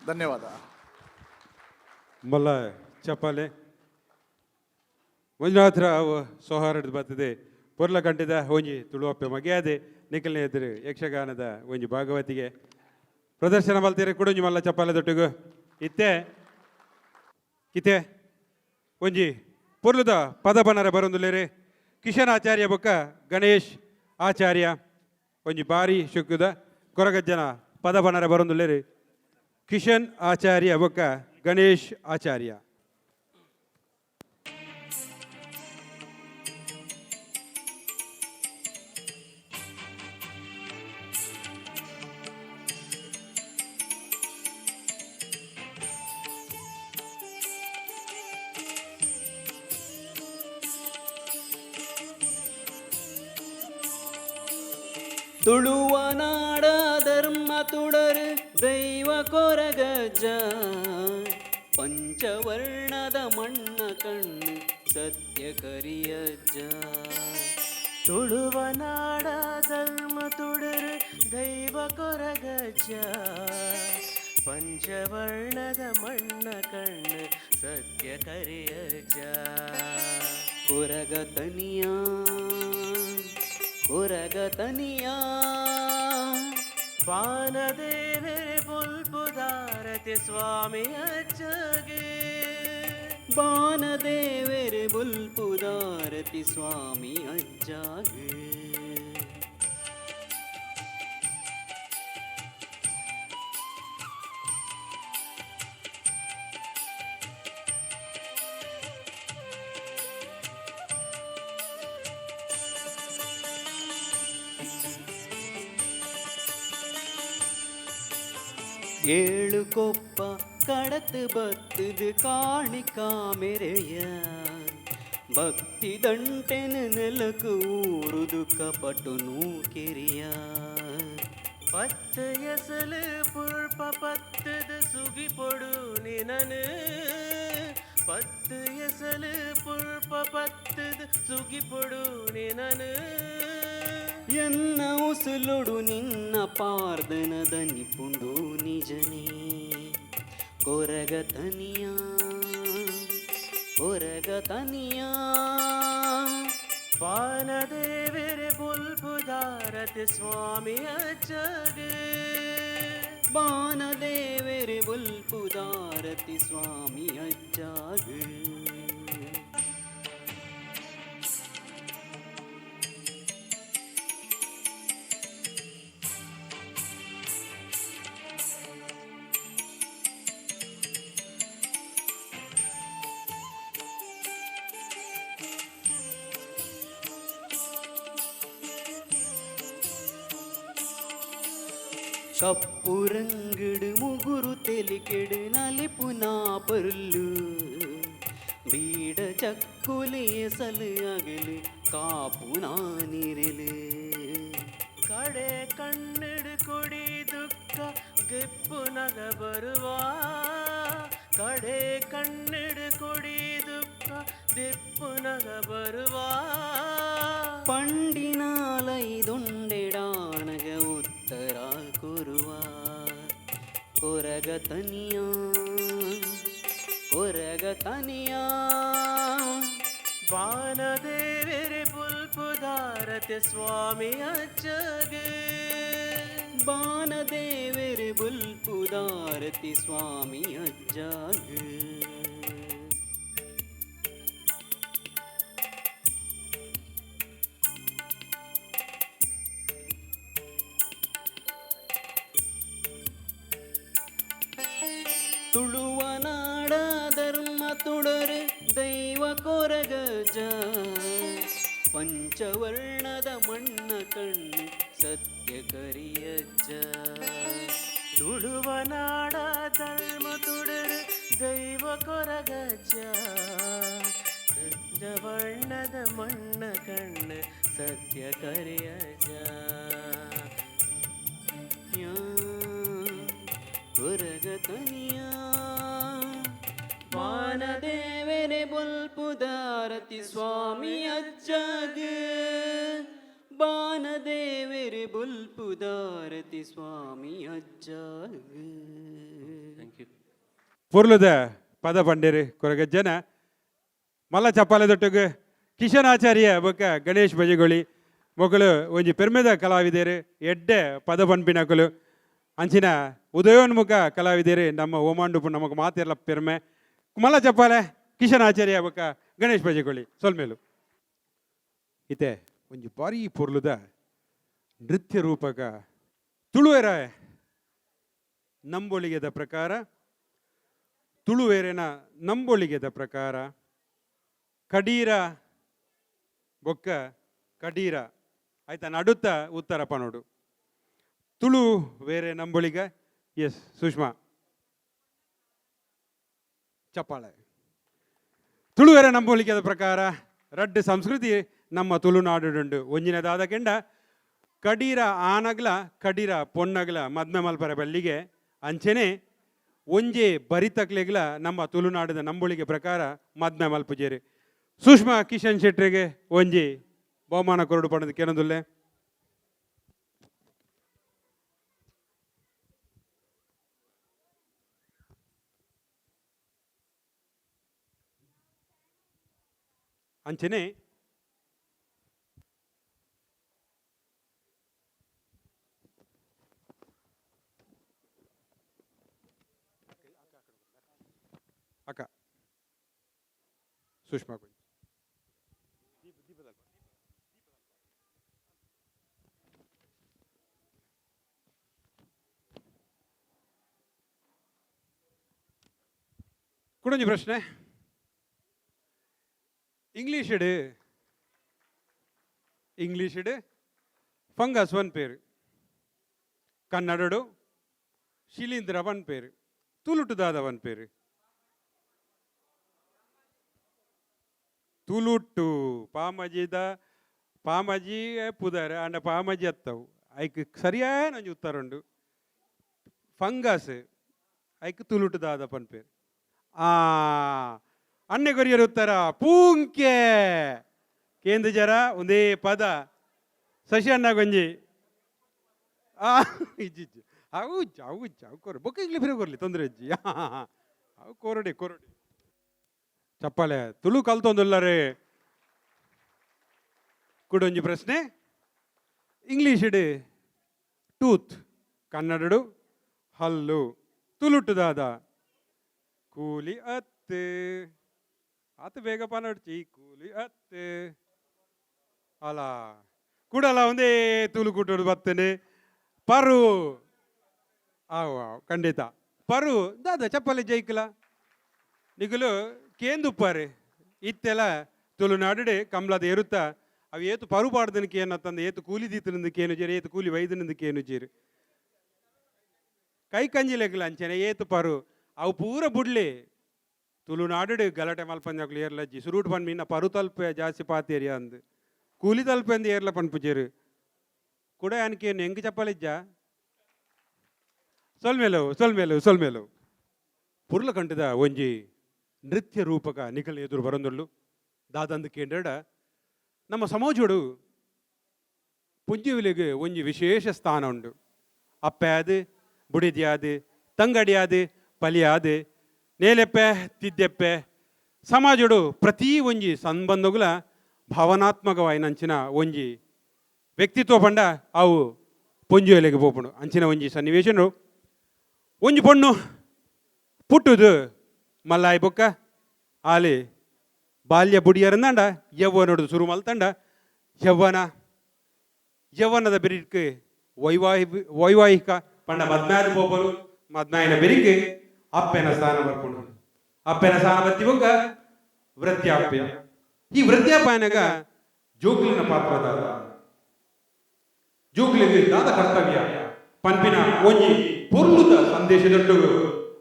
S17: ಧನ್ಯವಾದ.
S2: ಮಲ್ಲ ಚಪ್ಪಾಲೆ. ಮಂಜುನಾಥರಾವ್ ಸೋಹಾರಡ್ ಬರ್ತದೆ ಪೊರ್ಲ ಕಂಠದ ಒಂಜಿ ತುಳುವಪ್ಪೆ ಮಗೆಯಾದೆ ನಿಖಲ್ನ ಎದುರು ಯಕ್ಷಗಾನದ ಒಂಜಿ ಭಾಗವತಿಗೆ ಪ್ರದರ್ಶನ ಮಲ್ತೀರಿ. ಕುಡೊಂಜಿ ಮಲ್ಲ ಚಪ್ಪಾಲೆ ದೊಟ್ಟಿಗು. ಇತ್ತೆ ಕಿತೆ ಒಂಜಿ ಪೊರ್ಲುದ ಪದ ಬನರ ಬರೊಂದುಲ್ಲೇರಿ ಕಿಶನ್ ಆಚಾರ್ಯ ಬೊಕ್ಕ ಗಣೇಶ್ ಆಚಾರ್ಯ. ಒಂಜಿ ಬಾರಿ ಶುಕ್ಕುದ ಕೊರಗಜ್ಜನ ಪದ ಬನರ ಬರೊಂದುಲ್ಲೇರಿ ಕಿಶನ್ ಆಚಾರ್ಯ ಬೊಕ್ಕ ಗಣೇಶ್ ಆಚಾರ್ಯ.
S16: ತುಳುವ ನಾಡ ಧರ್ಮ ತುಡರು ದೈವ ಕೊರಗಜ್ಜ ಪಂಚವರ್ಣದ ಮಣ್ಣ ಕಣ್ಣು ಸತ್ಯ ಕರಿಯಜ್ಜ.
S18: ತುಳುವ ನಾಡ ಧರ್ಮ ತುಡರು ದೈವ ಕೊರಗಜ್ಜ ಪಂಚವರ್ಣದ ಮಣ್ಣ ಕಣ್ಣು ಸತ್ಯ ಕರಿಯಜ್ಜ.
S16: ಕೊರಗತನಿಯ ಕೊರಗತನಿಯ
S18: ಬಾನದೇವರೆ ಬುಲ್ಬುದಾರತಿ ಸ್ವಾಮಿ ಅಜ್ಜಗೆ
S16: ಬಾನದೇವರೆ ಬುಲ್ಪುದಾರತಿ ಸ್ವಾಮಿ ಅಜ್ಜಗೆ. ಏಳು ಕೊಪ್ಪ ಕಡತು ಬತ್ತದು ಕಾಣಿಕಾ ಮೆರೆಯ ಭಕ್ತಿ ದಂಟೆನ ನೆಲಕು ಊರುದು ಕಪಟು ನೂಕೆರಿಯ.
S18: ಪತ್ತು ಎಸಲು ಪುರ್ಪ ಪತ್ತದ ಸುಗಿ ಪೊಡು ನಿನನು ಪತ್ತು ಎಸಲು ಪುರ್ಪ ಪತ್ತದ ಸುಗಿ ಪೊಡು ನಿನನು.
S16: ಎನ್ನ ಉಸುಲುಡು ನಿನ್ನ ಪಾರ್ದನದ ನಿಪುಂಡು ನಿಜನೇ ಕೊರಗತನಿಯ ಕೊರಗತನಿಯ.
S18: ಬಾನದೇವರೆ ಬುಲ್ಬುದಾರತಿ ಸ್ವಾಮಿ ಅಜ್ಜಗೆ
S16: ಬಾನದೇವರೆ ಬುಲ್ಪುದಾರತಿ ಸ್ವಾಮಿ ಅಜ್ಜಗೆ. ಕಪ್ಪು ರಂಗಡು ಮುಗುರು ತೆಲಿಕೆಡು ನಲಿಪುನಾ ಪರ್ಲು ಬೀಡ ಚಕ್ಕುಲಿಯ ಸಲು ಅಗಲು ಕಾಪು ನಾನಿರಲು.
S18: ಕಡೆ ಕಣ್ಣಡು ಕೊಡಿ ದುಃಖ ದೆಪ್ಪುನಗ ಬರುವ ಕಡೆ ಕಣ್ಣಿಡು ಕೊಡಿ ದುಃಖ ದೆಪ್ಪುನಗ ಬರುವ
S16: ಪಂಡಿನಾಲೈದೊಂಡೆಡಾನಗ ಉತ್ತರ ಕೊರುವ ಕೊರಗ ತನಿಯ ಕೊರಗ ತನಿಯ.
S18: ಬಾನದೇವೆರೆ ಬುಲ್ಪುದಾರತೆ ಸ್ವಾಮಿ ಅಜ್ಜಗೆ.
S16: ಬಾನದೇವೆರೆ ಬುಲ್ಪುದಾರತಿ ಸ್ವಾಮಿ ಅಜ್ಜಾಗ. ತುಳುವನಾಡ ಧರ್ಮ ತುಡರು ದೈವ ಕೊರಗಜ ಪಂಚವರ್ಣದ ಮಣ್ಣ ಕಣ್ಣು ಸತ್ಯ ಕರಿಯಜ್ಜ.
S18: ತುಳುವನಾಡ ಧರ್ಮ ತುಡರು ದೈವ ಕೊರಗಜ್ಜ ಪಂಚವರ್ಣದ ಮಣ್ಣ ಕಣ್ಣು ಸತ್ಯ ಕರಿಯಜ್ಜ.
S16: ಕೊರಗ ತನಿಯ ಬಾನದೇವೆರೆ ಬೊಲ್ಪುದಾರತಿ ಸ್ವಾಮಿ ಅಜ್ಜಗ. ಬಾನದೇವೆರೆ ಬೊಲ್ಪುದಾರತಿ ಸ್ವಾಮಿ ಅಜ್ಜಗ.
S18: Thank you.
S2: ಪೊರ್ಲುದ ಪದ ಪಂಡೇರು ಕೊರಗಜ್ಜನ. ಮಲ್ಲ ಚಪ್ಪಾಲೆ ದೊಟ್ಟುಗು ಕಿಶನ್ ಆಚಾರ್ಯ ಬೊಕ್ಕ ಗಣೇಶ್ ಬಜಗೊಳಿ ಮೊಕಲು ಒಂಜಿ ಪೆರ್ಮೆದ ಕಲಾವಿದರು, ಎಡ್ಡೆ ಪದ ಪನ್ಪಿನಕುಲು, ಅಂಚಿನ ಉದಯೋನ್ಮುಖ ಕಲಾವಿದರು ನಮ್ಮ ಓಮಾಂಡುಪು ನಮಕ್ ಮಾತೆರ್ಲ ಪೆರ್ಮೆ. ಮಲ್ಲ ಚಪ್ಪಾಲೆ ಕಿಶನ್ ಆಚಾರ್ಯ ಬೊಕ್ಕ ಗಣೇಶ್ ಬಜಗೊಳಿ ಸೊಲ್ಮೇಲು. ಇತ್ತೆ ಒಂಜಿ ಬಾರಿ ಪೊರ್ಲುದ ನೃತ್ಯ ರೂಪಕ ತುಳುವೆರ ನಂಬೊಳಿಗೆದ ಪ್ರಕಾರ, ತುಳುವೆರೆನ ನಂಬೊಳಿಗೆದ ಪ್ರಕಾರ ಕಡೀರ ಬೊಕ್ಕ ಕಡೀರ ಆಯ್ತಾ ನಡುತ್ತ ಉತ್ತರ ಪನೋಡು. ತುಳು ವೇರೆ ನಂಬೊಳಿಗ. ಎಸ್ ಸುಷ್ಮಾ ಚಪ್ಪಾಳೆ. ತುಳುವೆರ ನಂಬೊಳಿಗೆದ ಪ್ರಕಾರ ರಡ್ಡ್ ಸಂಸ್ಕೃತಿ ನಮ್ಮ ತುಳುನಾಡುಂಡು. ಒಂಜಿನದಾದ ಕೆಂಡ ಕಡೀರ ಆನಗ್ಲ ಕಡೀರ ಪೊನ್ನಗ್ಲ ಮದ್ಮೆ ಮಲ್ಪರ ಬಲ್ಲಿಗೆ ಅಂಚೆನೆ ಒಂಜೆ ಬರಿತಕ್ಲೆಗ್ಲ ನಮ್ಮ ತುಳುನಾಡಿದ ನಂಬೊಳಿಗೆ ಪ್ರಕಾರ ಮದ್ಮೆ ಮಲ್ಪುಜೇರು. ಸುಷ್ಮಾ ಕಿಶನ್ ಶೆಟ್ರಿಗೆ ಒಂಜಿ ಬಹುಮಾನ ಕೊರಡು ಪಣದು ಕೆನದುಲ್ಲೆ. ಅಂಚೆನೆ ಅಕ್ಕ ಸುಷ್ಮಾ ಕೊಂಚ ಕುಡೊಂಜಿ ಪ್ರಶ್ನೆ. ಇಂಗ್ಲೀಷಿಡ್ ಇಂಗ್ಲೀಷಿಡ್ ಫಂಗಸ್ ಒನ್ ಪೇರು, ಕನ್ನಡಡು ಶಿಲೀಂಧ್ರ ಒನ್ ಪೇರು, ತುಳುಟು ದಾದ ಒನ್ ಪೇರು? ತುಳುಟು ಪಾಮಜಿದ ಪಾಮಜಿ ಪುದರ್ ಅಂಡ ಪಾಮಜಿ ಅತ್ತವು ಐಕ್ ಸರಿಯಾದ ಒಂಜಿ ಉತ್ತರ ಉಂಡು. ಫಂಗಸ್ ಐಕ್ ತುಳುಟು ದಾದ ಪನ್ಪೇರು. ಆ ಅಣ್ಣೆ ಕೊರಿಯರ್ ಉತ್ತರ ಪೂಂಕೆ. ಕೇಂದ್ರ ಜರ ಒಂದೇ ಪದ ಶಶಿ ಅಣ್ಣ ಗೊಂಜಿ ಆ ಇಜ್ಜಿ ಇಜ್ಜಿ ಅವು ಅವು ಅವು ಕೊರು ಬೊಕ್ಕ ಇಂಗ್ಲಿ ಫಿರ ಕೊರ್ಲಿ ತೊಂದರೆ ಇಜ್ಜಿ ಅವು ಕೋರಡಿ ಕೋರಡಿ ಚಪ್ಪಾಳೆ ತುಳು ಕಲ್ತೊಂದುಲ್ಲರೆ. ಕುಡೊಂಜಿ ಪ್ರಶ್ನೆ. ಇಂಗ್ಲೀಷಿಡ್ ಟೂತ್, ಕನ್ನಡಡು ಹಲ್ಲು, ತುಳುಟು ದಾದ? ಕೂಲಿ ಅತ್ತೆ ಆತ ಬೇಗ ಪನಡ್ಚಿ ಕೂಲಿ ಅತ್ತೆ ಅಲ ಕೂಡಲ ಒಂದೇ ತುಳು ಕೂಟೋಡು ಬತ್ತೇನೆ ಪರು ಆವು ಆವು ಖಂಡಿತ ಪರು ದಾದ ಚಪ್ಪಲಿ ಜೈಕಲ ನಿಗುಲು ಕೇಂದುಪ್ಪಾರೆ ಇತ್ತೆಲ್ಲ ತುಳುನಾಡುಡೆ ಕಮ್ಲದ ಎರುತ್ತ ಅವು ಏತು ಪರು ಪಾಡ್ದನಕ್ಕೆ ಏನತ್ತಂದು ಏತು ಕೂಲಿ ದೀತನಂದಕ್ಕೆ ಏನು ಜೇರು ಏತು ಕೂಲಿ ವೈದನಂದಕ್ಕೆ ಏನು ಜೇರು ಕೈ ಕಂಜಿಲೆಗ್ಲ ಅಂಚನೆ ಏತು ಪರು ಅವು ಪೂರ ಬುಡ್ಲಿ ತುಳುನಾಡುಡೆ ಗಲಾಟೆ ಮಲ್ಪಂಜಾಕ್ಲು ಏರ್ಲಜ್ಜಿ ಸುರೂಟ್ ಪನ್ ಮೀನ ಪರು ತಲ್ಪೆ ಜಾಸ್ತಿ ಪಾತೇರಿಯ ಅಂದು ಕೂಲಿ ತಲ್ಪೆ ಅಂದು ಏರ್ಲ ಪನ್ಪುಜೇರು ಕೂಡ ಅನ್ಕೇನು ಹೆಂಗೆ ಚಪ್ಪಲಿಜ್ಜ ಸೊಲ್ಮೆಲು ಸೊಲ್ಮೆಲು ಸೊಲ್ಮೆಲು. ಪುರ್ಲಕಂಠದ ಒಂಜಿ ನೃತ್ಯ ರೂಪಕ ನಿಖಲ್ ಎದುರು ಬರೊಂದುಲ್ಲು. ದಾದಂದು ಕೇಂದ್ರಡ ನಮ್ಮ ಸಮಾಜೋಡು ಪುಂಜಿವಿಲಿಗೆ ಒಂಜಿ ವಿಶೇಷ ಸ್ಥಾನ ಉಂಡು. ಅಪ್ಪೆ ಬುಡಿದ್ಯಾದ್, ತಂಗಡಿಯಾದ್, ಪಲಿಯಾದ್, ನೇಲೆಪ್ಪೆ ತಿದ್ದೆಪ್ಪೆ ಸಮಾಜೋಡು ಪ್ರತಿ ಒಂಜಿ ಸಂಬಂಧಗುಲ ಭಾವನಾತ್ಮಕವಾಯಿನಂಚಿನ ಒಂಜಿ ವ್ಯಕ್ತಿತ್ವ ಪಂಡ ಅವು ಪೊಂಜುವೆಲೆಗ್ ಪೋಪುಂಡು. ಅಂಚಿನ ಒಂಜಿ ಸನ್ನಿವೇಶನು ಒಂಜಿ ಪೊಣ್ಣು ಪುಟ್ಟುದು ಮಲ್ಲಾಯಿ ಬೊಕ್ಕ ಆಲೆ ಬಾಲ್ಯ ಬುಡಿಯರಂದಾಂಡ ಯವ್ವನೊಡು ಸುರು ಮಲ್ತಂಡ ಯವ್ವನ ಯವ್ವನದ ಬೆರಿಕ್ ವೈವಾಹಿಕ ಪಂಡ ಮದ್ನಾದ ಪೋಪಲು ಮದ್ನಾಯಿನ ಬೆರಿಕ್ ಅಪ್ಪೆನ ಸ್ಥಾನ ಬರ್ಪುಂಡು. ಅಪ್ಪೆನ ಸ್ಥಾನ ಬತ್ತಿ ಬೊಕ್ಕ ವೃದ್ಧಾಪ್ಯ. ಈ ವೃದ್ಧಾಪ್ಯನಾಗ ಜೋಕ್ಲಿನ ಪಾತ್ರದ ಜೋಕ್ಲಿಗೆ ದಾದ ಕರ್ತವ್ಯ ಪನ್ಪಿನ ಒಂಜಿ ಪೊರ್ಲುದ ಸಂದೇಶದೊಟ್ಟುಗು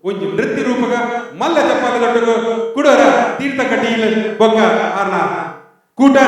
S2: ಒಂಜಿ ನೃತ್ಯ ರೂಪಕ ಮಲ್ಲ ಚಪ್ಪಾಲದೊಟ್ಟುಗು ಕುಡೋರ ತೀರ್ಥ ಕಟೀಲ್ ಬೊಕ್ಕ ಆರ್ನ ಕೂಟ.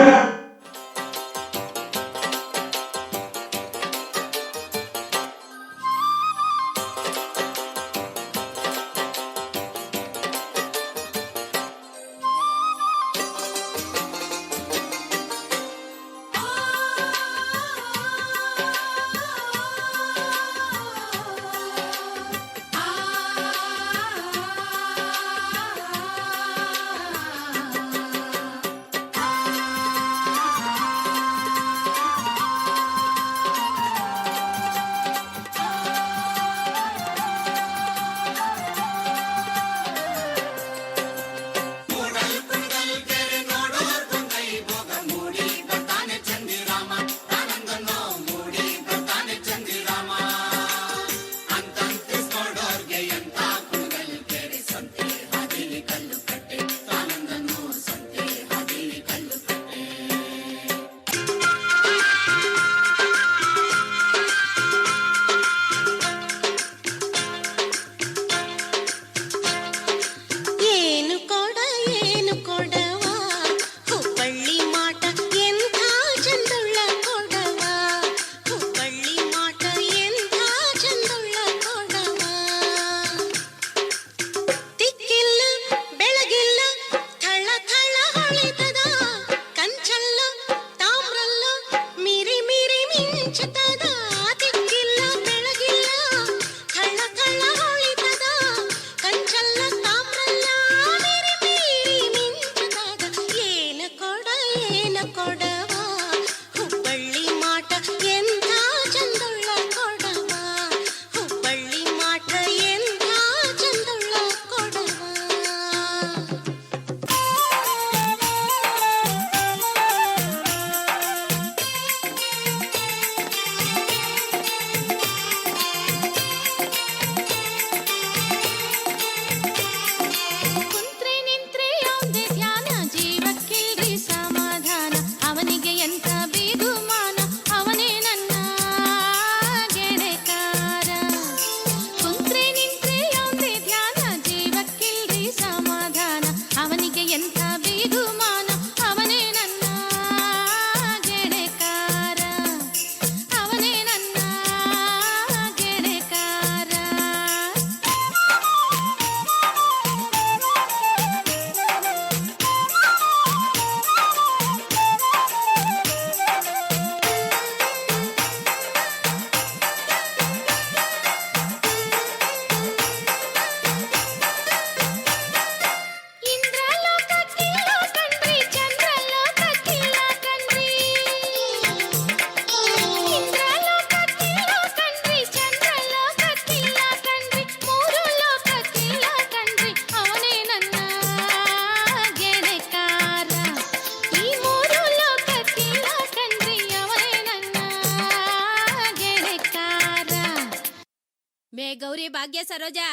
S19: ಭಾಗ್ಯ ಸರೋಜಾ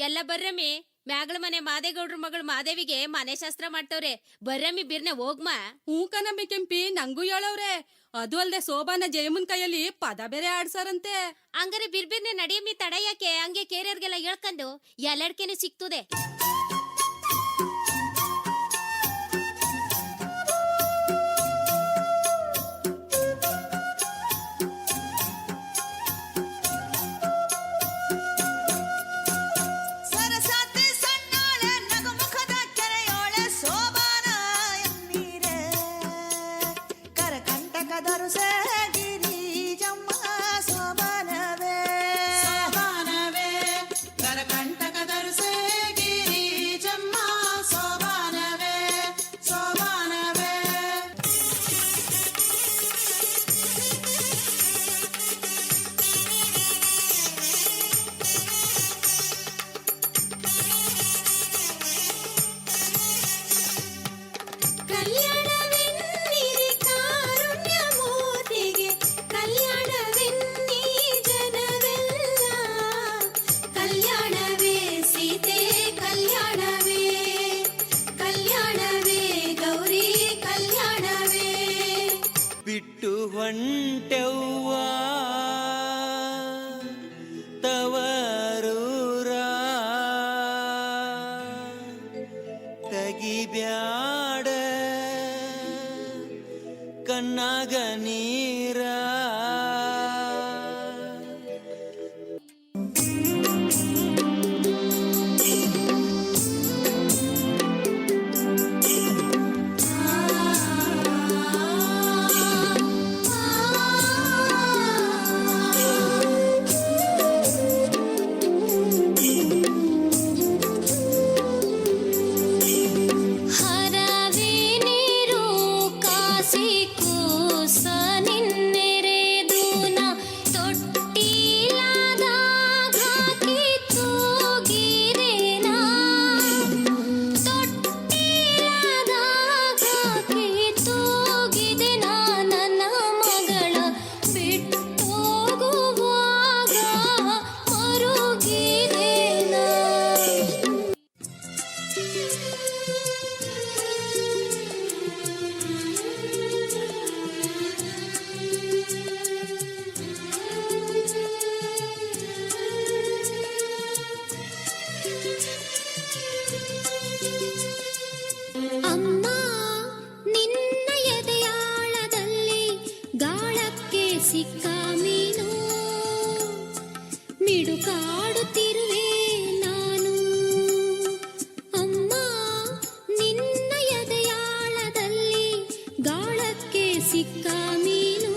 S19: ಎಲ್ಲ ಬರ್ರಮ್ಮಿ, ಮ್ಯಾಗಳ ಮನೆ ಮಾದೇಗೌಡ್ರ ಮಗಳು ಮಾದೇವಿಗೆ ಮನೆ ಶಾಸ್ತ್ರ ಮಾಡ್ತವ್ರೆ, ಬರ್ರಮ್ಮಿ ಬಿರ್ನೆ ಹೋಗ್ಮಾ.
S20: ಹ್ಞೂ ಕಣಮ್ಮಿ ಕೆಂಪಿ, ನಂಗೂ ಹೇಳವ್ರೆ. ಅದು ಅಲ್ದೆ ಶೋಭಾನ ಜಯಮನ್ ಕೈಯಲ್ಲಿ ಪದ ಬೇರೆ ಆಡ್ಸಾರಂತೆ.
S19: ಹಂಗಾರೆ ಬಿರ್ಬಿರ್ನೆ ನಡಿಯಮ್ಮಿ, ತಡ ಯಾಕೆ? ಹಂಗೆ ಕೇರಿಯರ್ಗೆಲ್ಲ ಹೇಳ್ಕೊಂಡು ಎಲ್ಲಡ್ಕೆನೂ ಸಿಕ್ತದೆ.
S21: ತೆಗಿಬ್ಯಾಡ ಕಣ್ಣಾಗ ನೀರ.
S13: ಹರವೇ ನೀರು ಕಾಸಿ ಕೂಸ ನಿನ್ನೆರೆದು ನ ತೊಟ್ಟಿಲಾದ ಹಾಕಿ ತೂಗಿದೆನಾ, ತೊಟ್ಟಿಲಾದ ಹಾಕಿ ತೂಗಿದೆನಾ, ನನ್ನ ಮಗಳ ಬಿಟ್ಟೋಗುವಾಗ ಮರುಗಿದೆನಾ. ಅಮ್ಮ ನಿನ್ನ ಎದೆಯಾಳದಲ್ಲಿ ಗಾಳಕ್ಕೆ ಸಿಕ್ಕ ಮೀನು ಮಿಡುಕಾಡುತ್ತಿರುವೆ ನಾನು. ಅಮ್ಮ ನಿನ್ನ ಎದೆಯಾಳದಲ್ಲಿ ಗಾಳಕ್ಕೆ ಸಿಕ್ಕ ಮೀನು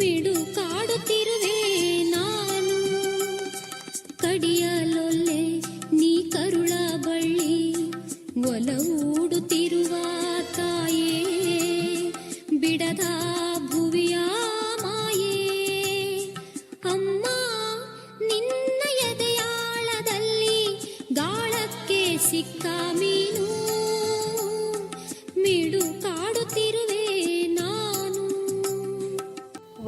S13: ಮಿಡುಕಾಡುತ್ತಿರುವೆ ನಾನು. ಕಡಿಯಲೊಲ್ಲೆ ನೀ ಕರುಳ ಬಳ್ಳಿ ಒಲವೂಡುತ್ತಿರುವ ತಾಯೇ, ಬಿಡದ ಭುವಿಯ ಮಾಯೇ. ಅಮ್ಮ ನಿನ್ನ ಎದೆಯಾಳದಲ್ಲಿ ಗಾಳಕ್ಕೆ ಸಿಕ್ಕ ಮೀನು ಮಿಡುಕಾಡುತ್ತಿರುವೆ ನಾನು.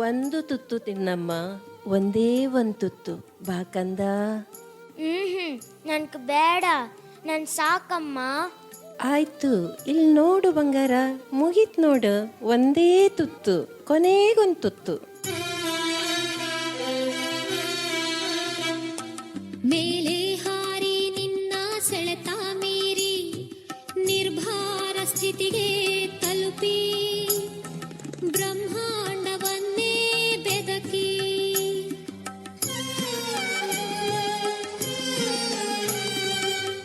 S22: ಒಂದು ತುತ್ತು ತಿನ್ನಮ್ಮ, ಒಂದೇ ಒಂದು ತುತ್ತು, ಬಾ ಕಂದ.
S23: ಹ್ಮ್, ನನ್ಗೆ ಬೇಡ, ನನ್ ಸಾಕಮ್ಮ.
S22: ಆಯ್ತು, ಇಲ್ಲಿ ನೋಡು ಬಂಗಾರ, ಮುಗೀತ್ ನೋಡು. ಒಂದೇ ತುತ್ತು, ಕೊನೆಗೊಂದು ತುತ್ತು.
S13: ಮೇಲೆ ಹಾರಿ ನಿನ್ನ ಸೆಳೆತ ಮೀರಿ ನಿರ್ಭಾರ ಸ್ಥಿತಿಗೆ ತಲುಪಿ ಬ್ರಹ್ಮಾಂಡವನ್ನೇ ಬೆದಕಿ,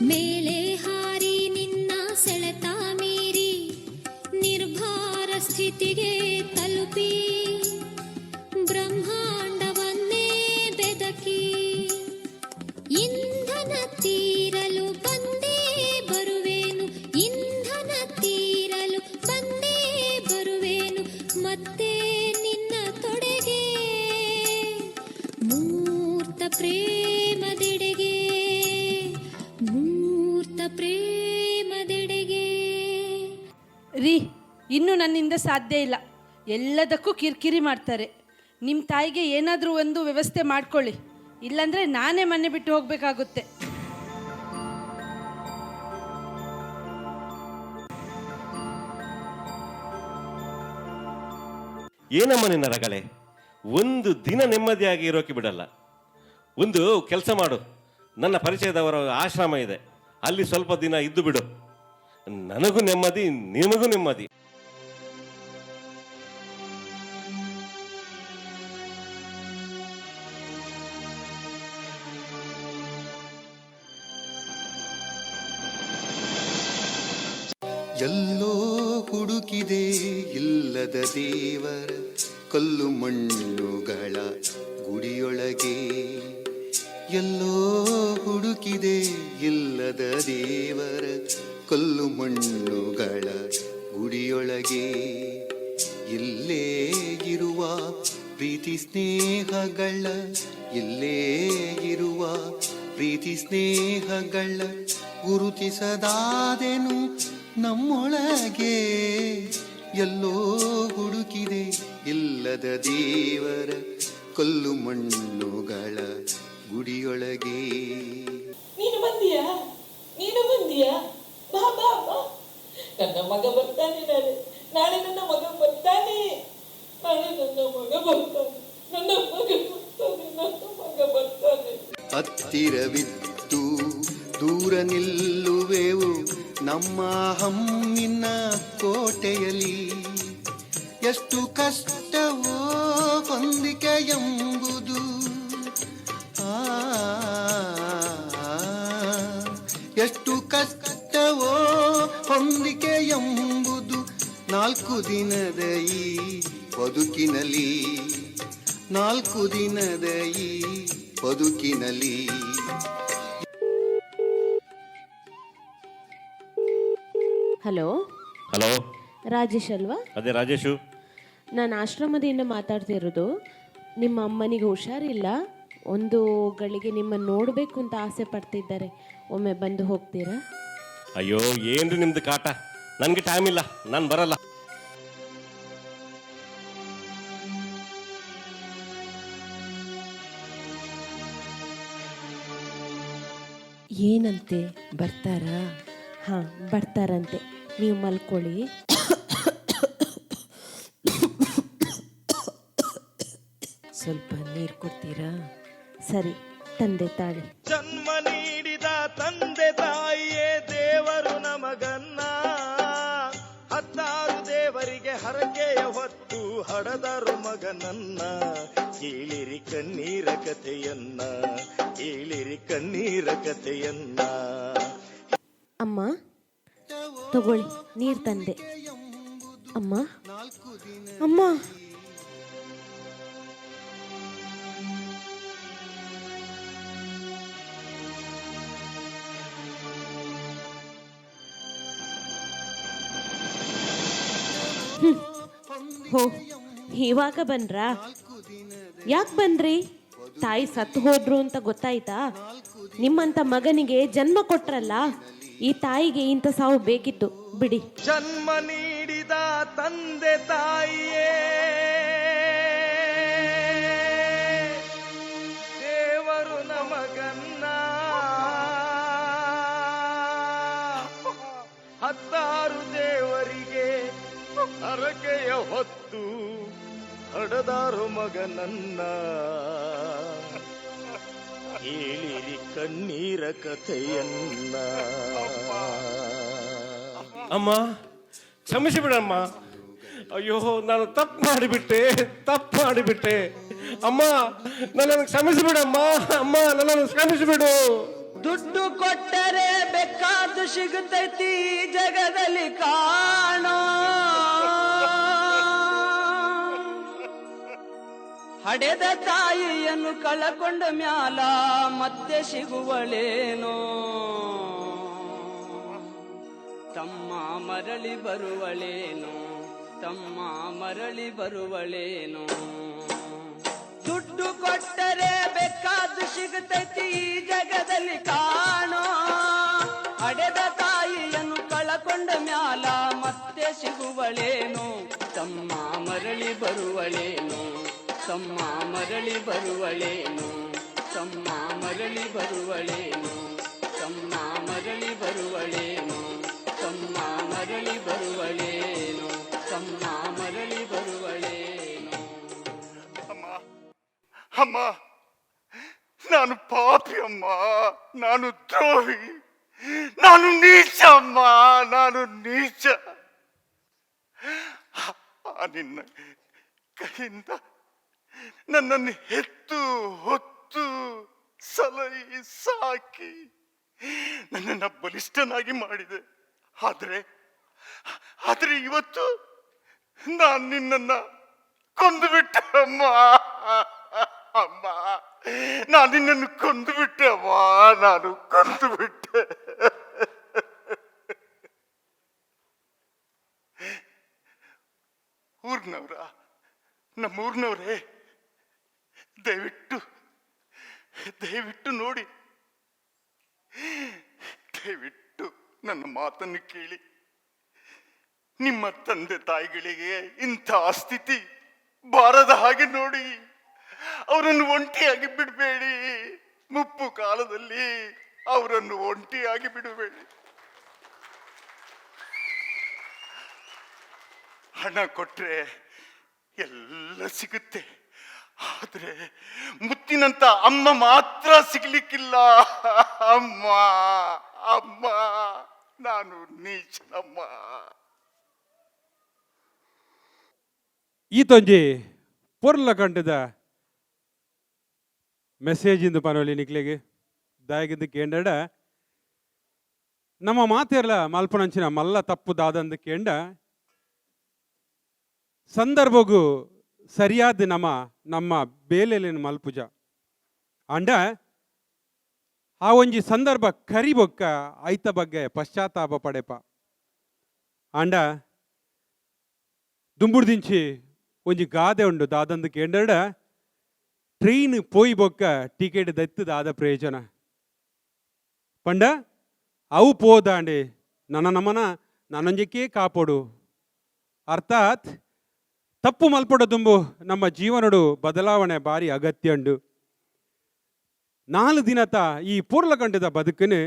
S13: ಮೇಲೆ ಹಾರಿ ನಿನ್ನ ಸೆಳೆತ ಮೀರಿ ನಿರ್ಭಾರ ಸ್ಥಿತಿಗೆ ತಲುಪಿ ಬ್ರಹ್ಮಾಂಡವನ್ನೇ ಬೆದಕಿ, ಇಂಧನ ತೀರಲು ಬಂದೇ ಬರುವೇನು, ಇಂಧನ ತೀರಲು ಬಂದೇ ಬರುವೇನು ಮತ್ತೆ ನಿನ್ನ ತೊಡೆಗೆ, ಮೂರ್ತ ಪ್ರೇಮದೆಡೆಗೆ, ಮೂರ್ತ ಪ್ರೇಮದೆಡೆಗೆ.
S20: ರೀ, ಇನ್ನು ನನ್ನಿಂದ ಸಾಧ್ಯ ಇಲ್ಲ. ಎಲ್ಲದಕ್ಕೂ ಕಿರಿಕಿರಿ ಮಾಡ್ತಾರೆ. ನಿಮ್ಮ ತಾಯಿಗೆ ಏನಾದರೂ ಒಂದು ವ್ಯವಸ್ಥೆ ಮಾಡ್ಕೊಳ್ಳಿ, ಇಲ್ಲಾಂದರೆ ನಾನೇ ಮನೆ ಬಿಟ್ಟು ಹೋಗಬೇಕಾಗುತ್ತೆ.
S24: ಏನಮ್ಮ ನಿನ್ನ ರಗಳೆ? ಒಂದು ದಿನ ನೆಮ್ಮದಿಯಾಗಿ ಇರೋಕೆ ಬಿಡಲ್ಲ. ಒಂದು ಕೆಲಸ ಮಾಡು, ನನ್ನ ಪರಿಚಯದವರ ಆಶ್ರಮ ಇದೆ, ಅಲ್ಲಿ ಸ್ವಲ್ಪ ದಿನ ಇದ್ದು ಬಿಡು. ನನಗೂ ನೆಮ್ಮದಿ, ನಿಮಗೂ ನೆಮ್ಮದಿ.
S25: ಎಲ್ಲೋ ಹುಡುಕಿದೆ ಇಲ್ಲದ ದೇವರ ಕಲ್ಲು ಮಣ್ಣುಗಳ ಗುಡಿಯೊಳಗೆ, ಎಲ್ಲೋ ಹುಡುಕಿದೆ ಇಲ್ಲದ ದೇವರ ಕಲ್ಲು ಮಣ್ಣುಗಳ ಗುಡಿಯೊಳಗೆ. ಇಲ್ಲೇ ಇರುವ ಪ್ರೀತಿ ಸ್ನೇಹಗಳ, ಇಲ್ಲೇ ಇರುವ ಪ್ರೀತಿ ಸ್ನೇಹಗಳ ಗುರುತಿಸದಾದೆನು ನಮ್ಮೊಳಗೆ. ಎಲ್ಲೋ ಹುಡುಕಿದೆ ಇಲ್ಲದ ದೇವರ ಕಲ್ಲು ಮಣ್ಣುಗಳ ಗುಡಿಯೊಳಗೆ.
S26: ನೀನು ಬಂದಿಯಾ? ನೀನು ಬಂದಿಯಾ? ಬಾ ಬಾ ಬಾ, ನನ್ನ ಮಗ ಬರ್ತಾನೆ ನಾಳೆ. ನಾಳೆ ನನ್ನ ಮಗ ಬರ್ತಾನೆ. ನಾಳೆ ನನ್ನ ಮಗ ಬರ್ತಾನೆ. ನನ್ನ ಮಗ ಬರ್ತಾನೆ. ನನ್ನ ಮಗ ಬರ್ತಾನೆ.
S25: ಹತ್ತಿರವಿದ್ದು ದೂರ ನಿಲ್ಲುವೆವು ನಮ್ಮ ಹಮ್ಮಿನ ಕೋಟೆಯಲ್ಲಿ. ಎಷ್ಟು ಕಷ್ಟವೋ ಹೊಂದಿಕೆ ಎಂಬುದು, ಎಷ್ಟು ಕಷ್ಟವೋ ಹೊಂದಿಕೆ ಎಂಬುದು 4 ದಿನದ ಈ ಬದುಕಿನಲ್ಲಿ, 4 ದಿನದ ಈ ಬದುಕಿನಲ್ಲಿ.
S1: ಹಲೋ
S24: ಹಲೋ,
S1: ರಾಜೇಶ್ ಅಲ್ವಾ?
S24: ಅದೇ ರಾಜೇಶು.
S1: ನಾನು ಆಶ್ರಮದಿಂದ ಮಾತಾಡ್ತಿರೋದು. ನಿಮ್ಮ ಅಮ್ಮನಿಗೆ ಹುಷಾರಿಲ್ಲ, ಒಂದು ಗಳಿಗೆ ನಿಮ್ಮನ್ನು ನೋಡಬೇಕು ಅಂತ ಆಸೆ ಪಡ್ತಿದ್ದಾರೆ. ಒಮ್ಮೆ ಬಂದು ಹೋಗ್ತೀರಾ?
S24: ಅಯ್ಯೋ ಏನ್ರಿ ನಿಮ್ದು ಕಾಟ, ನನಗೆ ಟೈಮ್ ಇಲ್ಲ, ನಾನು ಬರಲ್ಲ.
S1: ಏನಂತೆ, ಬರ್ತಾರಾ? ಹಾಂ, ಬರ್ತಾರಂತೆ. ನೀವು ಮಲ್ಕೊಳ್ಳಿ. ಸ್ವಲ್ಪ ನೀರು ಕೊಡ್ತೀರಾ? ಸರಿ, ತಂದೆ ತಾಳಿ.
S4: ಜನ್ಮ ನೀಡಿದ ತಂದೆ ತಾಯಿಯೇ ದೇವರು ನಮಗನ್ನ, 16 ದೇವರಿಗೆ ಹರಕೆಯ ಹೊತ್ತು ಹಡದರು ಮಗನನ್ನ. ಕೇಳಿರಿ ಕಣ್ಣೀರ ಕಥೆಯನ್ನ, ಕೇಳಿರಿ ಕಣ್ಣೀರ ಕಥೆಯನ್ನ.
S1: ಅಮ್ಮ ತಗೊಳ್ಳಿ, ನೀರು ತಂದೆ. ಅಮ್ಮ, ಅಮ್ಮ. ಹೋ, ಇವಾಗ ಬಂದ್ರಾ? ಯಾಕೆ ಬಂದ್ರಿ? ತಾಯಿ ಸತ್ತು ಹೋದ್ರು ಅಂತ ಗೊತ್ತಾಯ್ತಾ? ನಿಮ್ಮಂತ ಮಗನಿಗೆ ಜನ್ಮ ಕೊಟ್ರಲ್ಲ, ಈ ತಾಯಿಗೆ ಇಂಥ ಸಾವು ಬೇಕಿತ್ತು ಬಿಡಿ.
S4: ಜನ್ಮ ನೀಡಿದ ತಂದೆ ತಾಯಿಯೇ ದೇವರು ನಮಗನ್ನ, 16 ದೇವರಿಗೆ ಹರಕೆಯ ಹೊತ್ತು ಹಡದಾರು ಮಗನನ್ನ. ಕೇಳಿರಿ ಕಣ್ಣೀರ ಕಥೆಯನ್ನ.
S24: ಅಮ್ಮ ಕ್ಷಮಿಸಿ ಬಿಡಮ್ಮ. ಅಯ್ಯೋ ನಾನು ತಪ್ಪು ಮಾಡಿಬಿಟ್ಟೆ, ತಪ್ಪು ಮಾಡಿಬಿಟ್ಟೆ ಅಮ್ಮ, ನನ್ನನ್ನು ಕ್ಷಮಿಸಿ ಬಿಡಮ್ಮ. ಅಮ್ಮ ನನ್ನನ್ನು ಕ್ಷಮಿಸಿಬಿಡು.
S16: ದುಡ್ಡು ಕೊಟ್ಟರೆ ಬೇಕಾದ್ದು ಸಿಗುತ್ತೈತಿ ಜಗದಲ್ಲಿ ಕಾಣೋ, ಹಡೆದ ತಾಯಿಯನ್ನು ಕಳಕೊಂಡ ಮ್ಯಾಲ ಮತ್ತೆ ಸಿಗುವಳೇನೋ, ತಮ್ಮ ಮರಳಿ ಬರುವಳೇನೋ, ತಮ್ಮ ಮರಳಿ ಬರುವಳೇನೋ. ದುಡ್ಡು ಕೊಟ್ಟರೆ ಬೇಕಾದ್ದು ಸಿಗುತ್ತೈತಿ ಈ ಜಗದಲ್ಲಿ ಕಾಣೋ, ಹಡೆದ ತಾಯಿಯನ್ನು ಕಳಕೊಂಡ ಮ್ಯಾಲ ಮತ್ತೆ ಸಿಗುವಳೇನೋ, ತಮ್ಮ ಮರಳಿ ಬರುವಳೇನೋ, ತಮ್ಮ ಮರಳಿ ಬರುವಳೇನೋ, ತಮ್ಮ ಮರಳಿ ಬರುವಳೇನೋ, ತಮ್ಮ ಮರಳಿ ಬರುವಳೇನೋ, ತಮ್ಮ ಮರಳಿ ಬರುವಳೇನೋ, ತಮ್ಮ ಮರಳಿ ಬರುವಳೇನೋ.
S5: ಅಮ್ಮ, ಅಮ್ಮ, ನಾನು ಪಾಪಿ ಅಮ್ಮ, ನಾನು ದ್ರೋಹಿ, ನಾನು ನೀಚ ಅಮ್ಮ, ನಾನು ನೀಚ. ಆ ನಿನ್ನ ಕೈಯಿಂದ ನನ್ನನ್ನು ಹೆತ್ತು ಹೊತ್ತು ಸಲಹಿ ಸಾಕಿ ನನ್ನನ್ನು ಬಲಿಷ್ಠನಾಗಿ ಮಾಡಿದೆ. ಆದರೆ ಆದರೆ ಇವತ್ತು ನಾನು ನಿನ್ನನ್ನ ಕೊಂದು ಬಿಟ್ಟೆ ಅಮ್ಮ, ಅಮ್ಮ, ನಾನು ನಿನ್ನನ್ನು ಕೊಂದು ಬಿಟ್ಟೆ ಅಮ್ಮ, ನಾನು ಕೊಂದು ಬಿಟ್ಟೆ. ಊರ್ನವರ, ನಮ್ಮೂರ್ನವರೇ, ದಯವಿಟ್ಟು ದಯವಿಟ್ಟು ನೋಡಿ, ದಯವಿಟ್ಟು ನನ್ನ ಮಾತನ್ನು ಕೇಳಿ. ನಿಮ್ಮ ತಂದೆ ತಾಯಿಗಳಿಗೆ ಇಂಥ ಸ್ಥಿತಿ ಬಾರದ ಹಾಗೆ ನೋಡಿ. ಅವರನ್ನು ಒಂಟಿಯಾಗಿ ಬಿಡಬೇಡಿ. ಮುಪ್ಪು ಕಾಲದಲ್ಲಿ ಅವರನ್ನು ಒಂಟಿಯಾಗಿ ಬಿಡಬೇಡಿ. ಹಣ ಕೊಟ್ರೆ ಎಲ್ಲ ಸಿಗುತ್ತೆ, ಆದರೆ ಮುತ್ತಿನಂತ ಅಮ್ಮ ಮಾತ್ರ ಸಿಗ್ಲಿಕ್ಕಿಲ್ಲ. ಅಮ್ಮ, ಅಮ್ಮ, ನಾನು ನೀಚನಮ್ಮ.
S2: ಈತೊಂಜಿ ಪೊರ್ಲ ಕಂಡದ ಮೆಸೇಜಿಂದ ಪನೊಲಿ ನಿಕ್ಲೆಗೆ ದಾಯಗಿಂದ ಕೇಂಡಡ ನಮ್ಮ ಮಾತೆರ್ಲ ಮಲ್ಪನಂಚಿನ ಮಲ್ಲ ತಪ್ಪು ದಾದಂದು ಕೇಂಡ ಸಂದರ್ಭಗೂ ಸರಿಯಾದ ನಮ್ಮ ನಮ್ಮ ಬೇಲೆಲಿನ ಮಲ್ಪುಜ ಅಂಡ ಆ ಒಂಜಿ ಸಂದರ್ಭ ಕರಿಬೊಕ್ಕ ಐತ ಬಗ್ಗೆ ಪಶ್ಚಾತ್ತಾಪ ಪಡೆಪ ಅಂಡ ದುಂಬುಡ್ದಿಂಚಿ ಒಂಜಿ ಗಾದೆ ಉಂಡು ದಾದಂದು ಕೇಂಡಡ ಟ್ರೈನ್ ಪೋಯಿ ಬೊಕ್ಕ ಟಿಕೆಟ್ ದತ್ತು ದಾದ ಪ್ರಯೋಜನ ಪಂಡ ಅವು ಪೋದಾಂಡೆ ನನ್ನ ನಮನ ನನ್ನೊಂಜಕ್ಕೆ ಕಾಪೋಡು. ಅರ್ಥಾತ್ ತಪ್ಪು ಮಲ್ಪಡ ದುಂಬು ನಮ್ಮ ಜೀವನಡು ಬದಲಾವಣೆ ಭಾರಿ ಅಗತ್ಯ ಉಂಡು. 4 ದಿನತ ಈ ಪೂರ್ಲಕಂಡದ ಬದುಕನ್ನು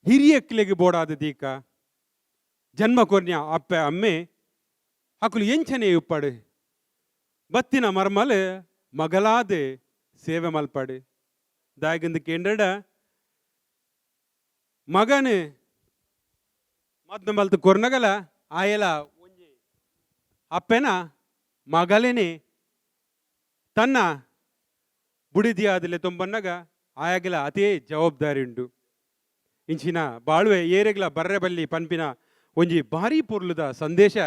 S2: ಹಿರಿಯಕ್ಲೆಗೆ ಬೋಡಾದ ದೀಕ ಜನ್ಮ ಕೊರ್ನ್ಯ ಅಪ್ಪೆ ಅಮ್ಮೆ ಅಕುಲು ಎಂಚನೆ ಉಪ್ಪಾಡು ಬತ್ತಿನ ಮರ್ಮಲ್ ಮಗಲಾದೆ ಸೇವೆ ಮಲ್ಪಾಡು. ದಾಯಗಂದು ಕೇಂದ್ರಡ ಮಗನು ಮದ್ನ ಮಲ್ತು ಕೊರ್ನಗಲ ಆಯಲ ಒಂಜಿ ಅಪ್ಪೆನ ಮಗಲೇನೆ ತನ್ನ ಬುಡಿದಿಯಾದಲೆ ತೊಂಬನ್ನಗ ಆಯಾಗಲ ಅದೇ ಜವಾಬ್ದಾರಿ ಉಂಡು. ಇಂಚಿನ ಬಾಳುವೆ ಏರೆಗ್ಲ ಬರ್ರೆ ಬಲ್ಲಿ ಪನ್ಪಿನ ಒಂಜಿ ಭಾರಿ ಪೊರ್ಲುದ ಸಂದೇಶ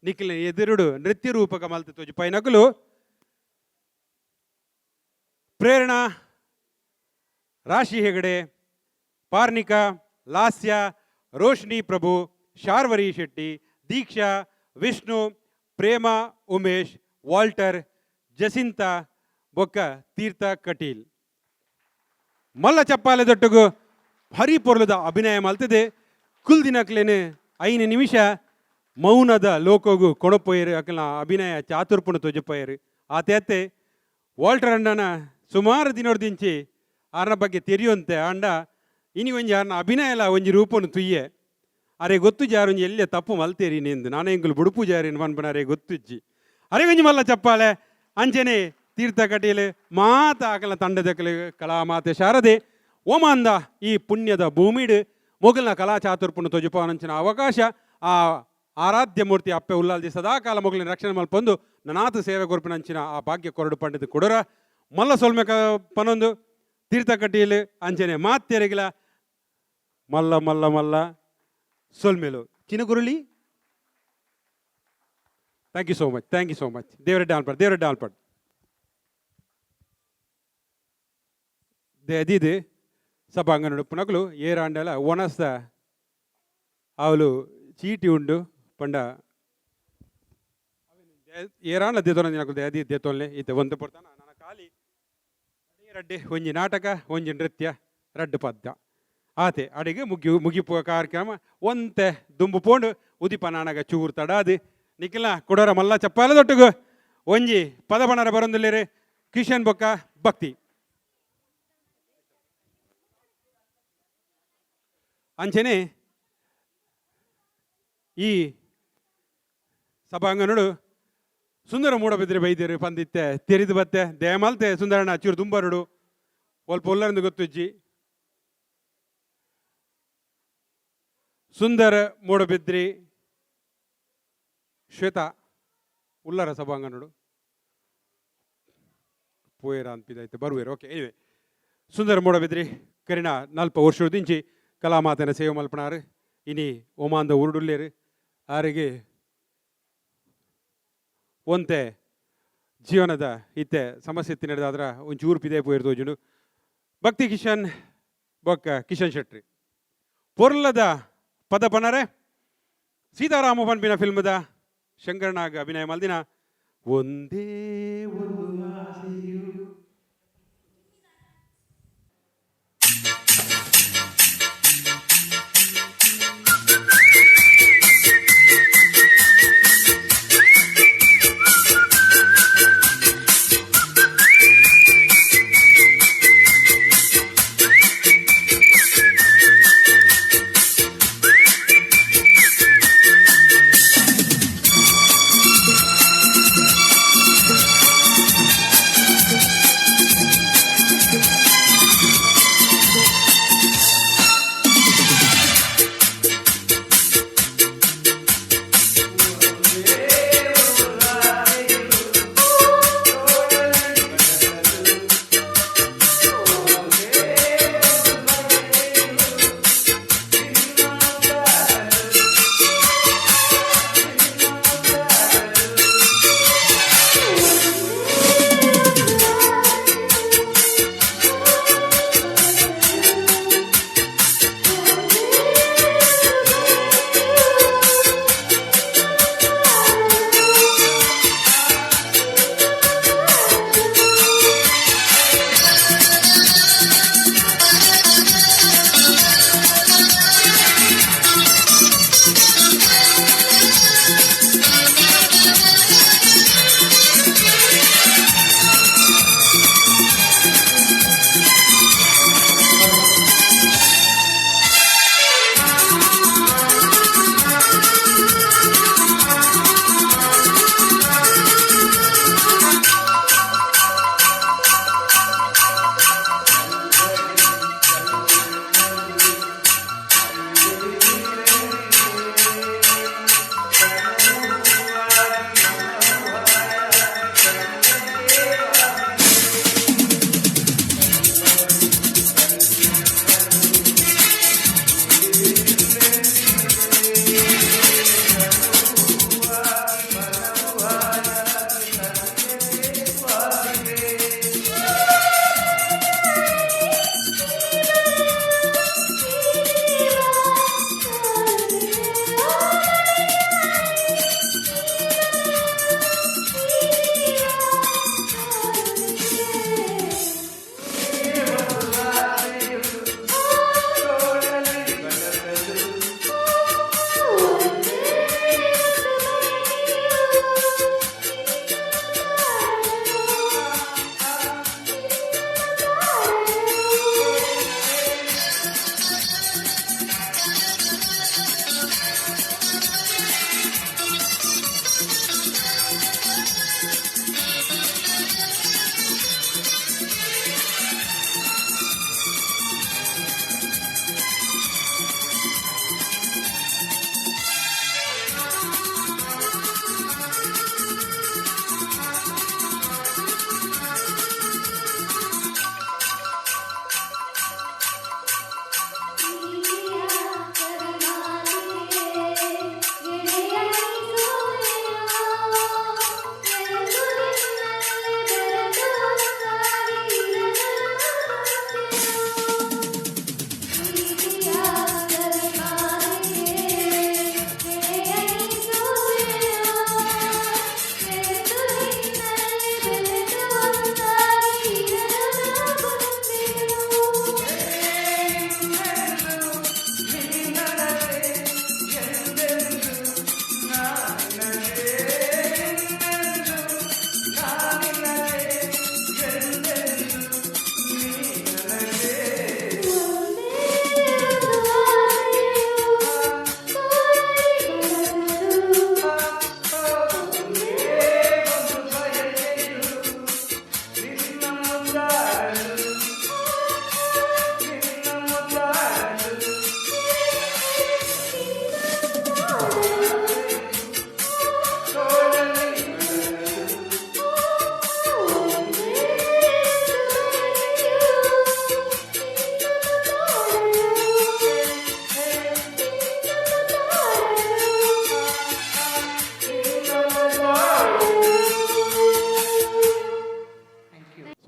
S2: ನಿಖಿಲ ಎದುರುಡು ನೃತ್ಯ ರೂಪಕ ಮಲ್ತು ತೋಜಿ ಪೈನಕುಲು ಪ್ರೇರಣಾ, ರಾಶಿ ಹೆಗಡೆ, ಪಾರ್ನಿಕಾ, ಲಾಸ್ಯ, ರೋಶ್ನಿ ಪ್ರಭು, ಶಾರ್ವರಿ ಶೆಟ್ಟಿ, ದೀಕ್ಷಾ, ವಿಷ್ಣು, ಪ್ರೇಮ ಉಮೇಶ್, ವಾಲ್ಟರ್, ಜಸಿಂತಾ ಬೊಕ್ಕ ತೀರ್ಥ ಕಟೀಲ್. ಮಲ್ಲ ಚಪ್ಪಾಲೆ ದೊಟ್ಟುಗು ಹರಿ ಪೊರ್ಲುದ ಅಭಿನಯ ಮಲ್ತದೆ. ಕುಲ್ದಿನಕ್ಲೇನೆ 5 ನಿಮಿಷ ಮೌನದ ಲೋಕೋಗು ಕೊಡಪೋಯರು ಅಕಲ್ನ ಅಭಿನಯ ಚಾತುರ್ಪುಣ ತೊಜಪೋಯರು. ಆತೆ ವಾಲ್ಟರ್ ಅಣ್ಣನ ಸುಮಾರು ದಿನೊಡ್ದಿಂಚಿ ಆರ್ನ ಬಗ್ಗೆ ತೆರಿಯುವಂತೆ ಅಂಡ ಇನಿ ಒಂಜಿ ಆರ್ನ ಅಭಿನಯ ಎಲ್ಲ ಒಂಜಿ ರೂಪನು ತುಯ್ಯೆ ಅರೆ ಗೊತ್ತು ಜಾರು ಒಂಜಿ ಎಲ್ಲೆ ತಪ್ಪು ಮಲ್ತೇರಿ ನಿಂದು ನಾನೇ ಇಂಗುಲು ಬುಡುಪು ಜಾರಿನ ಪನ್ಪನ ಅರೆ ಗೊತ್ತುಜ್ಜಿ ಅರೆ ಒಂಜಿ ಮಲ್ಲ ಚಪ್ಪಾಳೆ. ಅಂಚನೆ ತೀರ್ಥ ಕಟೀಲು ಮಾತ ಅಕಲ ತಂಡದಕಲು ಕಲಾಮಾತೆ ಶಾರದೆ ಓಮಾಂದ ಈ ಪುಣ್ಯದ ಭೂಮಿಡು ಮೊಗಲ್ನ ಕಲಾ ಚಾತುರ್ಪುಣ ತೊಜುಪವನಂಚಿನ ಅವಕಾಶ ಆ ಆರಾಧ್ಯ ಮೂರ್ತಿ ಅಪ್ಪೆ ಉಲ್ಲಾಲ್ದಿ ಸದಾಕಾಲ ಮೊಗಲಿನ ರಕ್ಷಣೆ ಮಲ್ಪೊಂದು ನನಾತು ಸೇವೆ ಕೊರ್ಪಿನಂಚಿನ ಆ ಭಾಗ್ಯ ಕೊರಡು ಪಂಡಿತ ಕೊಡರ ಮಲ್ಲ ಸೊಲ್ಮೆ ಪನೊಂದು ತೀರ್ಥ ಕಟೀಲು ಅಂಚನೆ ಮಾತೆರೆಗಿಲ ಮಲ್ಲ ಮಲ್ಲ ಮಲ್ಲ ಸೊಲ್ಮೆಲು Chinaguruli. Thank you so much, thank you so much. ದೇವರೆಡ್ಡ ಆಲ್ಪಾಡ್, ದೇವರೆಡ್ಡ ಆಲ್ಪಾಡ್ ಅದಿದು ಸಭಾಂಗಣ ಪುನಕಲು ಏರಾಂಡಲ ಒಣಸ್ದ ಅವಳು ಚೀಟಿ ಉಂಡು ಪಂಡ ಏರಾಂಡ್ಲ ದೇತೋನ ದಿನಕುಲು ಅದಿ ದೇತೋನ್ಲೆ ಇತ್ತೆ ಒಂದು ಪೊರ್ತಾನ ನನ್ನ ಖಾಲಿ ರಡ್ಡೆ ಒಂಜಿ ನಾಟಕ ಒಂಜಿ ನೃತ್ಯ ರಡ್ಡು ಪದ್ಯ ಆತೆ ಅಡಿಗೆ ಮುಗಿಪುವ ಕಾರ್ಯಕ್ರಮ ಒಂತೆ ದುಂಬು ಪೋಂಡು ಉದಿಪ ನಾನಗ ಚೂರು ತಡಾದಿ ನಿಖಿಲ ಕೊಡೋರ ಮಲ್ಲ ಚಪ್ಪಾಲ ದೊಟ್ಟುಗು ಒಂಜಿ ಪದ ಬಣರ ಬರೊಂದುಲ್ಲೇರು ಕಿಶನ್ ಬೊಕ್ಕ ಭಕ್ತಿ. ಅಂಚನೆ ಈ ಸಭಾಂಗಣಡು ಸುಂದರ ಮೂಡಬಿದ್ರೆ ಬೈದೇರು ಪಂದಿತ್ತೆ ತೆರಿದು ಬತ್ತೆ ದೇಮಲ್ತೆ ಸುಂದರಣ್ಣ ಚೂರು ದುಂಬರುಡು ಒಲ್ಪ ಉಲ್ಲರಂದು ಗೊತ್ತುಜ್ಜಿ. ಸುಂದರ ಮೂಡಬಿದ್ರಿ ಶ್ವೇತಾ ಉಲ್ಲರ ಸಭಾಂಗಣಡು ಪೋಯರ ಅನ್ಪಿದಾಯ್ತು ಬರುವೇರು. ಓಕೆ ಎನಿವೆ ಸುಂದರ ಮೂಡಬಿದ್ರಿ ಕರಿನ 40 ವರ್ಷದಿಂಚಿ ಕಲಾಮಾತನ ಸೇವೆ ಮಲ್ಪನಾರು ಇನಿ ಓಮಾಂದ ಉರುಡುಲ್ಲೇರು ಆರಿಗೆ ಒಂತೆ ಜೀವನದ ಇತ್ತೆ ಸಮಸ್ಯೆ ತಿನ್ನದಾದ್ರ ಒಂಚೂರು ಪಿದೆ ಪೋಯಿರ್ ತೋಜುಂಡು. ಭಕ್ತಿ ಕಿಶನ್ ಬೊಕ್ಕ ಕಿಶನ್ ಶೆಟ್ಟಿ ಪೊರ್ಲದ ಪದ ಪನರೆ ಸೀತಾರಾಮ ಪನ್ಪಿನ ಫಿಲ್ಮದ ಶಂಕರನಾಗ ಅಭಿನಯ ಮಲ್ದಿನ ಒಂದೇ ಒಂದು ಆಸೆಯು.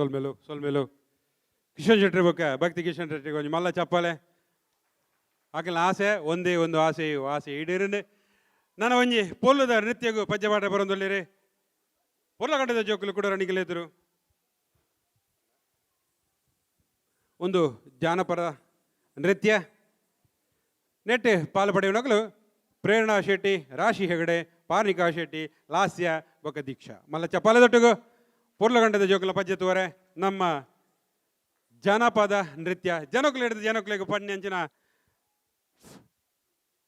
S2: ಸೊಲ್ಮೆಲು ಸೊಲ್ಮೆಲು. ಕಿಶನ್ ಶೆಟ್ಟಿ ಬೊಕ್ಕ ಭಕ್ತಿ ಕಿಶನ್ ಶೆಟ್ಟಿ ಒಂಜಿ ಮಲ್ಲ ಚಪ್ಪಾಲೆ. ಅಕಲ್ನ ಆಸೆ ಒಂದೇ ಒಂದು ಆಸೆ, ಆಸೆ ಈಡೇರಂಡೆ. ನಾನು ಒಂಜಿ ಪೊಲ್ಲುದ ನೃತ್ಯಗೂ ಪದ್ಯಪಾಠ ಬರೊಂದುಲ್ಲೆರ್. ಪೊರ್ಲಗಂಟದ ಜೋಕುಲು ಕೂಡ ರಣಿಗಲೆದುರು. ಒಂದು ಜಾನಪದ ನೃತ್ಯ ನೆಟ್ ಪಾಲು ಪಡೆಯುವನಕಲು ಪ್ರೇರಣಾ ಶೆಟ್ಟಿ, ರಾಶಿ ಹೆಗಡೆ, ಪಾರ್ನಿಕಾ ಶೆಟ್ಟಿ, ಲಾಸ್ಯ ಬೊಕ್ಕ ದೀಕ್ಷಾ. ಮಲ್ಲ ಚಪ್ಪಾಲೆ ದೊಟ್ಟುಗು ಪೊರ್ಲಗಂಟದ ಜೋಕುಲ ಪದ್ಯ ತೂವರೆ. ನಮ್ಮ ಜಾನಪದ ನೃತ್ಯ ಜನಕುಲು ಹಿಡಿದು ಜನಕುಲೆಗ್ ಪಣ್ಯಂಚಿನ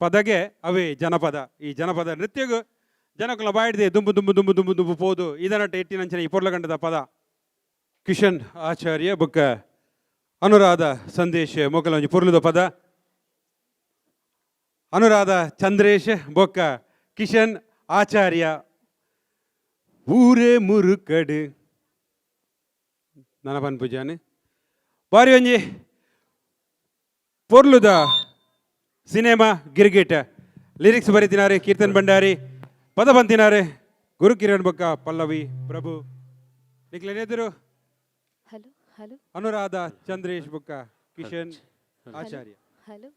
S2: ಪದಗೆ ಅವೇ ಜನಪದ. ಈ ಜನಪದ ನೃತ್ಯಗು ಜನಕುಲ ಬಾಯಿಡ್ದೆ ದುಂಬು ದುಂಬು ದುಂಬು ದುಂಬು ದುಂಬು ಪೋದು ಇದನಟ್ಟ ಎಟ್ಟಿನಂಚಿನ ಈ ಪೊರ್ಲಗಂಟದ ಪದ. ಕಿಶನ್ ಆಚಾರ್ಯ ಬೊಕ್ಕ ಅನುರಾಧ ಸಂದೇಶ್ ಮೊಕಲ ಒಂಜಿ ಪೊರ್ಲುದ ಪದ. ಅನುರಾಧ ಚಂದ್ರೇಶ್ ಬೊಕ್ಕ ಕಿಶನ್ ಆಚಾರ್ಯ ಊರೇ ಮುರುಕಡು ನನಪನ್ ಪೂಜಾನೆ ಬಾರಿ ಒಂಜಿ ಪೊರ್ಲುದ ಸಿನಿಮಾ ಗಿರ್ಗಿಟ್. ಲಿರಿಕ್ಸ್ ಬರೀತಿನಾರೆ ಕೀರ್ತನ್ ಭಂಡಾರಿ, ಪದ ಬಂತಿನಾರೆ ಗುರು ಕಿರಣ್ ಬೊಕ್ಕ ಪಲ್ಲವಿ ಪ್ರಭು. ನಿಕ್ಲೆನೆದುರು
S1: ಹಲೋ ಹಲೋ
S2: ಅನುರಾಧ ಚಂದ್ರೇಶ್ ಬೊಕ್ಕ ಕಿಶನ್ ಆಚಾರ್ಯ.
S1: ಹಲೋ.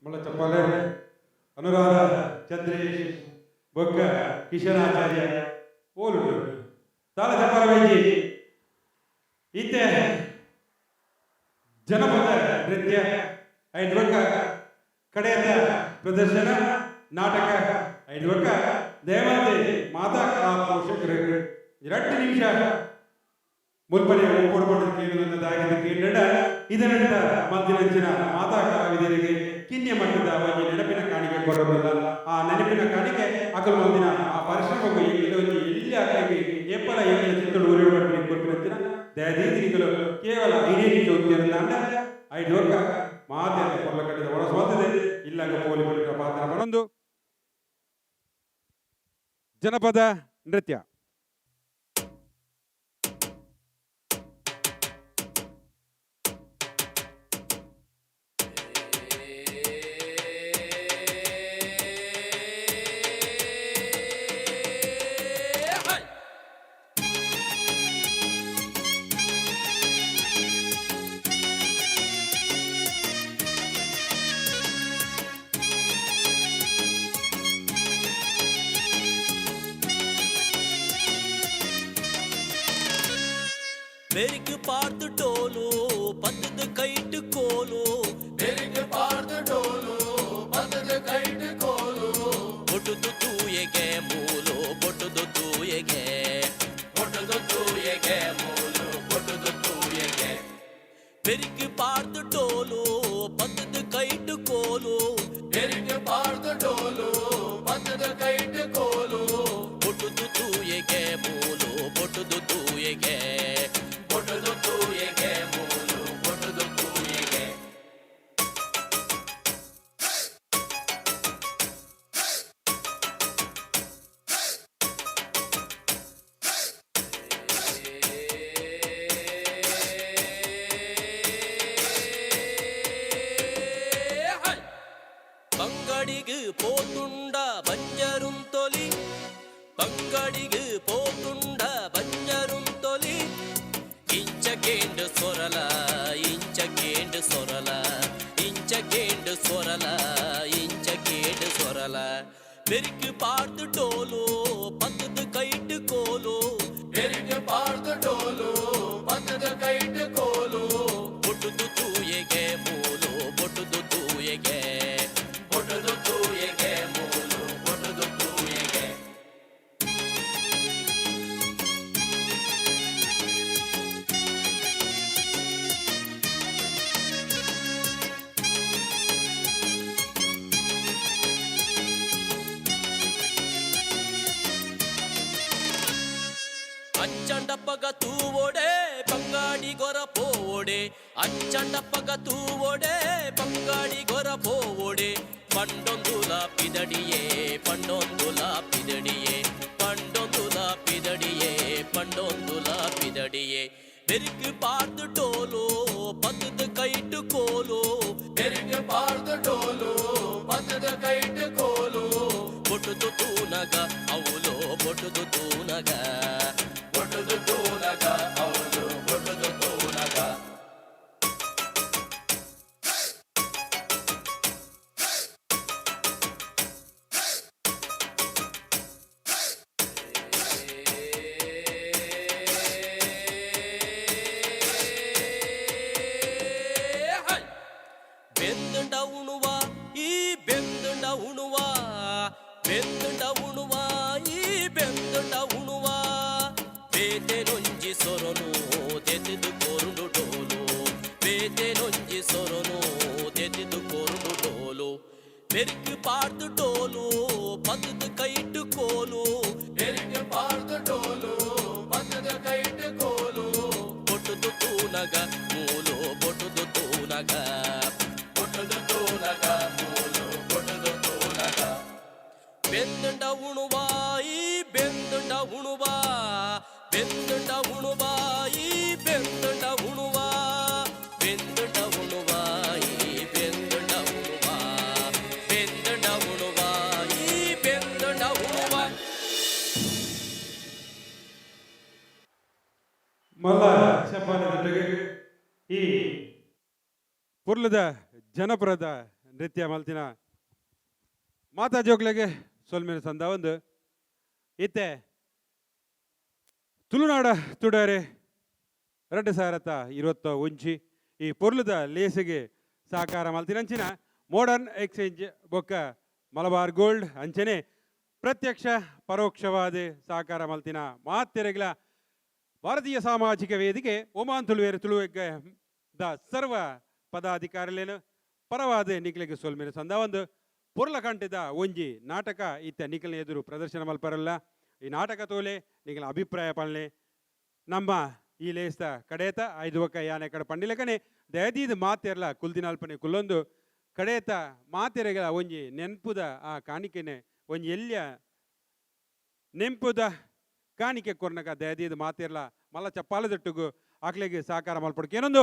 S2: ಮಲ್ಲ ಚಪ್ಪಾಲೆ. ಅನುರಾಧ ಚಂದ್ರೇಶ್ ಬೊಕ್ಕ ಕಿಶನ್ ಆಚಾರ್ಯ ಓಲುಂಡು ತಾಳ ಚಪ್ಪಾಲೆ ವೈಜಿ. ಇತ್ತೆ ಜನಪದ ನೃತ್ಯ ಐದು ಬೊಕ್ಕ ಕಡೆಯದ ಪ್ರದರ್ಶನ ನಾಟಕ ಐದು ಬೊಕ್ಕ ದೇವತೆ ಮಾತಾ ಕಲಾ ಪೋಷಕರು 2 ನಿಮಿಷ ಮುಲ್ಪನೆ ಒಪ್ಪೋಡು ಕೇಳುವುದಾಗಿದೆ ಕೇಂದ್ರ. ಇದರಿಂದ ಮಧ್ಯನಂಚಿನ ಮಾತಾ ಕಲಾವಿದರಿಗೆ ಕಿನ್ಯ ಮಟ್ಟದ ಒಂಜಿ ನೆನಪಿನ ಕಾಣಿಕೆ ಕೊಡೋದಿಲ್ಲ. ಆ ನೆನಪಿನ ಕಾಣಿಕೆ ಅಕಲ್ ಮುಂದಿನ ಆ ಪರಿಶ್ರಮಕ್ಕೂ ಒಂಜಿ ಎಲ್ಲಿ ಅಕಲಿಗೆ ಏಪಲ ಎಂಗಿನ ಚಿತ್ತಡು ಊರಿನ ಕೊರ್ಪಿನಂಚಿನ ದಯದೀದಿನಿಗಳು ಕೇವಲ 5 ನಿಮಿಷ ಉದ್ಯಮ ಐದು ವರ್ಗ ಮಾತೆ ಕೊಲ್ಲಕಟ್ಟಿದ ಒಳಸ್ವಾತದೆ ಇಲ್ಲಾಗ ಪೋಲಿ ಪೋಲಿ ಪಾತ್ರ ಬರೊಂದು ಜನಪದ ನೃತ್ಯ.
S21: ಬೆರಿಕ್ ಪಾಡ್ದು ಡೋಲು ಪತ್ತದ ಕೈಟ್ ಕೋಲು.
S12: ಬೆರಿಕ್ ಪಾಡ್ದು ಡೋಲು ಪತ್ತದ ಕೈಟ್ ಕೋಲು.
S21: ಬೊಟ್ಟುದು ತೂಯೆಗೆ ಮೂಲು, ಬೊಟ್ಟುದು ತೂಯೆಗೆ.
S12: ಬೊಟ್ಟುದು ತೂಯೆಗೆ ಮೂಲು, ಬೊಟ್ಟುದು ತೂಯೆಗೆ.
S21: ಬೆರಿಕ್ ಪಾಡ್ದು ಡೋಲು ಪತ್ತದ ಕೈಟ್ ಕೋಲು.
S12: ಬೆರಿಕ್ ಪಾಡ್ದು ಡೋಲು ಪತ್ತದ ಕೈಟ್ ಕೋಲು.
S21: ಬೊಟ್ಟುದು ತೂಯೆಗೆ ಮೂಲು, ಬೊಟ್ಟುದು ತೂಯೆಗೆ.
S12: ಬೊಟ್ಟುದು ತೂಯೆಗೆ ಮೂಲು, ಬೊಟ್ಟುದು ತೂಯೆಗೆ.
S21: ಬಂಗಡಿಗೆ ಪೋತುಂಡ ಬಂಜರುಂ ತೊಲಿ, ಬಂಗಡಿಗೆ ಪೋತುಂಡ ಬಂಜರುಂ ತೊಲಿ. ಇಂಚ ಕೇಂಡು ಸೊರಲ, ಇಂಚ ಕೇಂಡು ಸೊರಲ, ಇಂಚ ಕೇಂಡು ಸೊರಲ, ಇಂಚ ಕೇಂಡು ಸೊರಲ. ಬೆರಿಕ್ ಪಾಡ್ದು ಡೋಲು ಪತ್ತದ ಕೈಟ್ ಕೋಲು.
S12: ಬೆರಿಕ್ ಪಾಡ್ದು ಡೋಲು ಪತ್ತದ ಕೈಟ್ ಕೋಲು.
S21: ಬೊಟ್ಟುದು ತೂಯೆಗೆ ಮೂಲು, ಬೊಟ್ಟುದು ತೂಯೆಗೆ.
S12: ಬೊಟ್ಟುದು ತೂಯೆಗೆ ಮೂಲು, ಬೊಟ್ಟುದು ತೂಯೆಗೆ.
S21: ಅಂಚಂಡಪ್ಪಗ ತೂವೊಡೆ ಬಂಗಾಡಿ ಗೊರ ಪೋವೊಡೆ, ಅಂಚಂಡಪ್ಪಗ ತೂವೊಡೆ ಬಂಗಾಡಿ ಗೊರ ಪೋವೊಡೆ. ಪಂಡೊಂದುಲ ಪಿದಡಿಯೇ, ಪಂಡೊಂದುಲ ಪಿದಡಿಯೇ, ಪಂಡೊಂದುಲ ಪಿದಡಿಯೇ, ಪಂಡೊಂದುಲ ಪಿದಡಿಯೇ. ಬೆರಿಕ್ ಪಾಡ್ದು ಡೋಲು ಪತ್ತದ ಕೈಟ್ ಕೋಲು.
S12: ಬೆರಿಕ್ ಪಾಡ್ದು ಡೋಲು ಪತ್ತದ ಕೈಟ್ ಕೋಲು.
S21: ಬೊಟ್ಟುದು ತೂನಗ ಅವಲು, ಬೊಟ್ಟುದು ತೂನಗ.
S12: ಬೊಟ್ಟುದು ತೂನಗ ಅವಲು, ಬೊಟ್ಟುದು ತೂನಗ.
S21: ಬೆಂದುಂಡ ಉಣುವ ಈ ಬೆಂದುಂಡ ಉಣುವ, ಬೆಂದುಂಡ ಉಣುವ ಈ ಬೆಂದುಂಡ ಉಣುವ. ಬೇತೆನೊಂಜಿ ಸೊರನು ತೆತ್ತಿದು ಕೋರುಂಡು ಡೋಲು, ಬೇತೆನೊಂಜಿ ಸೊರನು ತೆತ್ತಿದು ಕೋರುಂಡು ಡೋಲು. ಬೆರಿಕ್ ಪಾಡ್ದು ಡೋಲು ಪತ್ತದ ಕೈಟ್ ಕೋಲು.
S12: ಬೆರಿಕ್ ಪಾಡ್ದು ಡೋಲು ಪತ್ತದ ಕೈಟ್ ಕೋಲು.
S21: ಬೊಟ್ಟುದು ತೂನಗ ಮೂಲು, ಬೊಟ್ಟುದು ತೂನಗ.
S12: ಬೊಟ್ಟುದು ತೂನಗ ಮೂಲು, ಬೊಟ್ಟುದು ತೂನಗ.
S21: ಬೆಂದುಂಡ ಉಣುವಾಯಿ ಬೆಂದುಂಡ ಉಣುವ, ಬೆಂದುಂಡ ಉಣುವಾಯಿ ಬೆಂದುಂಡ ಉಣುವ, ಬೆಂದುಂಡ ಉಣುವಾಯಿ ಬೆಂದುಂಡ ಉಣುವ, ಬೆಂದುಂಡ ಉಣುವಾಯಿ ಬೆಂದುಂಡ ಉಣುವ.
S2: ಮಲ್ಲ ಚಪ್ಪಾಳೆ. ಈ ಪುರ್ಲದ ಜನಪರದ ನೃತ್ಯ ಮಲ್ತಿನ ಮಾತಾ ಜೋಕ್ಲೆಗೆ ಸೊಲ್ಮೆನ ಸಂದ ಒಂದು. ಇತ್ತೆ ತುಳುನಾಡ ತುಡಾರೆ 2021 ಈ ಪೊರ್ಲುದ ಲೇಸಿಗೆ ಸಹಕಾರ ಮಲ್ತಿನಂಚಿನ ಮೋಡರ್ನ್ ಎಕ್ಸ್ಚೇಂಜ್ ಬೊಕ್ಕ ಮಲಬಾರ್ ಗೋಲ್ಡ್ ಅಂಚನೆ ಪ್ರತ್ಯಕ್ಷ ಪರೋಕ್ಷವಾದ ಸಹಕಾರ ಮಲ್ತಿನ ಮಾತೆರೆಗ್ಲ ಭಾರತೀಯ ಸಾಮಾಜಿಕ ವೇದಿಕೆ ಒಮಾನ್ ತುಳುವೇರು ತುಳುವೆಗ್ಗ the ಸರ್ವ ಪದಾಧಿಕಾರಿಲೇನು ಪರವಾದ ನಿಕ್ಲೆಗೆ ಸೊಲ್ಮೆನ ಸಂದ ಒಂದು. ಪೊರ್ಲಕಂಠದ ಒಂಜಿ ನಾಟಕ ಇತ್ತ ನಿಖಲ್ನ ಎದುರು ಪ್ರದರ್ಶನ ಮಲ್ಪರಲ್ಲ. ಈ ನಾಟಕ ತೋಲೆ ನಿಖಲ ಅಭಿಪ್ರಾಯ ಪಲ್ಲೆ. ನಮ್ಮ ಈ ಲೇಸ್ತ ಕಡೇತ ಐದು ಒಕ್ಕ ಯಾನೆ ಕಡೆ ಪಂಡಿಲಕನೆ ದಯದೀದ ಮಾತೆರ್ಲ ಕುಲ್ದಿನಲ್ಪನೆ ಕುಲ್ಲೊಂದು ಕಡೇತ ಮಾತೆರೆಗಳ ಒಂಜಿ ನೆನ್ಪುದ ಆ ಕಾಣಿಕೆನೆ ಒಂಜಿ ಎಲ್ಯ ನೆಂಪುದ ಕಾಣಿಕೆ ಕೊರ್ನಕ ದಯದೀದ ಮಾತೆರ್ಲ ಮಲ್ಲ ಚಪ್ಪಾಲದೊಟ್ಟುಗು ಆಕ್ಲೆಗೆ ಸಹಕಾರ ಮಲ್ಪಡ್ಕೆ. ಏನೊಂದು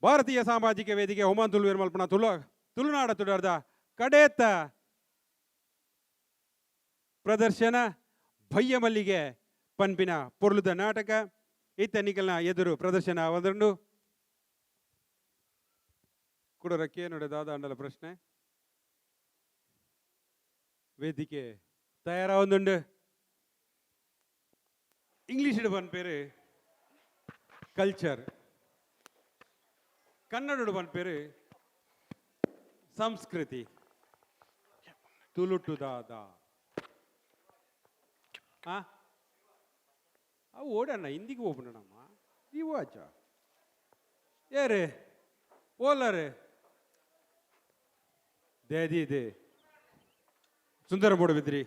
S2: ಭಾರತೀಯ ಸಾಮಾಜಿಕ ವೇದಿಕೆ ಹೋಮಾನ್ ತುಳುವೇರು ಮಲ್ಪಣ ತುಳುನಾಡ ತುಡಾರ್ದ ಕಡೇತ ಪ್ರದರ್ಶನ ಭಯ್ಯ ಮಲ್ಲಿಗೆ ಪನ್ಪಿನ ಪೊರ್ಲುದ ನಾಟಕ ಇತ್ತ ನಿಕಲ್ನ ಎದುರು ಪ್ರದರ್ಶನ ಒಂದುಂಡು. ಕುಡರಕ್ಕೆ ನೋಡ ದಾದ ಪ್ರಶ್ನೆ ವೇದಿಕೆ ತಯಾರಾವೊಂದುಂಡು. ಇಂಗ್ಲೀಷ್ ಪನ್ಪೇರು. ಕಲ್ಚರ್. ಕನ್ನಡಡು ಪನ್ಪೇರು ಸಂಸ್ಕೃತಿ. ತುಳುಟು ದಾದ ಆ ಅವು ಓಡಣ್ಣ ಹಿಂದಿಗೆ ಹೋಗ್ಬಿಡಣಮ್ಮ ಇವು ಆಚ ಏರೆ ಓಲರೆ ದೇದಿ ಇದೆ ಸುಂದರ ಮೂಡಬಿದ್ರಿ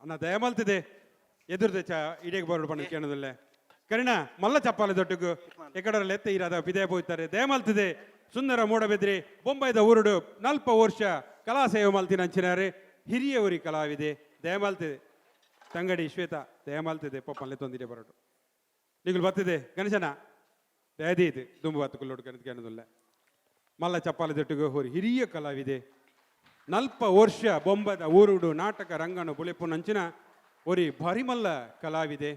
S2: ಅಣ್ಣ ದಯಮಲ್ತಿದೆ ಎದುರ್ದೆ ಚ ಇಡೀ ಬರೋಡು ಪಂಡ ಕೇಳದಲ್ಲೇ ಕರಿಣ ಮಲ್ಲ ಚಪ್ಪಾಲೆ ದೊಡ್ಡಗು ಎಕಡರ ಲೆತ್ತ ಇರಾದ ಪಿದೆ ಪೋಯ್ತಾರೆ. ದಯಮಲ್ತಿದೆ ಸುಂದರ ಮೂಡಬಿದ್ರಿ ಬೊಂಬೈದ ಊರುಡು ನಲ್ಪ ವರ್ಷ ಕಲಾ ಸೇವೆ ಮಲ್ತಿನ ಅಂಚಿನಾರೆ ಹಿರಿಯವರಿ ಕಲಾವಿದೆ. ದಯಮಲ್ತಿದೆ ತಂಗಡಿ ಶ್ವೇತಾ, ದಯಮಲ್ತಿದೆ ಪಪ್ಪಲ್ಲೇ ತೊಂದಿದೆ ಬರೋಡು ನಿಗುಲು ಬತ್ತಿದೆ ಗಣೇಶನ ದಯದೀದು ದುಂಬು ಬತ್ತು ಕುಲ್ಲೋಡು ಕಣದ ಕೇಳದಲ್ಲ. ಮಲ್ಲ ಚಪ್ಪಾಲೆ ದೊಟ್ಟಿಗೆ ಹೋರಿ ಹಿರಿಯ ಕಲಾವಿದೆ. ನಲ್ಪ ವರ್ಷ ಬೊಂಬದ ಊರುಡು ನಾಟಕ ರಂಗನು ಬುಳೆಪು ನಂಚಿನ ಒರಿ ಭಾರಿ ಮಲ್ಲ ಕಲಾವಿದೆ.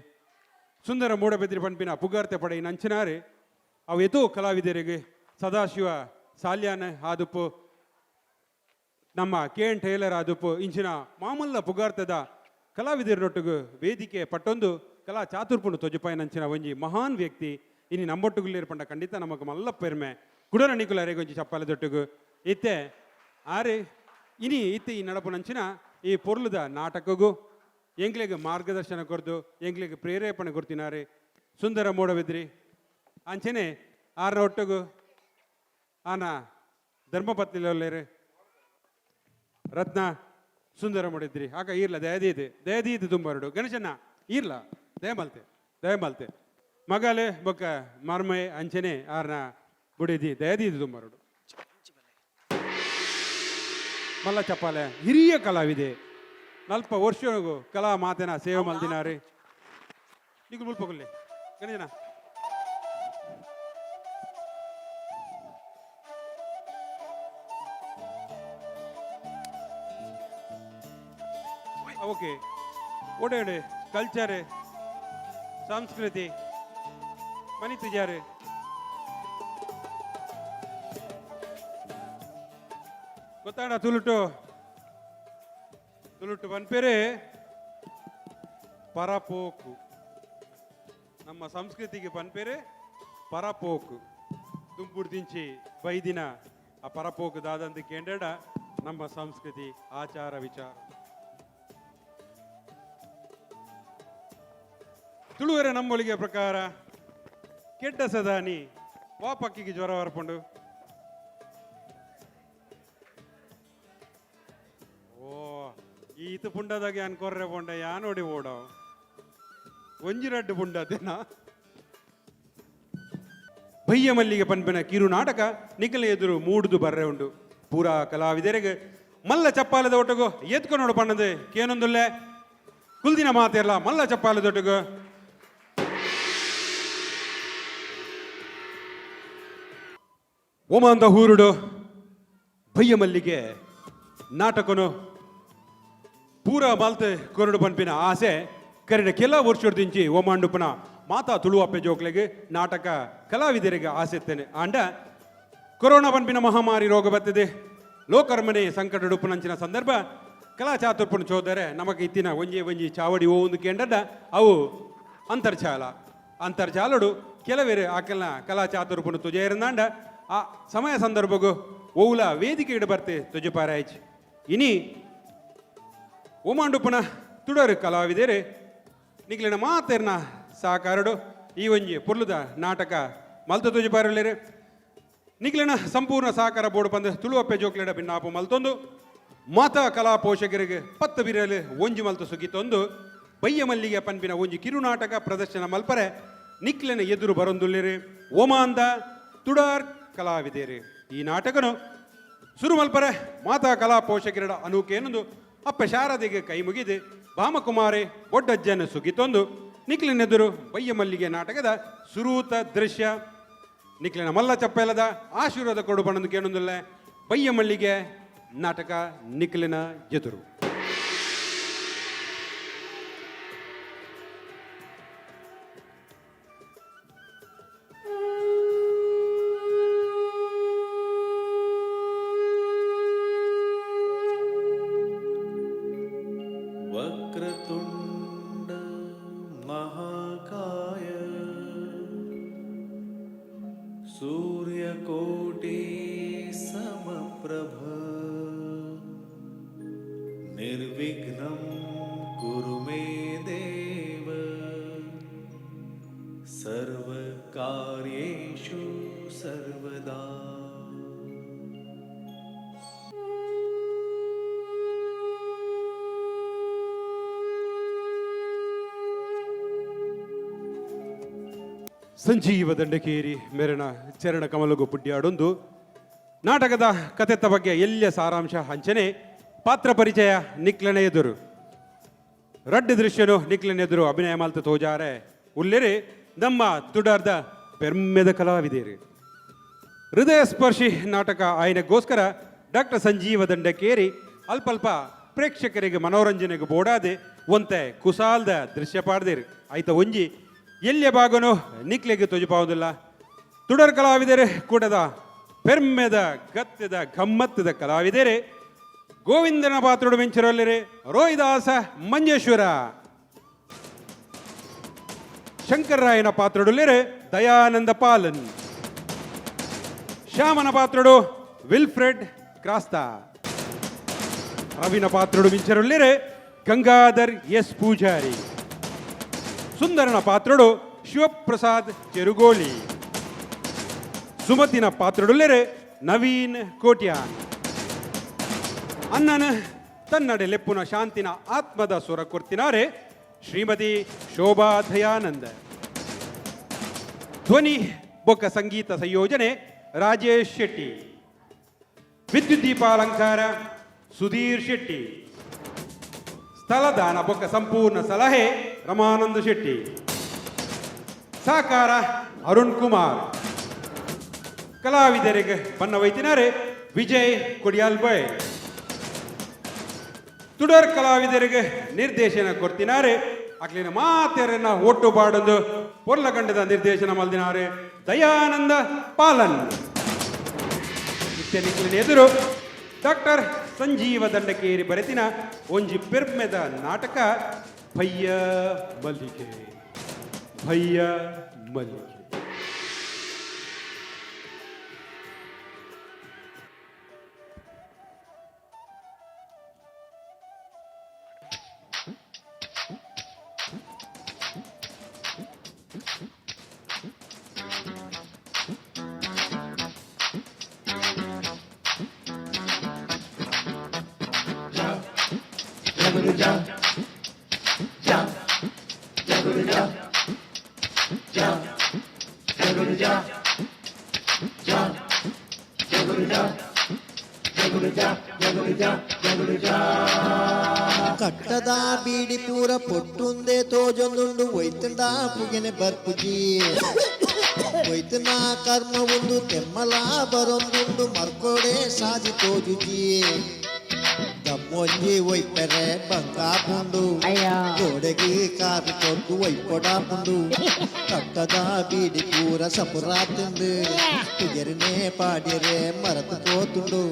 S2: ಸುಂದರ ಮೂಡಬಿದ್ರಿ ಪನ್ಪಿನ ಪುಗಾರ್ತೆ ಪಡೆಯಿ ನಂಚಿನಾರೆ ಅವು ಎತೋ ಕಲಾವಿದರಿಗೆ ಸದಾಶಿವ ಸಾಲ್ಯಾನ ಆದುಪ್ಪು, ನಮ್ಮ ಕೆ ಎನ್ ಟೇಲರ್ ಆದುಪ್ಪು, ಇಂಚಿನ ಮಾಮಲ್ಲ ಪುಗಾರ್ತದ ಕಲಾವಿದರೊಟ್ಟಿಗೆ ವೇದಿಕೆ ಪಟ್ಟೊಂದು ಕಲಾ ಚಾತುರ್ಪುನು ತೊಜುಪಾಯ ನಂಚಿನ ಒಂಜಿ ಮಹಾನ್ ವ್ಯಕ್ತಿ. ಇನಿ ನಂಬೊಟ್ಟುಗುಲ್ಲೇರು ಪಂಡ ಖಂಡಿತ ನಮಕ್ ಮಲ್ಲ ಪೆರ್ಮೆ. ಕುಡರ ನಿಕುಲ ಒಂಜಿ ಚಪ್ಪಾಲೆ ದೊಟ್ಟುಗು ಇತ್ತೆ ಆರೆ ಇನಿ ಇತ್ತೆ ಈ ನಡಪು ನಂಚಿನ ಈ ಪೊರ್ಲುದ ನಾಟಕಗೂ ಎಂಗ್ಲೆಗ್ ಮಾರ್ಗದರ್ಶನ ಕೊರ್ದು ಎಂಗ್ಲೆಗ್ ಪ್ರೇರೇಪಣೆ ಕೊರ್ತಿನಾರೆ ಸುಂದರ ಮೂಡಬಿದ್ರಿ ಅಂಚನೆ ಆರ್ನ ಒಟ್ಟುಗು ಆನ ಧರ್ಮಪತ್ನಿಲೊಲ್ಲೇರು ರತ್ನ ಸುಂದರ ಮೂಡಿದ್ರಿ. ಆಕ ಈರ್ಲ ದಯದೀದು ದಯದೀದು ತುಂಬರಡು ಗಣೇಶನ ಈರ್ಲ ದಯಮಲ್ತೆ ದಯಮಲ್ತೆ ಮಗಲೆ ಬೊಕ್ಕ ಮರ್ಮೆ ಅಂಚನೆ ಆರ್ನ ಬುಡಿದಿ ದಯದೀದು ತುಂಬರಡು. ಮಲ್ಲ ಚಪ್ಪಾಲೆ ಹಿರಿಯ ಕಲಾವಿದೆ, ನಲ್ಪ ವರ್ಷಗೂ ಕಲಾ ಮಾತೆನ ಸೇವೆ ಮಲ್ದಿನಾರೆ. ನೀವು ಮುಲ್ಪಗುಲ್ಲೆ ಗಣೇಶನ. ಓಕೆ, ಓಡೆ ಓಡೆ ಕಲ್ಚರ್ ಸಂಸ್ಕೃತಿ ಮನಿತಿಜಾರೆ ಗೊತ್ತಾಡ ತುಳುಟು ತುಳುಟು ಪನ್ಪೇರೆ ಪರಪೋಕು. ನಮ್ಮ ಸಂಸ್ಕೃತಿಗೆ ಪನ್ಪೇರೆ ಪರಪೋಕು. ದುಂಪುಡು ದಿಂಚಿ ಬೈದಿನ ಆ ಪರಪೋಕು ದಾದಂದು ಕೇಂದ್ರ ನಮ್ಮ ಸಂಸ್ಕೃತಿ ಆಚಾರ ವಿಚಾರ. ತುಳುವರೆ ನಮ್ಮೊಳಿಗೆ ಪ್ರಕಾರ ಕೆಟ್ಟ ಸದಾನಿ ವಾಪಕ್ಕಿಗೆ ಜ್ವರ ಬರ್ಪುಂಡು. ಓ ಈತ ಪುಂಡದಾಗ ಯಾನ್ ಕೊರ್ರೆ ಪುಂಡ ಯಾನೋಡಿ ಓಡವ್ ಒಂಜಿ ರಡ್ಡು ಪುಂಡ ಅದೇನಾ. ಬಯ್ಯ ಮಲ್ಲಿಗೆ ಪನ್ಪಿನ ಕಿರು ನಾಟಕ ನಿಖಲ ಎದುರು ಮೂಡುದು ಬರ್ರೆ ಉಂಡು. ಪೂರಾ ಕಲಾವಿದರಿಗೆ ಮಲ್ಲ ಚಪ್ಪಾಲದ ಒಟ್ಟಗು ಎತ್ಕೊಂಡು ಪಣ್ಣದು ಕೇನೊಂದುಲ್ಲೆ ಕುಲ್ದಿನ ಮಾತಿರಲ್ಲ ಮಲ್ಲ ಚಪ್ಪಾಲದೊಟ್ಟಗು. ಓಮಾಂದ ಹೂರುಡು ಬಯ್ಯ ಮಲ್ಲಿಗೆ ನಾಟಕನು ಪೂರ ಮಲ್ತ್ ಕೊರಡು ಪನ್ಪಿನ ಆಸೆ ಕರಿನ ಕೆಲ ವರ್ಷದಿಂಚಿ ಓಮಾಂಡುಪನ ಮಾತಾ ತುಳುವಪ್ಪೆ ಜೋಕ್ಲೆಗ್ ನಾಟಕ ಕಲಾವಿದರಿಗೆ ಆಸೆತ್ತೇನೆ. ಆಂಡ ಕೊರೋನಾ ಪನ್ಪಿನ ಮಹಾಮಾರಿ ರೋಗ ಬತ್ತದೆ ಲೋಕರ್ಮನೆ ಸಂಕಟ ಡುಪ್ಪುನಂಚಿನ ಸಂದರ್ಭ ಕಲಾ ಚಾತುರ್ಪುನ ಚೋದರೆ ನಮಗೆ ಇತ್ತಿನ ಒಂಜಿ ಒಂಜಿ ಚಾವಡಿ ಓಂದು ಕೇಂದ್ರ ಅವು ಅಂತರ್ಜಾಲ ಅಂತರ್ಜಾಲಡು ಕೆಲವೇರು ಆಕೆಲ್ನ ಕಲಾ ಚಾತುರ್ಪುನ ತುಜೇರಂದಾಂಡ ಆ ಸಮಯ ಸಂದರ್ಭಗು ಓವುಲ ವೇದಿಕೆ ಬರ್ತೆ ತುಜುಪಾರಾಯ್ಚ್. ಇನಿ ಓಮಾಂಡುಪನ ತುಡರು ಕಲಾವಿದರೆ ನಿಗ್ಲಿನ ಮಾತೆರ್ನ ಸಹಕಾರಡು ಈ ಒಂಜಿ ಪೊರ್ಲುದ ನಾಟಕ ಮಲ್ತ ತುಜುಪಾರಲೇರು. ನಿಗ್ಲಿನ ಸಂಪೂರ್ಣ ಸಹಕಾರ ಬೋರ್ಡ್ ಬಂದು ತುಳುವಪ್ಪೆ ಜೋಕ್ಲೆಡ ಭಿನ್ನಾಪು ಮಲ್ತೊಂದು ಮಾತಾ ಕಲಾ ಪೋಷಕರಿಗೆ ಪತ್ತು ಬಿರಲು ಒಂಜಿ ಮಲ್ತು ಸುಗಿತೊಂದು ಬಯ್ಯ ಮಲ್ಲಿಗೆ ಪನ್ಪಿನ ಒಂಜಿ ಕಿರುನಾಟಕ ಪ್ರದರ್ಶನ ಮಲ್ಪರೆ ನಿಕ್ಲೆನ ಎದುರು ಬರೊಂದುಲ್ಲೇರು ಓಮಾಂದ ತುಡಾರ್ ಕಲಾವಿದೇರು. ಈ ನಾಟಕನು ಸುರು ಮಲ್ಪರೆ ಮಾತಾ ಕಲಾ ಪೋಷಕರ ಅನೂಕೇನೊಂದು ಅಪ್ಪ ಶಾರದೆಗೆ ಕೈ ಮುಗಿದು ಭಾಮಕುಮಾರಿ ಒಡ್ಡಜ್ಜನ ಸುಗಿತೊಂದು ನಿಕ್ಲಿನೆದುರು ಬಯ್ಯ ಮಲ್ಲಿಗೆ ನಾಟಕದ ಸುರೂತ ದೃಶ್ಯ. ನಿಕ್ಲಿನ ಮಲ್ಲ ಚಪ್ಪೆಲದ ಆಶೀರ್ವಾದ ಕೊಡು ಬಣ್ಣದ ಕೇನೊಂದುಲ್ಲೆ ಬಯ್ಯ ಮಲ್ಲಿಗೆ ನಾಟಕ ನಿಕ್ಲಿನ ಎದುರು.
S6: वक्रतुण्ड महाकाय ಸೂರ್ಯಕೋಟಿ ಸಮಪ್ರಭ ನಿರ್ವಿಘ್ನಂ ಕುರು ಮೇ ದೇವ ಸರ್ವಕಾರ್ಯೇಷು ಸರ್ವದಾ.
S2: ಸಂಜೀವ ದಂಡಕೇರಿ ಮೆರಣ ಚರಣ ಕಮಲಗು ಪುಡ್ಯಾಡೊಂದು ನಾಟಕದ ಕಥೆತ ಬಗ್ಗೆ ಎಲ್ಲಿಯ ಸಾರಾಂಶ ಹಂಚನೆ ಪಾತ್ರ ಪರಿಚಯ ನಿಕ್ಲನೆ ಎದುರು ರಡ್ಡು ದೃಶ್ಯನು ನಿಕ್ಲನೆ ಎದುರು ಅಭಿನಯ ಮಾಲ್ತ ತೋಜಾರೆ ಉಲ್ಲೇರಿ ನಮ್ಮ ತುಡಾರ್ದ ಪೆರ್ಮೆದ ಕಲಾವಿದೇರಿ. ಹೃದಯ ಸ್ಪರ್ಶಿ ನಾಟಕ ಆಯನಗೋಸ್ಕರ ಡಾಕ್ಟರ್ ಸಂಜೀವ ದಂಡಕೇರಿ ಅಲ್ಪಲ್ಪ ಪ್ರೇಕ್ಷಕರಿಗೆ ಮನೋರಂಜನೆಗೆ ಬೋಡಾದೆ ಒಂತೆ ಕುಸಾಲ್ದ ದೃಶ್ಯ ಪಾಡ್ದೇರಿ. ಆಯ್ತ ಒಂಜಿ ಎಲ್ಲಿಯ ಭಾಗನು ನಿಕ್ಲೆಗೆ ತೊಜುಪಾವುದಿಲ್ಲ. ತುಡರ್ ಕಲಾವಿದರೆ ಕೂಟದ ಪೆರ್ಮೆದ ಗತ್ತದ ಗಮ್ಮತ್ತದ ಕಲಾವಿದರೆ ಗೋವಿಂದನ ಪಾತ್ರುಡು ಮೆಂಚರಲ್ಲಿರೆ ರೋಹಿದಾಸ ಮಂಜೇಶ್ವರ, ಶಂಕರರಾಯನ ಪಾತ್ರುಡುಲ್ಲಿರೆ ದಯಾನಂದ ಪಾಲನ್, ಶ್ಯಾಮನ ಪಾತ್ರುಡು ವಿಲ್ಫ್ರೆಡ್ ಕ್ರಾಸ್ತಾ, ರವಿನ ಪಾತ್ರುಡು ಮಿಂಚರುಲ್ಲಿರೆ ಗಂಗಾಧರ್ ಎಸ್ ಪೂಜಾರಿ, ಸುಂದರನ ಪಾತ್ರುಡು ಶಿವಪ್ರಸಾದ್ ಚೆರುಗೋಳಿ, ಸುಮತಿನ ಪಾತ್ರುಡುಲ್ಲಿರೆ ನವೀನ್ ಕೋಟ್ಯಾನ್, ಅನ್ನನ ತನ್ನಡೆ ಲೆಪ್ಪುನ ಶಾಂತಿನ ಆತ್ಮದ ಸ್ವರ ಕೊರ್ತಿನಾರೆ ಶ್ರೀಮತಿ ಶೋಭಾ ದಯಾನಂದ, ಧ್ವನಿ ಬೊಕ್ಕ ಸಂಗೀತ ಸಂಯೋಜನೆ ರಾಜೇಶ್ ಶೆಟ್ಟಿ, ವಿದ್ಯುತ್ ದೀಪಾಲಂಕಾರ ಸುಧೀರ್ ಶೆಟ್ಟಿ, ಸ್ಥಳದಾನ ಬೊಕ್ಕ ಸಂಪೂರ್ಣ ಸಲಹೆ ರಮಾನಂದ ಶೆಟ್ಟಿ, ಸಾಕಾರ ಅರುಣ್ ಕುಮಾರ್, ಕಲಾವಿದರಿಗೆ ಬಣ್ಣ ವೈತಿನಾರೆ ವಿಜಯ್ ಕೊಡಿಯಾಲ್ ಬೈ, ತುಡರ್ ಕಲಾವಿದರಿಗೆ ನಿರ್ದೇಶನ ಕೊಡ್ತಿನಾರೆ ಅಕ್ಲಿನ ಮಾತೆರನ್ನ ಒಟ್ಟು ಬಾಡೊಂದು ಪೊರ್ಲಗಂಡದ ನಿರ್ದೇಶನ ಮಲ್ದಿನಾರೆ ದಯಾನಂದ ಪಾಲನ್. ನಿತ್ಯ ಎದುರು ಡಾಕ್ಟರ್ ಸಂಜೀವ ದಂಡಕೇರಿ ಬರೆತಿನ ಒಂಜಿ ಪೆರ್ಮೆದ ನಾಟಕ ಭಯ್ಯ ಮಲ್ಲಿಗೆ, ಭಯ್ಯ ಮಲ್ಲಿಗೆ.
S25: ಕಟ್ಟದ ಬೀಡಿ ಪೂರ ಪೊಟ್ಟುಂದೆ ತೋಜೊಂದುಂಡು ಒಯ್ತುಂಡ ಪುಗೆನೆ ಬರ್ಪುಜಿ ಒಯ್ತುನ ಕರ್ಮ ಉಂದು ತೆಮ್ಮಲ ಬರೊಂದುಂಡು ಮರ್ಕೋಡೆ ಸಾಜಿ ತೋಜುಜಿ ದಮ್ಮೊಂಜಿ ಒಯ್ಪೆರೆ ಬಂಗಾಪುಂಡು ಗೋಡೆಗೆ ಕಾರು ಕೊಟ್ಟು ಒಯ್ಪೊಡಾಪುಂಡು ಕಟ್ಟದ ಬೀಡಿ ಪೂರ ಸಪುರಾತುಂಡು ಪುಗೆರನೆ ಪಾಡ್ಯರೆ ಮರತು ತೋತುಂಡು.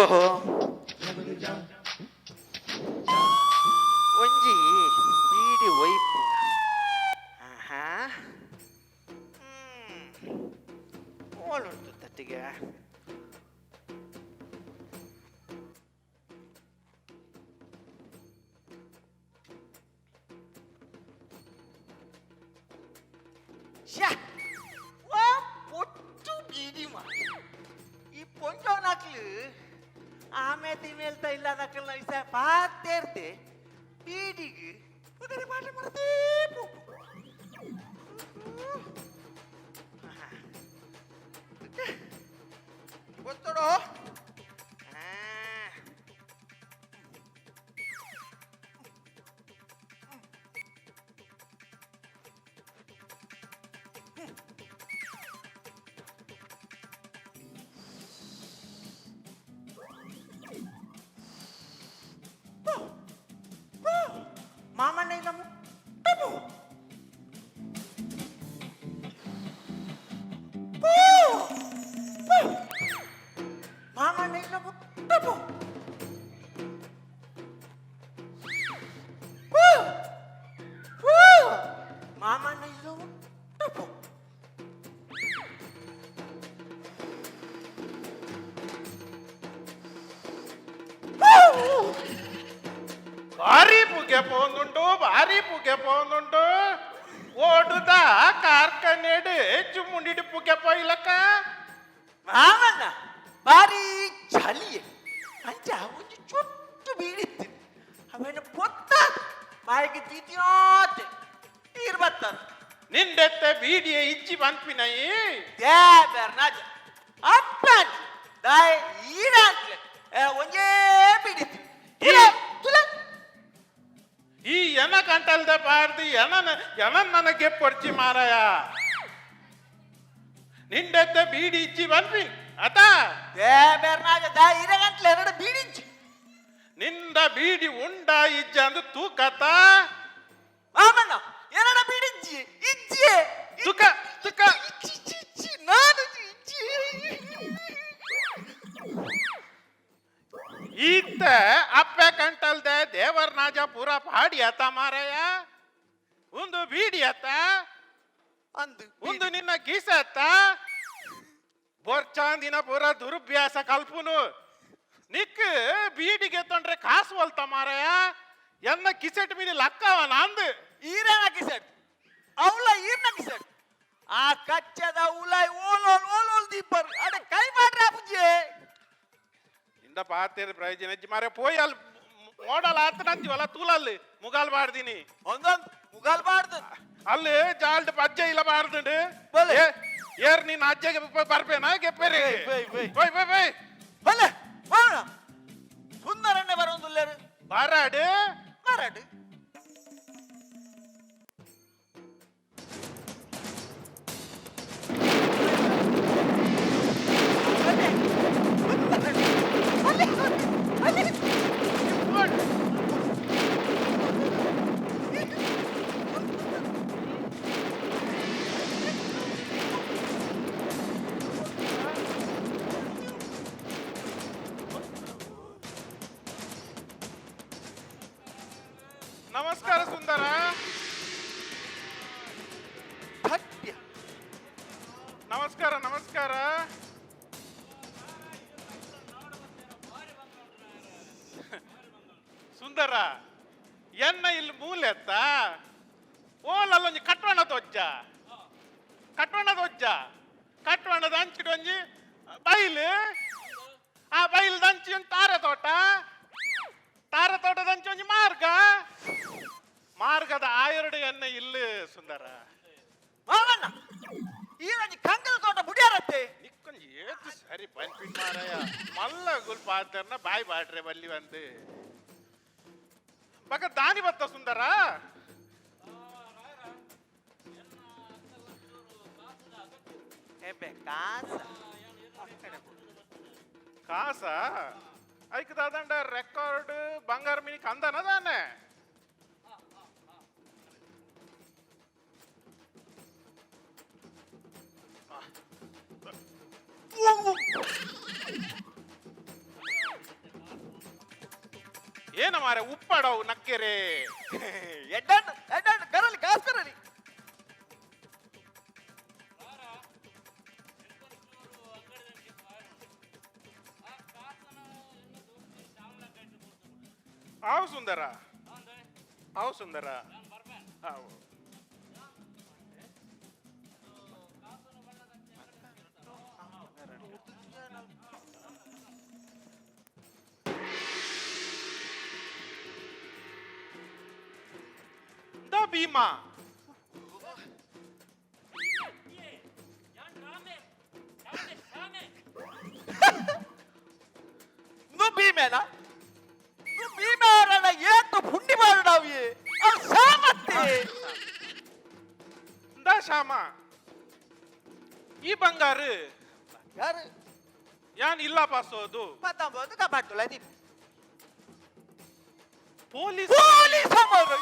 S7: ಓಹೋ, ಒಂಜಿ ಬೀಡಿ ಒಯ್ಪು. ಆಹಾ, ಓಲುಂಟು ತಟ್ಟಿಗೆ. ಶ್ಯಾ, ವಾ ಪೊಟ್ಟು ಬೀಡಿ ಮಾ. ಈ ಪೊಂಜೋನಕ್ಲು ಆಮೇಲೆ ಮೇಲ್ತ ಇಲ್ಲ ನಕಲ್ನ ವಿಷಯ ಪಾತೇರ್ತೆ ಬೀಡಿಗೆ ಉದರಿ ಪಾಠ ಮಾಡ್ತೇ ಪೋಪು. ಗೊತ್ತೋಡು. ಮಾಮಣ್ಣ ಇಲ್ಲ.
S3: ಭಾರಿ ಪುಗೆ ಪೋಂದುಂಟು, ಭಾರಿ ಪುಗೆ ಪೋಂದುಂಟು. ಓಡುದ ಕಾರ್ಖಾನೆಡು ಚುಮ್ಮುಂಡಿಡು ಪುಗೆ ಪೋಯಿಲಕ್ಕ.
S7: ಮಾಮಣ್ಣ ಭಾರಿ ಚಳಿ ಅಂಚ ಒಂಜಿ ಚೊಟ್ಟು ಬೀಳಿತ್ತು ಅವೇನು ಪೊತ್ತ ಬಾಯಿಗೆ ತೀತಿಯಾತೆ ನೀರು ಬತ್ತದ.
S3: ನಿಂದೆತ್ತೆ ಬೀಡಿಯ ಇಜ್ಜಿ ಪನ್ಪಿನಯಿ.
S7: ದೇಬೆರ್ನಾಜ ಅಪ್ಪಾಂಚಿ ದಾಯೆ ಈರಾಂಟ್ಲೆ ಒಂಜೇ ಬೀಡಿತ್ತು ತುಲ.
S3: ಈ ಎನ ಕಂಟಲ್ದ ಪಾರ್ದು ಎನನ ಎನನ್ ನನಗೆ ಪೊಡ್ಚಿ ಮಾರಾಯ. ನಿಂದೆತ್ತೆ ಬೀಡಿ ಇಜ್ಜಿ ಪನ್ಪಿ ಅತ.
S7: ದೇಬೆರ್ನಾಜ ದಾಯೆ ಈರ ಗಂಟ್ಲೆ ಎರಡು ಬೀಡಿಂಚಿ.
S3: ನಿಂದ ಬೀಡಿ ಉಂಡ ಇಜ್ಜ ಅಂದು ತೂಕತ.
S7: ಮಾಮಣ್ಣ ಎರಡ ಬೀಡಿಂಚಿ ಇಜ್ಜಿ.
S3: ತುಕ ತುಕ.
S7: ಇಜ್ಜಿ ನಾನು ಇಜ್ಜಿ.
S3: ಈತ ಅಪ್ಪೆ ಕಂಟಲ್ದೆ ದೇವರ್ ನಾಜ ಪೂರ ಪಾಡಿ ಆತ ಮಾರಾಯ. ಒಂದು ಬೀಡಿ ಆತ
S7: ಅಂದು
S3: ಒಂದು ನಿನ್ನ ಗೀಸ ಆತ. ಬೊರ್ಚಾಂದಿನ ಪೂರ ದುರುಭ್ಯಾಸ ಕಲ್ಪುನು. ನಿಕ್ ಬೀಡಿಗೆ ತೊಂಡ್ರೆ ಕಾಸು ವಲ್ತ ಮಾರಾಯ. ಎನ್ನ ಕಿಸೆಟ್ ಮೀನಿ ಲಕ್ಕವನ ಅಂದು.
S7: ಈರನ ಕಿಸೆಟ್ ಅವಳ ಈರ್ನ ಕಿಸೆಟ್ ಆ ಕಚ್ಚದ ಉಲಾಯ್ ಓಲ್ ಓಲ್ ಓಲ್ ಓಲ್ ದೀಪರ್ ಅಡೆ ಕೈ ಮಾಡ್ರೆ ಅಪ್ಪುಜಿ.
S3: ಇಂದ ಪಾತೇರ್ ಪ್ರಯೋಜನ ಇಜ್ಜಿ ಮಾರೆ. ಪೋಯ್ ಅಲ್ಲಿ ಮೋಡಲ್ ಆತ ನಂಜಿವಲ್ಲ ತೂಲಲ್ಲಿ ಮುಗಾಲ್ ಬಾರ್ದಿನಿ.
S7: ಒಂದೊಂದು ಮುಗಾಲ್ ಬಾರ್ದು.
S3: ಅಲ್ಲಿ ಜಾಲ್ಡ್ ಪಜ್ಜೆ ಇಲ್ಲ ಬಾರ್ದುಂಡು. ಏರ್ ನೀನ್ ಅಜ್ಜೆಗೆ ಬರ್ಪೇನಾ ಗೆಪ್ಪೇರಿ? Bye bye bye.
S7: ಬಲೆ ಬಾಣ ಸುಂದರಣ್ಣೆ ಬರೋದುಲ್ಲೇರು.
S3: ಬರಾಡು
S7: ಬರಾಡು.
S3: ನಮಸ್ಕಾರ ಸುಂದರ. ನಮಸ್ಕಾರ ನಮಸ್ಕಾರ. ಸುಂದರ ಎನ್ನ ಇಲ್ಲಿ ಮೂಲೆ ಎತ್ತ ಓಲಲ್ಲೊಂಜಿ ಕಟ್ವಣ ತೊಜ್ಜ ಕಟ್ವಣ ತೊಜ್ಜ ಕಟ್ವಣದ ಅಂಚಿಡ್ ಒಂಜಿ ಬೈಲು. ಆ ಬೈಲ್ದ ಅಂಚಿ ಒಂಜಿ ತಾರೆ ತೋಟ. ತಾರೆ ತೋಟದ ಅಂಚಿ ಒಂಜಿ ಮಾರ್ಗ. ಮಾರ್ಗದ ಆಯರಡು ಎನ್ನ ಇಲ್ಲಿ ಸುಂದರ.
S7: ಮಾವಣ್ಣ ಈರೊಂಜಿ ಕಂಗದ ತೋಟ ಬುಡಿಯಾರತ್ತೆ.
S3: ನಿಕ್ಕೊಂಜಿ ಏತು ಸರಿ ಪನ್ಪಿನ್ ಮಾರಾಯ. ಮಲ್ಲ ಗುಲ್ ಪಾತರ್ನ ಬಾಯ್ ಬಾಟ್ರೆ ಬಲ್ಲಿ ಬಂದು ಬಕ ದಾನಿ ಬತ್ತ ಸುಂದರ.
S7: ಎಬ್ಬೆ ಕಾಸ
S3: ಕಾಸ ಐಕ್ ದಾದಂಡ ರೆಕಾರ್ಡ್ ಬಂಗಾರ ಮಿನಿ ಕಂದನ ದಾನೆ. ಏನ ಮಾರೆ ಉಪ್ಪಡವು ನಕ್ಕೆರೆ.
S7: ಎಡ್ಡಣ್ಣ ಎಡ್ಡಣ್ಣ ಕರಲಿ ಕಾಸು ಕರಲಿ.
S3: ಆವು ಸುಂದರ ಆವು ಸುಂದರ ಆವು. The Bima.
S7: నువ్వు భీమేనా? నువ్వు భీమేరణ ఏತು ಪುಂಡಿ ಮಾಡಾವಿ ಅವ್ ಸಾಮತ್ತೆ.
S3: ಇಂದ ಶ್ಯಾಮ ಈ ಬಂಗಾರು
S7: ಯಾರು
S3: ಯಾನ್ ಇಲ್ಲ ಪಾಸೋದು
S7: ಪತ್ತೊಂಬತ್ತು ಕಪಾಟುಲ ದೀಪ
S3: ಪೊಲೀಸ್
S7: ಪೊಲೀಸ್ ಅಮರು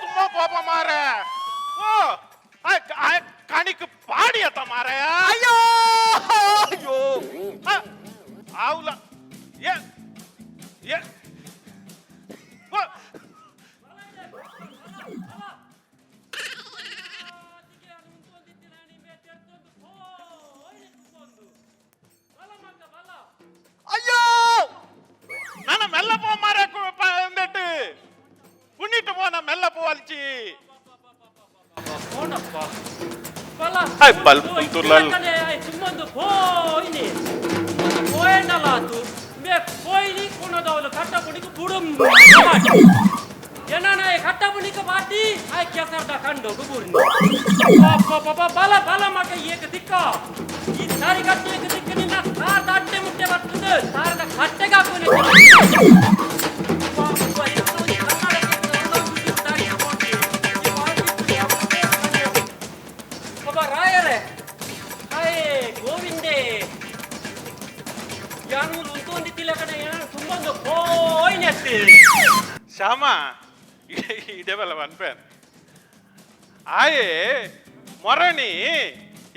S3: ತುಂಬಾ ಕೋಪ ಮಾರೆ. ಓ ಕಣಿಕ್ ಪಾಡಿ ಅತ್ತ ಮಾರೆ.
S7: ಅಯ್ಯೋ ಅಯ್ಯೋ
S3: ಆವ್ಲ ಏ ಏ ಓ. ಮೆಲ್ಲ ಪೋ ಮಾರ ಅಂದೆಟ್ಟು ಪುಣ್ಣಿಟ್ಟು ಪೋನ ಮೆಲ್ಲ ಪೋವಲ್ಚಿ.
S8: ಪೋನಪ್ಪ ಬಲ.
S3: ಆಯ್ ಬಲ್ಪ್ ತುರ್ಲಲ್.
S8: ಸುಮ್ಮಂದು ಪೋಯಿನಿ ಪೋಯಂಡಲ ಆತು ಮೇ ಪೋಯಿನಿ ಕೊನದವಲು ಕಟ್ಟ ಪುಣಿಗೆ ಬುಡುಂ ಏನಾನ ಕಟ್ಟ ಪುಣಿಗೆ ಬಾಟಿ ಆಯ್ ಕೆಸರ್ದ ಕಂಡೋಗು ಬುರ್ನಿ ಪಾಪ ಬಲ ಬಲ ಮಗ ಏಕ ದಿಕ್ಕ ಈ ಸಾರಿ ಕಟ್ಟಿ ಏಕ ದಿಕ್ಕ ನಿನ್ನ ಸಾರದ ಅಟ್ಟೆ ಮುಟ್ಟೆ ಬರ್ತದೆ ಸಾರದ ಕಟ್ಟೆಗೆ ಹಾಕುವನೆ. ಒಬ್ಬ ರಾಯರೇ ಹಾಯ್ ಗೋವಿಂದೆ ಯಾನು ಉಂತೊಂದಿತ್ತಿಲ್ಲ ಕಡೆ ಏನು ತುಂಬೊಂದು ಪೋಯ್ನೆತ್ತಿ.
S3: ಶ್ಯಾಮ ಇದೇ ಬಲ್ಲ ಪನ್ಪೇನ್ ಆಯೆ ಮೊರಣಿ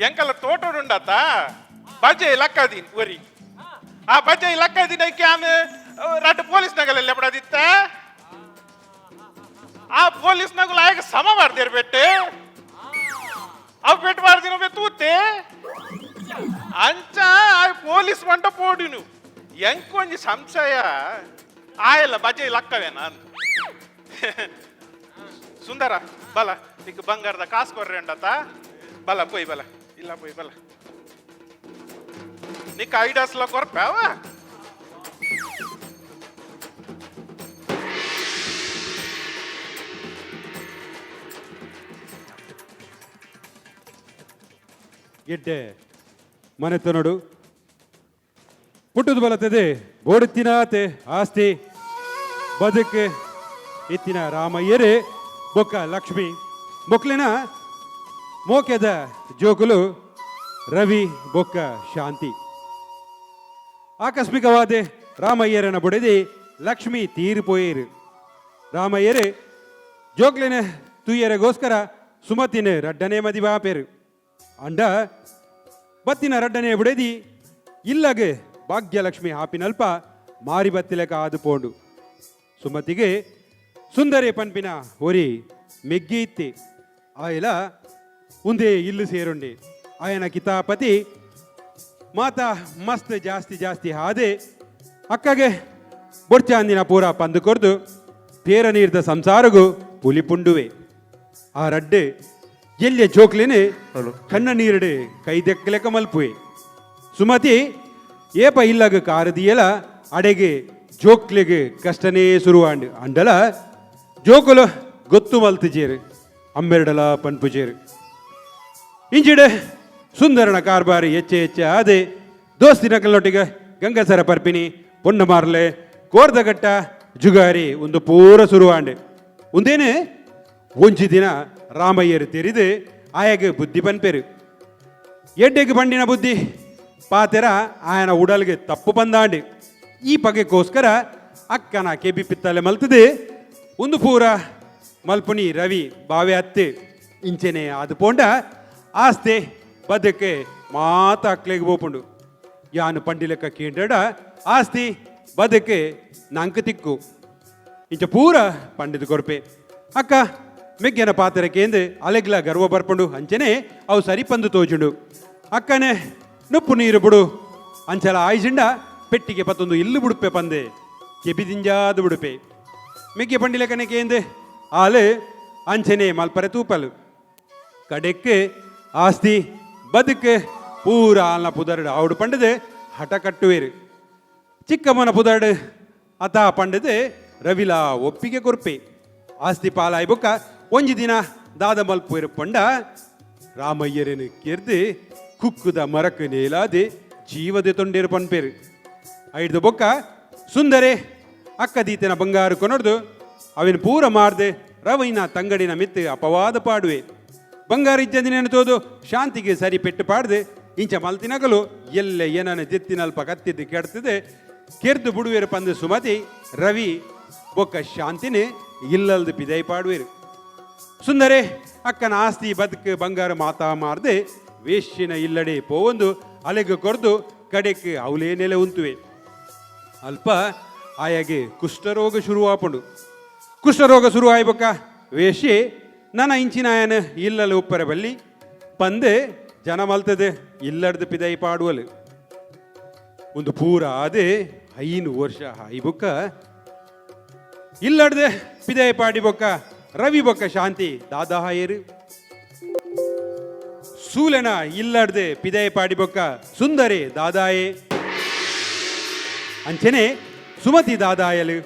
S3: ಎಂಕಲ ತೋಟೋಡುಂಡತ ಬಜೆ ಲಕ್ಕದಿನ್ ಒರಿ ಆ ಬಜೆ ಲಕ್ಕದಿನ ಐಕೆ ರಡ್ಡು ಪೊಲೀಸ್ ನಗಲೆಲ್ಲ ಎಪ್ಪಡದಿತ್ತ ಆ ಪೊಲೀಸ್ ನಗಲು ಆಯಗ ಸಮ ಮಾಡ್ದೇರ್ ಬೆಟ್ಟೆ ಅವು ಪೆಟ್ಟು ಮಾಡ್ದಿನ ತೂತೆ ಅಂಚ ಆ ಪೊಲೀಸ್ ಮಂಟ ಪೋಡಿನು ಎಂಕೊಂಜಿ ಸಂಶಯ ಆಯಲ್ಲ ಬಜೆ ಲಕ್ಕವೇನ ಅಂದ್. ಸುಂದರ ಬಲ ನಿಕ್ ಬಂಗಾರದ ಕಾಸು ಕೊರ್ರೆ ಉಂಡತ ಬಲ ಪೋಯ್ ಬಲ ಇಲ್ಲ ಪೋಯ್ ಬಲ ನಿಕ್ ಐಡಾಸ್ಲ ಕೊರ್ಪಾವ.
S2: ಗೆಡ್ಡೆ ಮನೆತನಡು ಪುಟ್ಟದ ಬಲತದೆ ಬೋಡುತ್ತಿನಾತೆ ಆಸ್ತಿ ಬದುಕು ಇತ್ತಿನ ರಾಮಯ್ಯರೇ ಬೊಕ್ಕ ಲಕ್ಷ್ಮಿ ಬೊಕ್ಲಿನ ಮೋಕೆದ ಜೋಕುಲು ರವಿ ಬೊಕ್ಕ ಶಾಂತಿ. ಆಕಸ್ಮಿಕವಾದ ರಾಮಯ್ಯರನ ಬುಡದಿ ಲಕ್ಷ್ಮಿ ತೀರಿಪೋಯೇರು. ರಾಮಯ್ಯರೇ ಜೋಕ್ಲಿನ ತುಯ್ಯರೆಗೋಸ್ಕರ ಸುಮತಿನ ರಡ್ಡನೆ ಮದಿವಾಪೇರು. ಅಂಡ ಬತ್ತಿನ ರಡ್ಡನೆ ಬುಡೆದಿ ಇಲ್ಲಗೆ ಭಾಗ್ಯಲಕ್ಷ್ಮಿ ಹಾಪಿನಲ್ಪ ಮಾರಿ ಬತ್ತಿಲಕ ಆದು ಪೋಂಡು. ಸುಮತಿಗೆ ಸುಂದರಿ ಪನ್ಪಿನ ಒರಿ ಮೆಗ್ಗಿ ಇತ್ತಿ. ಆಯಲ ಉಂದೇ ಇಲ್ಲು ಸೇರುಂಡೆ. ಆಯನ ಕಿತಾಪತಿ ಮಾತಾ ಮಸ್ತ್ ಜಾಸ್ತಿ ಜಾಸ್ತಿ ಹಾದೆ ಅಕ್ಕಗೆ ಬೊಡ್ಚಾಂದಿನ ಪೂರ ಪಂದು ಕೊರ್ದು ತೇರ ನೀರ್ದ ಸಂಸಾರಗು ಪುಲಿ ಪುಂಡುವೆ. ಆ ರಡ್ಡೆ ಎಲ್ಲಿಯ ಜೋಕ್ಲೇನೆ ಕಣ್ಣ ನೀರಡೆ ಕೈದೆಕ್ಕಲೆಕ ಮಲ್ಪುವೆ. ಸುಮತಿ ಏಪ ಇಲ್ಲಗ ಕಾರದಿಯಲ ಅಡೆಗೆ ಜೋಕ್ಲೆಗೆ ಕಷ್ಟನೇ ಶುರುವಾಂಡ್. ಅಂಡಲ ಜೋಕುಲು ಗೊತ್ತು ಮಲ್ತಿಜೇರು ಅಮ್ಮೆರಡಲ ಪನ್ಪುಜೇರು. ಇಂಜಿಡೆ ಸುಂದರನ ಕಾರ್ಬಾರಿ ಹೆಚ್ಚೆ ಹೆಚ್ಚೆ ಆದೆ ದೋಸ್ತಿನ ಕಲ್ಲೊಟ್ಟಿಗೆ ಗಂಗಸರ ಪರ್ಪಿನಿ ಪೊನ್ನ ಮಾರ್ಲೆ ಕೋರ್ದಗಟ್ಟ ಜುಗಾರಿ ಒಂದು ಪೂರ ಶುರುವಾಂಡೆ. ಒಂದೇನೆ ಒಂಜಿ ದಿನ ರಾಮಯ್ಯರು ತೆರಿದು ಆಯಾಗ ಬುದ್ಧಿ ಪನ್ಪೇರು. ಎಡ್ಡೆಗೆ ಬಂಡಿನ ಬುದ್ಧಿ ಪಾತೆರ ಆಯನ ಉಡಲ್ಗೆ ತಪ್ಪು ಬಂದಾಂಡೆ. ಈ ಪಗೆಗೋಸ್ಕರ ಅಕ್ಕನ ಕೆಬಿ ಪಿತ್ತಲೆ ಮಲ್ತದೆ ಒಂದು ಪೂರ ಮಲ್ಪುನಿ ರವಿ ಬಾವೆ ಅತ್ತೆ ಇಂಚೆನೆ ಅದು ಪೋಂಡ ಆಸ್ತೆ ಬದಕ್ಕೆ ಮಾತ ಅಕ್ಲೆಗೆ ಬೋಪುಂಡು. ಯಾನು ಪಂಡಿಲೆಕ್ಕ ಕೇಂದ್ರಡ ಆಸ್ತಿ ಬದಕ್ಕೆ ನಂಕ ತಿಕ್ಕು ಇಂಚ ಪೂರ ಪಂಡಿತ ಕೊರ್ಪೆ. ಅಕ್ಕ ಮೆಗ್ಗೆನ ಪಾತ್ರೆ ಕೇಂದ್ರ ಅಲೆಗ್ಲ ಗರ್ವ ಬರ್ಪಂಡು ಅಂಚನೆ ಅವು ಸರಿಪಂದು ತೋಜುಂಡು. ಅಕ್ಕನೆ ನುಪ್ಪು ನೀರು ಬಿಡು ಅಂಚಲ ಆಯ್ಜಿಂಡ ಪೆಟ್ಟಿಗೆ ಪತ್ತೊಂದು ಇಲ್ಲು ಬುಡುಪೆ ಪಂದೆ ಕೆಬಿದಿಂಜಾದ ಬುಡುಪೆ. ಮೆಗ್ಗೆ ಪಂಡಿಲೆಕ್ಕನೆ ಕೇಂದೆ ಆಲೆ ಅಂಚನೆ ಮಲ್ಪರೆ ತೂಪಲು. ಕಡೆಕ್ಕೆ ಆಸ್ತಿ ಬದುಕೆ ಪೂರ ಆಲ್ನ ಪುದರ್ಡು ಆవుಡು ಪಂಡದೆ ಹಠ ಕಟ್ಟುವೇರು. ಚಿಕ್ಕಮ್ಮನ ಪುದರ್ಡು ಅತ ಪಂಡದೆ ರವಿಲ ಒಪ್ಪಿಗೆ ಕೊರ್ಪೆ. ಆಸ್ತಿ ಪಾಲಾಯಿ ಬೊಕ್ಕ ಒಂಜಿ ದಿನ ದಾದ ಮಲ್ಪುವೆರು ಪಂಡ ರಾಮಯ್ಯರೇನು ಕೆರ್ದು ಕುಕ್ಕುದ ಮರಕ್ ನೇಲಾದೆ ಜೀವದೆ ತೊಂಡೇರು ಪನ್ಪೇರು. ಐಡ್ದು ಬೊಕ್ಕ ಸುಂದರೆ ಅಕ್ಕ ದೀತನ ಬಂಗಾರು ಕೊನೊಡ್ದು ಅವಿನ ಪೂರ ಮಾರ್ದೆ ರವಿನ ತಂಗಡಿನ ಮಿತ್ತು ಅಪವಾದ ಪಾಡುವೆ. ಬಂಗಾರ ಇಜ್ಜಂದಿನ ತೋದು ಶಾಂತಿಗೆ ಸರಿ ಪೆಟ್ಟು ಪಾಡ್ದೆ ಇಂಚ ಮಲ್ತಿನಗಲು ಎಲ್ಲೆ ಏನನ ಜೆತ್ತಿನಲ್ಪ ಕತ್ತಿದ್ದು ಕೆಡ್ತದೆ ಕೆರ್ದು ಬುಡುವೆರು ಪಂದು ಸುಮತಿ ರವಿ ಬೊಕ್ಕ ಶಾಂತಿನೇ ಇಲ್ಲಲ್ದು ಪಿದೈ ಪಾಡುವೆರು. ಸುಂದರೆ ಅಕ್ಕನ ಆಸ್ತಿ ಬದುಕು ಬಂಗಾರ ಮಾತಾ ಮಾರ್ದೆ ವೇಶ್ಯನ ಇಲ್ಲಡೆ ಪೋವೊಂದು ಅಲೆಗೆ ಕೊರ್ದು ಕಡೆಕ್ ಅವಲೇ ನೆಲೆ ಉಂತುವೆ. ಅಲ್ಪ ಆಯಾಗೆ ಕುಷ್ಠರೋಗ ಶುರುವಾಪಂಡು. ಕುಷ್ಠರೋಗ ಶುರು ಆಯ್ಬಕ್ಕ ವೇಷಿ ನನ್ನ ಇಂಚಿನಾಯನ ಇಲ್ಲಲು ಉಪ್ಪರ ಬಲ್ಲಿ ಪಂದೆ ಜನ ಮಲ್ತದೆ ಇಲ್ಲಡ್ದು ಪಿದೈ ಪಾಡುವಲು. ಒಂದು ಪೂರ ಅದೇ 5 ವರ್ಷ ಆಯ್ಬುಕ್ಕ ಇಲ್ಲಡ್ದೆ ಪಿದಯ ಪಾಡಿ ಬೊಕ್ಕ ರವಿ ಬೊಕ್ಕ ಶಾಂತಿ ದಾದಾಹಾಯರು. ಸೂಲೆನ ಇಲ್ಲಡ್ದೆ ಪಿದಯ ಪಾಡಿ ಬೊಕ್ಕ ಸುಂದರಿ ದಾದಾಯೆ. ಅಂಚನೆ ಸುಮತಿ ದಾದಾಯಲು.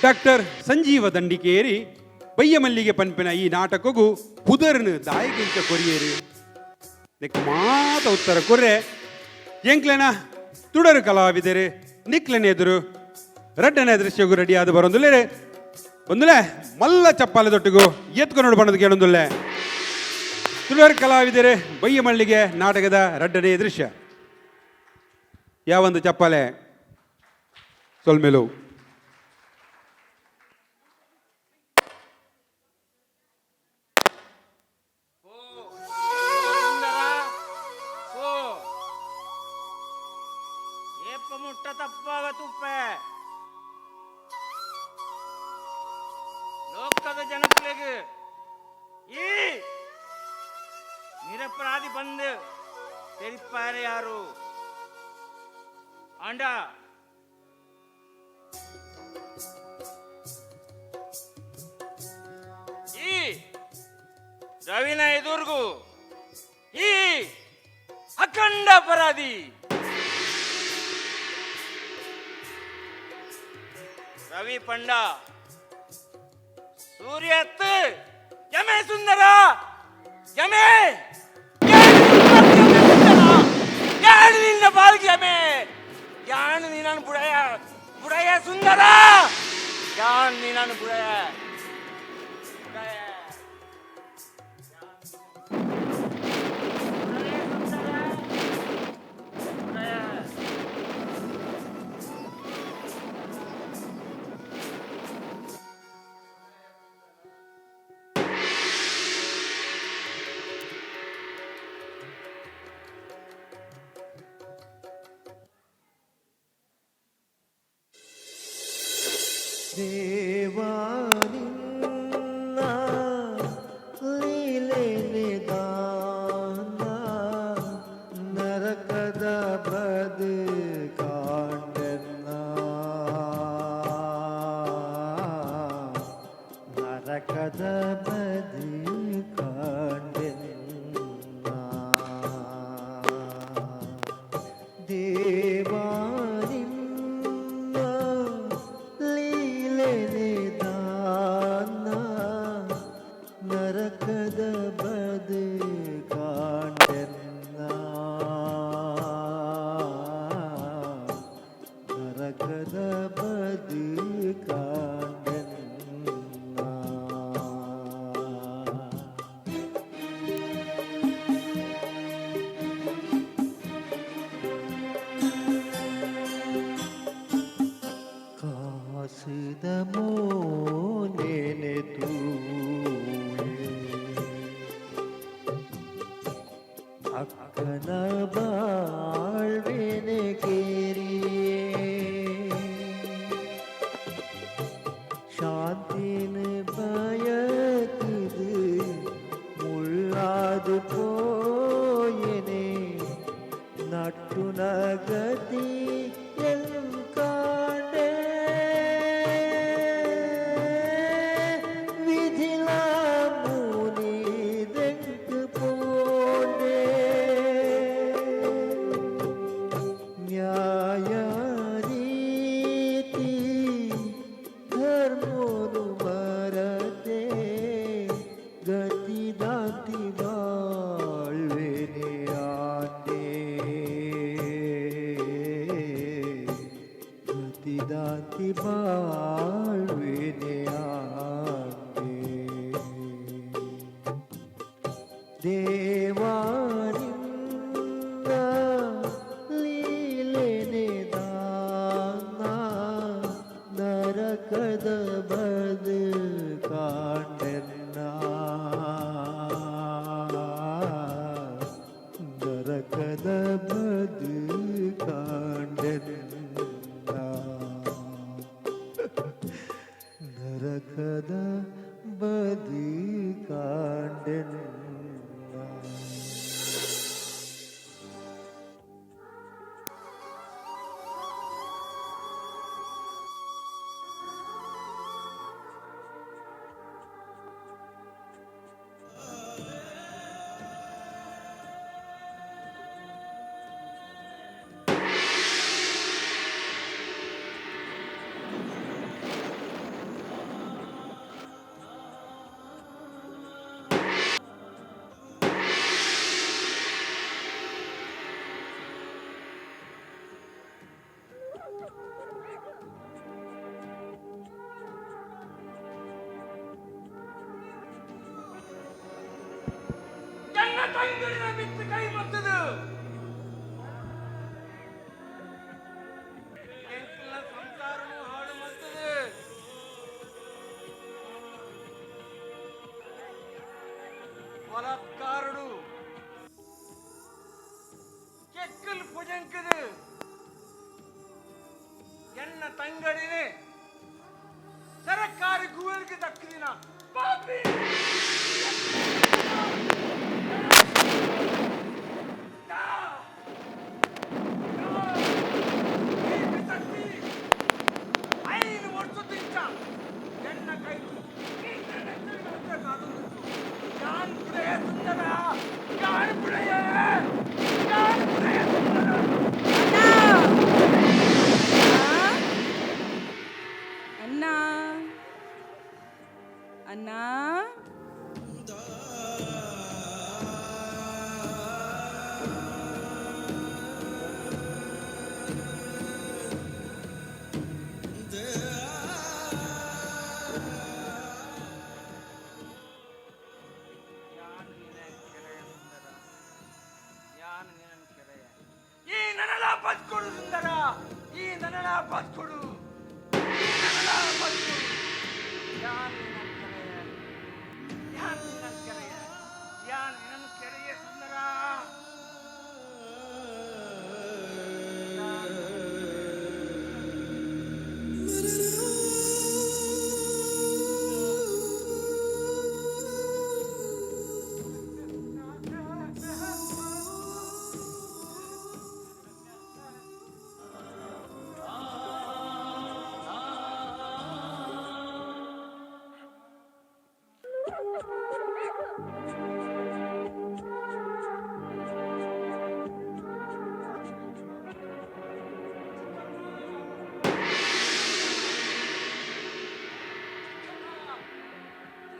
S2: ಡಾಕ್ಟರ್ ಸಂಜೀವ ದಂಡಿಕೇರಿ ಬಯ್ಯಮಲ್ಲಿಗೆ ಪನ್ಪಿನ ಈ ನಾಟಕಗೂ ಪುದರ್ನು ದಾಯಕಿಂಚ ಕೊರಿಯೇರು. ನೆಕ್ ಮಾತ ಉತ್ತರ ಕೊರ್ರೆ ಎಂಕ್ಲೆನ ತುಡರು ಕಲಾವಿದರು ನಿಕ್ಲೆನ ಎದುರು ರಡ್ಡನೆ ದೃಶ್ಯಗೂ ರೆಡಿಯಾದ ಬರೊಂದುಲ್ಲೇರೆ ಒಂದುಲೆ ಮಲ್ಲ ಚಪ್ಪಾಲೆ ದೊಟ್ಟಿಗೂ ಎತ್ಕೊಂಡು ಬಣ್ಣದ ಕೇಳೊಂದುಲ್ಲೆ. ತುಡರು ಕಲಾವಿದರೆ ಬಯ್ಯಮಲ್ಲಿಗೆ ನಾಟಕದ ರಡ್ಡನೆ ದೃಶ್ಯ. ಯಾವೊಂದು ಚಪ್ಪಾಲೆ ಸೊಲ್ಮೆಲು.
S7: ಏಪ ಮುಟ್ಟ ತಪ್ಪಾಗ ತುಪ್ಪೆ ಲೋಕದ ಜನಕುಲೆಗ್ ಈ ನಿರಪರಾಧಿ ಬಂದು தெரிப்பாரு ಯಾರು ಆಂಡ ಈ ರವಿನ ಎದುರ್ಗು ಈ ಅಖಂಡ ಅಪರಾಧಿ ರವಿ ಪಂಡ ಸೂರ್ಯತ್ ಯಮೆ ಸುಂದರ ಯಮೆ ಯಾರು ನಿನ್ನ ಬಾಲ್ಗೆ ಯಮೆ ಯಾನು ನೀನನ್ನು ಬುಡಯ ಬುಡಯ ಸುಂದರ ಯಾನು ನೀನನ್ನು ಬುಡಯ ಬುಡಯ.
S25: ದೇವಾನಿನ್ನ ಲೀಲೆ ನಿದಾನ ನರಕದ ಬದು ಕಾಂಡೆನ್ನ, ನರಕದ ಬದು ಕಾಂಡೆನ್ನ. ದೇವಾನಿನ್ನ ಲೀಲೆ ನಿದಾನ ನರಕದ ಬದು ಕಾಂಡೆನ್ನ, ನರಕದ ಬದು ಕಾಂಡೆನ್ನ. ಕಾಸುದ ಮೋನೆನೆ ತೂಯೆ ಅಕ್ಕನ ಬಾಳ್ವೆನೆ ಕೇರಿಯೇ, ಶಾಂತಿನ ಬಯಕುದು ಮುಳ್ಳಾದು ಪೋಯೆನೆ, ನಟ್ಟು ನಗತಿ ಕಾಂಡೆ, ವಿಧಿಲ ಮುನಿದೆಂಕ್ ಪೋಂಡೆ. ನ್ಯಾಯ ನೀತಿ ಧರ್ಮೋನು ಮರತೆ ಗತಿ ದಾಂತಿ ಬಾಳ್ವೆನೆ ಆಂಡೆ, ಗತಿ ದಾಂತಿ ಬಾಳ್ವೆನೆ ಆಂಡೆ. ದೇವಾನಿನ್ನ ಲೀಲೆ ನಿದಾನ ನರಕದ ಬದು ಕಾಂಡೆನ್ನ, ನರಕದ ಬದು ಕಾಂಡೆನ್ನ, ನರಕದ ಬದು ಕಾಂಡೆನ್ನ.
S7: ತಂಗಡಿನ ಬಿತ್ತು ಕೈ ಮತ್ತದು ಎಂಕಲ್ನ ಸಂಸಾರನು ಹಾಳು ಮತ್ತದು. ಬಲಾತ್ಕಾರಡು ಕೆಕ್ಕಲ್ ಪುಜಂಕದು ಎನ್ನ ತಂಗಡಿನೇ ಸರಕಾರಿ ಗುವೆಲ್ಗೆ ದಕ್ಕಿದಿನ ಪಾಪಿ. ಐದು ವರ್ಷದಿಂದ ಎನ್ನ ಕೈ ಯಾನ್ ಪುಡೆಯ ಸುಂದರ, ಯಾನ್ ಪುಡೆಯ, ಯಾನ್ ಪುಡೆಯ ಸುಂದರ.
S20: ಅಣ್ಣ, ಅಣ್ಣ.
S7: ಯಾನ್ ನಿನ್ನ ಕೆರೆಯ ಸುಂದರ, ಯಾನ್ ನಿನ್ನ ಕೆರೆಯ. ಈ ನನಲ ಬದುಕೊಡು ಸುಂದರ, ಈ ನನಲ ಬದುಕೊಡು, ಈ ನನಲ ಬದುಕೊಡು. ಯಾನ್ ನಿನ್ನ ಕೆರೆಯ, ಯಾನ್ ನಿನ್ನ ಕೆರೆಯ, ಯಾನ್ ನಿನ್ನ ಕೆರೆಯ ಸುಂದರ.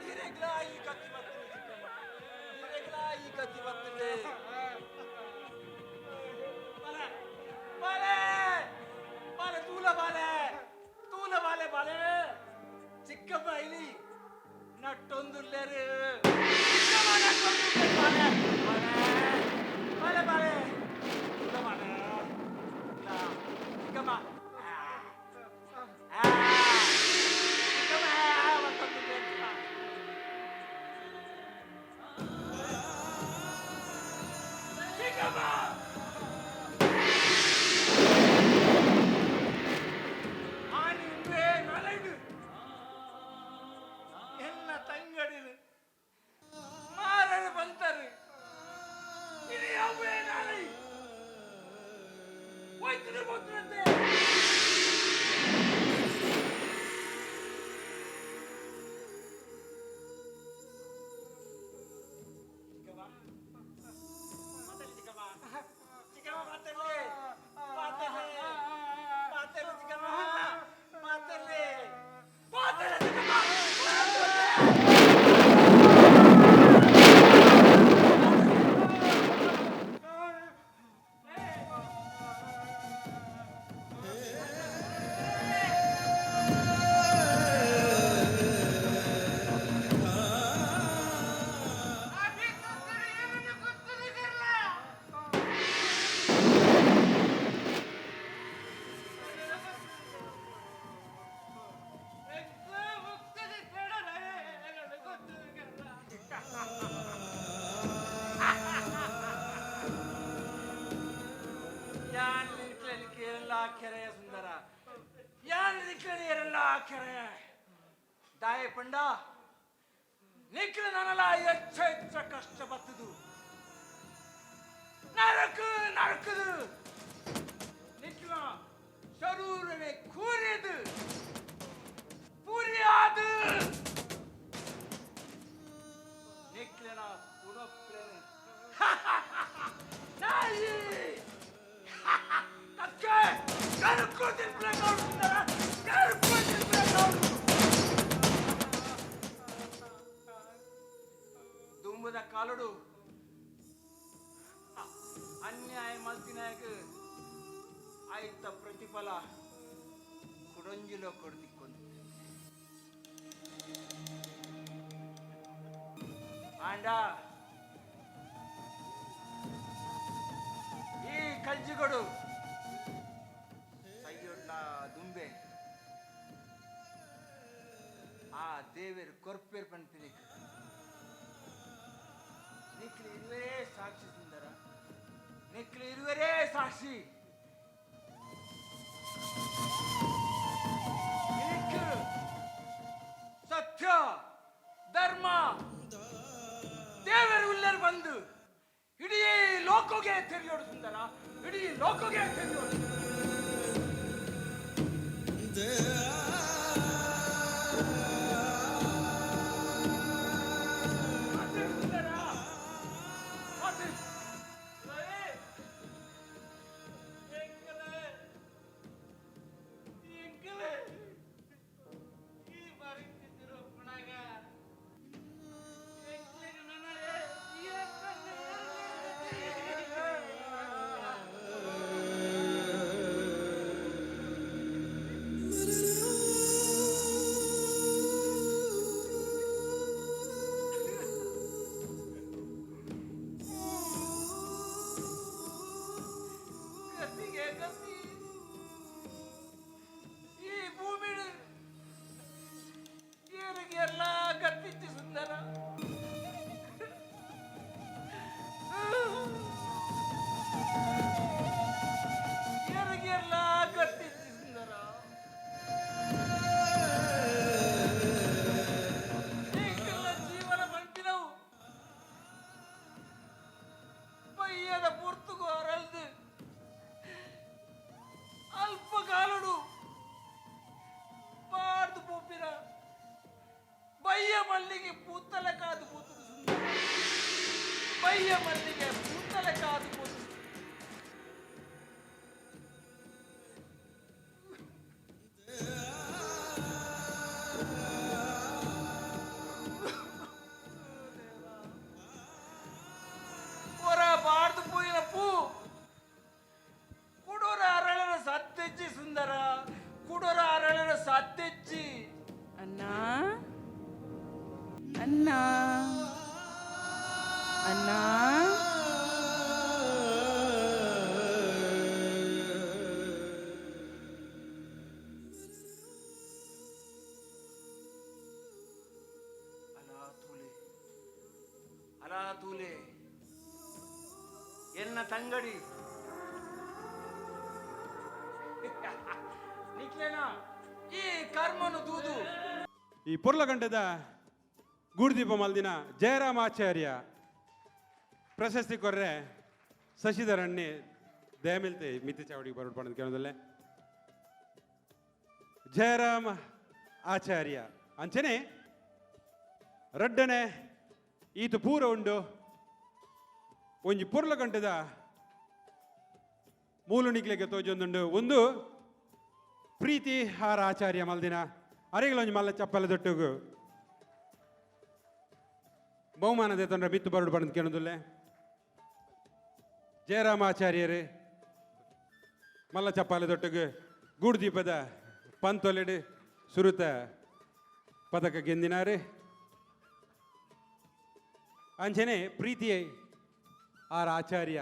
S7: ಈರೆಗ್ಲಾ ಈ ಕತ್ತಿ ಬರ್ತದೆ ಚಿಕ್ಕಮ್ಮ, ಈರೆಗ್ಲಾ ಈ ಕತ್ತಿ ಬರ್ತದೆ. ಬಾಲೆ ಬಾಲೆ ಬಾಲೆ, ತೂಲ ಬಾಲೆ, ತೂಲ ಬಾಲೆ ಬಾಲೆ. ಚಿಕ್ಕಮ್ಮ ಇಲ್ಲಿ ನಟ್ಟೊಂದುಲ್ಲೇರು. ಚಿಕ್ಕಮ್ಮ ನಟ್ಟೊಂದುಲ್ಲೇರು. ಬಾಲೆ ಬಾಲೆ ಬಾಲೆ ಬಾಲೆ, ತೂಲ ಬಾಲೆ. ಇಲ್ಲ, ಚಿಕ್ಕಮ್ಮ. ಆ, ಆ, ಚಿಕ್ಕಮ್ಮ ಮತ್ತೊಂದುಲ್ಲೇರು. ಚಿಕ್ಕಮ್ಮ. ಆನಿಂದೆ ನಲೈದು ಎನ್ನ ತಂಗಡಿದು ಮಾರರು ಬಂತರು. ಇದು ಯಾವೇ ನಾಳೆ ಹೋಯ್ತದೆ ಗೊತ್ತಿರಂತೆ. ಚಿಕ್ಕಮ್ಮ ಮಾತಾಡಿ, ಚಿಕ್ಕಮ್ಮ, ಚಿಕ್ಕಮ್ಮ ಮಾತಾಡ್ಲಿ, ಮಾತಾಡ್ಲಿ, ಮಾತಾಡ್ಲಿ ಚಿಕ್ಕಮ್ಮ, ಮಾತಾಡ್ಲಿ, ಮಾತಾಡ್ಲಿ ಚಿಕ್ಕಮ್ಮ, ಮಾತಾಡ್ಲಿ. ಯಾನ್ ನಿಕ್ಲಲ್ಲಿ ಕೇರಳ ಕೆರೆಯ ಸುಂದರ, ಯಾನ್ ನಿಕ್ಲಲ್ಲಿ ಎರಲ್ಲ ಕೆರೆ ದಾಯ ಪಂಡ. ನಿಕ್ಲ ನನಲ ಹೆಚ್ಚ ಹೆಚ್ಚ ಕಷ್ಟ ಬತ್ತದು, ನರಕ ನರಕದು. ನಿಕ್ಲ ಶರೂರನೆ ಕೂರಿದು ಪುರಿயாது. ನಿಕ್ಲನ ಪುನಪ್ಲೇನೆ ನಾಯಿ ಕಕ್ಕೆ ಕರುಕು ತಿನ್ಪ್ಲೆ ಸುಂದರ, ಕರುಕು ತಿನ್ಪ್ಲೆ. ದುಂಬದ ಕಾಲುಡು ಅನ್ಯಾಯ ಮಲ್ತಿನಾಯಕ ಆಯ್ತ ಪ್ರತಿಫಲ ಕುಡೊಂಜಿಲೋ ಕೊಡ್ತಿಕ್ಕೊಂಡು. ಆಂಡ ಕಲ್ಜಿಗೊಡು ಸೈಯೊಡ್ಲ ದುಂಬೆ ಆ ದೇವೇರು ಕೊರ್ಪೇರ್ ಪನ್ಪಿನಿಕ್ ನಿಕ್ಲು ಇರುವರೇ ಸಾಕ್ಷಿ ಸುಂದರ, ನಿಕ್ಲು ಇರುವರೇ ಸಾಕ್ಷಿ. ಸತ್ಯ ಧರ್ಮ ದೇವರು ಉಲ್ಲರು ಬಂದು ಇಡೀ ಲೋಕೋಗೆ ತೆರೆಯೋಡು ಸುಂದರ, ಇಡೀ ಲೋಕೋಗೆ ತೆರೆಯೋಡು. ಗತಿಗೆ ಗತಿ ಈ ಭೂಮಿ ಏರಿಗೆ ಎಲ್ಲ ಗತಿಚ್ಚಿ ಸುಂದರ. ಏರಿಗೆಲ್ಲ ಗತಿಚ್ಚಿ ಸುಂದರ. ಈಗೆಲ್ಲ ಜೀವನ ಮಂಟಿನವು ಪಯ್ಯದ ಪೂರ್ತುಗು ಅರಳ್ದು ಅಲ್ಪ ಕಾಲುಡು ಬಾರ್ದು ಪೋಪಿನ ಬಯ್ಯ ಮಲ್ಲಿಗೆ ಪೂತಲೆ ಕಾದು ಪೂತುಡು ಸುಂದರ, ಬಯ್ಯ ಮಲ್ಲಿಗೆ ಪೂತಲೆ ಕಾದು ಪೂತುಡು. ಒರ ಬಾರ್ದು ಪೂಯಿನ ಪೂ ಕುಡೋರ ಅರಳನ ಸತ್ತೆಜ್ಜಿ ಸುಂದರ, ಕುಡೋರ ಅರಳನ ಸತ್ತೆಜ್ಜಿ.
S9: ಅಣ್ಣ ಅಣ್ಣ ಅಣ್ಣ,
S7: ಅಲಾ ತೂಲೆ, ಅಲಾ ತೂಲೆ, ಎನ್ನ ತಂಗಡಿ ನಿಕ್ಲೇನಾ ಈ ಕರ್ಮನು ದೂದು.
S2: ಈ ಪೊರ್ಲಗಂಟದ ಗೂಡುದೀಪ ಮಲ್ದಿನ ಜಯರಾಮಾಚಾರ್ಯ ಪ್ರಶಸ್ತಿ ಕೊರ್ರೆ ಶಶಿಧರಣ್ಣಿ ದಯಮಿಲ್ತೆ ಮಿತಿ ಚಾವಡಿಗೆ ಬರೋಡು ಪಣದ ಕೇಳೋದಲ್ಲೇ ಜಯರಾಮ ಆಚಾರ್ಯ ಅಂಚನೆ ರಡ್ಡನೆ ಈತ ಪೂರ ಉಂಡು ಒಂಜಿ ಪೊರ್ಲಗಂಟದ ಮೂಲು ನಿಕ್ಲೆಗೆ ತೋಜೊಂದುಂಡು. ಒಂದು ಪ್ರೀತಿ ಹಾರ ಆಚಾರ್ಯ ಮಲ್ದಿನ ಅರೆಗಳೊಂಜಿ ಮಲ್ಲ ಚಪ್ಪಲ ದೊಟ್ಟುಗು ಬಹುಮಾನದ ತೊಂದರೆ ಬಿತ್ತು ಬರಡು ಬಣ್ಣದ ಕೇಳೋದಿಲ್ಲ. ಜಯರಾಮಾಚಾರ್ಯರೇ ಮಲ್ಲ ಚಪ್ಪಾಲೆ ದೊಟ್ಟುಗು ಗೂಡುದೀಪದ ಪಂತೊಲೆಡು ಸುರುತ ಪದಕ ಗೆಂದಿನಾರೆ. ಅಂಚನೆ ಪ್ರೀತಿ ಆರ್ ಆಚಾರ್ಯ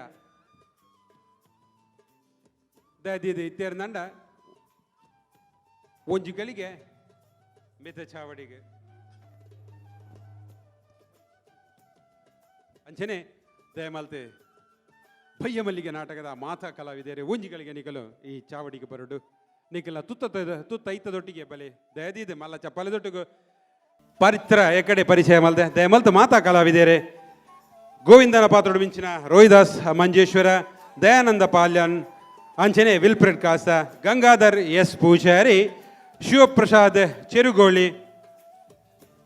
S2: ದಯದೀದ ಇತ್ತೇರ್ನಂಡ ಒಂಜಿ ಗಳಿಗೆ ಮಿತ ಚಾವಡಿಗೆ ಅಂಚನೆ ದಯಮಾಲ್ತೆ ಭಯ್ಯ ಮಲ್ಲಿಗೆ ನಾಟಕದ ಮಾತಾ ಕಲಾವಿದರೆ ಒಂಜಿಗಳಿಗೆ ನಿಕಲು ಈ ಚಾವಡಿಗೆ ಬರಡು ನಿಕಲ ತುತ್ತ ತುತ್ತ ಐತದೊಟ್ಟಿಗೆ ಬಲೆ ದಯದೀದೆ ಮಲ್ಲ ಚಪ್ಪಾಲೆ ಪರಿತ್ರ ಎಕಡೆ ಪರಿಚಯ ಮಲ್ದೆ ದಯಮಲ್ತ ಮಾತಾ ಕಲಾವಿದರೆ ಗೋವಿಂದನ ಪಾತ್ರೋಡು ಮಿಂಚಿನ ರೋಹಿದಾಸ್ ಮಂಜೇಶ್ವರ, ದಯಾನಂದ ಪಾಲ್ಯನ್, ಅಂಚನೆ ವಿಲ್ಫ್ರೆಡ್ ಕಾಸ, ಗಂಗಾಧರ್ ಎಸ್ ಪೂಜಾರಿ, ಶಿವಪ್ರಸಾದ್ ಚೆರುಗೋಳಿ,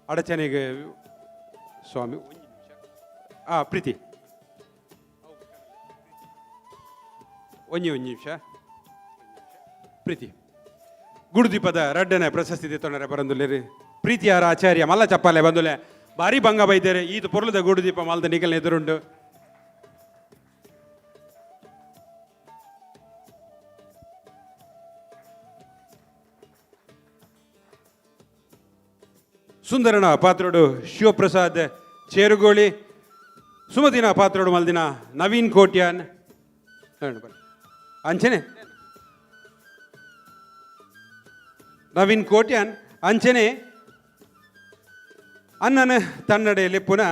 S2: ಅಡಚಣೆಗೆ ಸ್ವಾಮಿ ಆ ಪ್ರೀತಿ ಒಂಜಿ ಒಂಜಿ ನಿಮಿಷ ಪ್ರೀತಿ ಗುಡುದೀಪದ ರಡ್ಡನೆ ಪ್ರಶಸ್ತಿ ತೊಂದರೆ ಬರಂದುಲ್ಲೇರಿ ಪ್ರೀತಿಯಾರ ಆಚಾರ್ಯ ಮಲ್ಲ ಚಪ್ಪಾಲೆ ಬಂದುಲೆ ಭಾರಿ ಭಂಗ ಬೈದೇರೆ ಈತ ಪೊರ್ಲದ ಗುಡುದೀಪ ಮಲ್ದ ನಿಕಲ್ನ ಎದುರುಂಡು. ಸುಂದರನ ಪಾತ್ರೋಡು ಶಿವಪ್ರಸಾದ್ ಚೇರುಗೋಳಿ, ಸುಮತಿನ ಪಾತ್ರೋಡು ಮಲ್ದಿನ ನವೀನ್ ಕೋಟ್ಯಾನ್. ಬನ್ನಿ. ಅಂಚನೆ ನವೀನ್ ಕೋಟ್ಯಾನ್ ಅಂಚನೆ ಅನ್ನನ ತನ್ನಡೆಯಲ್ಲಿ ಪುನಃ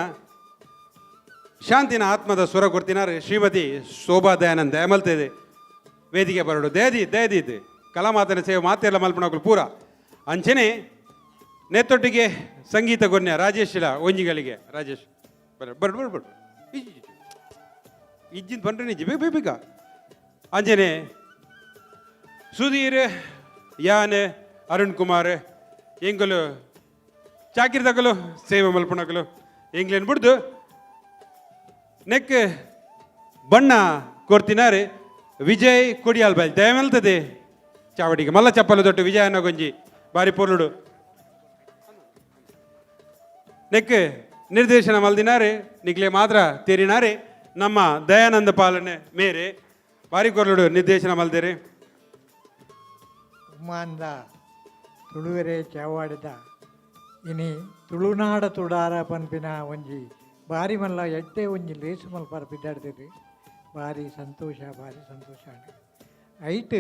S2: ಶಾಂತಿನ ಆತ್ಮದ ಸ್ವರ ಕೊಡ್ತಿನಾರೆ ಶ್ರೀಮತಿ ಶೋಭಾ ದಯಾನಂದ ದಯಮಲ್ತಿದೆ ವೇದಿಕೆ ಬರಡು ದಯದಿ ದಯದಿದ್ದು ಕಲಾಮಾತನ ಸೇವೆ ಮಾತೆಲ್ಲ ಮಲ್ಪನಕುಲು ಪೂರ ಅಂಚನೆ ನೇತೊಟ್ಟಿಗೆ ಸಂಗೀತ ಗೊನ್ಯ ರಾಜೇಶ್ ಇಲ್ಲ ಒಂಜಿಗಳಿಗೆ ರಾಜೇಶ್ ಬರ ಬರ್ ಬರ್ ಬರ್ ಇಜ್ಜಿನ ಬಂದ್ರೆ ನಿಜ ಬೇಗ ಬೇಗ ಅಂಚನೆ ಸುಧೀರ್ ಯಾನ್ ಅರುಣ್ ಕುಮಾರ್ ಎಂಕುಲು ಚಾಕಿರ್ದಕಲು ಸೇವೆ ಮಲ್ಪಣಕಲು ಎಂಗ್ಲೇನು ಬಿಡ್ದು ನೆಕ್ ಬಣ್ಣ ಕೊಡ್ತಿನಾರೆ ವಿಜಯ್ ಕೊಡಿಯಾಲ್ ಬಾಯ್ ದಯಮಲ್ತದೆ ಚಾವಡಿಗೆ ಮಲ್ಲ ಚಪ್ಪಲು ದೊಡ್ಡ ವಿಜಯ ಗೊಂಜಿ ಬಾರಿ ಪೊರ್ಲುಡು ನೆಕ್ ನಿರ್ದೇಶನ ಮಲ್ದಿನಾರೆ ನಿಕ್ಲೆ ಮಾತ್ರ ತೇರಿನಾರೆ ನಮ್ಮ ದಯಾನಂದ ಪಾಲನೆ ಮೇರೆ ಬಾರಿ ಕೊರ್ಲುಡು ನಿರ್ದೇಶನ ಮಲ್ದೇರೆ.
S9: ಉಮ್ಮಾಂದ ತುಳುವೆರೆ ಚಾವಾಡಿದ ಇನಿ ತುಳುನಾಡ ತುಡಾರ ಪನ್ಪಿನ ಒಂಜಿ ಬಾರಿ ಮಲ್ಲ ಎಡ್ಡೆ ಒಂಜಿ ಲೇಸು ಮಲ್ಪಾರ ಬಿದ್ದಾಡ್ತಿದ್ರಿ. ಭಾರಿ ಸಂತೋಷ, ಭಾರಿ ಸಂತೋಷ. ಐಟ್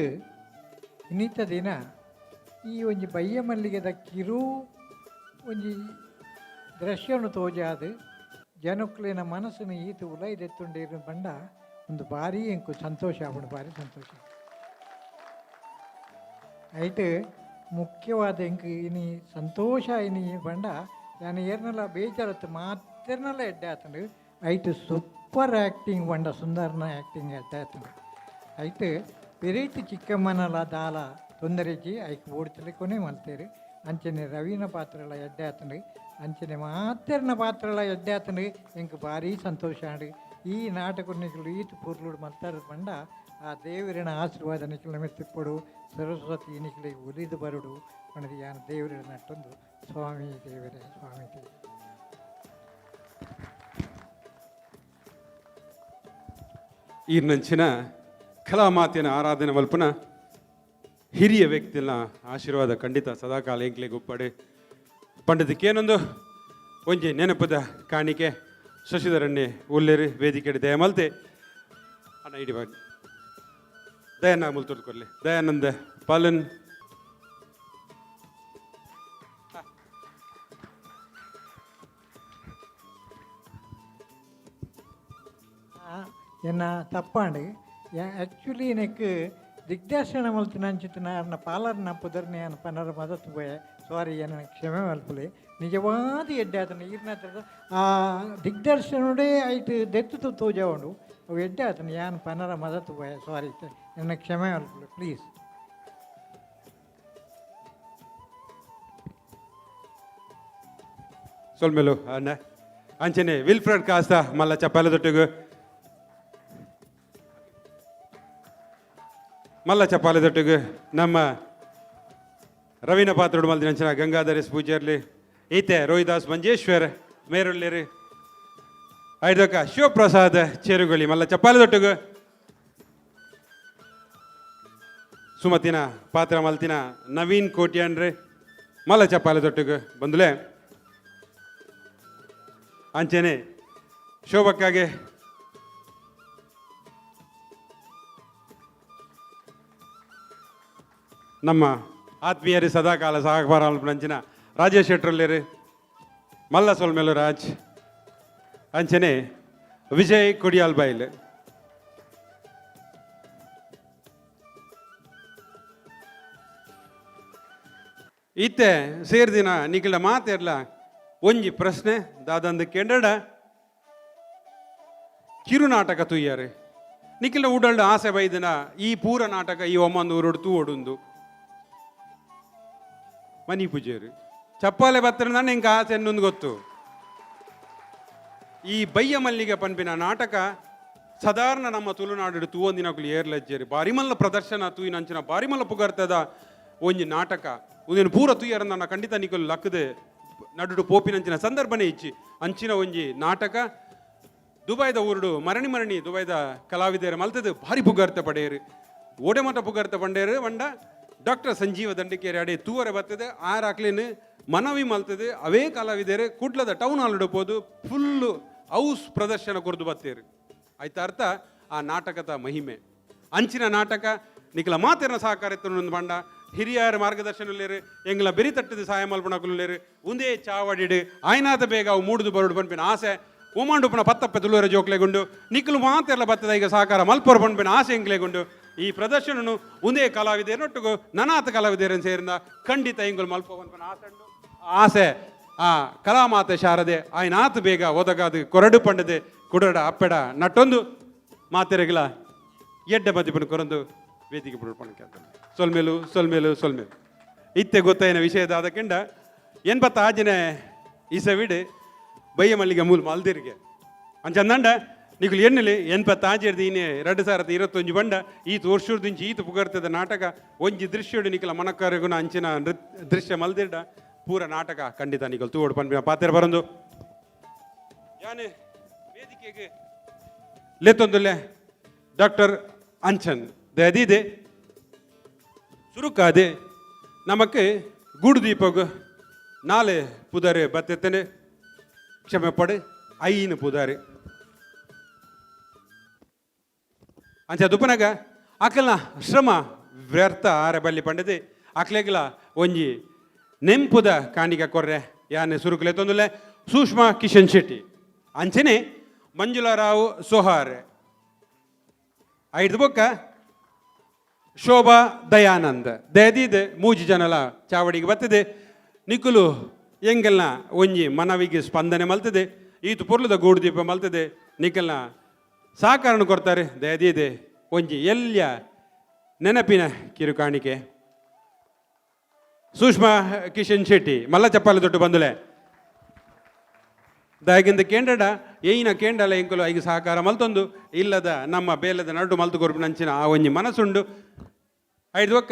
S9: ಇನ್ನಿತ ದಿನ ಈ ಒಂಜಿ ಬಯ್ಯ ಮಲ್ಲಿಗೆದ ಕಿರು ಒಂಜಿ ದೃಶ್ಯನು ತೋಜಾದ್ ಜನಕ್ಲೆನ ಮನಸ್ಸುನು ಈತ್ ಉಲೈದೆತ್ತುಂಡೇರು ಪಂಡ ಒಂದು ಭಾರಿ ಎಂಕು ಸಂತೋಷ ಆಪುಂಡು, ಭಾರಿ ಸಂತೋಷ. ಐಟ್ ಮುಖ್ಯವಾದ ಎಂಕ್ ಇನಿ ಸಂತೋಷ ಇನಿ ಪಂಡ ಯಾನ್ ಏರ್ನಲ ಬೇಜಾರತ್ತು ಮಾತೆರ್ನಲ ಎಡ್ಡೆ ಆತುಂಡು. ಐಟ್ ಸೂಪರ್ ಆ್ಯಕ್ಟಿಂಗ್ ಪಂಡ ಸುಂದರ್ನ ಆ್ಯಕ್ಟಿಂಗ್ ಎಡ್ಡೆ ಆತುಂಡು. ಐಟ್ ಪೆರೇತಿ ಚಿಕ್ಕಮ್ಮನಲ ದಾಲ ತೊಂದರೆಜಿ ಐಕ್ ಬೋಡ್ತಲೆ ಮಲ್ತೇರು. ಅಂಚನೆ ರವಿನ ಪಾತ್ರಲ ಎಡ್ಡೆ ಆತುಂಡು, ಅಂಚನೆ ಮಾತೆರ್ನ ಪಾತ್ರಲ ಎಡ್ಡೆ ಆತುಂಡು. ಎಂಕ್ ಭಾರಿ ಸಂತೋಷ ಆಂಡ್. ಈ ನಾಟಕ ನಿಕುಲು ಈತ್ ಪೊರ್ಲುಡು ಮಲ್ತಾರ ಪಂಡ ಆ ದೇವರಿನ ಆಶೀರ್ವಾದ ನಿಕುಲ್ನ ಮಿತ್ತ್ ಸರಸ್ವತಿ ನಿಕುಲೆಗ್ ಒಲಿದು ಬರಡು ಪಂಡುದು ಯಾನ್ ದೇವರಿನ ನಟ್ಟೊಂದು ಸ್ವಾಮಿ ದೇವರೇ ಸ್ವಾಮಿ ದೇವರೇ.
S2: ಈರ್ನಂಚಿನ ಕಲಾಮಾತಿನ ಆರಾಧನೆ ಮಲ್ಪುನ ಹಿರಿಯ ವ್ಯಕ್ತಿನ ಆಶೀರ್ವಾದ ಖಂಡಿತ ಸದಾಕಾಲ ಎಂಕ್ಲೆಗ್ ಉಪ್ಪಡೆ ಪಂಡಿತಕ್ಕೇನೊಂದು ಒಂಜಿ ನೆನಪುದ ಕಾಣಿಕೆ ಶಶಿಧರಣ್ಣೆ ಉಲ್ಲೇರಿ ವೇದಿಕೆ ದಯಮಲ್ತೆ ಅಣ್ಣ ಇಡಿ ಬನ್ನಿ ದಯಾನ ಮುಲ್ತುರ್ಕೊರ್ಲಿ ದಯಾನಂದ ಪಾಲನ್.
S9: ಎನ್ನ ತಪ್ಪಾಂಡ್ ಆ್ಯಕ್ಚುಲಿ ನೆಕ್ ದಿಗ್ದರ್ಶನ ಮಲ್ತಿನ ಅರ್ನ ಪಾಲರ್ನ ಪುದರ್ನೆ ಯಾನ್ ಪನರ ಮದತ್ ಪೋಯೆ. ಸಾರಿ, ಎನ್ನ ಕ್ಷಮೆ ಮಲ್ಪುಲೆ. ನಿಜವಾದ ಎಡ್ಡೆ ಆತನ ಈರ್ನ ಆ ದಿಗ್ದರ್ಶನೋಡೇ ಐಟ್ ದೆತ್ತು ತೋಜಾವುಂಡು ಅವು ಎಡ್ಡೆ ಆತನ ಯಾನ್ ಪನರ ಮದತ್ ಪೋಯೆ. ಸಾರಿ, ಎನ್ನ ಕ್ಷಮೆ ಮಲ್ಪುಲೆ ಪ್ಲೀಸ್.
S2: ಸೊಲ್ಮೆಲು ಅಣ್ಣ. ಅಂಚನೆ ವಿಲ್ಫ್ರೆಡ್ ಕಾಸ್ತ ಮಲ್ಲ ಚಪ್ಪಾಲೆ ದೊಟ್ಟಿಗು ಮಲ್ಲ ಚಪ್ಪಾಲೆ ದೊಟ್ಟಿಗು ನಮ್ಮ ರವೀನ ಪಾತ್ರುಡು ಮಲ್ದಿನಂಚಿನ ಗಂಗಾಧರ ಎಸ್ ಪೂಜಾರ್ಲಿ ಈತೆ ರೋಹಿದಾಸ್ ಮಂಜೇಶ್ವರ್ ಮೇರುಳ್ಳೇರಿ ಐದೊಕ್ಕ ಶಿವಪ್ರಸಾದ್ ಚೇರುಗೊಳ್ಳಿ ಮಲ್ಲ ಚಪ್ಪಾಲೆ ದೊಟ್ಟಿಗು ಸುಮತಿನ ಪಾತ್ರ ಮಲ್ತಿನ ನವೀನ್ ಕೋಟ್ಯಾನ್ರೆ ಮಲ್ಲ ಚಪ್ಪಾಲೆ ದೊಟ್ಟಿಗು ಬಂದುಲೆ. ಅಂಚನೆ ಶೋಭಕ್ಕಾಗೆ ನಮ್ಮ ಆತ್ಮೀಯರಿ ಸದಾಕಾಲ ಸಹಕಾರ ನಂಚಿನ ರಾಜೇಶ್ ಶೆಟ್ರಲ್ಲೇರಿ ಮಲ್ಲ ಸೊಲ್ಮೆಲು ರಾಜ್ ಅಂಚನೆ ವಿಜಯ್ ಕೊಡಿಯಾಲ್ ಬೈಲ್. ಇತ್ತೆ ಸೇರ್ದಿನ ನಿಖಿಲ ಮಾತೆರ್ಲ ಒಂಜಿ ಪ್ರಶ್ನೆ ದಾದಂದು ಕೆಂಡಡ ಕಿರುನಾಟಕ ತುಯ್ಯಾರೆ ನಿಖಿಲ ಉಡಲ್ಡು ಆಸೆ ಬೈದಿನ ಈ ಪೂರ ನಾಟಕ ಈ ಒಮ್ಮಂದು ಊರುಡು ತೂ ಒಡುಂದು ಮನಿ ಪೂಜೆರು ಚಪ್ಪಾಲೆ ಬತ್ತರ ಎಂಕ ಆಸೆ ಎನ್ನೊಂದು ಗೊತ್ತು. ಈ ಬಯ್ಯ ಮಲ್ಲಿಗೆ ಪನ್ಪಿನ ನಾಟಕ ಸಾಧಾರಣ ನಮ್ಮ ತುಳುನಾಡು ತೂವೊಂದಿನಕುಲು ಏರ್ಲಜ್ಜೇರಿ ಬಾರಿಮಲ್ಲ ಪ್ರದರ್ಶನ ತೂಯಿನಂಚಿನ ಬಾರಿಮಲ್ಲ ಪುಗರ್ತದ ಒಂಜಿ ನಾಟಕ ಉಂದೆನ್ ಪೂರ ತೂಯರನ್ನ ಖಂಡಿತ ನಿಕುಲು ಲಕ್ಕದೆ ನಡುಡು ಪೋಪಿನಂಚಿನ ಸಂದರ್ಭನೇ ಇಚ್ಚಿ ಅಂಚಿನ ಒಂಜಿ ನಾಟಕ ದುಬೈದ ಊರುಡು ಮರಣಿ ಮರಣಿ ದುಬೈದ ಕಲಾವಿದರ ಮಲ್ತದ ಭಾರಿ ಪುಗರ್ತೆ ಪಡೆಯರು ಓಡೆಮಠ ಪುಗರ್ತೆ ಪಂಡೇರು వంಡ ಡಾಕ್ಟರ್ ಸಂಜೀವ ದಂಡಿಕೇರಿ ಅಡೆ ತೂವರೆ ಬರ್ತದೆ ಆರ್ ಆಕ್ಲೇನು ಮನವಿ ಮಲ್ತದೆ ಅವೇ ಕಲಾವಿದರು ಕುಡ್ಲದ ಟೌನ್ ಹಾಲ್ ಪೋದು ಫುಲ್ಲು ಹೌಸ್ ಪ್ರದರ್ಶನ ಕೊರ್ದು ಬತ್ತೇರು. ಆಯ್ತಾ ಅರ್ಥ ಆ ನಾಟಕದ ಮಹಿಮೆ. ಅಂಚಿನ ನಾಟಕ ನಿಕಲ ಮಾತೆರ್ನ ಸಹಕಾರ ಇತ್ತು ಪಂಡ ಹಿರಿಯರ ಮಾರ್ಗದರ್ಶನ ಉಲ್ಲೇರು, ಎಂಗ್ಲ ಬೆರಿ ತಟ್ಟದ ಸಹಾಯ ಮಲ್ಪುನಕುಲು ಉಂದೇ ಚಾವಡಿಡು ಆಯ್ನಾತ ಬೇಗ ಅವು ಮೂಡುದು ಬರೋಡು ಪನ್ಪಿನ ಆಸೆ ಓಮಾಂಡುಪುನ ಪತ್ತಪ್ಪೆ ತುಳುವರ ಜೋಕ್ಲೆಗುಂಡು ನಿಕ್ಕಲು ಮಾತೆರ್ಲ ಬತ್ತದ ಈಗ ಸಹಕಾರ ಮಲ್ಪೊರು ಪನ್ಪಿನ ಆಸೆ ಎಂಕ್ಲೆಗುಂಡು. ಈ ಪ್ರದರ್ಶನನು ಒಂದೇ ಕಲಾವಿದರೊಟ್ಟಿಗೂ ನನಾತ ಕಲಾವಿದರನ್ನು ಸೇರಿಂದ ಖಂಡಿತ ಎಂಗುಲು ಮಲ್ಪ ಪನ್ಪಿನ ಆಸೆ ಉಂಡು. ಆಸೆ ಆ ಕಲಾಮಾತೆ ಶಾರದೆ ಆಯ್ನಾತ ಬೇಗ ಒದಗಾದು ಕೊರಡು ಪಂಡದೆ ಕುಡಡ ಅಪ್ಪೆಡ ನಟ್ಟೊಂದು ಮಾತೆರೆಗಳ ಎಡ್ಡೆ ಮದಿಪನ ಕೊರಂದು ವೇದಿಕೆ ಬಿಡು ಸೊಲ್ಮೇಲು ಸೊಲ್ಮೇಲು ಸೊಲ್ಮೇಲು. ಇತ್ತೆ ಗೊತ್ತಾಯಿನ ವಿಷಯದಾದ ಕೆಂಡ 86ನೇ ಇಸವಿಡ್ ಬಯ್ಯ ಮಲ್ಲಿಗೆ ಮೂಲ ಮಲ್ದಿರಿಗೆ ಅಂಚಂದಂಡ ನಿಕುಲು ಎಣ್ಣೆಲಿ 86 ಇನ್ನೆ 2021 ಬಂಡ ಈತ ವರ್ಷದಿಂಚಿ ಈತ ಪುಗರ್ತದ ನಾಟಕ ಒಂಜಿ ದೃಶ್ಯಡು ನಿಕಲ ಮನಕ್ಕರಗುನ ಅಂಚಿನ ದೃಶ್ಯ ಮಲ್ದಿರ್ಡ ಪೂರ ನಾಟಕ ಖಂಡಿತ ನಿಕಲ್ ತೂವೋಡು ಪನ್ಪಿನ ಪಾತೆರ ಬರಂದು ಯಾನೆ ವೇದಿಕೆಗೆ ಲೇತೊಂದುಲ್ಲೆ ಡಾಕ್ಟರ್ ಅಂಚನ್ ದಯದೀದೆ ಸುರುಕಾದೆ ನಮಕ್ ಗೂಡುದೀಪಗ್ ನಾಲೆ ಪುದಾರೆ ಬತ್ತೆತ್ತನೆ ಕ್ಷಮೆ ಪಡೆ ಐನು ಪುದಾರೆ ಅಂಚ ದುಪ್ಪನಗ ಅಕಲ್ನ ಶ್ರಮ ವ್ಯರ್ಥ ಆರೆ ಬಲ್ಲಿ ಪಂಡದೆ ಅಕ್ಲೆಗ್ಲ ಒಂಜಿ ನೆಂಪುದ ಕಾಣಿಕೆ ಕೊರ್ರೆ ಯಾನೆ ಸುರುಕುಲೆ ತೊಂದುಲೆ ಸೂಷ್ಮಾ ಕಿಶನ್ ಶೆಟ್ಟಿ ಅಂಚನೆ ಮಂಜುಳಾರಾವ್ ಸೋಹಾರ್ ಐದು ಬೊಕ್ಕ ಶೋಭಾ ದಯಾನಂದ್ ದಯದೀದ್ ಮೂಜಿ ಜನಲ ಚಾವಡಿಗೆ ಬತ್ತದೆ ನಿಕುಲು ಎಂಗಲ್ನ ಒಂಜಿ ಮನವಿಗೆ ಸ್ಪಂದನೆ ಮಲ್ತದೆ ಈತು ಪೊರ್ಲುದ ಗೂಡುದೀಪ ಮಲ್ತದೆ ನಿಕಲ್ನ ಸಹಕಾರನ ಕೊಡ್ತಾರೆ ದಯದೀದೆ ಒಂಜಿ ಎಲ್ಯ ನೆನಪಿನ ಕಿರುಕಾಣಿಕೆ ಸೂಷ್ಮಾ ಕಿಶನ್ ಶೆಟ್ಟಿ ಮಲ್ಲ ಚಪ್ಪಾಲೆ ದೊಡ್ಡ ಬಂದುಲೆ ದಾಯಗಿಂದ ಕೇಂದ್ರಡ ಏಯಿನ ಕೇಂಡಲ ಎಂಕುಲು ಐಗೆ ಸಹಕಾರ ಮಲ್ತೊಂದು ಇಲ್ಲದ ನಮ್ಮ ಬೇಲದ ನಡು ಮಲ್ತು ಕೊರ್ಪಿನ ಆ ಒಂಜಿ ಮನಸ್ಸುಂಡು. ಐದು ಒಕ್ಕ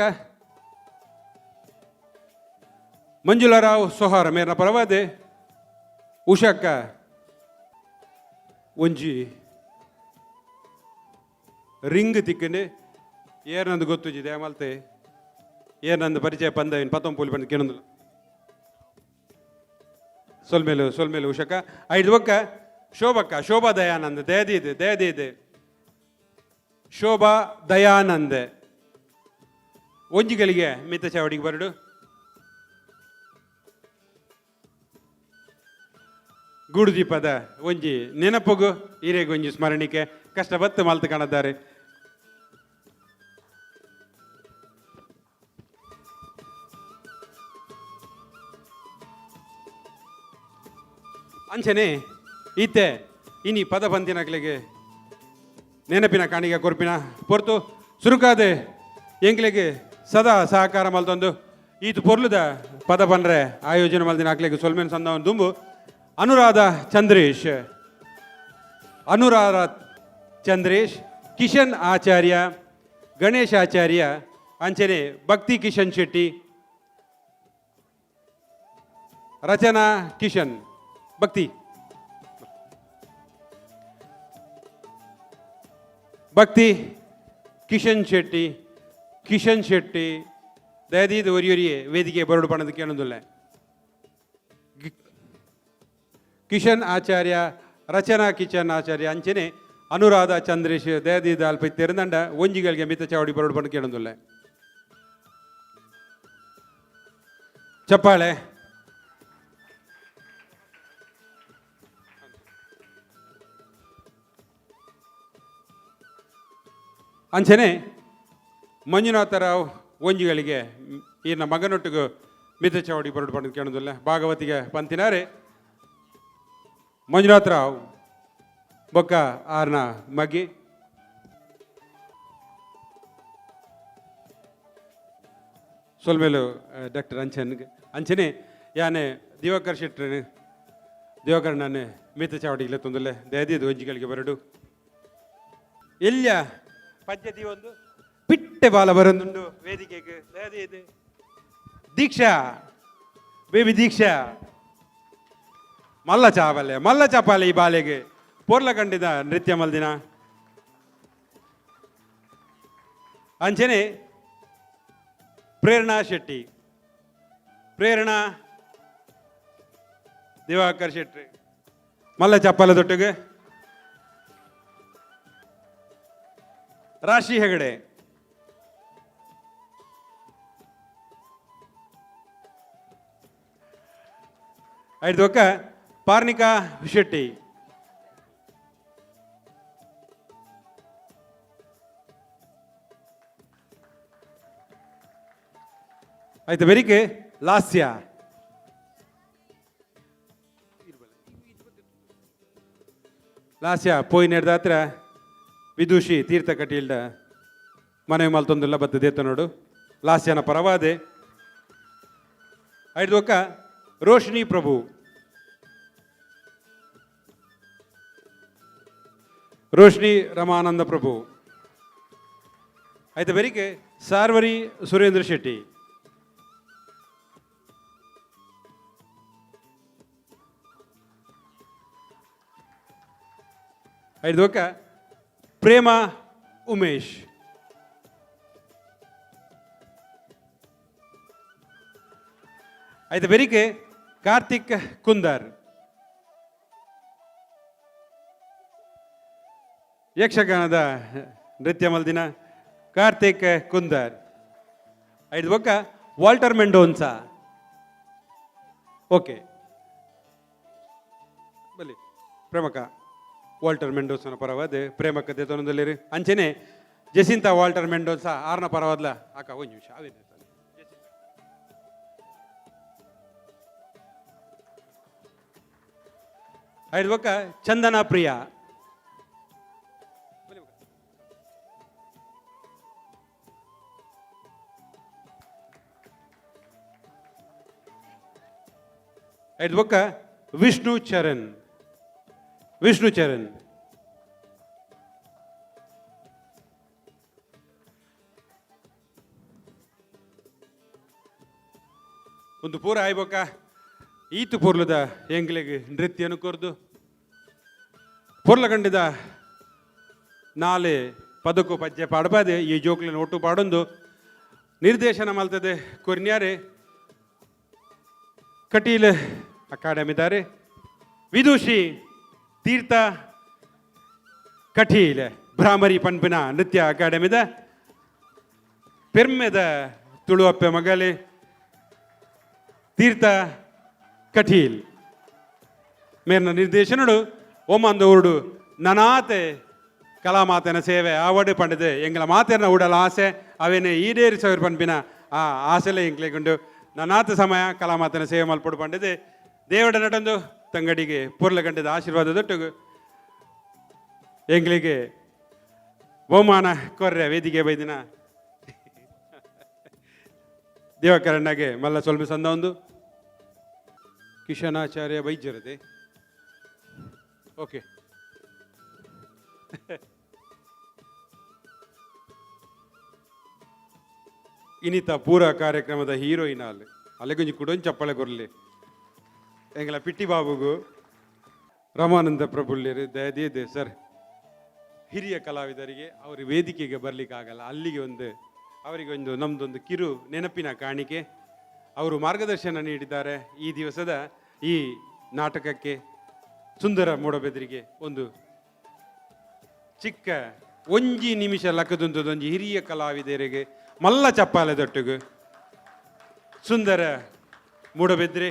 S2: ಮಂಜುಳಾರಾವ್ ಸೊಹಾರ ಮೇರ್ನ ಪರವಾದೆ ಉಷಕ್ಕ ಒಂಜಿ ರಿಂಗ್ ತಿಕ್ಕಂಡೆ ಏರ್ನಂದು ಗೊತ್ತುಜಿದೆ ಮಲ್ತೆ ಏರ್ನಂದು ಪರಿಚಯ ಪಂದ ಇನ್ ಪತ್ತೊಂಪುಲಿ ಪಂದ್ ಕೇಳೊಂದಿಲ್ಲ ಸೊಲ್ಮೇಲು ಸೊಲ್ಮೇಲು ಉಷಕ್ಕ. ಐದು ಒಕ್ಕ ಶೋಭಕ್ಕ ಶೋಭಾ ದಯಾನಂದ್ ದಯದೀದ್ ದಯದೀದ್ ಶೋಭಾ ದಯಾನಂದ್ ಒಂಜಿಗಳಿಗೆ ಮಿತ್ತ ಚಾವಡಿಗೆ ಬರಡು. ಗೂಡುದೀಪದ ಒಂಜಿ ನೆನಪುಗು ಹಿರೇಗೊಂಜಿ ಒಂಜಿ ಸ್ಮರಣಿಕೆ ಕಷ್ಟ ಬತ್ತು ಮಲ್ತು ಕಾಣದ್ದಾರೆ. ಅಂಚನೆ ಈತೆ ಇನಿ ಪದ ಪಂತಿನಕ್ಲೆಗೆ ನೆನಪಿನ ಕಾಣಿಕೆ ಕೊರ್ಪಿನ ಪೊರ್ತು ಸುರುಕಾದೆ ಎಂಕ್ಲೆಗೆ ಸದಾ ಸಹಕಾರ ಮಲ್ತೊಂದು ಈತ ಪೊರ್ಲುದ ಪದ ಪನ್ರೆ ಆಯೋಜನೆ ಮಲ್ದಿನ ಅಕ್ಲೆಗೆ ಸೊಲ್ಮೆನ್ ಸಂದವನ್ ದುಂಬು ಅನುರಾಧ ಚಂದ್ರೇಶ್, ಅನುರಾಧ ಚಂದ್ರೇಶ್, ಕಿಶನ್ ಆಚಾರ್ಯ, ಗಣೇಶ್ ಆಚಾರ್ಯ, ಅಂಚನೆ ಭಕ್ತಿ ಕಿಶನ್ ಶೆಟ್ಟಿ, ರಚನಾ ಕಿಶನ್, ಭಕ್ತಿ ಭಕ್ತಿ ಕಿಶನ್ ಶೆಟ್ಟಿ, ಕಿಶನ್ ಶೆಟ್ಟಿ ದಯದೀದ್ ಒರಿಯೊರಿಯೇ ವೇದಿಕೆ ಬರಡು ಪಣದ ಕೇಳೊಂದುಲ್ಲೆ. ಕಿಶನ್ ಆಚಾರ್ಯ, ರಚನಾ ಕಿಶನ್ ಆಚಾರ್ಯ, ಅಂಚನೆ ಅನುರಾಧ ಚಂದ್ರೇಶ್ ದಯದೀದ್ ಅಲ್ಪ ತೆರೆದಂಡ ಒಂಜಿಗಳಿಗೆ ಮಿತ್ತ ಚಾವಡಿ ಬರಡು ಪಣ ಕೇಳೊಂದುಲ್ಲೆ. ಚಪ್ಪಾಳೆ. ಅಂಚನೆ ಮಂಜುನಾಥರಾವ್ ಒಂಜಿಗಳಿಗೆ ಈರ್ನ ಮಗನೊಟ್ಟಿಗೂ ಮಿತ್ತ ಚಾವಡಿ ಬರಡು ಪಂಡ ಕೇಳೋದಿಲ್ಲ. ಭಾಗವತಿಗೆ ಪಂತಿನಾರೆ ಮಂಜುನಾಥರಾವ್ ಬೊಕ್ಕ ಆರ್ನ ಮಗಿ ಸೊಲ್ಮೇಲು ಡಾಕ್ಟರ್ ಅಂಚನ್ ಅಂಚನೆ ಯಾನೆ ದಿವಾಕರ್ ಶೆಟ್ಟರ್ ದಿವಾಕರ್ ನಾನು ಮಿತ್ತ ಚಾವಡಿಗೆ ತೊಂದಲೆ ದಯದೀದು ಒಂಜಿಗಳಿಗೆ ಬರಡು. ಎಲ್ಯ ಪದ್ಧತಿ ಒಂದು ಪಿಟ್ಟೆ ಬಾಲ ಬರೊಂದುಂಡು ವೇದಿಕೆಗೆ ದಯದೀದು ದೀಕ್ಷಾ ಬೇಬಿ ದೀಕ್ಷಾ ಮಲ್ಲ ಚಾವಲೆ ಮಲ್ಲ ಚಪಾಲೆ ಈ ಬಾಲೆಗೆ ಪೊರ್ಲ ಕಂಡಿದ ನೃತ್ಯ ಮಲ್ದಿನ ಅಂಚನೆ ಪ್ರೇರಣಾ ಶೆಟ್ಟಿ, ಪ್ರೇರಣಾ ದಿವಾಕರ್ ಶೆಟ್ಟಿ ಮಲ್ಲ ಚಪ್ಪಾಲೆ ದೊಟ್ಟಿಗೆ. ರಾಶಿ ಹೆಗಡೆ. ಐದು ಒಕ್ಕ ಪಾರ್ನಿಕಾ ಶೆಟ್ಟಿ. ಆಯ್ತು ಬೆರಿಕೆ ಲಾಸ್ಯ. ಲಾಸ್ಯ ಪೋಯಿ ನೆಡ್ದಾತ್ರ ವಿದುಷಿ ತೀರ್ಥ ಕಟೀಲ್ಡ ಮನೆ ಮಲ್ತೊಂದುಲ್ಲ ಬತ್ತ ದೇತ ನೋಡು ಲಾಸ್ಯನ ಪರವಾದೆ. ಐದು ಒಕ್ಕ ರೋಶಿನಿ ಪ್ರಭು. ರೋಶಿನಿ ರಮಾನಂದ ಪ್ರಭು. ಆಯ್ತು ಬೆರಿಕೆ ಸಾರ್ವರಿ ಸುರೇಂದ್ರ ಶೆಟ್ಟಿ. ಐದು ಒಕ್ಕ ಪ್ರೇಮ ಉಮೇಶ್. ಆಯ್ತು ಬೆರಿಕೆ ಕಾರ್ತಿಕ್ ಕುಂದರ್. ಯಕ್ಷಗಾನದ ನೃತ್ಯ ಮಲ್ದಿನ ಕಾರ್ತಿಕ್ ಕುಂದರ್. ಐದು ಬೊಕ್ಕ ವಾಲ್ಟರ್ ಮೆಂಡೋನ್ಸಾ. ಓಕೆ ಬಲಿ ಪ್ರೇಮಕ ವಾಲ್ಟರ್ ಮೆಂಡೋನ್ಸನ ಪರವಾದ ಪ್ರೇಮಕ ದೇತನದಲ್ಲಿರಿ ಅಂಚೆನೆ ಜೆಸಿಂತ ವಾಲ್ಟರ್ ಮೆಂಡೋನ್ಸಾ ಆರ್ನ ಪರವಾದ್ಲ ಆಕ ಒಂದು ನಿಮಿಷ ಅವೇನೆ ಐದು ಬೊಕ್ಕ ಚಂದನ ಪ್ರಿಯ. ಐದು ಬೊಕ್ಕ ವಿಷ್ಣು ಚರಣ್. ವಿಷ್ಣು ಚರಣ್. ಒಂದು ಪೂರ ಆಯ್ಬೊಕ್ಕ ಈತು ಪೊರ್ಲುದ ಎಂಗ್ಲೆಗ್ ನೃತ್ಯನು ಕೊರ್ದು ಪೊರ್ಲಗಂಡಿದ ನಾಲೆ ಪದಕು ಪಜ್ಜೆ ಪಾಡಬಾದೆ ಈ ಜೋಕ್ಲಿನ ಒಟ್ಟು ಪಾಡೊಂದು ನಿರ್ದೇಶನ ಮಲ್ತದೆ ಕೊರ್ನ್ಯಾರೆ ಕಟೀಲ್ ಅಕಾಡೆಮಿದಾರೆ ವಿದುಷಿ ತೀರ್ಥ ಕಟೀಲ್ ಭ್ರಾಮರಿ ಪನ್ಪಿನ ನೃತ್ಯ ಅಕಾಡೆಮಿದ ಪೆರ್ಮೆದ ತುಳುವಪ್ಪೆ ಮಗಲೆ ತೀರ್ಥ ಕಟೀಲ್ ಮೇರ್ನ ನಿರ್ದೇಶನಡು ಓಮಂದ ಊರುಡು ನನಾತೆ ಕಲಾಮಾತನ ಸೇವೆ ಆವಡು ಪಂಡದು ಎಂಗಳ ಮಾತೆರ್ನ ಉಡಲ ಆಸೆ ಅವೇನೆ ಈಡೇರಿಸವರು ಪನ್ಪಿನ ಆ ಆಸೆಲೆ ಎಂಕ್ಲೆಗುಂಡು ನನಾತ ಸಮಯ ಕಲಾಮಾತನ ಸೇವೆ ಮಲ್ಪಡು ಪಂಡದು ದೇವಡ ನಟಂದು ತಂಗಡಿಗೆ ಪೊರ್ಲ ಗಂಟದ ಆಶೀರ್ವಾದ ದೊಟ್ಟುಗು ಎಂಗ್ಲಿಗೆ ಬಹುಮಾನ ಕೊರ್ರೆ ವೇದಿಕೆ ಬೈದಿನ ದೇವಕರಣ್ಣಗೆ ಮಲ್ಲ ಸೊಲ್ಮೆ ಸಂದ ಒಂದು ಕಿಶನಾಚಾರ್ಯ ವೈದ್ಯರದೆ. ಓಕೆ ಇನಿತ ಪೂರ ಕಾರ್ಯಕ್ರಮದ ಹೀರೋಯಿನ್ ಅಲ್ಲಿ ಅಲ್ಲೆಗೊಂಜಿ ಕುಡೊಂಜಿ ಚಪ್ಪಳೆ ಕೊರ್ಲಿ ಎಂಗಲ ಪಿಟ್ಟಿ ಬಾಬುಗು ರಮಾನಂದ ಪ್ರಭುಲ್ಯರು ದಯದೀದೆ ಸರ್. ಹಿರಿಯ ಕಲಾವಿದರಿಗೆ ಅವರ ವೇದಿಕೆಗೆ ಬರಲಿಕ್ಕಾಗಲ್ಲ, ಅಲ್ಲಿಗೆ ಒಂದು ಅವರಿಗೆ ಒಂದು ನಮ್ಮದೊಂದು ಕಿರು ನೆನಪಿನ ಕಾಣಿಕೆ. ಅವರು ಮಾರ್ಗದರ್ಶನ ನೀಡಿದ್ದಾರೆ ಈ ದಿವಸದ ಈ ನಾಟಕಕ್ಕೆ. ಸುಂದರ ಮೂಡಬೆದರಿಗೆ ಒಂದು ಚಿಕ್ಕ ಒಂಜಿ ನಿಮಿಷ ಲಕ್ಕದೊಂದು ಹಿರಿಯ ಕಲಾವಿದರಿಗೆ ಮಲ್ಲ ಚಪ್ಪಾಲೆ ದೊಟ್ಟುಗು ಸುಂದರ ಮೂಡಬೆದ್ರೆ.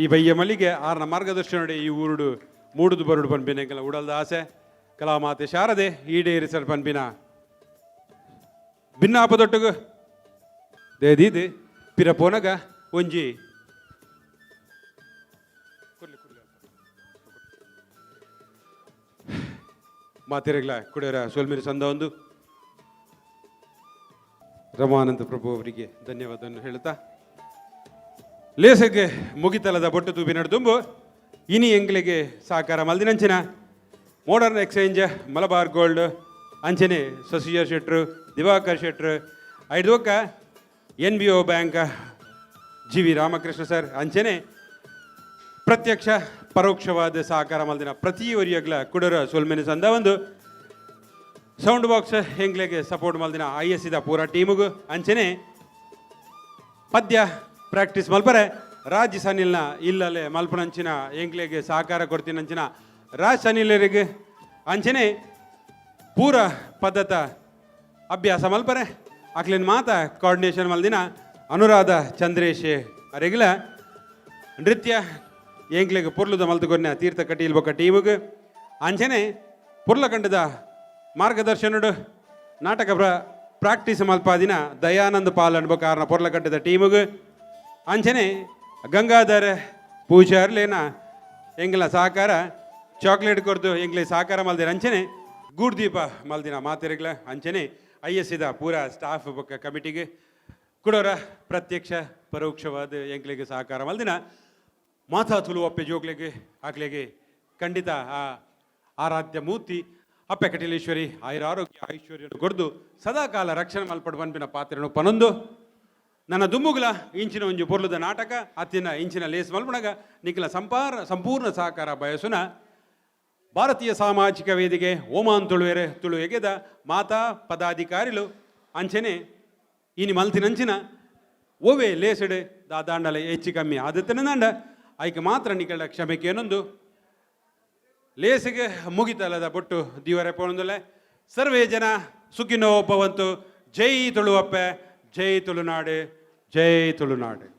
S2: ಈ ಬಯ್ಯ ಮಲ್ಲಿಗೆ ಆರ್ನ ಮಾರ್ಗದರ್ಶನ ಈ ಊರುಡು ಮೂಡುದು ಬರುಡು ಪನ್ಪಿನ ಎಂಕಲ ಉಡಲ್ದ ಆಸೆ ಕಲಾಮಾತೆ ಶಾರದೆ ಈಡೇರಿಸಲ್ ಪನ್ಪಿನ ಭಿನ್ನಾಪದೊಟ್ಟುಗು ದೇದೀದು ಪಿರ ಪೋನಗ ಒಂಜಿ ಮಾತಿರಗ್ಲ ಕುಡಿಯರ ಸೋಲ್ಮಿರಿ ಸಂದ ಒಂದು ರಮಾನಂದ ಪ್ರಭು ಅವರಿಗೆ ಧನ್ಯವಾದವನ್ನು ಹೇಳುತ್ತಾ ಲೇಸಗೆ ಮುಗಿತಲದ ಬೊಟ್ಟು ತೂಬಿ ನಡುದುಂಬು ಇನಿ ಎಂಗ್ಲಿಗೆ ಸಹಕಾರ ಮಲ್ದಿನಂಚಿನ ಮಾಡರ್ನ್ ಎಕ್ಸ್ಚೇಂಜ್ ಮಲಬಾರ್ ಗೋಲ್ಡ್ ಅಂಚನೆ ಸಸಿಯರ್ ಶೆಟ್ರು ದಿವಾಕರ್ ಶೆಟ್ರು ಐದೋಕ N B O bank G V Ramakrishna sir ಅಂಚನೆ ಪ್ರತ್ಯಕ್ಷ ಪರೋಕ್ಷವಾದ ಸಹಕಾರ ಮಲ್ದಿನ ಪ್ರತಿಯೊರಿಯಗ್ಲ ಕುಡರ ಸೊಲ್ಮೆನೆ ಸಂದ ಒಂದು ಸೌಂಡ್ ಬಾಕ್ಸ್ ಎಂಗ್ಲೆಗೆ ಸಪೋರ್ಟ್ ಮಲ್ದಿನ I S ಇದ ಪೂರ ಟೀಮುಗು ಅಂಚನೆ ಪದ್ಯ ಪ್ರಾಕ್ಟೀಸ್ ಮಲ್ಪರೆ ರಾಜ್ ಸನಿಲ್ನ ಇಲ್ಲಲೆ ಮಲ್ಪುನಂಚಿನ ಎಂಕ್ಲೆಗ್ ಸಹಕಾರ ಕೊರ್ತಿನಂಚಿನ ರಾಜ್ ಸನಿಲರಿಗೆ ಅಂಚನೆ ಪೂರ ಪದ್ಧತ ಅಭ್ಯಾಸ ಮಲ್ಪರೆ ಅಕ್ಲೆನ್ ಮಾತ ಕೋಆರ್ಡಿನೇಷನ್ ಮಲ್ದಿನ ಅನುರಾಧ ಚಂದ್ರೇಶ್ ಅರೆಗ್ಲ ನೃತ್ಯ ಎಂಕ್ಲೆಗ್ ಪೊರ್ಲುದ ಮಲ್ತುಕೊರ್ನ ತೀರ್ಥ ಕಟೀಲ್ ಬೊಕ್ಕ ಟೀಮುಗ್ ಅಂಚನೆ ಪೊರ್ಲಕಂಡದ ಮಾರ್ಗದರ್ಶನಡು ನಾಟಕ ಪ್ರಾಕ್ಟೀಸ್ ಮಲ್ಪಾದಿನ ದಯಾನಂದ್ ಪಾಲನ್ ಬೊಕ್ಕ ಆರ್ನ ಪೊರ್ಲಕಂಡದ ಟೀಮುಗ್ ಅಂಚನೆ ಗಂಗಾಧರ್ ಪೂಜಾರ್ಲೇನ ಎಂಗ್ಲ ಸಹಕಾರ ಚಾಕ್ಲೇಟ್ ಕೊರ್ದು ಎಂಗ್ಲೆ ಸಹಕಾರ ಮಲ್ದಿನ ಅಂಚನೆ ಗೂಡ್ದೀಪ ಮಲ್ದಿನ ಮಾತೆರೆಗ್ಲ ಅಂಚನೆ I S ಸಿದ ಪೂರ ಸ್ಟಾಫ್ ಬೊಕ್ಕ ಕಮಿಟಿಗೆ ಕುಡೋರ ಪ್ರತ್ಯಕ್ಷ ಪರೋಕ್ಷವಾದ ಎಂಕ್ಲೆಗ್ ಸಹಕಾರ ಮಲ್ದಿನ ಮಾತಾ ತುಳು ಅಪ್ಪೆ ಜೋಕ್ಲೆಗ್ ಆಕ್ಲೆಗೆ ಖಂಡಿತ ಆ ಆರಾಧ್ಯ ಮೂರ್ತಿ ಅಪ್ಪೆ ಕಟೀಲೇಶ್ವರಿ ಆಯುರ ಆರೋಗ್ಯ ಐಶ್ವರ್ಯ ಕೊರ್ದು ಸದಾಕಾಲ ರಕ್ಷಣೆ ಮಲ್ಪಡು ಪನ್ಪಿನ ಪಾತ್ರನು ಪನೊಂದು. ನನ್ನ ದುಮ್ಮುಗುಲ ಇಂಚಿನ ಒಂಜಿ ಪೊರ್ಲುದ ನಾಟಕ ಅತ್ತಿನ ಇಂಚಿನ ಲೇಸ್ ಮಲ್ಪುನಗ ನಿಖಿಲ ಸಂಪೂರ್ಣ ಸಹಕಾರ ಬಯಸುನ ಭಾರತೀಯ ಸಾಮಾಜಿಕ ವೇದಿಕೆ ಓಮಾನ್ ತುಳುವೆರೆ ತುಳು ಎಗೆದ ಮಾತಾ ಪದಾಧಿಕಾರಿಲು ಅಂಚನೆ ಇನಿ ಮಲ್ತಿನಂಚಿನ ಓವೆ ಲೇಸಡೆ ದಾದಾಂಡಲ ಹೆಚ್ಚು ಕಮ್ಮಿ ಆದತ್ತನ ಐಕೆ ಮಾತ್ರ ನಿಕಳ ಕ್ಷಮೆಕೇನೊಂದು ಲೇಸಿಗೆ ಮುಗಿತಲ್ಲದ ಬೊಟ್ಟು ದಿವರೆ ಪೋಣದಲ್ಲೇ ಸರ್ವೇ ಜನ ಸುಖಿನೋ ಭವಂತು. ಜೈ ತುಳುವಪ್ಪೆ, ಜೈ ತುಳುನಾಡು, ಜೈ ತುಳುನಾಡು.